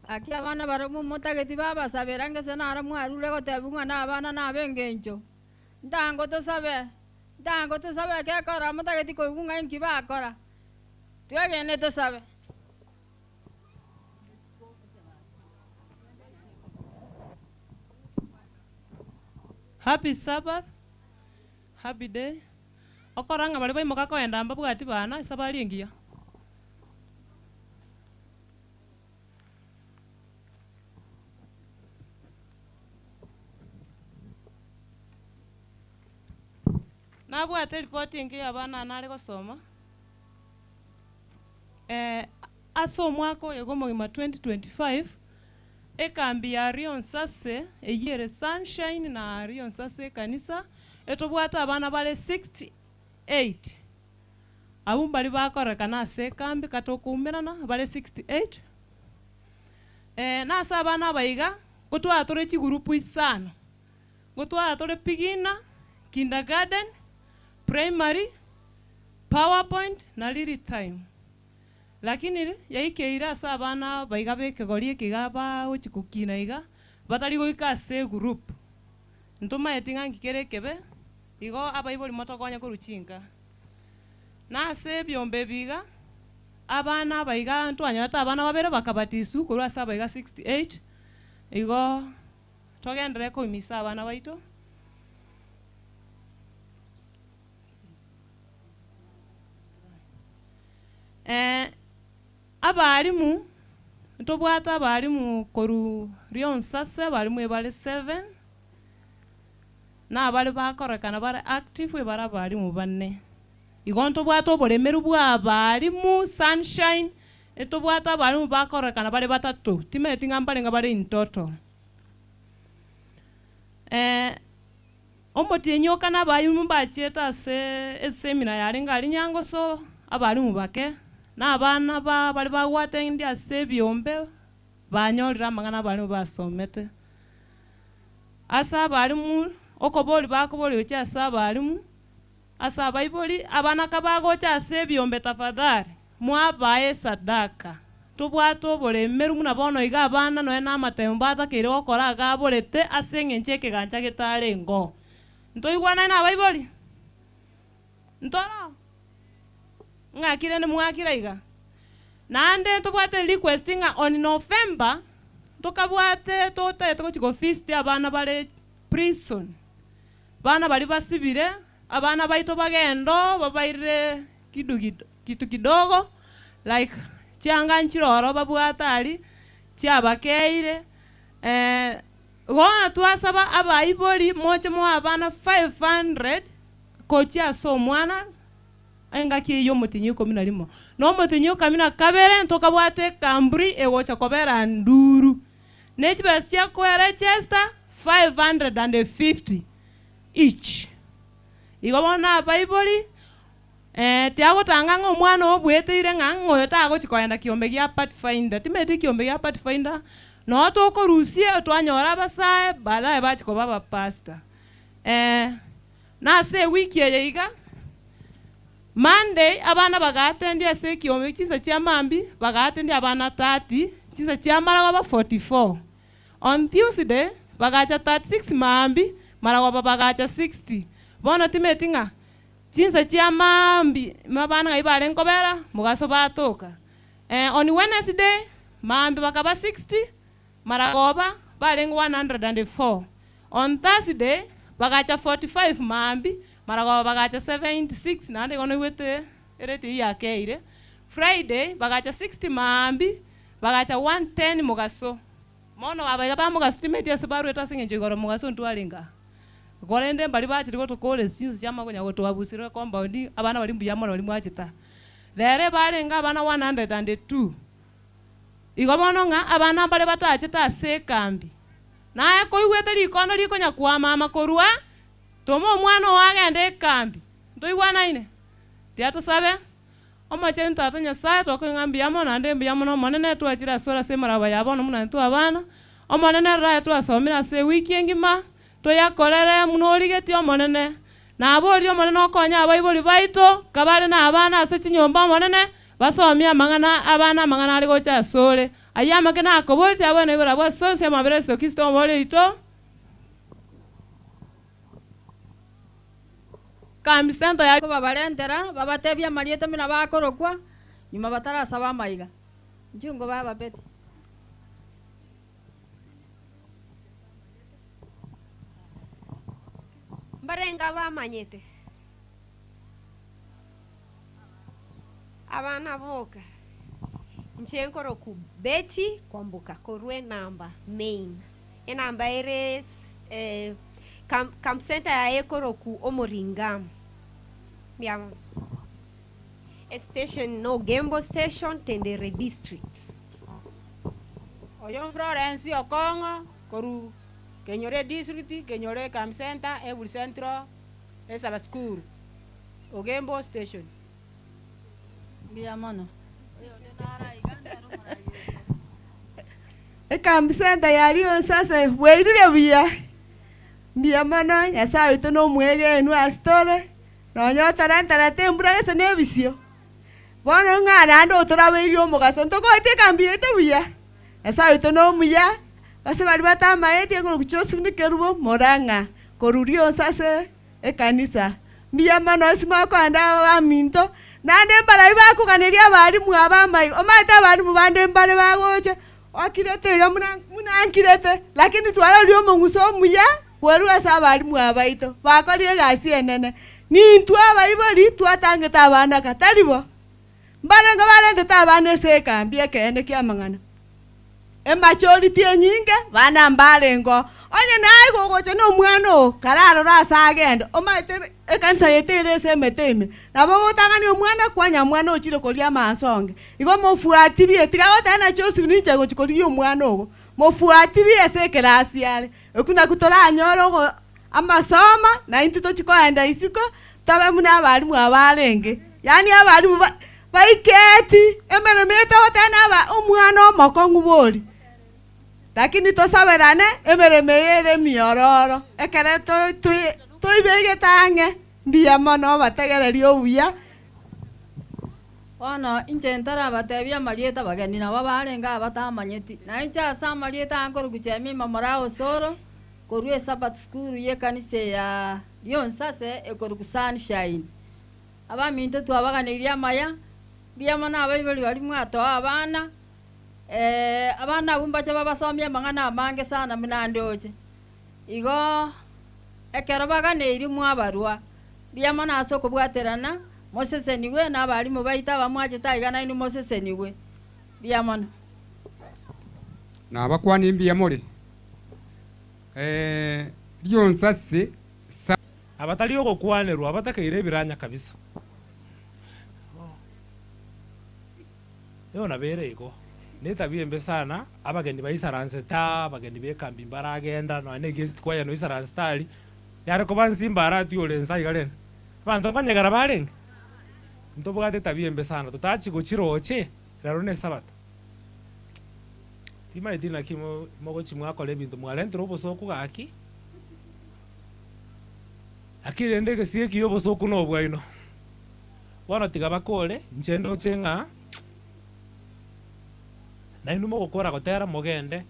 aki abana barabwo motageti babasabera ngese naro mwarure gotebia ng'a na abana na abe eng'encho ntango tosabe ntango tosabe ekekora motageti koigwa ng'a inki bakora twegene tosabe. Happy Sabbath, happy day. Okora ng'a baria baimoka koenda mbabwati bana, esabari engiya. Nabwate eripoti enke ya abana nare gosoma, ase omwaka oyo bwa omogima 2025, ekambi ya Rionsase eywo ere Sunshine na Rionsase ekanisa, etobwate abana bare 68, abwo mbaria bakorekana ase ekambi kata okoumerana bare 68, nase abana aba iga, ngotwara tore chigurupu isano. Ngotwara tore beginner, kindergarten, primary, powerpoint na lily time. Lakini yaikeire ase abana aba iga b'ekegori eke iga bagochi gokina iga, batari goika ase egroup. Ntomaeti ng'a nki kere ekebe, igo abaibori motokonye korwa chinka. Na ase ebiombe ebi iga, abana aba iga ntwanyorete abana babere bakabatiswa korwa ase abaiga 68, igo. Togenderere koimisa abana baito. Abalimu, ntobwate abalimu korwa Rionsase, abalimu ebare seven, na abare bakorekana bare active ebare abalimu bane. Igo ntobwate oboremeru bwa abalimu, Sunshine, ntobwate abalimu bakorekana bare batato, timanyeti ng'a mbarenge bare in total. Omotienyi o kane abalimu mbachiete ase esemina yarenge aria Nyangoso, abalimu bake, na abana ba baria bagwatendia ase ebiombe, banyorire amang'ana abalimu basomete. Ase abalimu, okoboria bakoboria gochia ase abalimu, Ase abaibori, abana kabagocha ase ebiombe tafadhali, mwabae esadaka. Tobwate oboremeru buna bono iga abana nonya namatemo batakeire gokora iga aborete ase eng'encho ekegancha getarengeo. Ntoigwanaine nabaibori? Ntoro? Ng'aki rende mwakire iga? Naende ntobwate request ng'a on November, ntokabwate totagete gochia go visit abana bare prison. Bana baria basibire, abana baito bagende oo babairire kidu kitu kidogo like chianga nchire oro babwate aria, chiabakeire, bono twasaba abaibori moche moe abana 500 gochia ase omwana engaki eyio omotienyi ikomi na rimo. Na omotienyi okami na kabere ntokabwate ekamburi egocha kobera nduru. Ne chibesa chia koerechesta 550 each. Igo bono abaibori, tiagotanga ng'a omwana oo obweteire ng'a ng'a oyo tagochi kogenda kiombe gia pathfinder. Timanyeti ekiombe gia pathfinder, noo tokorusia twanyora abasae baadaye bachia koba abapastor. Nase ewiki eye iga, Monday abana bagatendia ase ekiombe chinsa chia mambia bagatendia abana 30, chinsa chia maragoba 44. On Tuesday bagacha 36 mambia, maragoba bagacha 60. Bono timeti ng'a chinsa chia mambia abana ng'ai barenge kobera mogaso batoka. On Wednesday mambia bakaba 60, Maragoba barenge 104. On Thursday bagacha 45 maambia, maragoba bagacha 76 naende igo noigwete erate eyio yakeire. Friday bagacha 60 maambia, bagacha 110 mogaso. Mono abaiga ba mogaso timanyeti ase barwete ase eng'encho igoro mogaso ntwarenge aa. Korende mbaria bachire gotokora ase chinsa chia makonya gotwabusire compound abana baria mbuya mono baria mwachete aa. Rero ebarenge abana 102. Igo bono ng'a abana mbare batachete ase ekambi. Naye koigwete rikondo rikonya kwamama korwa, toma omwana oo agende ekambi. Ntoigwanaine? Tiga tosabe. Omochenu Tata Nyasae, twakoigwa ng'a mbuya mono naende mbuya mono Omonene, twachire asore ase emeraba ya bono buna intwe abana. Omonene rora aye twasomire ase ewiki engima, toyakorere buna origetie Omonene. Naborie Omonene okonye abaibori baito, kabare nabana ase chinyomba Omonene, Basomie amang'ana abana amang'ana are gocha asore. Ayio amake nakoboretie abwene igoro abwo ase onsi amabera Yeso Kristo Omobori oito. Kambi Center ya. Kobabarentera, babatebie amarieta buna bakorokwa, nyuma batarasaba amaiga. Inchuo nkobaa Betty. Mbarenga bamanyete? Abana boka. Inche nkoroku Betty Kwamboka korwa enamba main. Enamba ere s- eh, camp, camp center yaye ekoroku Omoringamu. Mbuya mono. Estation no Gembo station, Tendere district. Oyo Florence Okong'o koru Kenyore district, Kenyore camp center, Eburi Central, Esaba school, Ogembo station. Mbuya mono. Ecamp center ya Rionsase bwairire buya, mbuya mono Nyasaye oito na omwegenwa ase tore, nonya otorenterete embura gese na ebisio, bono ng'a naende otorabeirie omogaso ntokoetie ekambi yaito buya, Nyasaye oito na omuya, ase baria batamaeti ekero Josephine Kerubo Murang'a korwa Rionsase ekanisa. Mbuya mono ase mokoenda abaminto, naende mbarabwo bakoganeria abalimu aba amaiga. Omanyete abalimu bande mbare bagocha, okirete iga buna buna nkirete, lakini twaroria omong'uso omuya kwerwa ase abalimu aba baito, bakorire egasi enene. Nintwe abaibori twatangete abana aka, tari bo? Mbarenge barentete abana ase ekambi ekeene ki'amang'ana. Emajority enyinge bana mbarengeo. Onye naye gogocha na omwana oo kararore ase agende, omanyete ekanisa yaito ere ase emete ime, nabo ogotang'ania omwana kwanya omwana ochire koria amansonge. Igo mofuatirie, tiga goteba na Joseph ninche ngochia korigia omwana ogo, mofuatirie ase ekerasi are. Ekio nakio toranyore ogo amasomo, na intwe tochie koenda isiko, tobe buna abalimu aba arenge. Yaani abalimu ba baiketi emeremo eye togoteba na aba omwana omokong'u bori, lakini tosaberane emeremo eye ere emiororo, ekere to toi toibegete ang'e, mbuya mono obategereria obuya. Bono inche ntarabatebia amarieta abageni nabo barenge abatamanyeti, na inche ase amarieta aya nkorokwa Jemima Moraa Osoro, korwa Esabato School y'ekanisa ya Rionsase ekorokwa Sunshine. Abaminto twabaganeirie amaya, mbuya mono abaibori baria mwatoa abana, abana abwo mbache babasomie amang'ana amange sana buna ndoche. Igo ekero baganeirie mwabarwa, mbuya mono ase okobwaterana, mosesenigwe na abalimu baito abamwachete aiga nainwe mosesenigwe. Mbuya mono. Nabakwanie mbuya more, Rionsase sa. Abatari ogokwanerwa abatakeire ebiranya kabisa. Nigo nabere igo, netabia embe sana, abageni baisaransete aa, abageni b'ekambi mbaragenda, nonya na eguest choir noisaransete aria, yare koba nsimba aratwe ore nsa iga rende, abanto nkonyegera barenge? Ntobwate etabia embe sana, totachi gochiroche, rero na esabato. Timanyeti naki mogochi mwakora ebinto mwarentire obosooku gaki, lakini rende egesio ekiya obosooku nobwaino. Bono tiga bakore, inche ndoche ng'a nainwe mogokora gotera mogende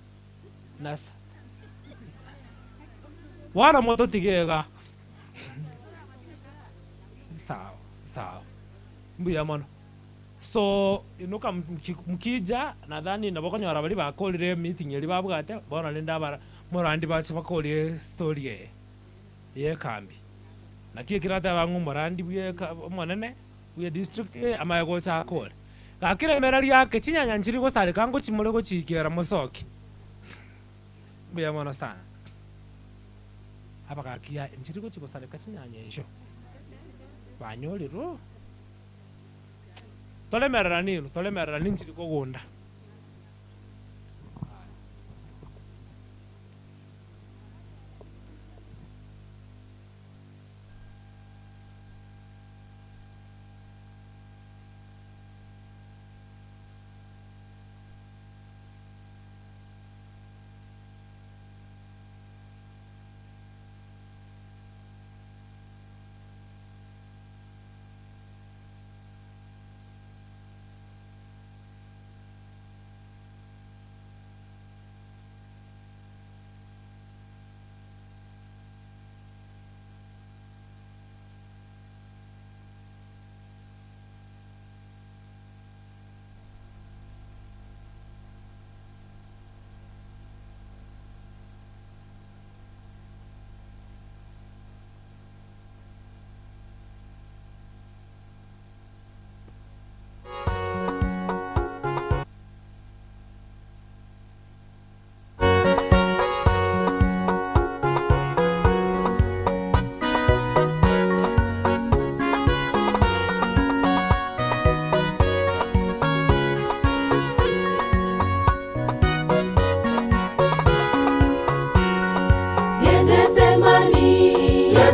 nase. Bono mototige iga. Sawa, sawa, mbuya mono. So inuka mkija nadhani nabo okonyora baria bakorire emeeting eria babwate bono rende abara morandi bache bakorie estory eye ya ekambi. Naki ekero nateba ng'a omorandi bwe eka omonene bwe edistrict eye amaye gocha akore. Gaki remera riake chinyanya nchiri gosareka ngochi more gochiikera mosoke. Mbuya mono sana. Abagaki aye nchiri gochi gosareka chinyanya echio banyorirwe. Toremerera ninu, toremerera ninchiri kogunda.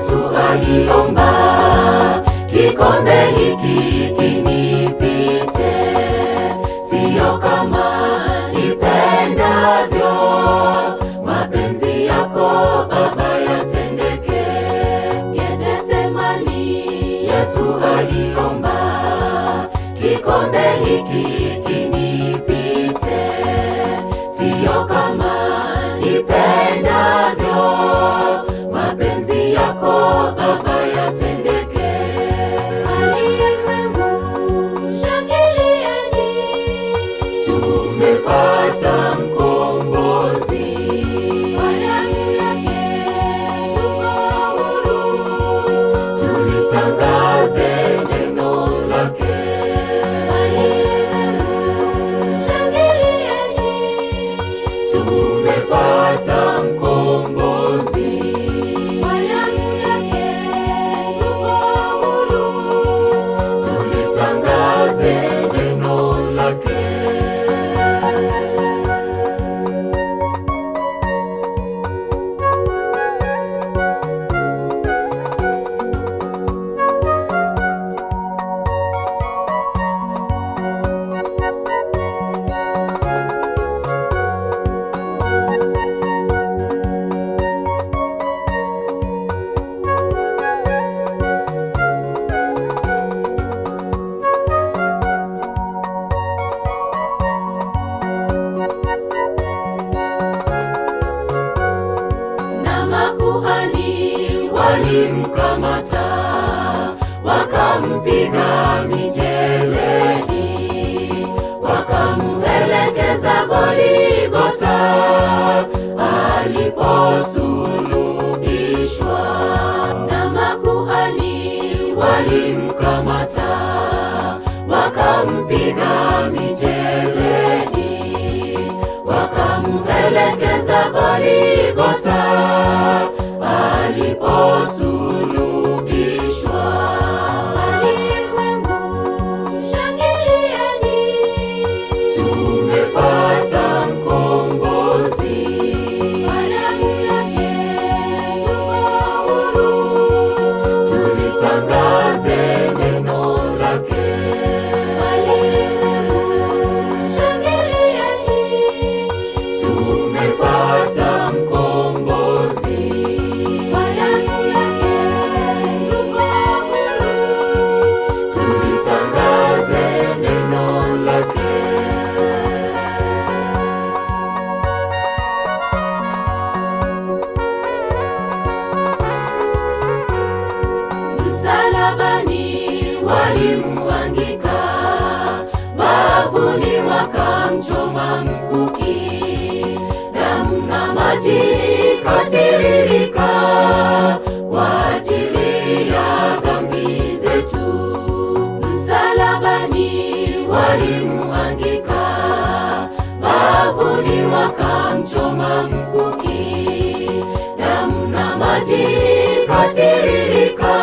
Yesu aliomba, kikombe hiki kinipite, siyo kama nipendavyo, mapenzi yako Baba yatendeke. Getsemani, Yesu aliomba, kikombe hiki kinipite, siyo kama nipendavyo, mapenzi yako Baba yatendeke. Walimwengu, shangilieni, tumepata mkombozi. Kwa damu yake tuko huru, tulitangaze neno lake. Walimwengu, shangilieni, tumepata mkombozi. Kwa damu yake tuko huru, tulitangaze neno lake. Na makuhani walimkamata, wakampiga mijeledi, wakamuelekeza Goligota aliposulubishwa. Na makuhani walimkamata, wakampiga mijeledi, wakamuelekeza Goligota aliposulubishwa. Walimwengu, shangilieni, tumepata mkombozi. Kwa damu yake tuko huru, tulitangaze neno lake. Walimwengu, shangilieni, tumepata mkombozi. Kwa damu yake tuko huru, tulitangaze neno lake. Msalabani walimuangika, bavuni wakamchoma mkuki, damu na maji katiririka kwa ajili ya dhambi zetu. Msalabani walimuangika, bavuni wakamchoma mkuki, damu na maji katiririka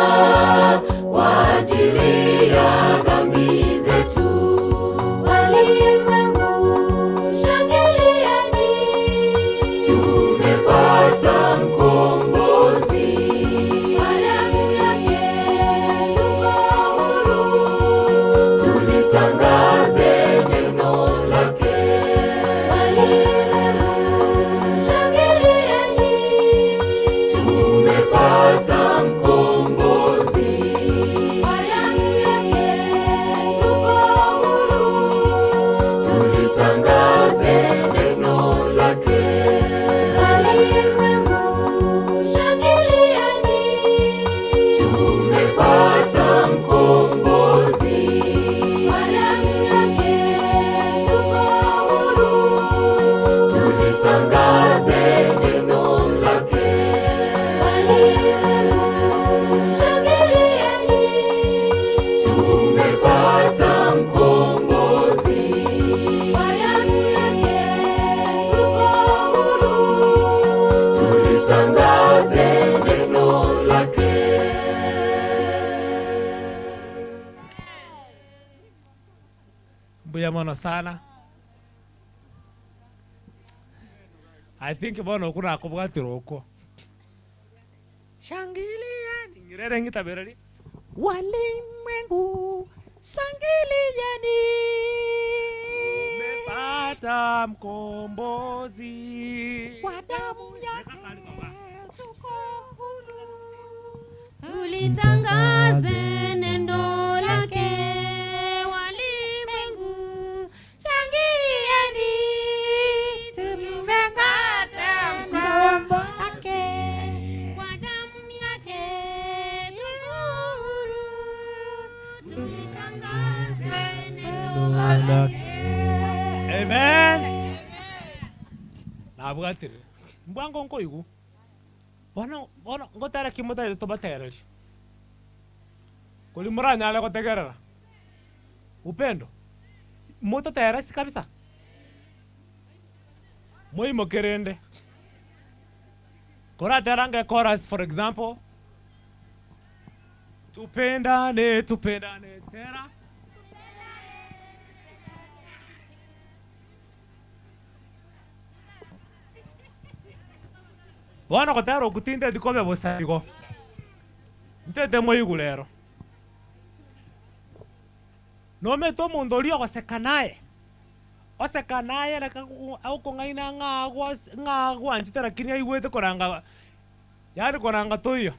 kwa ajili ya dhambi zetu. Walimwengu, shangilieni, tumepata mkombozi. Kwa damu yake tuko huru, tulitangaze neno lake. Walimwengu, shangilieni, tumepata mkombozi. Kwa damu yake tuko huru, tulitangaze neno lake. Walimwengu, shangilieni, tumepata mkombozi. Kwa damu yake tuko huru, tulitangaze neno lake. Walimwengu, shangilieni, tumepata mkombozi. Kwa damu yake tuko huru, tulitangaze neno lake. Mbuya mono sana. I think bono kuna kubwatira uko. Shangilia. Irere ng'itabereri. Walimwengu shangilieni, Tumepata mkombozi kwa damu yake tuko huru. Tulitangaze neno lake walimwengu, shangilieni, tumepata mkombozi kwa damu yake tuko huru. Tulitangaze neno lake. Amen. Nabwatire. Mbwango nkoigu. Bono bono ngotara kimotare tobatereria. Kuri muranyare gotegerera. Upendo. Mototeresi kabisa. Moimokerende. Koraterange chorus for example. Tupendane, tupendane tera. Bono gotera okutinte dikobe bosaigo. Ntete moigu rero. Nomete omonto oria ogoseka naye. Oseka naye reka agokong'aina ng'a ng'a agwanchete lakini aigwete koranga yaani koranga toiyo.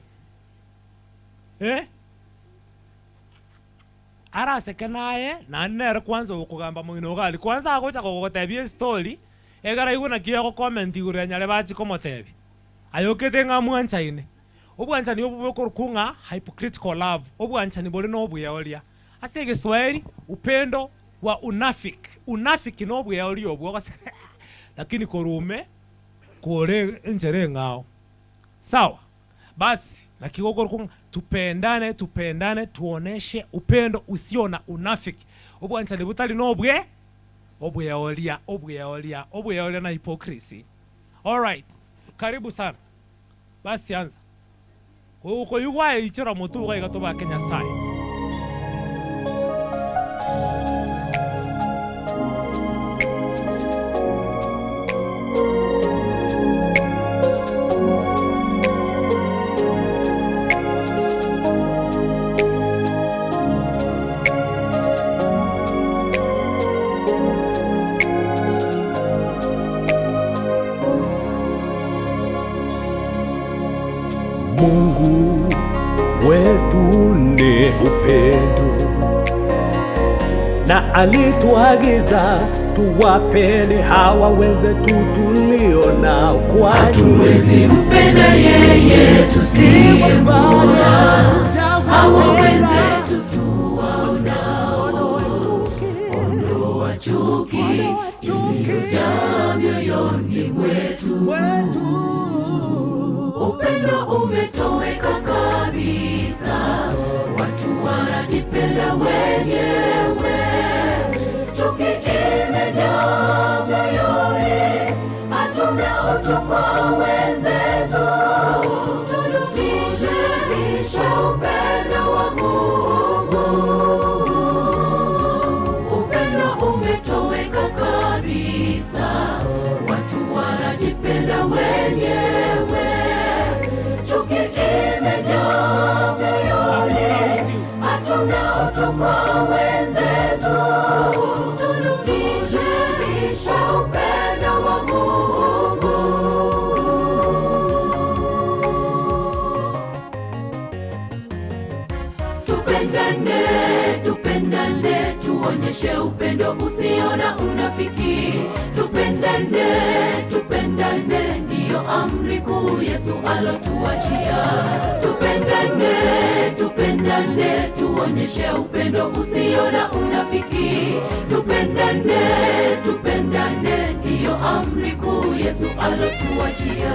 Eh? Araseke naye naende nere kwanza okogamba moino iga aria. Kwanza agocha kogotebia estory, egere aigwe naki egocomment igoro ya nyarebe achie komotebia. Ayokete ng'a mwanchaine. Obwanchani obo bokorokwa ng'a hypocritical love, obwanchani bore na obuya oria. Ase egeswahili, upendo wa unafiki. Unafiki na obuya oria obwo ogose lakini korwa ime, kore enchera eng'ao. Sawa? Basi, naki gokorokwa ng'a tupendane, tupendane, tuoneshe upendo usio na unafiki. Obwanchani botari na obwe, obuya oria, obuya oria, obuya oria na hypocrisy. Alright, karibu sana. Basi anza. Koigwa aye ichora motwe iga iga tobake Nyasaye. Mungu wetu ni upendo na alituagiza tuwapende hawa wenzetu tulio nao, kwani Hatuwezi mpenda yeye tusiyemwona, hawa wenzetu tuwaonao. Ondoa chuki iliyojaa mioyoni mwetu. Upendo umetoweka kabisa, watu wanajipenda wenyewe. Chuki imejaa mioyoni, hatuna utu kwa wenzetu. Tudumishe upendo wa Mungu. Upendo umetoweka kabisa, watu wanajipenda wenyewe. Chuki imejaa mioyoni, hatuna utu kwa wenzetu. Tudumishe upendo wa Mungu. Tupendane, tupendane, tuonyeshe upendo usio na unafiki. Tupendane, tupendane, ndiyo amri kuu Yesu alotuachia. Tupendane, tupendane, tuonyeshe upendo usio na unafiki. Tupendane, tupendane, ndiyo amri kuu Yesu alotuachia.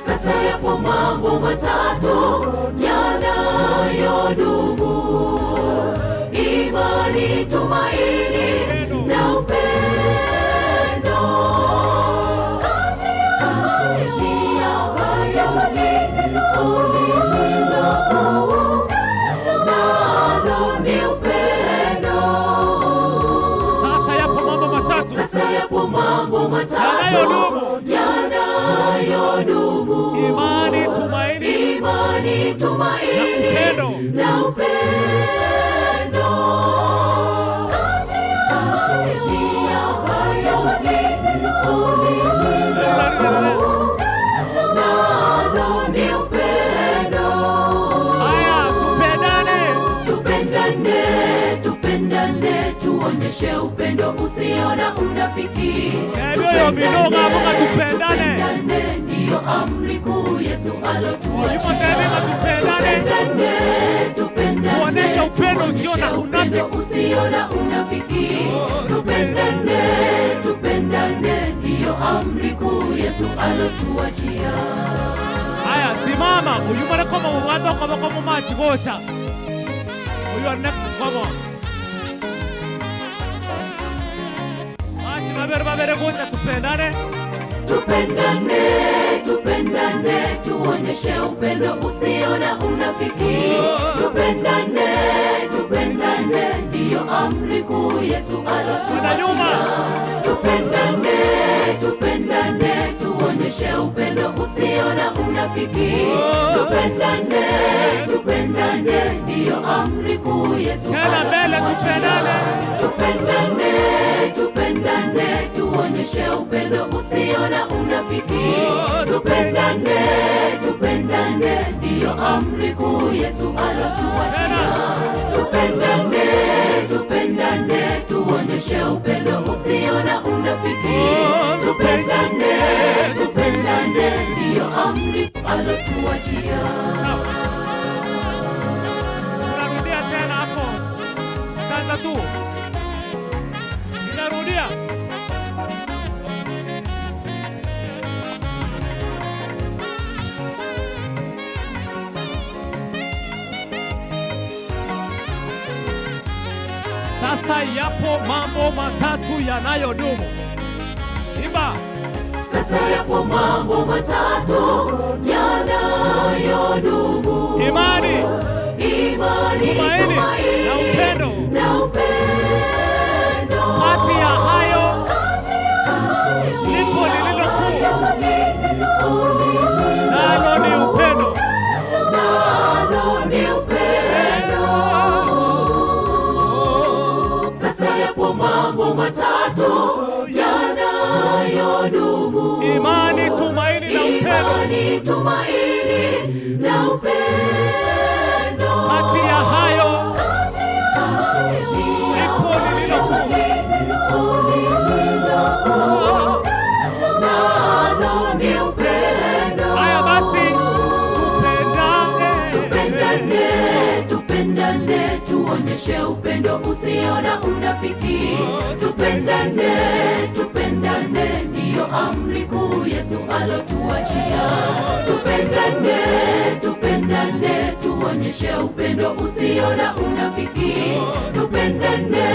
Sasa yapo mambo matatu yanayodumu: imani, tumaini Imani, tumaini na upendo. Kati ya hayo lililo nalo ni upendo. Haya, tupendane, tupendane, tupendane, tuonyeshe upendo usio na unafiki. Ebyoyo binoga avuga tupendane. Tupendane ndiyo amri kuu Yesu alotuachia. Tupendane, tupendane, Tuonyeshe upendo usio na tuonyeshe upendo usio na unafiki. Tupendane, tupendane ndiyo amri kuu Yesu alotuachia. Haya, simama uyu koma mubwate okoboko mumachi gocha uyu are next come on machi babere babere gocha tupendane Tupendane, tupendane, tuonyeshe upendo usio na unafiki. Tupendane, tupendane, ndiyo amri kuu Yesu alotuachia. Tupendane, tupendane, tuonyeshe upendo usio na unafiki. Tupendane, tupendane, ndiyo amri kuu Yesu Tena mbele, alotuachia. Tupendane, tupendane, tuonyeshe upendo usio na unafiki. Tupendane, tupendane, ndiyo amri kuu Yesu alotuachia. Tupendane, tupendane, tuonyeshe upendo usio na unafiki. Tupendane, tupendane, ndiyo amri alotuachia. Tunarudia tena hapo stanza tu inarudia Sasa yapo mambo matatu yanayodumu. Imba. Sasa yapo mambo matatu yanayodumu: Imani, imani, Tumaini, tumaini na upendo. na upendo. Kati ya hayo lipo lililo kuu, nalo ni upendo. Nalo ni upendo. Sasa yapo mambo matatu yanayodumu: Imani, tumaini na upendo. Imani, tumaini na upendo. Kati ya hayo lipo lililo kuu, nalo ni upendo. Haya basi, tupendane, tupendane, tupendane, tuonyeshe upendo usio na unafiki. Tupendane, tupendane, ndiyo amri kuu Yesu alotuachia. Tupendane, tupendane, tuonyeshe upendo usio na unafiki. Tupendane,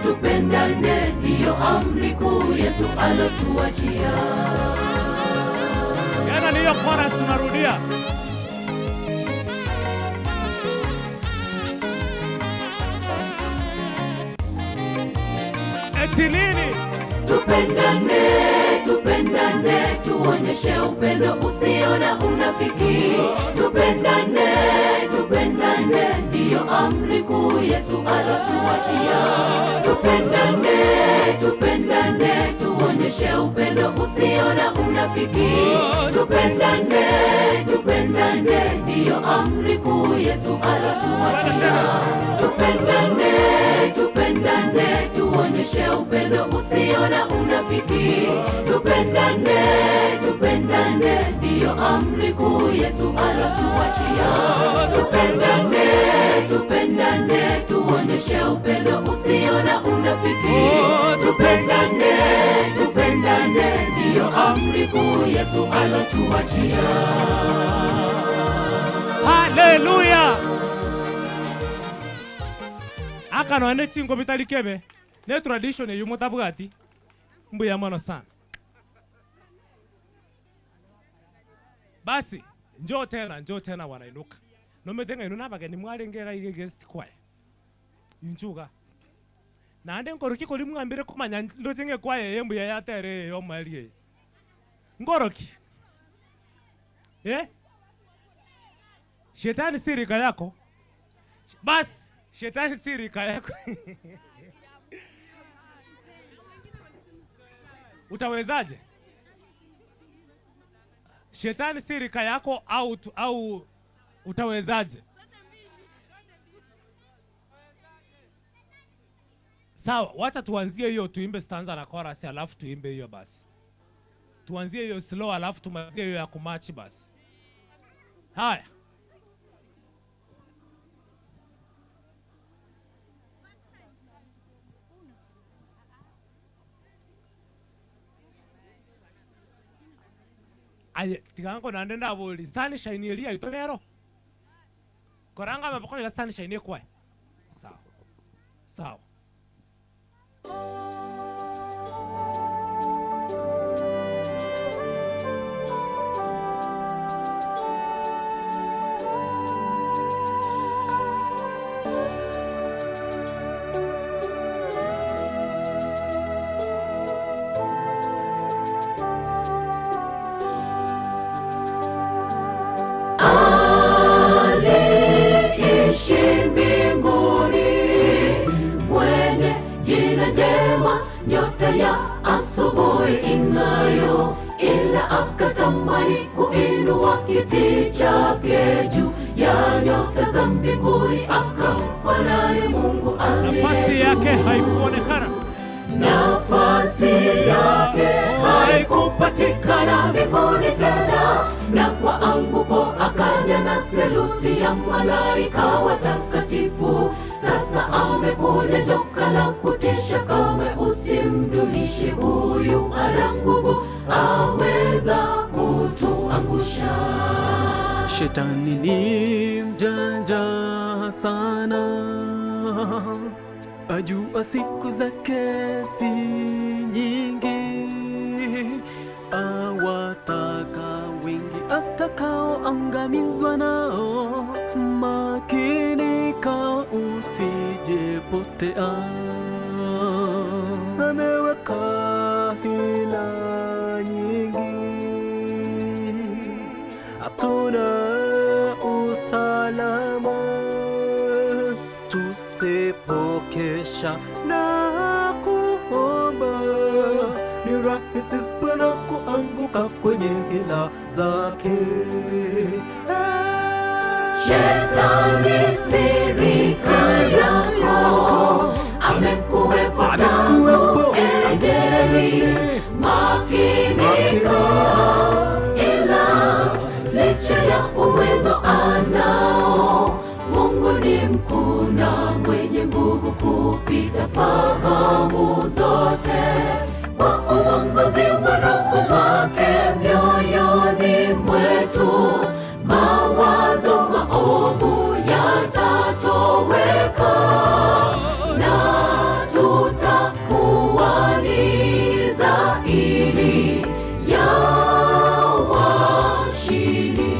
tupendane, ndiyo amri kuu Yesu alotuachia. Tena ni hiyo chorus tunarudia. Eti nini? Tupendane, tupendane, tuonyeshe upendo usio na unafiki. Tupendane, tupendane, ndiyo amri kuu Yesu alotuachia. Tupendane, tupendane, tuonyeshe upendo usio na unafiki. Tupendane, tupendane, ndiyo amri kuu Yesu alotuachia. Tupendane, tupendane, tuonyeshe upendo usio na unafiki. Tupendane, tupendane, ndiyo amri kuu Yesu alotuachia. Tupendane, tupendane, tuonyeshe upendo usio na unafiki. Tupendane, tupendane, ndiyo amri kuu Yesu alotuachia. Haleluya. Akano ane chingo bitari kebe. Ne tradition eyu mutabwati. Mbuya mono sana. Basi njoo tena, njoo tena wanainuka. Nometenga inu nabageni mwarenge gaige guest choir. Inchuga. Naende nkoroki kori mwambire kumanya ndochenge choir eye mbuya yatere yo mali. Nkoroki. Eh? Shetani si rika yako. Basi shetani si rika yako. Utawezaje? Shetani si rika yako au, au utawezaje? Sawa, wacha tuanzie hiyo, tuimbe stanza na chorus, alafu tuimbe hiyo basi. Tuanzie hiyo slow, alafu tumalizie hiyo ya kumachi basi. Haya. Aye, tigango nande ndaboli sunshine elia itonero. Koranga maboko ya sunshine ekwae. Sawa. Sawa. Aliishi mbinguni, mwenye jina jema, nyota ya asubuhi ing'ayo, ila akatamani kuinua kiti chake juu ya nyota za mbinguni, akamfanane Mungu aliye Nafasi yake juu. haikuonekana. Nafasi yake haikupatikana mbinguni tena, na kwa anguko akaja na theluthi ya malaika watakatifu. Sasa amekuja joka la kutisha, kamwe usimdunishe huyu, ana nguvu, aweza kutuangusha. Shetani ni mjanja sana, ajua siku zake si nyingi, awataka wengi atakaoangamizwa nao. Makinika usijepotea. Ameweka hila nyingi, hatuna usalama tusipokesha na kuomba. Ni rahisi sana kuanguka kwenye hila zake. Shetani siri yako amekuwepo tangu Edeni, makinika, ila licha ya uwezo anao, Mungu ni mkuu na mwenye nguvu kupita fahamu zote. Kwa uongozi wa Roho wake mioyoni mwetu, mawazo maovu yatatoweka na tutakuwa ni zaidi ya washindi.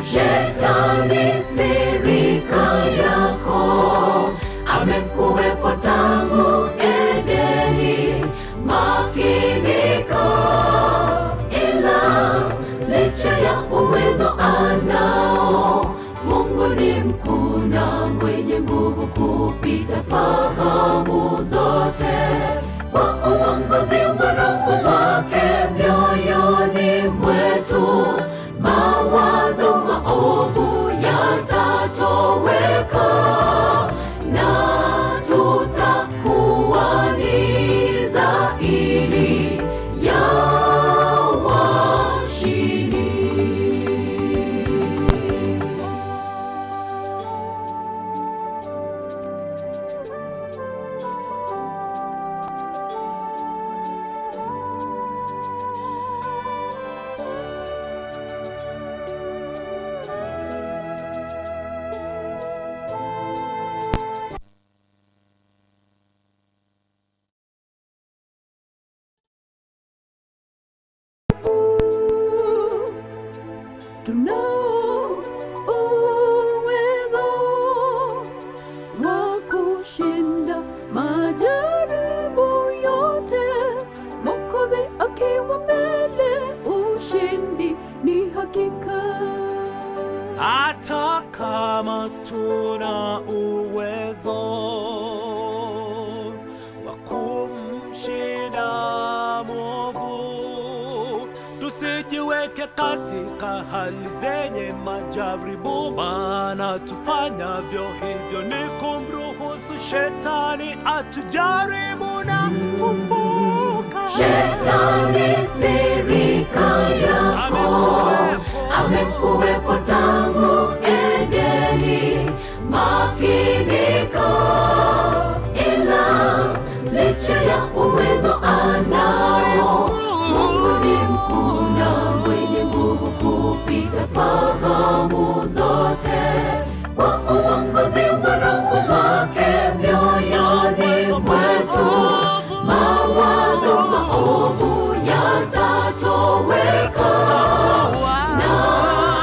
Shetani sirika yako amekuwepo tangu Edeni, makinika, ila licha ya uwezo anao, Mungu ni mkuu na mwenye nguvu kupita fahamu zote. Kwa uongozi wa Roho wake mioyoni mwetu, mawazo maovu yatatoweka na tutakuwa ni zaidi ya washindi. Tunao uwezo wa kushinda majaribu yote, Mwokozi akiwa mbele, ushindi ni hakika. Hata kama tuna uwezo wa kumshinda mwovu, tusijiweke katika hali zenye majaribu, maana tufanyavyo hivyo ni kumruhusu shetani atujaribu na kumbuka Shetani sirika yako amekuwepo tangu Edeni, makinika, ila licha ya uwezo anao, Mungu ni mkuu na mwenye nguvu kupita fahamu zote. Kwa uongozi wa Roho wake mioyoni mwetu, mawazo maovu yatatoweka na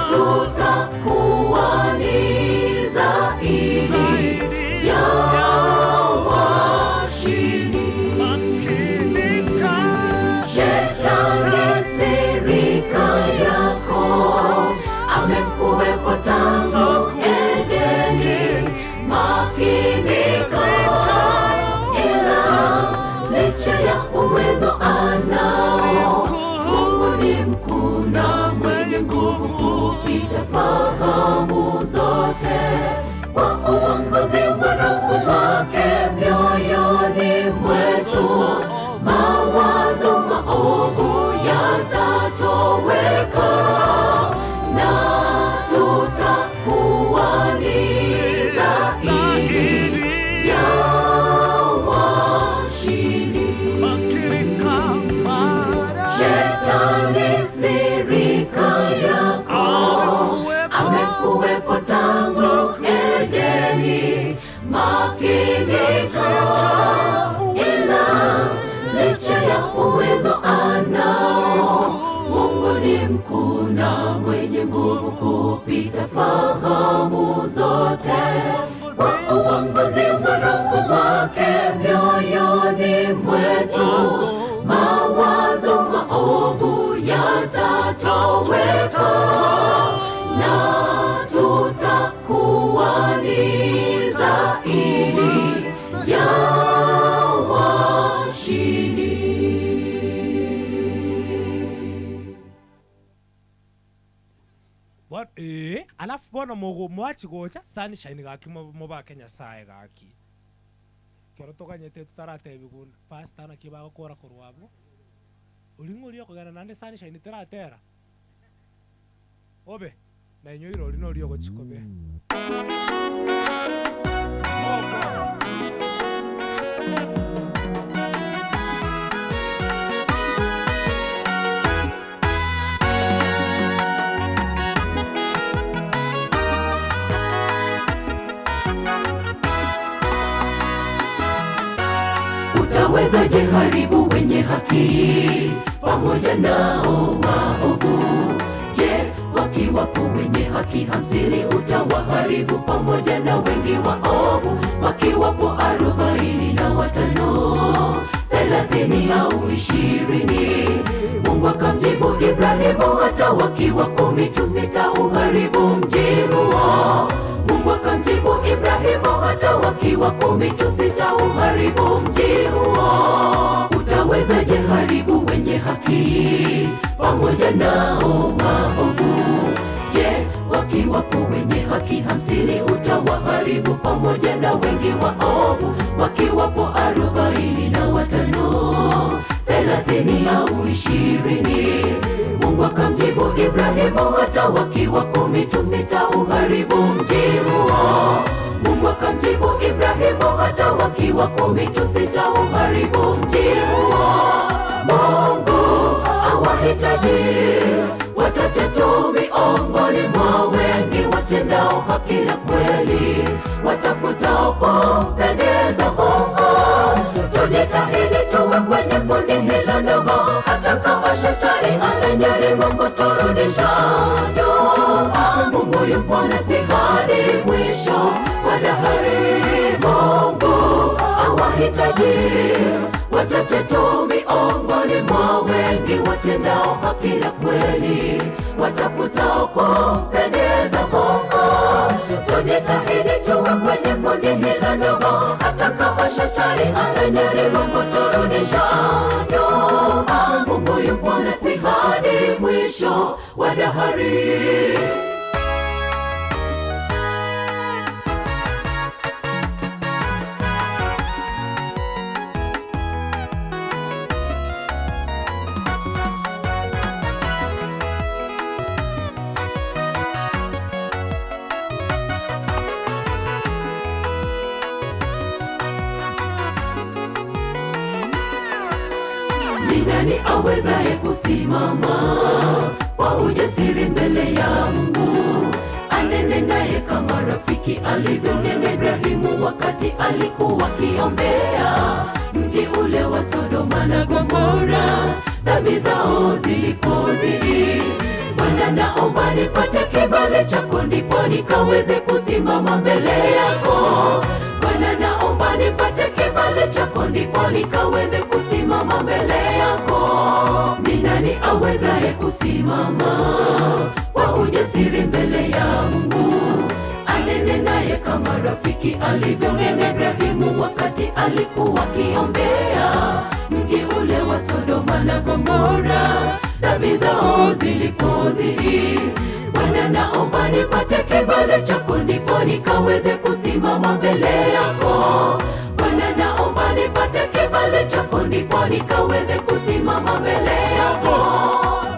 tutakuwa ni zaidi ya washindi. Shetani sirika yako amekuwepo tangu Edeni, makinika, ila licha ya uwezo anao, Mungu ni mkuu na mwenye nguvu kupita fahamu zote. Kwa uongozi wa Roho wake mioyoni mwetu, mawazo maovu yatatoweka na tutakuwa ni zaidi ya washindi. Shetani sirika yako amekuwepo tangu Edeni, makinika, ila licha ya uwezo anao, Mungu ni mkuu na mwenye nguvu kupita fahamu zote. Kwa uongozi wa Roho wake mioyoni mwetu, mawazo maovu yatatoweka na tutakuwa ni zaidi ya washindi. Alafu bono mwachi gocha sunshine gaki mobake nyasaye gaki kero toganyete tutaratebi gunda pastor naki bagokora korwa abwo oring'ori okogenda naende sunshine teratera obe na inyo irori nori ogochikobe Utawezaje haribu wenye haki pamoja nao waovu? Je, wakiwapo wenye haki 50 utawaharibu pamoja na wengi waovu? Wakiwapo 45, 30 au 20. Mungu akamjibu Ibrahimu, hata wakiwa 10 tu sitauharibu mji huo. Mungu akamjibu Ibrahimu, hata wakiwa 10 tu sitauharibu mji huo. Utawezaje haribu wenye haki pamoja nao waovu? Je, wakiwapo wenye haki 50 utawaharibu pamoja na wengi waovu? Wakiwapo 45, 30 au 20. Mungu akamjibu Ibrahimu, hata wakiwa 10 tu sitauharibu mji huo. Mungu akamjibu Ibrahimu, hata wakiwa 10 tu sitauharibu mji huo. Mungu awahitaji wachache tu miongoni mwa wengi watendao haki na kweli, watafutao kumpendeza Mungu. Tujitahidi tuwe kwenye kundi hilo ndogo, hata kama shetani anajaribu kuturudisha nyuma. Mungu yupo nasi hadi mwisho wa dahari. Mungu awahitaji wachache tu miongoni mwa wengi watendao haki na kweli, watafutao kumpendeza Mungu. Tujitahidi tuwe kwenye kundi hilo ndogo, hata kama shetani anajaribu kuturudisha nyuma. Mungu yupo nasi hadi mwisho wa dahari. Ni nani awezaye kusimama kwa ujasiri mbele ya Mungu? Anene naye kama rafiki alivyonena Ibrahimu wakati alikuwa akiombea mji ule wa Sodoma na Gomora, dhambi zao zilipozidi. Bwana, naomba nipate kibali chako, ndipo nikaweze kusimama mbele yako. Bwana, naomba nipate kibali chako, ndipo nikaweze kusimama mbele yako. Ni nani awezaye kusimama kwa ujasiri mbele ya Mungu? Anene naye kama rafiki alivyonena Ibrahimu wakati alikuwa akiombea mji ule wa Sodoma na Gomora, dhambi zao zilipozidi. Bwana, naomba nipate kibali chako, ndipo nikaweze kusimama mbele yako. Bwana, naomba nipate kibali chako, ndipo nikaweze kusimama mbele yako.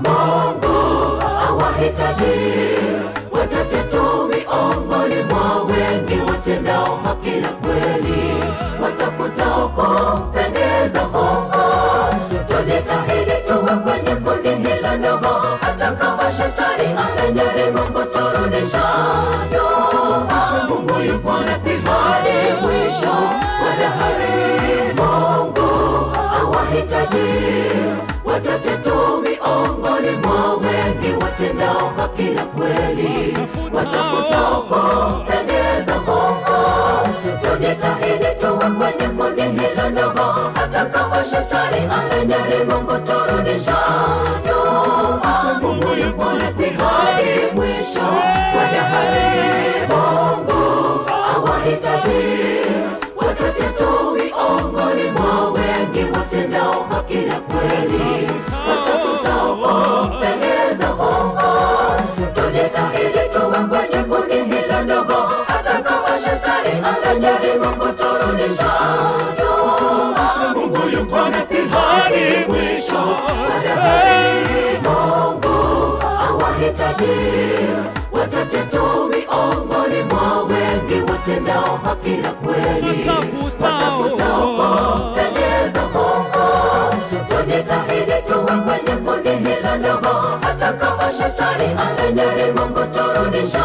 Mungu awahitaji wachache tu miongoni mwa wengi watendao haki na kweli, watafutao kumpendeza Mungu. Tujitahidi tuwe kwenye kundi hilo ndogo, hata kama shetani anajaribu kuturudisha nyuma. Mungu yupo nasi hadi mwisho wa dahari. Mungu awahitaji wachache tu miongoni mwa wengi watendao haki na kweli, watafutao kumpendeza Mungu. Tujitahidi tuwe kwenye kundi hilo ndogo, hata kama shetani anajaribu kuturudisha nyuma. Mungu yupo nasi hadi mwisho wa dahari. Mungu awahitaji wachache tu miongoni mwa wengi watendao haki na kweli, watafutao kumpendeza Mungu. Tujitahidi tuwe kwenye kundi hilo ndogo, hata kama shetani anajaribu kuturudisha nyuma. Mungu yuko nasi hadi mwisho wa dahari. Mungu awahitaji wachache tu miongoni mwa wengi watendao haki na kweli, watafutao kumpendeza Mungu. Tujitahidi tuwe kwenye kundi hilo ndogo, hata kama shetani anajaribu kuturudisha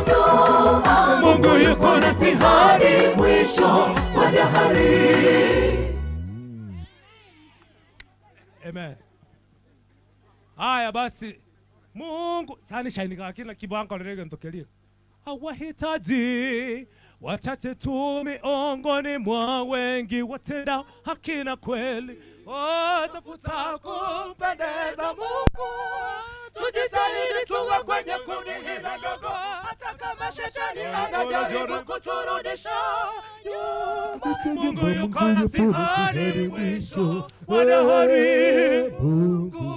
nyuma. Mungu yuko nasi hadi mwisho wa dahari. Amen. Haya basi, Mungu sunshine kila kibango lile ntokelia. Hawahitaji wachache tu miongoni mwa wengi watendao haki na kweli. Oh, tafuta kumpendeza Mungu, tujitahidi tuwe kwenye kundi hilo ndogo, hata kama shetani anajaribu kuturudisha nyuma. Mungu yuko nasi hadi mwisho wa dahari. Mungu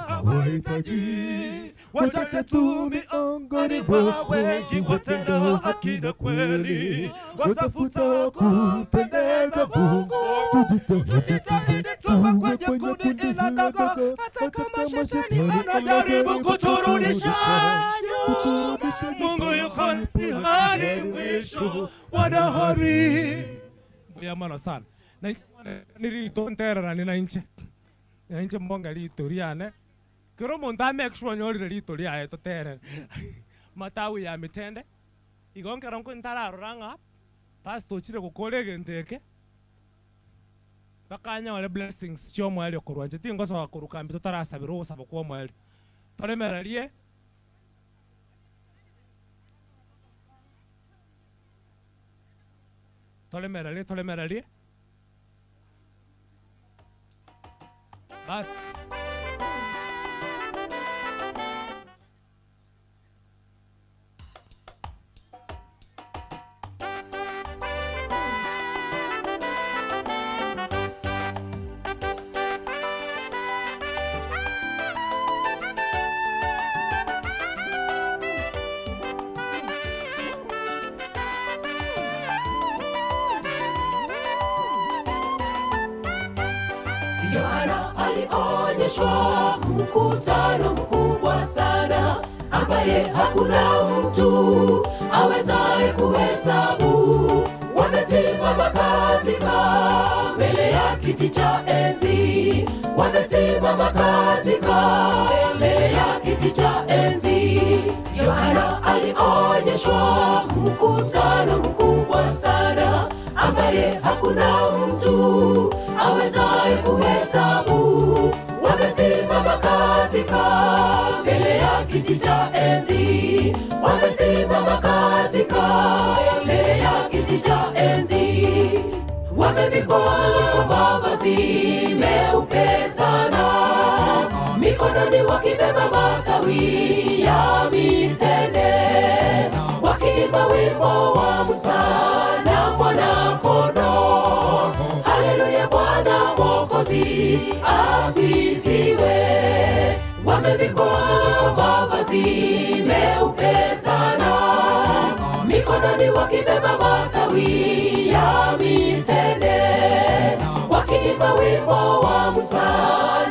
hawahitaji wachache tu miongoni mwa wengi watendao haki na kweli, watafuta kumpendeza Mungu. Tujitahidi tuwe kwenye kundi hilo ndogo, hata kama shetani anajaribu kuturudisha nyuma. Mungu yuko nasi hadi mwisho wa dahari. Mbuya sana. Na nirito ntererani na inche. Na inche mbonga rito riane. Kero omonto amake sure onyorire rito riaye toterere. Matawi ya mitende. Igo nkero nko ntararora ng'a pastor ochire gokora egento eke bakanyore blessings chia omweri korwa inche tingosoka korwa kambi totarasabera ogosaba kwa omweri. Toremererie toremererie toremererie basi. Yohana alionyeshwa mkutano mkubwa sana, ambaye hakuna mtu awezaye kuhesabu. Wamesimama katika mbele ya kiti cha enzi, wamesimama katika mbele ya kiti cha enzi. Yohana alionyeshwa mkutano mkubwa sana, ambaye hakuna mtu awezaye kuhesabu. Wamesimama katika mbele ya kiti cha enzi, wamesimama katika mbele ya kiti cha enzi. Wamevikwa mavazi meupe sana, mikononi wakibeba matawi ya mitende, wakiimba wimbo wa Musa na mwana-kondoo. Haleluya, Bwana Mwokozi asifiwe. Wamevikwa mavazi meupe sana, mikononi wakibeba matawi ya mitende, wakiimba wimbo wa Musa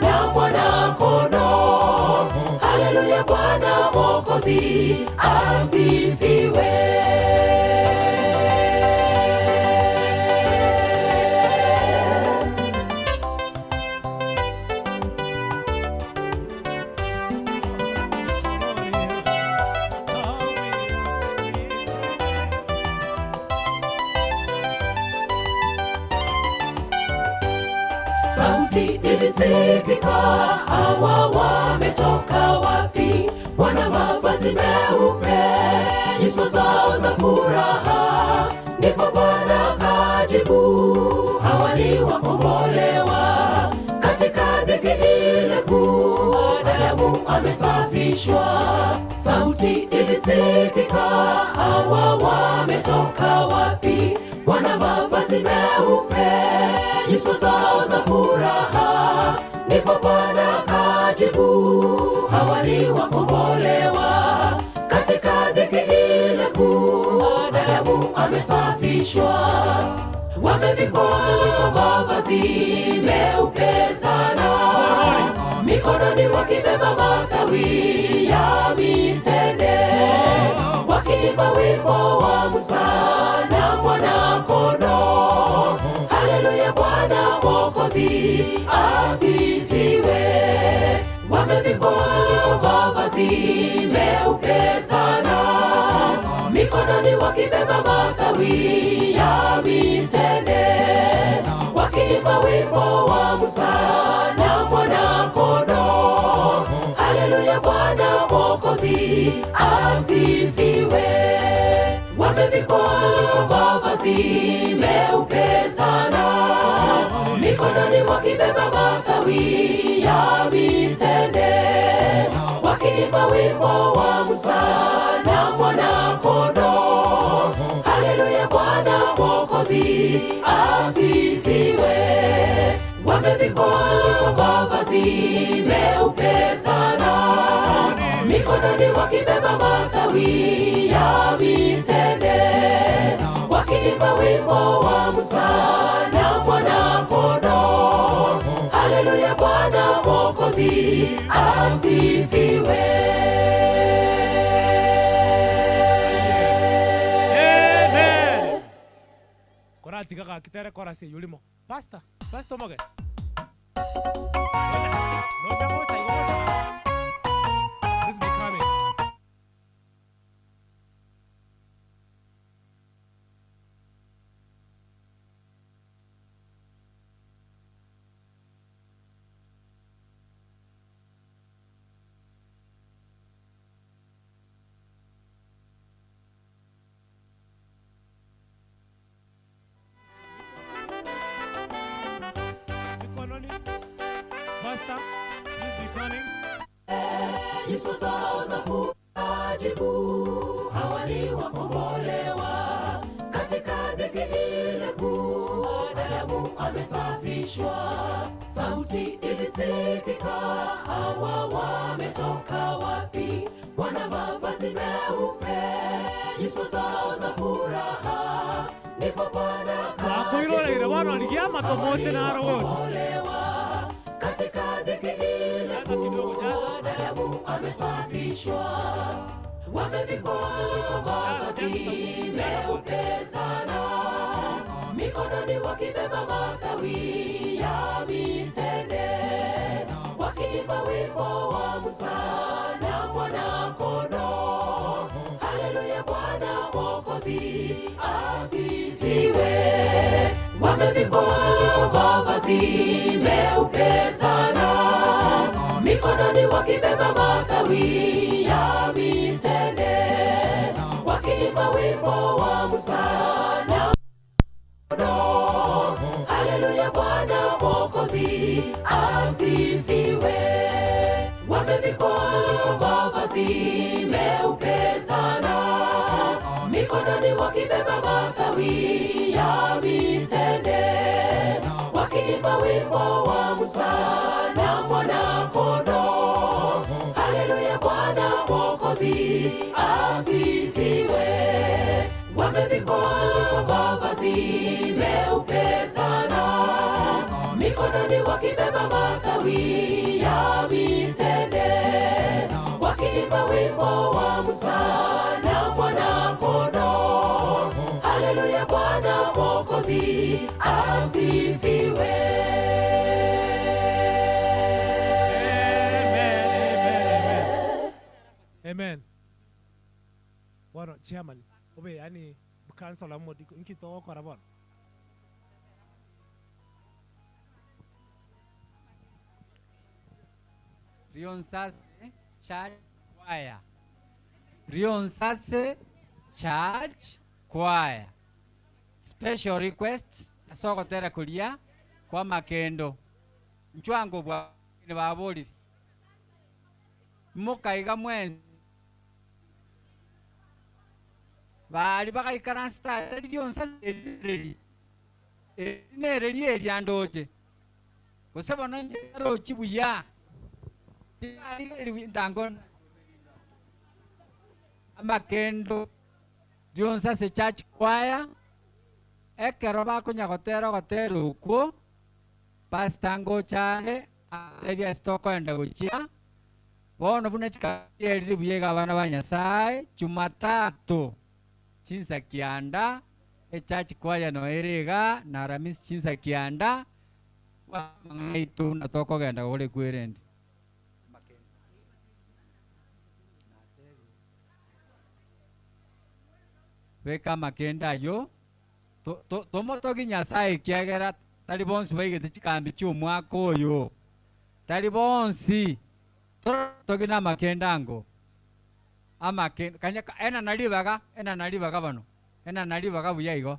na mwana-kondoo. Haleluya, Bwana Mwokozi asifiwe. Sauti ilisikika, hawa wametoka wapi? Wana mavazi meupe, nyuso zao za furaha. Ndipo Bwana akajibu, hawa ni wakombolewa katika dhiki ile kuu, Adamu amesafishwa. Sauti ilisikika, hawa wametoka wapi? Wana mavazi meupe, nyuso zao za furaha. Ndipo Bwana akajibu, hawa ni wakombolewa katika dhiki ile kuu, Adamu amesafishwa. Wamevikwa mavazi meupe sana, mikononi wakibeba matawi ya mitende, wakiimba wimbo wa Musa na mwana-kondoo. Haleluya, Bwana Mwokozi asifiwe. Wamevikwa mavazi meupe sana, mikononi wakibeba matawi ya mitende, wakiimba wimbo wa Musa na mwana-kondoo. Haleluya, Bwana Mwokozi asifiwe. Wamevikwa mavazi meupe sana, mikononi wakibeba matawi ya mitende, wakiimba wimbo wa Musa na mwana-kondoo. Haleluya, Bwana Mwokozi asifiwe. Wamevikwa mavazi meupe sana, mikononi wakibeba matawi ya mitende, wakiimba wimbo wa Musa na mwana-kondoo. Haleluya, Bwana Mwokozi asifiwe. Amen. Koratiga gakitere korasi yulimo. Pastor, pastor moge. Noja gocha igo gocha. This be coming. Mikononi. Pastor, please be coming. Nyuso zao za furaha, hawa ni wakombolewa katika dhiki ile kuu, Adamu amesafishwa. Sauti ilisikika, hawa wametoka wapi? Wana mavazi meupe, nyuso zao za furaha. Ndipo Bwana Wakoiroreire bono rigia matomoche naro gocha. Katika dhiki ile kuu, Adamu amesafishwa, wamevikwa mavazi meupe sana, mikononi wakibeba matawi ya mitende, wakiimba wimbo wa Musa na mwana-kondoo. Haleluya, Bwana Mwokozi asifiwe. Wamevikwa mavazi meupe sana, mikononi wakibeba matawi ya mitende, wakiimba wimbo wa Musa na mwana-kondoo. Haleluya, Bwana Mwokozi asifiwe. Wamevikwa mavazi meupe sana, mikononi wakibeba matawi ya mitende, wakiimba wimbo wa Musa na mwana-kondoo. Haleluya, Bwana Mwokozi asifiwe. Wamevikwa mavazi meupe sana, mikononi wakibeba matawi ya mitende, wakiimba wimbo wa Musa na mwana-kondoo. Haleluya, Bwana Mwokozi asifiwe. Amen. Bono chairman, obe yani councilor mo diko inki to kora bono. Rionsase Church Choir. Rionsase Church Choir. Special request asogotera kuria kwa makendo. Nchwango bwa ni babolire. Mukaiga mwenzi bali bagaikaransa Rionsase eri nereri eryandoche gose bono nche rochi buya ndango amakendo Rionsase Church Choir ekero bakonya gotera ogotera okwo pastor ngochare atebia ase tokoenda gochia bono buna chikaerire buya iga abana ba Nyasaye Jumatatu chinsa kianda echurch choir no ere iga na Aramisi chinsa kianda mang'aitu na tokogenda gore kwerendi. Beka makenda ayo tomotogi Nyasaye kiagera tari bonsi baigete chikambi chi'omwaka oyo tari bonsi togi na makenda ango amakenda kanya ena naribaga ena naribaga bano ena naribaga buya igo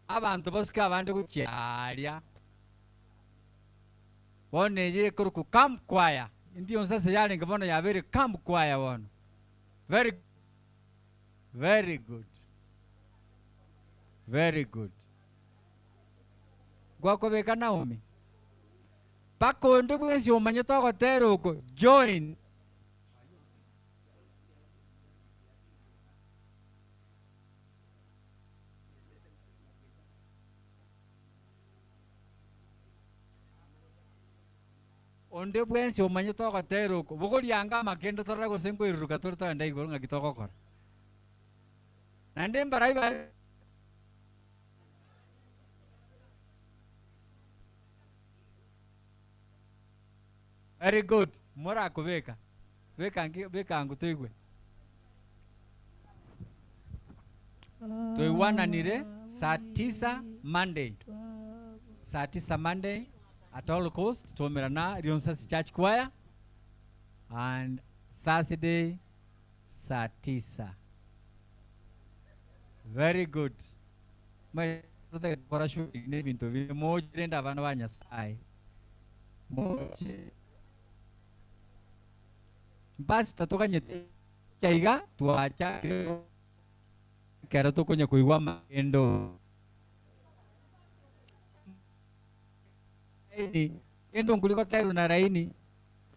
abantu bosike abande guchiaria bono eye ekoruku camp choir ndio nsase yarenge bono yabere camp choir bono very very good very good gwakobeka Naomi pakonde bwensi omanye togotera oko join onde bwensi omanye togotera oko bogorianga amakendo torora gose nkoiruruka tore togenda igoro ng'aki togokora naende mbarai bare very good morakobeka beka beka angu toigwe toigwananire saa tisa Monday saa tisa Monday at all cost tuomerana Rionsasi Church Choir and Thursday saa tisa very good kora shooting n'ebintu biri mochirenda abana ba Nyasaye mochi basi tatokanyete chaiga twacha kero tukonya kuigwa magendo ini endo nkuliko teru na raini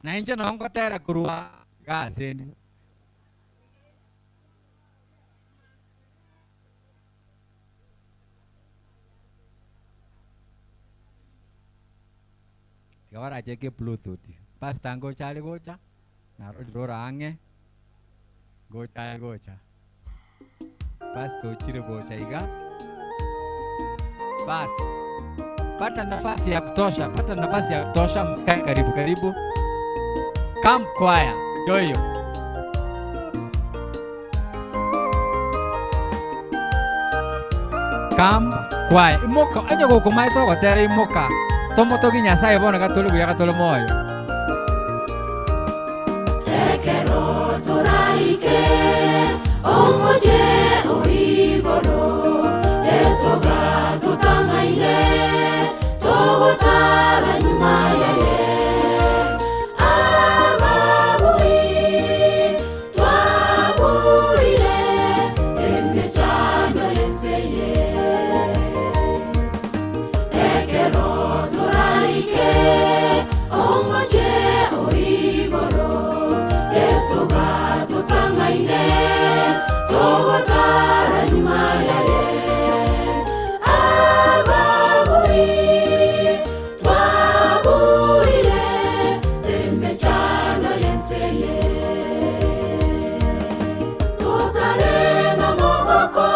na inje nongo tera kurwa gaseni Tiga baracheke bluetooth. Pastor ngocha are gocha, narorire ore ang'e, ngocha are gocha. Pastor ochire gocha iga. Basi. Pata nafasi ya kutosha, pata nafasi ya kutosha, msikae karibu karibu. Come choir, ndio hiyo. Come choir. Imoka, onye gokomaete ogotera imoka. Tomotogi Nyasaye bono gatore buya gatore moyo. Ekero toraike omoche oigoro Yesu gatutang'aine togotara nyuma yaye Ababui twabuire emechando yenseye Ekero toraike omoche oigoro Yesu gatutang'aine togotara nyuma yaye Ababui twabuire emechando yenseye Tutare nomogoko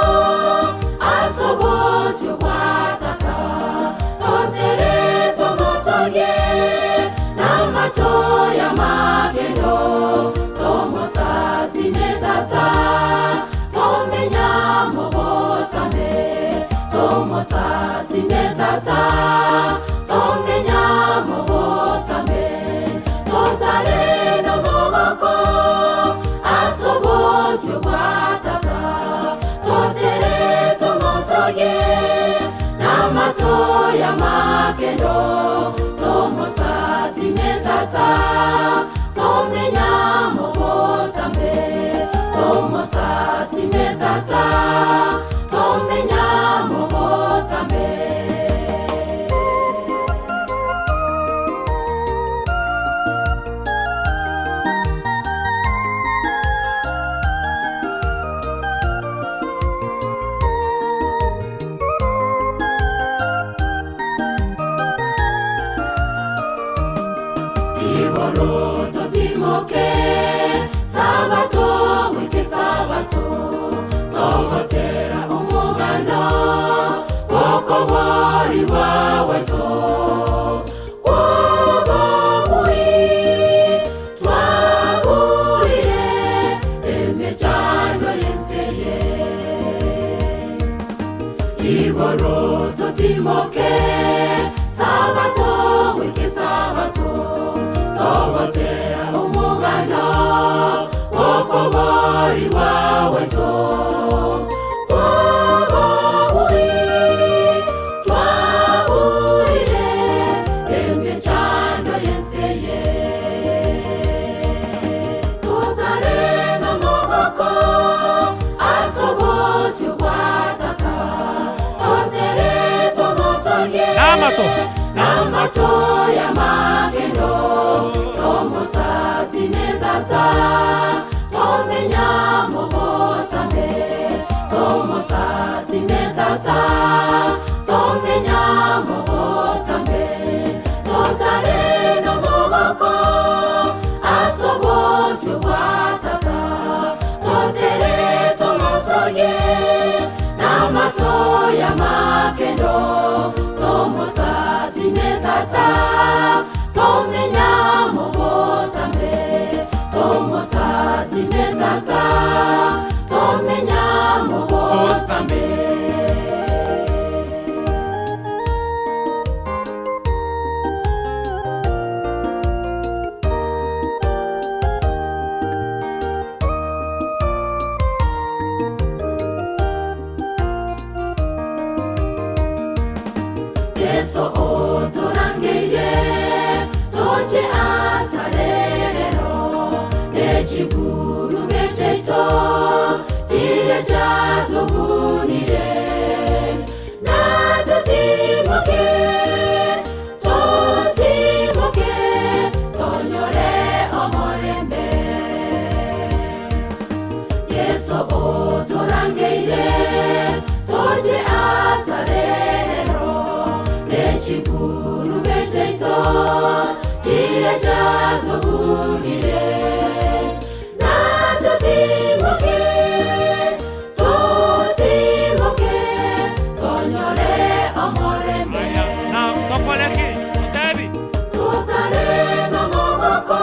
asobosio bwa tata Totere tomotoge n'amato y'amagendo tomosasime tata tomenya mobotame tomosasime tata tomenya mobotame totare nomogoko asobosio bwa tata totere tomotoge n'amato y'amagendo tomosasime tata tomenya mobotame tomosasime tata tomenya mobotame. Igoro totimoke sabato wike sabato togotera omugano wokobori waweto wobobui twabuire emechando yenseye Igoro totimoke sabato wike sabato togotera omugano wokobori waweto wobobui twabuire emechando yenseye Tutare nomogoko asobosio bwa tata totere tomotoge N'amato. n'amato y'amagendo tomosasime tata tomenya mobotame tomosasime tata tomenya mobotame totare nomogoko asobosio bwa tata totere tomotoge n'amato y'amagendo tomosasime tata tomenya mobotame tomosasime tata tomenya mobotame. Yesu oturangeire toche asarerero nekigurume kyaito kire kyatubunire natutimoke totimoke tonyore omorembe Yesu oturangeire toche asarerero nekigurume kyaito tobugire na totimoke totimoke tonyore omorembe na tokoreki otebi totare nomogoko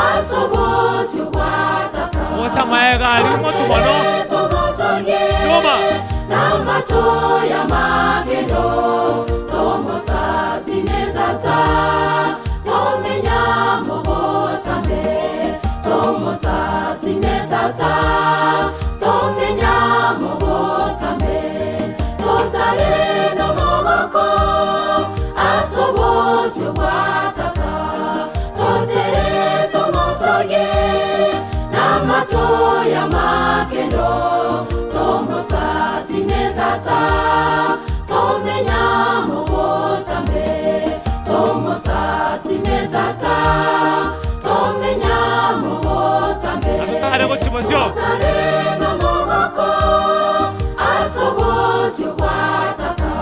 ase obosio bwa tata ocha maega ari motu mono tomotogie Nyuma. n'amatoya magendo tomosasime tata tomenya mubotambe tomosasime tata tomenya mubotambe totare nomogoko ase obosio bwa tata totere tomotogie n'amatoya makendo tomosasime tata tomenya mubotambe tomosasime tata tomenya mubotambe Are gochimosio. totare nomogoko ase obosio bwa tata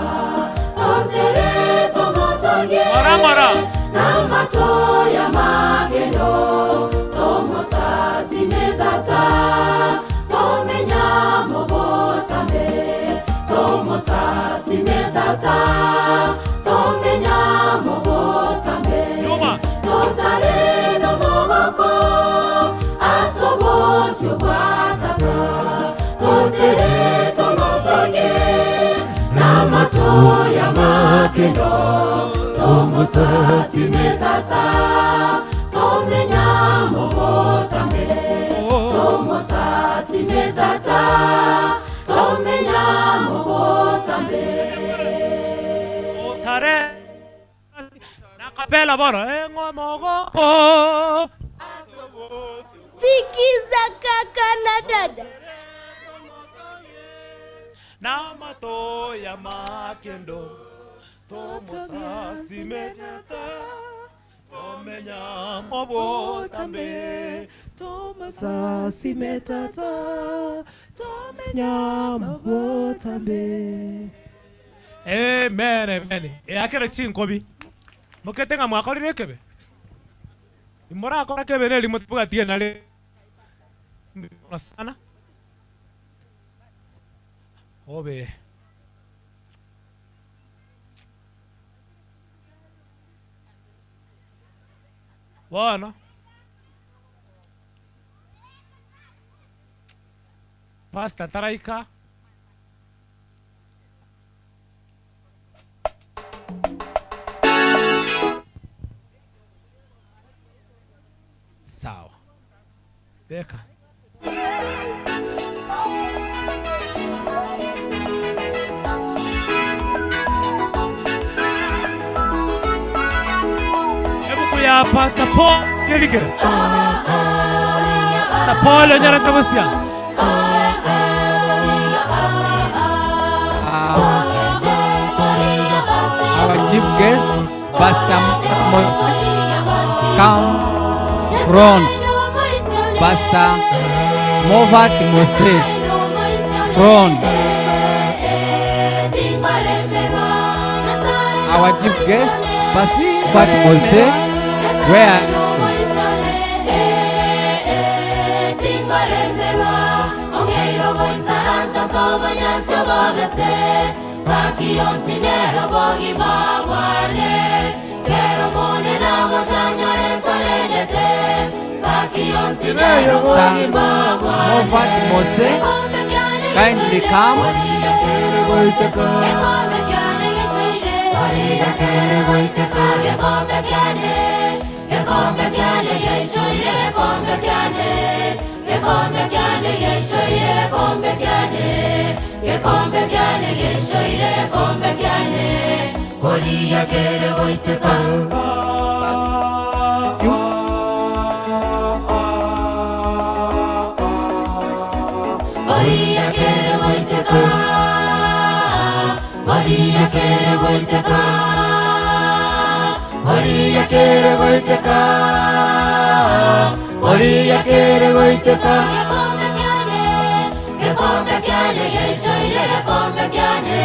totere tomotogie Ng'ora, ng'ora. n'amatoya magendo tomosasime tata tomenya mubotambe tomosasime tata tomenya mubotambe totare nomogoko ase obosio bwa tata totere tomotogie n'amatoya makendo tomosasime tata tomenya mubotambe tomosasime tata tomenya mubotambe tare nakapela bono eng'omogoko Sikiza kaka na dada. n'amatoya makendo tomosasime tata tomenya mobotambe Tomosasime tata tomenya mobotambe. Amen, amen. Eakere chinkobi. Mokete ng'a mwakorire ekebe. Imorakora kebe neri motibwatie nare. Sana. Obe. Bono. Pastor taraika. Sawa. Beka. Ebuku ya Pastor Paul Yeligere. Pastor Paul Onyara Tabusia. Our chief guest, Pastor Mose, come front. Pastor Movat Mose, front. Our chief guest, Pastor Movat Mose, where Movat Mose, kindly come. Gekombe kyane geichoire gekombe kyane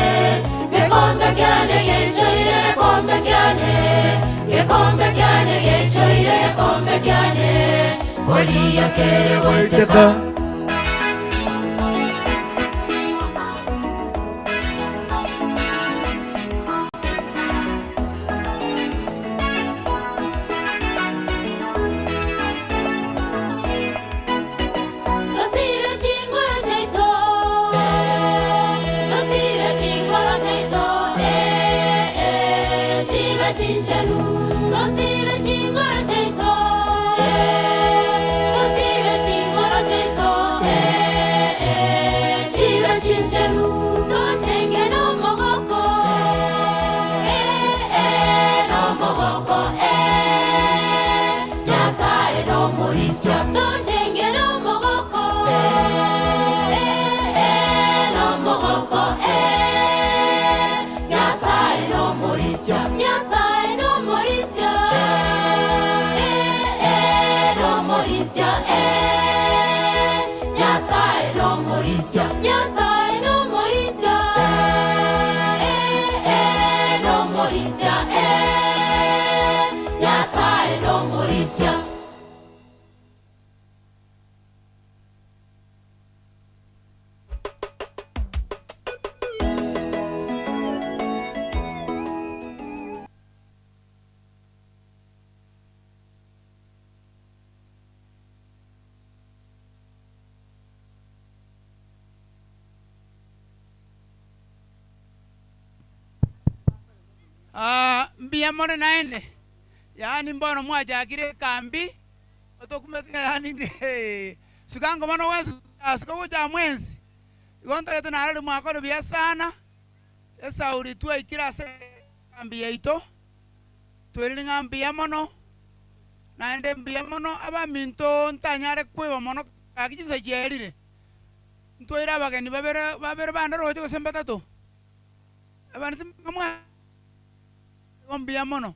gekombe kiane giaichoire gekombe kiane gekombe kiane giaichoire gekombe kiane koria kere goiteka. Tosibe chingoro chiaito, tosibe chingoro chiaito, eh, eh, chibe chinchenu. Tosibe chingoro chiaito, tosibe chingoro chiaito, eh, eh, chibe chinchenu. Tochenge nomogoko, eh, eh, nomogoko, eh, Nyasaye nomorisia. Tochenge nomogoko, eh, eh, nomogoko, eh, Nyasaye nomorisia. Nyasaye nomorisia, eh, eh, nomorisia, eh, Nyasaye nomorisia. Nyasaye nomorisia, eh, eh, nomorisia, eh, Nyasaye nomorisia. Ah, mbuya mono naende yaani mbono mwachakire ekambi otokumeka yaani sikango mono wensi asika gocha mwensi igo ntagete narari mwakore buya sana esauri twaikire ase ekambi yaito twerire ng'a mbuya mono naende mbuya mono abaminto ntanyare kweba mono gaki chinsa chiarire ntwaire abageni babere babere bande roche gose mbatato abande simamwa igo mbuya mono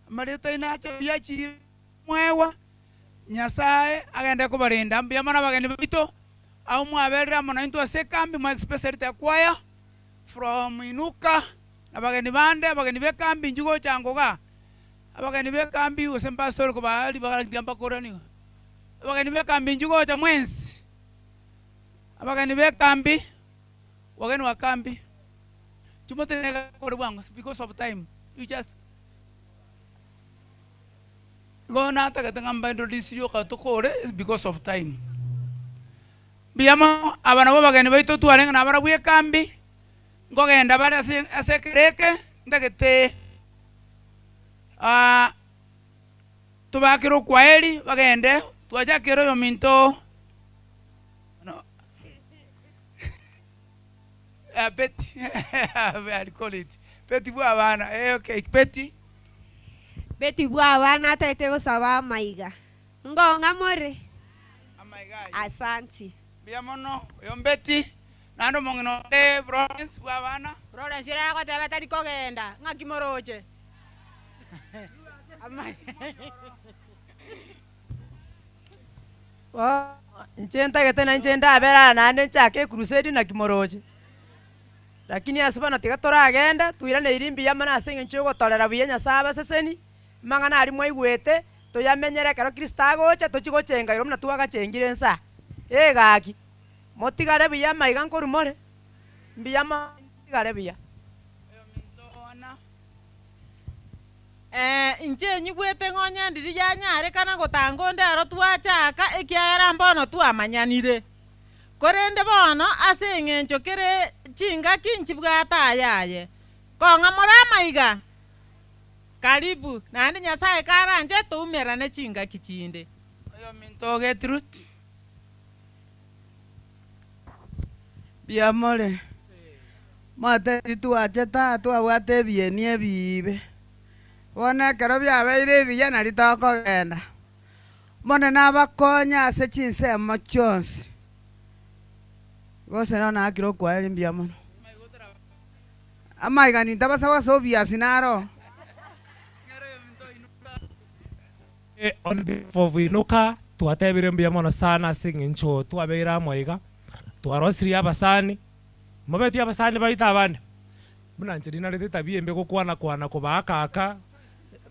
amareta aino ache buya chire mwewa nyasaye agende kobarinda mbuya mono abageni baito abo mwaberire amo naintwe ase ekambi mwa especially the choir from Inuka abageni bande abageni ba ekambi inchuo gocha ngoga abageni ba ekambi gose mpastor kobari bagaragia mbakoraniwa abageni ba ekambi inchuo gocha mwensi abageni ba ekambi wageni wa kambi chimotenega kore bwango because of time you just igo natagete ng'a mba introduce rioka tokore is because of time mbuya mono aba nabo abageni baito twarenge nabarabwo ekambi nkogenda bare ase ase ekero eke ntagete ah, tobakere okwaeri bagende twachakere oyominto no. Ah, Betty I call it Betty bwa abana eh, okay Betty Betty bwa abana ataete gosaba amaiga ngong'a more asanti mbuya mono oyo Betty naende omong'ina onde Florence bwa abana Florence ere agoteba tari kogenda ng'aki moroche Inche ntagete na inche ndabere aa naende nchake ecrusade naki moroche. Lakini ase bono tiga toragenda, twiraneirie mbuya mono ase eng'encho ya ogotorera buya Nyasaye abaseseni, amang'ana aria mwaigwete, toyamenyere ekero Kristo agocha, tochie gochenga igoro buna twagachengire nsa aa. Egaki, motigare buya amaiga nkorwa more, mbuya mono motigare buya. Eh, inche nyigwete ng'onye ndiri yanyarekana gotanga onde aro twachaka ekiagera mbono twamanyanire. Korende bono ase eng'encho kere chingaki nchibwate ayaye. Kong'a more amaiga? Karibu, naende Nyasaye karanche toumerane chingaki chinde. Oyominto Gertrude. Mbuya more, mwatebire twachete aa twabwate ebieni ebiibe, bono ekero biabeire ebiya nari tokogenda. Omonene abakonye ase chinsemo chionsi, gose nero naakire okwaeri mbuya mono. Amaiga nintabasaba ase obiasi naro. On behalf of Inuka, twatebire mbuya mono sana ase eng'encho twabeire amo iga, twarosirie abasani, mobeti abasani baito abande? Buna inche rinarete etabia embe gokwana kwana kobaaka aka,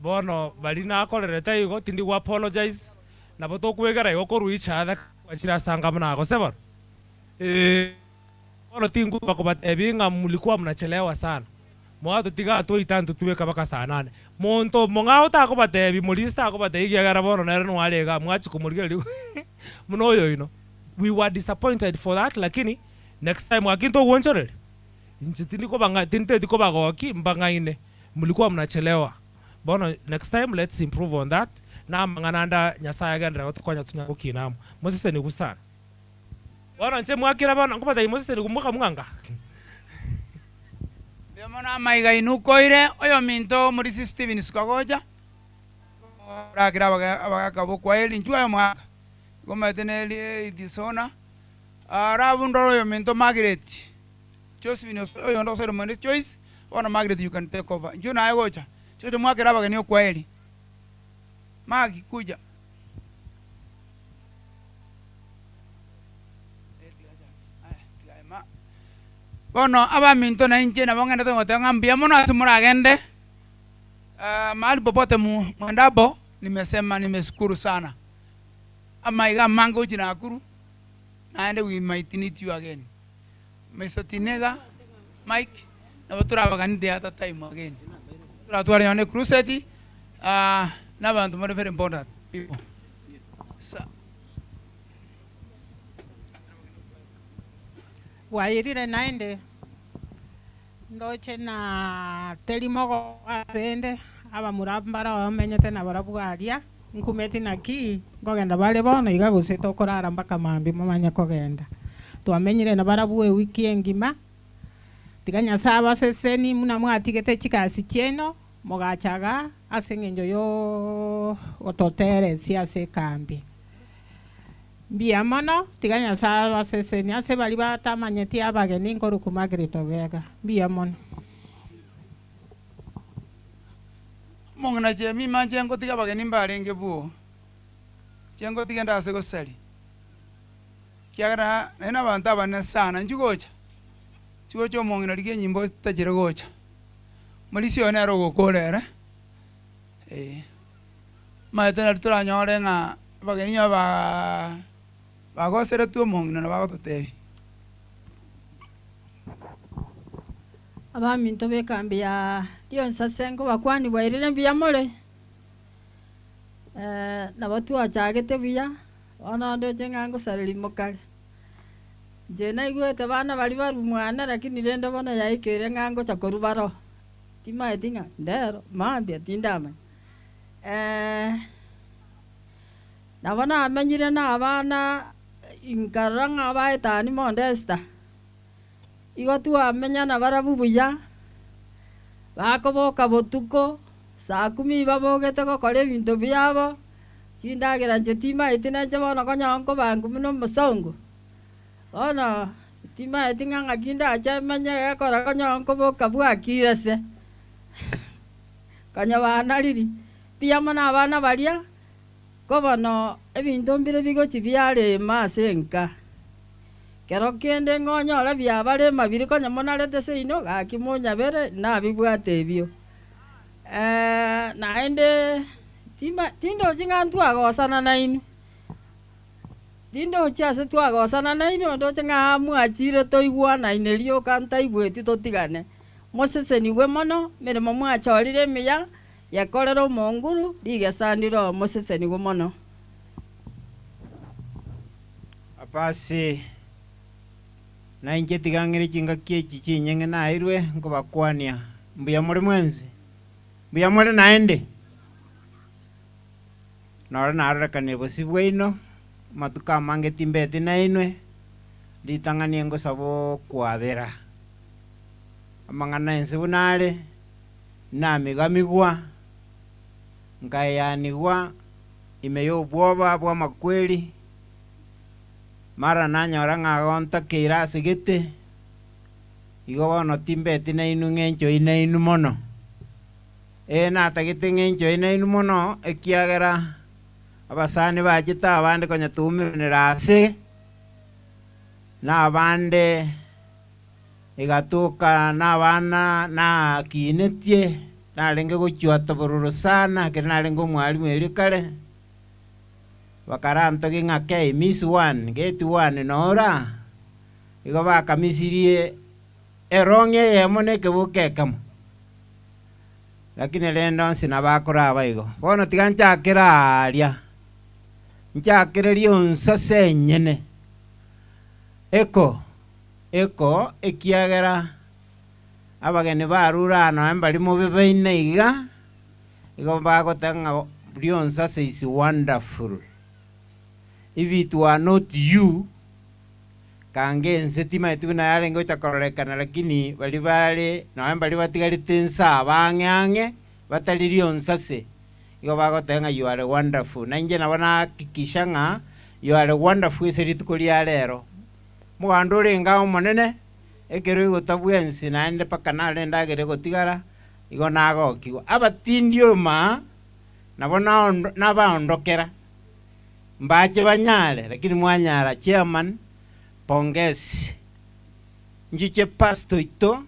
bono baria nakorerete igo tindi go apologize, nabo tokwegera igo korwa each other kwachire ase anga buna gose bono? Eeh. Bono tinkoba kobatebia ng'a mlikuwa mnachelewa sana, mwatotiga twaita ntotweka mpaka saa nane. Monto omong'ao takobatebia, morisi takobatebia ekiagera bono nere nware igaa mwachia komorigereria buna oyoino. We were disappointed for that lakini next time gaki ntogwonchoreria. Inche tindi kobang'a tinteti kobagokia mbang'aine, mlikuwa mnachelewa. Bono next time let's improve on that, na amang'ana ande aya Nyasaye agenderere gotokonya tonya gokina amo. Mosesenigwe sana. Bono inche mwakira bono nkobatebia mosesenigwe mokamwanga. Mbuya mono amaiga aino ukoire oyominto omorisia Stephen suka gocha orakire abagaka b'okwaheri inchuo aye omogaka igo omanyete neri dishonor Alafu ndore oyominto Margaret Josephine oyonde osoire mwene Joyce bono Margaret you can take over inchuo naye gocha chocha mwakere abageni okwaheri Maggie kuja. Bono abaminto na inche nabo ng'endete goteba ng'a mbuya mono ase moragende mahali popote mwendapo, nimesema nimeshukuru sana. Amaiga amange gochia Nakuru, naende we might need you again. Mister Tinega, Mike, nabo torabagani the other time again. Toratware yonde crusade, na abanto bare very important people. Sa. Bwairire naende, ndoche na teri mogogo asende, abamura mbare bamenyete nabarabwo aria, nkumeti naki nkogenda bare bono iga gose tokorara mpaka mambia momanye kogenda. Twamenyire nabarabwo ewiki engima, tiga Nyasae abaseseni buna mwatigete chigasi chiaino, mogacha igaa ase eng'encho yogototeresia ase ekambi. Mbuya mono, tiga Nyasae abasesenie ase baria batamanyeti abageni nkorokwa Margaret Ogega. Mbuya mono. Omong'ina Jemima inche ngotiga abageni mbarenge bwoo, inche ngotiga ende ase gosari, ekiagera naye nabanto abanene sana, inchuo gocha, inchuo gocha omong'ina rigia enyimbo otachire gocha, omorisia oyo nere ogokora ere, eh. Omanyete nari toranyore ng'a abageni aba bagoseretwe omong'ina na bagototebia. Abaminto b'ekambi ya Rionsase nkobakwania bwairire mbuya more? Nabo twachagete buya, bono ndoche ng'a ngosareria mokare. Inche naigwete bana baria barwa mwane lakini rende bono yaikeire ng'a ngocha korwa baroo, timaeti ng'a ndero, mambia, tindamanya. Nabo namenyire na abana nkarora ng'a baetani Modesta. Igo twamenya nabarabwo buya, bakoboka botuko, saa kumi babogete gokora ebinto biabo, chindagera inche timaeti nainche bono konya nkobangu buna omosongo. Bono timaeti ng'a ng'aki ndache menye gekora konya nkoboka bwakire se. Konya banariri, mbuya mono abana baria, ko bono ebinto mbire bigochi biarema ase enka. Kero kende ng'onyore biabarema biria konya monarete seino, gaki monyabere nabibwate ebio. Naende tima tindochi ng'a ntwagosana nainwe, tindochi ase twagosana nainwe, ndoche ng'a aa mwachire toigwanaine rioka ntaigweti totigane. Mosesenigwe mono, emeremo mwachorire emiya, Yekorere omonguru, rigesa ndiro, mosesenigwe mono. Abasi, na inche tiga ng'ire chingaki echi chinyeng'e naeirwe nkobakwania. Mbuya more mwensi? Mbuya more naende? Noro narorekanire bosio bwaino, amatuko amange timbeti nainwe, ritang'ani engosaba okwabera. Amang'ana ense buna are, namigamigwa, nkaeanigwa ime y'obwoba bw'amakweri, mara nanyora ng'a gontakeire ase gete, igo bono timbeti nainwe ng'encho inainwe mono. Ee, natagete ng'encho inainwe mono, ekiagera abasani bachete abande konya toumeranera ase, na abande. Egatoka na abana nakinetie, narenge gochwata bororo sana, ekero narenge omwalimu erio kare, bakarantogia ng'a kei, miss one, gate one nora, igo bakamisirie erong'i eyemo na ekeboka ekemo. Lakini rende onsi nabakoraba igo. Bono tiga nchakere aaria, nchakere rionsi ase enyene, eko. Eko, ekiagera abageni barure aa nonya mbari mobebaine iga, igo bagoteba ng'a rionsi ase is wonderful. If it were not you, kanga ense timaeti buna yarenge gocha kororekana lakini baria bare nonya mbari batigarete ense aba ang'e ang'e, batari rionsi ase, igo bagoteba ng'a you are wonderful. Na inche nabo nahakikisha ng'a you are wonderful ase rituko ria rero. Omoganda orenge ao omonene, ekero oigota bwensi naende mpaka nare endagera egotigara, igo nagokigwa. Abatindi omaa nabo nabaondokera, mbache banyare, lakini mwanyara. Chairman, pongezi. Nchiche pastor oito,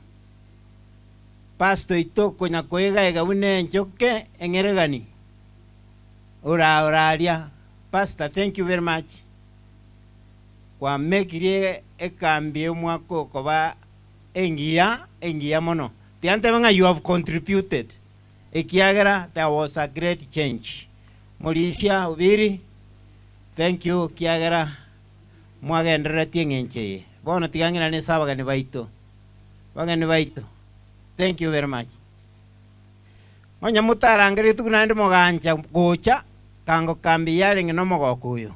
pastor oito okonya koiga iga buna enchoke eng'eregani, ora oraria. Pastor, thank you very much. Kwamekirie ekambi y'omwaka okoba engiya, engiya mono. Tiga ntebe ng'a you have contributed, ekiagera there was a great change. Morisia Obiri, thank you ekiagera mwagendereretie eng'encho eye. Bono tiga ng'irane ase abageni baito, bageni baito, thank you very much. Onye motarangeretie naende mogancha gocha, kango kambi yarenge nomogoko oyo.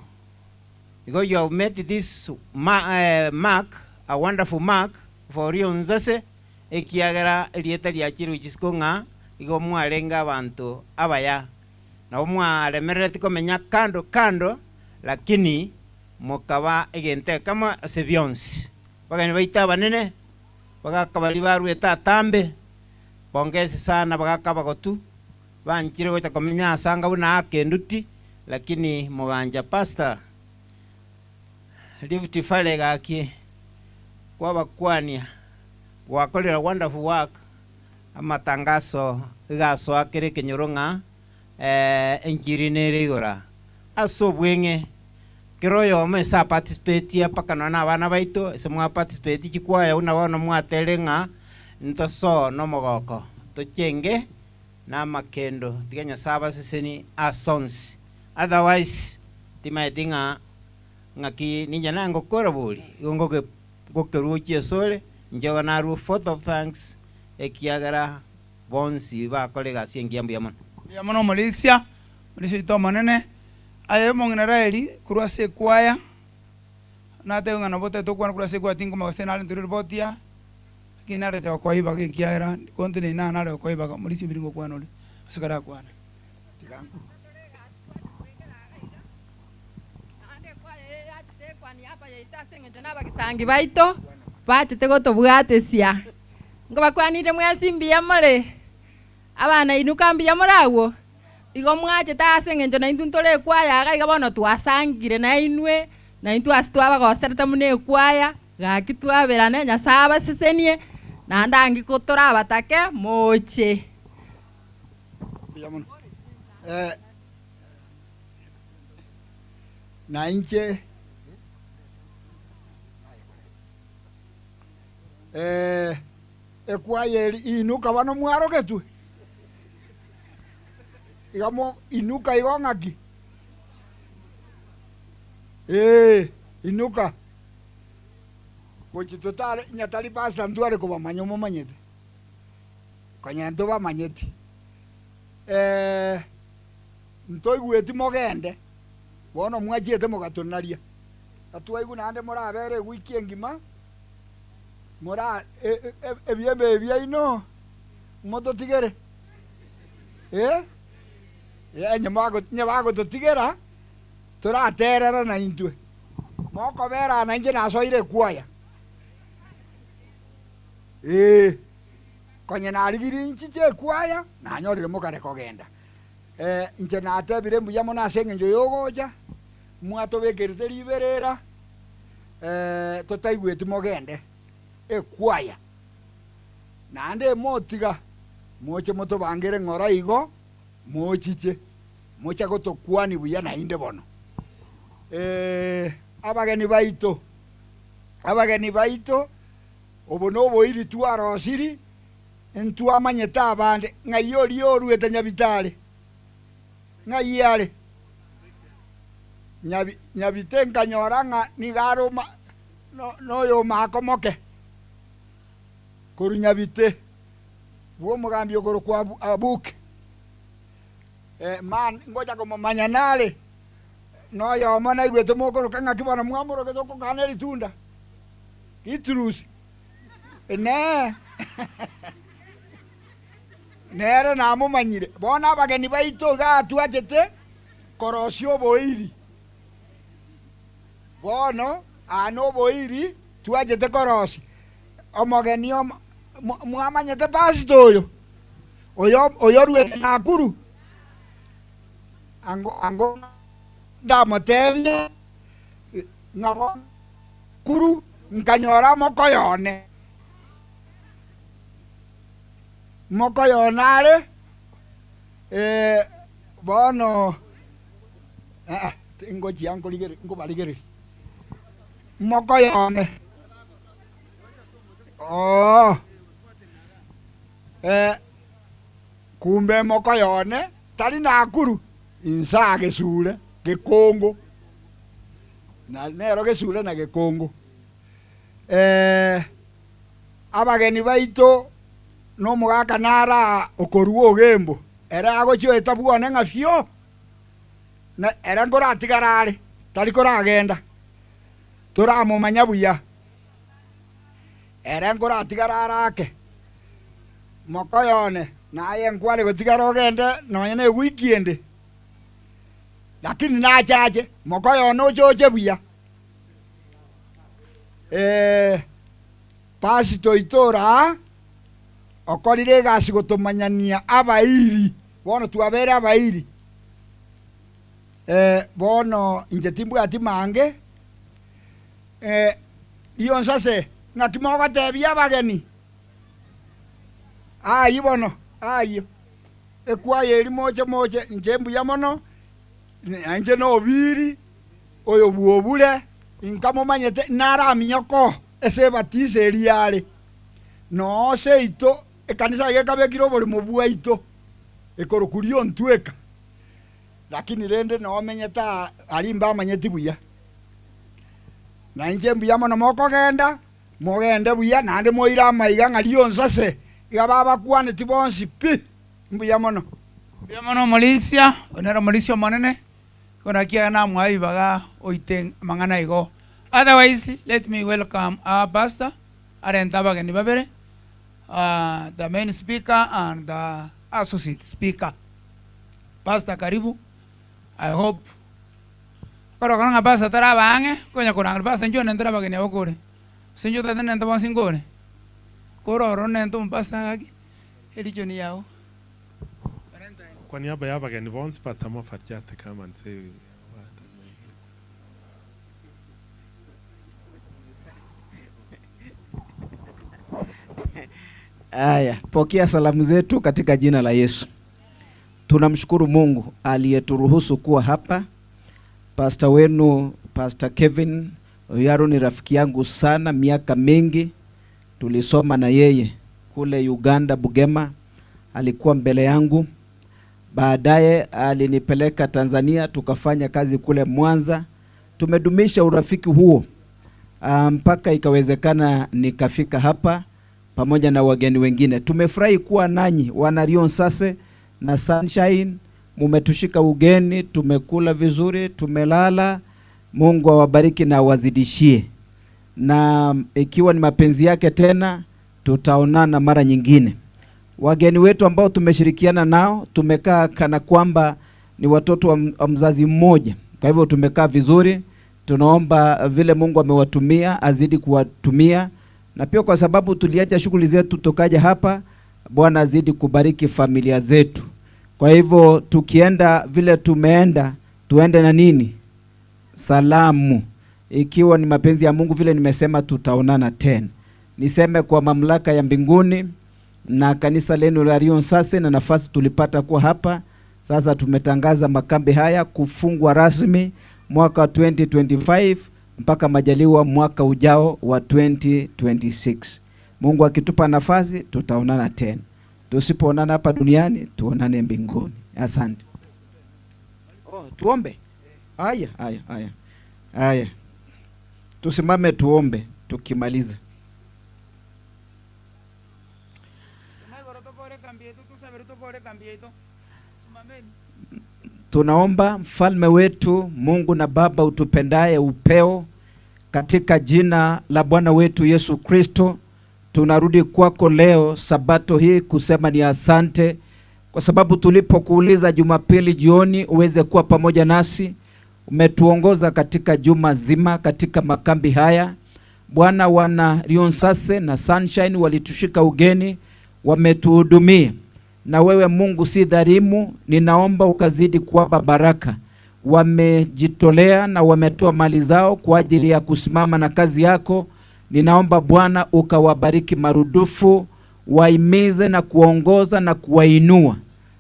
Igo you have made this mark, a wonderful mark for Rionzase, ekiagera erieta riachirwe chisiko ng'a igo mwarenge abanto abaya. Nabo mwaremerereti komenya kando kando, lakini mokaba egento ekemo ase bionsi. Bageni baito abanene, bagaka baria baruete atambe, pongezi sana bagaka abagotu, banchire gocha komenya ase anga buna akenduti, lakini mogancha pastor, Rift Valley gaki kwabakwania, gwakorire wonderful work, amatangaso iga asoa kera ekenyoro ng'a enchiri nere igoro ase obweng'e kera oyomo ase aparticipatie mpaka nonya na abana baito ase mwaparticipate chikwaya buna bono mwatere ng'a ntosoe na omogoko tochenge na amakendo tiga Nyasaye abaseseni ase onsi otherwise timaeti ng'a ng'aki ninche naye ngokora bori igo ngoke ngokerwa gochia asore inche igo narue vote of thanks ekiagera bonsi bakora egasi engiya mbuya mono. Mbuya mono omorisia, omorisia oito omonene. Aye omong'ina Raeli korwa ase ekwaya, natebe ng'a nabo otagete gokwana korwa ase ekwaya tinkomanya gose nare nture ripoti aa, lakini nareche gokoa ribaga ekiagera kontineni naro nare gokoa ribaga omorisia obiri ngokwana ore ase karakwane. Abagisangi baito bachete gotobwatesia. Nkobakwanire mwensi mbuya more? Abana inuka mbuya more agwo? Igo mwachete ase eng'encho naintwe ntore ekwaya iga iga bono twasangire nainwe, naintwe ase twabagoserete buna ekwaya, gaki twaberane, Nyasaye abasesenie, naende ange ko torabatake moche. Mbuya mono. Eh, na inche eh, ekwaya eri inuka bono mwarogetwe iga mo inuka igo ng'aki ee inuka gochi totare nyatari pastor ntware kobamanya omomanyete konya ntobamanyeti eh, ntoigweti mogende bono mwachiete mogatonaria atwaigwa naende morabere ewiki engima mora ebiembe ebi biaino mototigere eh enye nye bagototigera toraterera na intwe mokobera na inche nasoire ekwaya ee konye narigirie nchiche ekwaya nanyorire mokare kogenda inche natebire mbuya mono ase eng'encho yogocha mwatobekerete riberera totaigweti mogende. ekwaya. Naende emotiga moche motobangere ng'ora igo, mochiche, mocha gotokwania buya naende bono. Eh, abageni baito, abageni baito, obo noboiri twarosiri, ntwamanyete abande, ng'ai oria oruete Nyabitare? Ng'ai are? Nyabi, Nyabite nkanyora ng'a nigo are oma, no, noyomaako moke korwa Nyabite, bw'omogambi okorokwa Abu, Abuki. Eh, man, ngocha komomanya nare, noyomo naigwete mokoroka ng'aki bono mwamorokete okokana eritunda, Gitrusi. Inee! Nere namomanyire. Bono abageni baito iga twachete korosia oboiri. Bono aa noboiri twachete korosia. Omogeni omo, mwamanyete pastor oyo? Oyo oyoruete Nakuru? Ango ango ndamotebie ng'a bono Nakuru nkanyora mokoyone. Mokoyone are, eh, bono eh, ngochia nkorigere nkobarigereria. Mokoyone. Oo. Eh, kumbe mokoyone tari Nakuru, inse aa Gesure, Gekongo. Na nero Gesure na Gekongo. Eh, abageni baito nomogaka nare aa okorua ogembo, ere agochia oeta bwone ng'a fio, na ere nkoratigara are, tari koragenda, toramomanya buya. Ere nkoratigara are ake, mokoyone, naye nkware gotigara ogende nonya na ewiki ende, lakini nache ache, mokoyone oche oche buya. Eh, pastor oito ore aa, okorire egasi gotomanyania abairi, bono twabeire abairi. Eh, bono inche timbwati mange, eh, rionsi ase ng'aki mogotebia abageni? Ayio bono, ayio. Ekwaya eria moche moche, inche mbuya mono, na inche nobiri, oyo bw'obure, inkamomanyete, naraminyoke oo ase ebatiso eria are. Noo seito, ekanisa iga ekabekire oboremo bwaito, ekorokwa Riontweka. Lakini rende nomenyete aa aria mbamanyeti buya. Na inche mbuya mono mokogenda, mogende buya, naende moire amaiga ng'a rionsi ase iga babakwaneti bonsi pi. Mbuya mono. Mbuya mono omorisia, oyo nere omorisia omonene, igo naki aya namoa ribaga oite amang'ana igo. Otherwise, let me welcome our pastor, arente abageni babere, the main speaker and the associate speaker. Pastor karibu, I hope okorokana ng'a pastor taraba ang'e, konya korangera pastor inchuo nentere abageni aba kore, gose inchuo tata nente bonsi nkore, kore ororo nente omopastor gaki, erichoni yago. Kwa niaba ya abageni bonsi, Pastor Moffat just come and say a word. Aya, pokea salamu zetu katika jina la Yesu. Tunamshukuru Mungu aliyeturuhusu kuwa hapa. Pasta wenu Pastor Kevin Oyaro ni rafiki yangu sana, miaka mingi tulisoma na yeye kule Uganda, Bugema. Alikuwa mbele yangu, baadaye alinipeleka Tanzania, tukafanya kazi kule Mwanza. Tumedumisha urafiki huo mpaka ikawezekana nikafika hapa pamoja na wageni wengine. Tumefurahi kuwa nanyi wana Rion Sase na Sunshine, mumetushika ugeni, tumekula vizuri, tumelala. Mungu awabariki na awazidishie, na ikiwa ni mapenzi yake tena tutaonana mara nyingine. Wageni wetu ambao tumeshirikiana nao, tumekaa kana kwamba ni watoto wa mzazi mmoja. Kwa hivyo tumekaa vizuri, tunaomba vile Mungu amewatumia azidi kuwatumia, na pia kwa sababu tuliacha shughuli zetu tukaja hapa, Bwana azidi kubariki familia zetu. Kwa hivyo tukienda vile tumeenda, tuende na nini? Salamu. Ikiwa ni mapenzi ya Mungu, vile nimesema, tutaonana tena. Niseme kwa mamlaka ya mbinguni na kanisa lenu la Rion Sase na nafasi tulipata kuwa hapa sasa, tumetangaza makambi haya kufungwa rasmi mwaka 2025 mpaka majaliwa mwaka ujao wa 2026. Mungu akitupa nafasi tutaonana tena, tusipoonana hapa duniani tuonane mbinguni. Asante. Oh, tuombe. Haya, haya, haya, haya, tusimame tuombe tukimaliza. Tunaomba mfalme wetu Mungu na Baba utupendaye upeo, katika jina la Bwana wetu Yesu Kristo, tunarudi kwako leo sabato hii kusema ni asante, kwa sababu tulipokuuliza Jumapili jioni uweze kuwa pamoja nasi, umetuongoza katika juma zima katika makambi haya. Bwana, wana Rionsase na Sunshine walitushika ugeni, wametuhudumia na wewe Mungu si dhalimu, ninaomba ukazidi kuwapa baraka. Wamejitolea na wametoa mali zao kwa ajili ya kusimama na kazi yako. Ninaomba Bwana ukawabariki marudufu, waimize na kuwaongoza na kuwainua,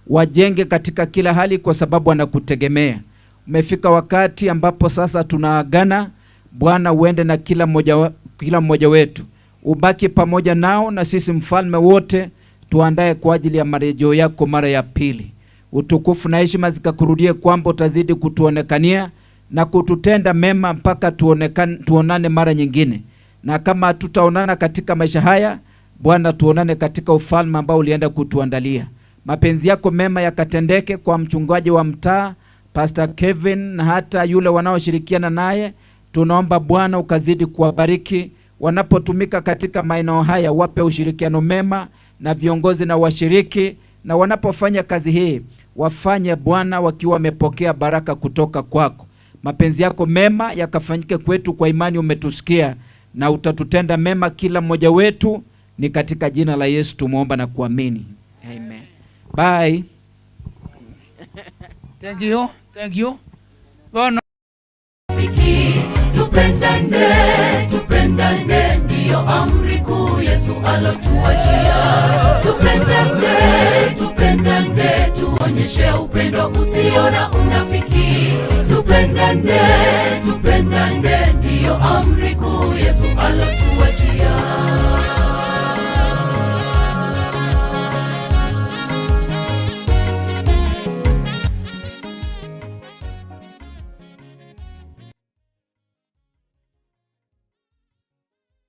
wajenge katika kila hali, kwa sababu wanakutegemea. Umefika wakati ambapo sasa tunaagana. Bwana, uende na kila mmoja kila mmoja wetu, ubaki pamoja nao na sisi, mfalme wote tuandae kwa ajili ya marejeo yako mara ya pili. Utukufu na heshima zikakurudie, kwamba utazidi kutuonekania na kututenda mema mpaka tuonane mara nyingine, na kama hatutaonana katika maisha haya, Bwana, tuonane katika ufalme ambao ulienda kutuandalia. Mapenzi yako mema yakatendeke kwa mchungaji wa mtaa Pastor Kevin na hata yule wanaoshirikiana naye. Tunaomba Bwana ukazidi kuwabariki wanapotumika katika maeneo haya, wape ushirikiano mema na viongozi na washiriki, na wanapofanya kazi hii wafanye Bwana wakiwa wamepokea baraka kutoka kwako. Mapenzi yako mema yakafanyike kwetu kwa imani, umetusikia na utatutenda mema kila mmoja wetu. Ni katika jina la Yesu tumeomba na kuamini, amen. Bye. Thank you, thank you. Bono. Tupendane, tupendane, ndiyo amri kuu Yesu alotuachia. Tupendane, tupendane, tuonyeshe upendo usio na unafiki. Tupendane, tupendane, ndiyo amri kuu Yesu alotuachia.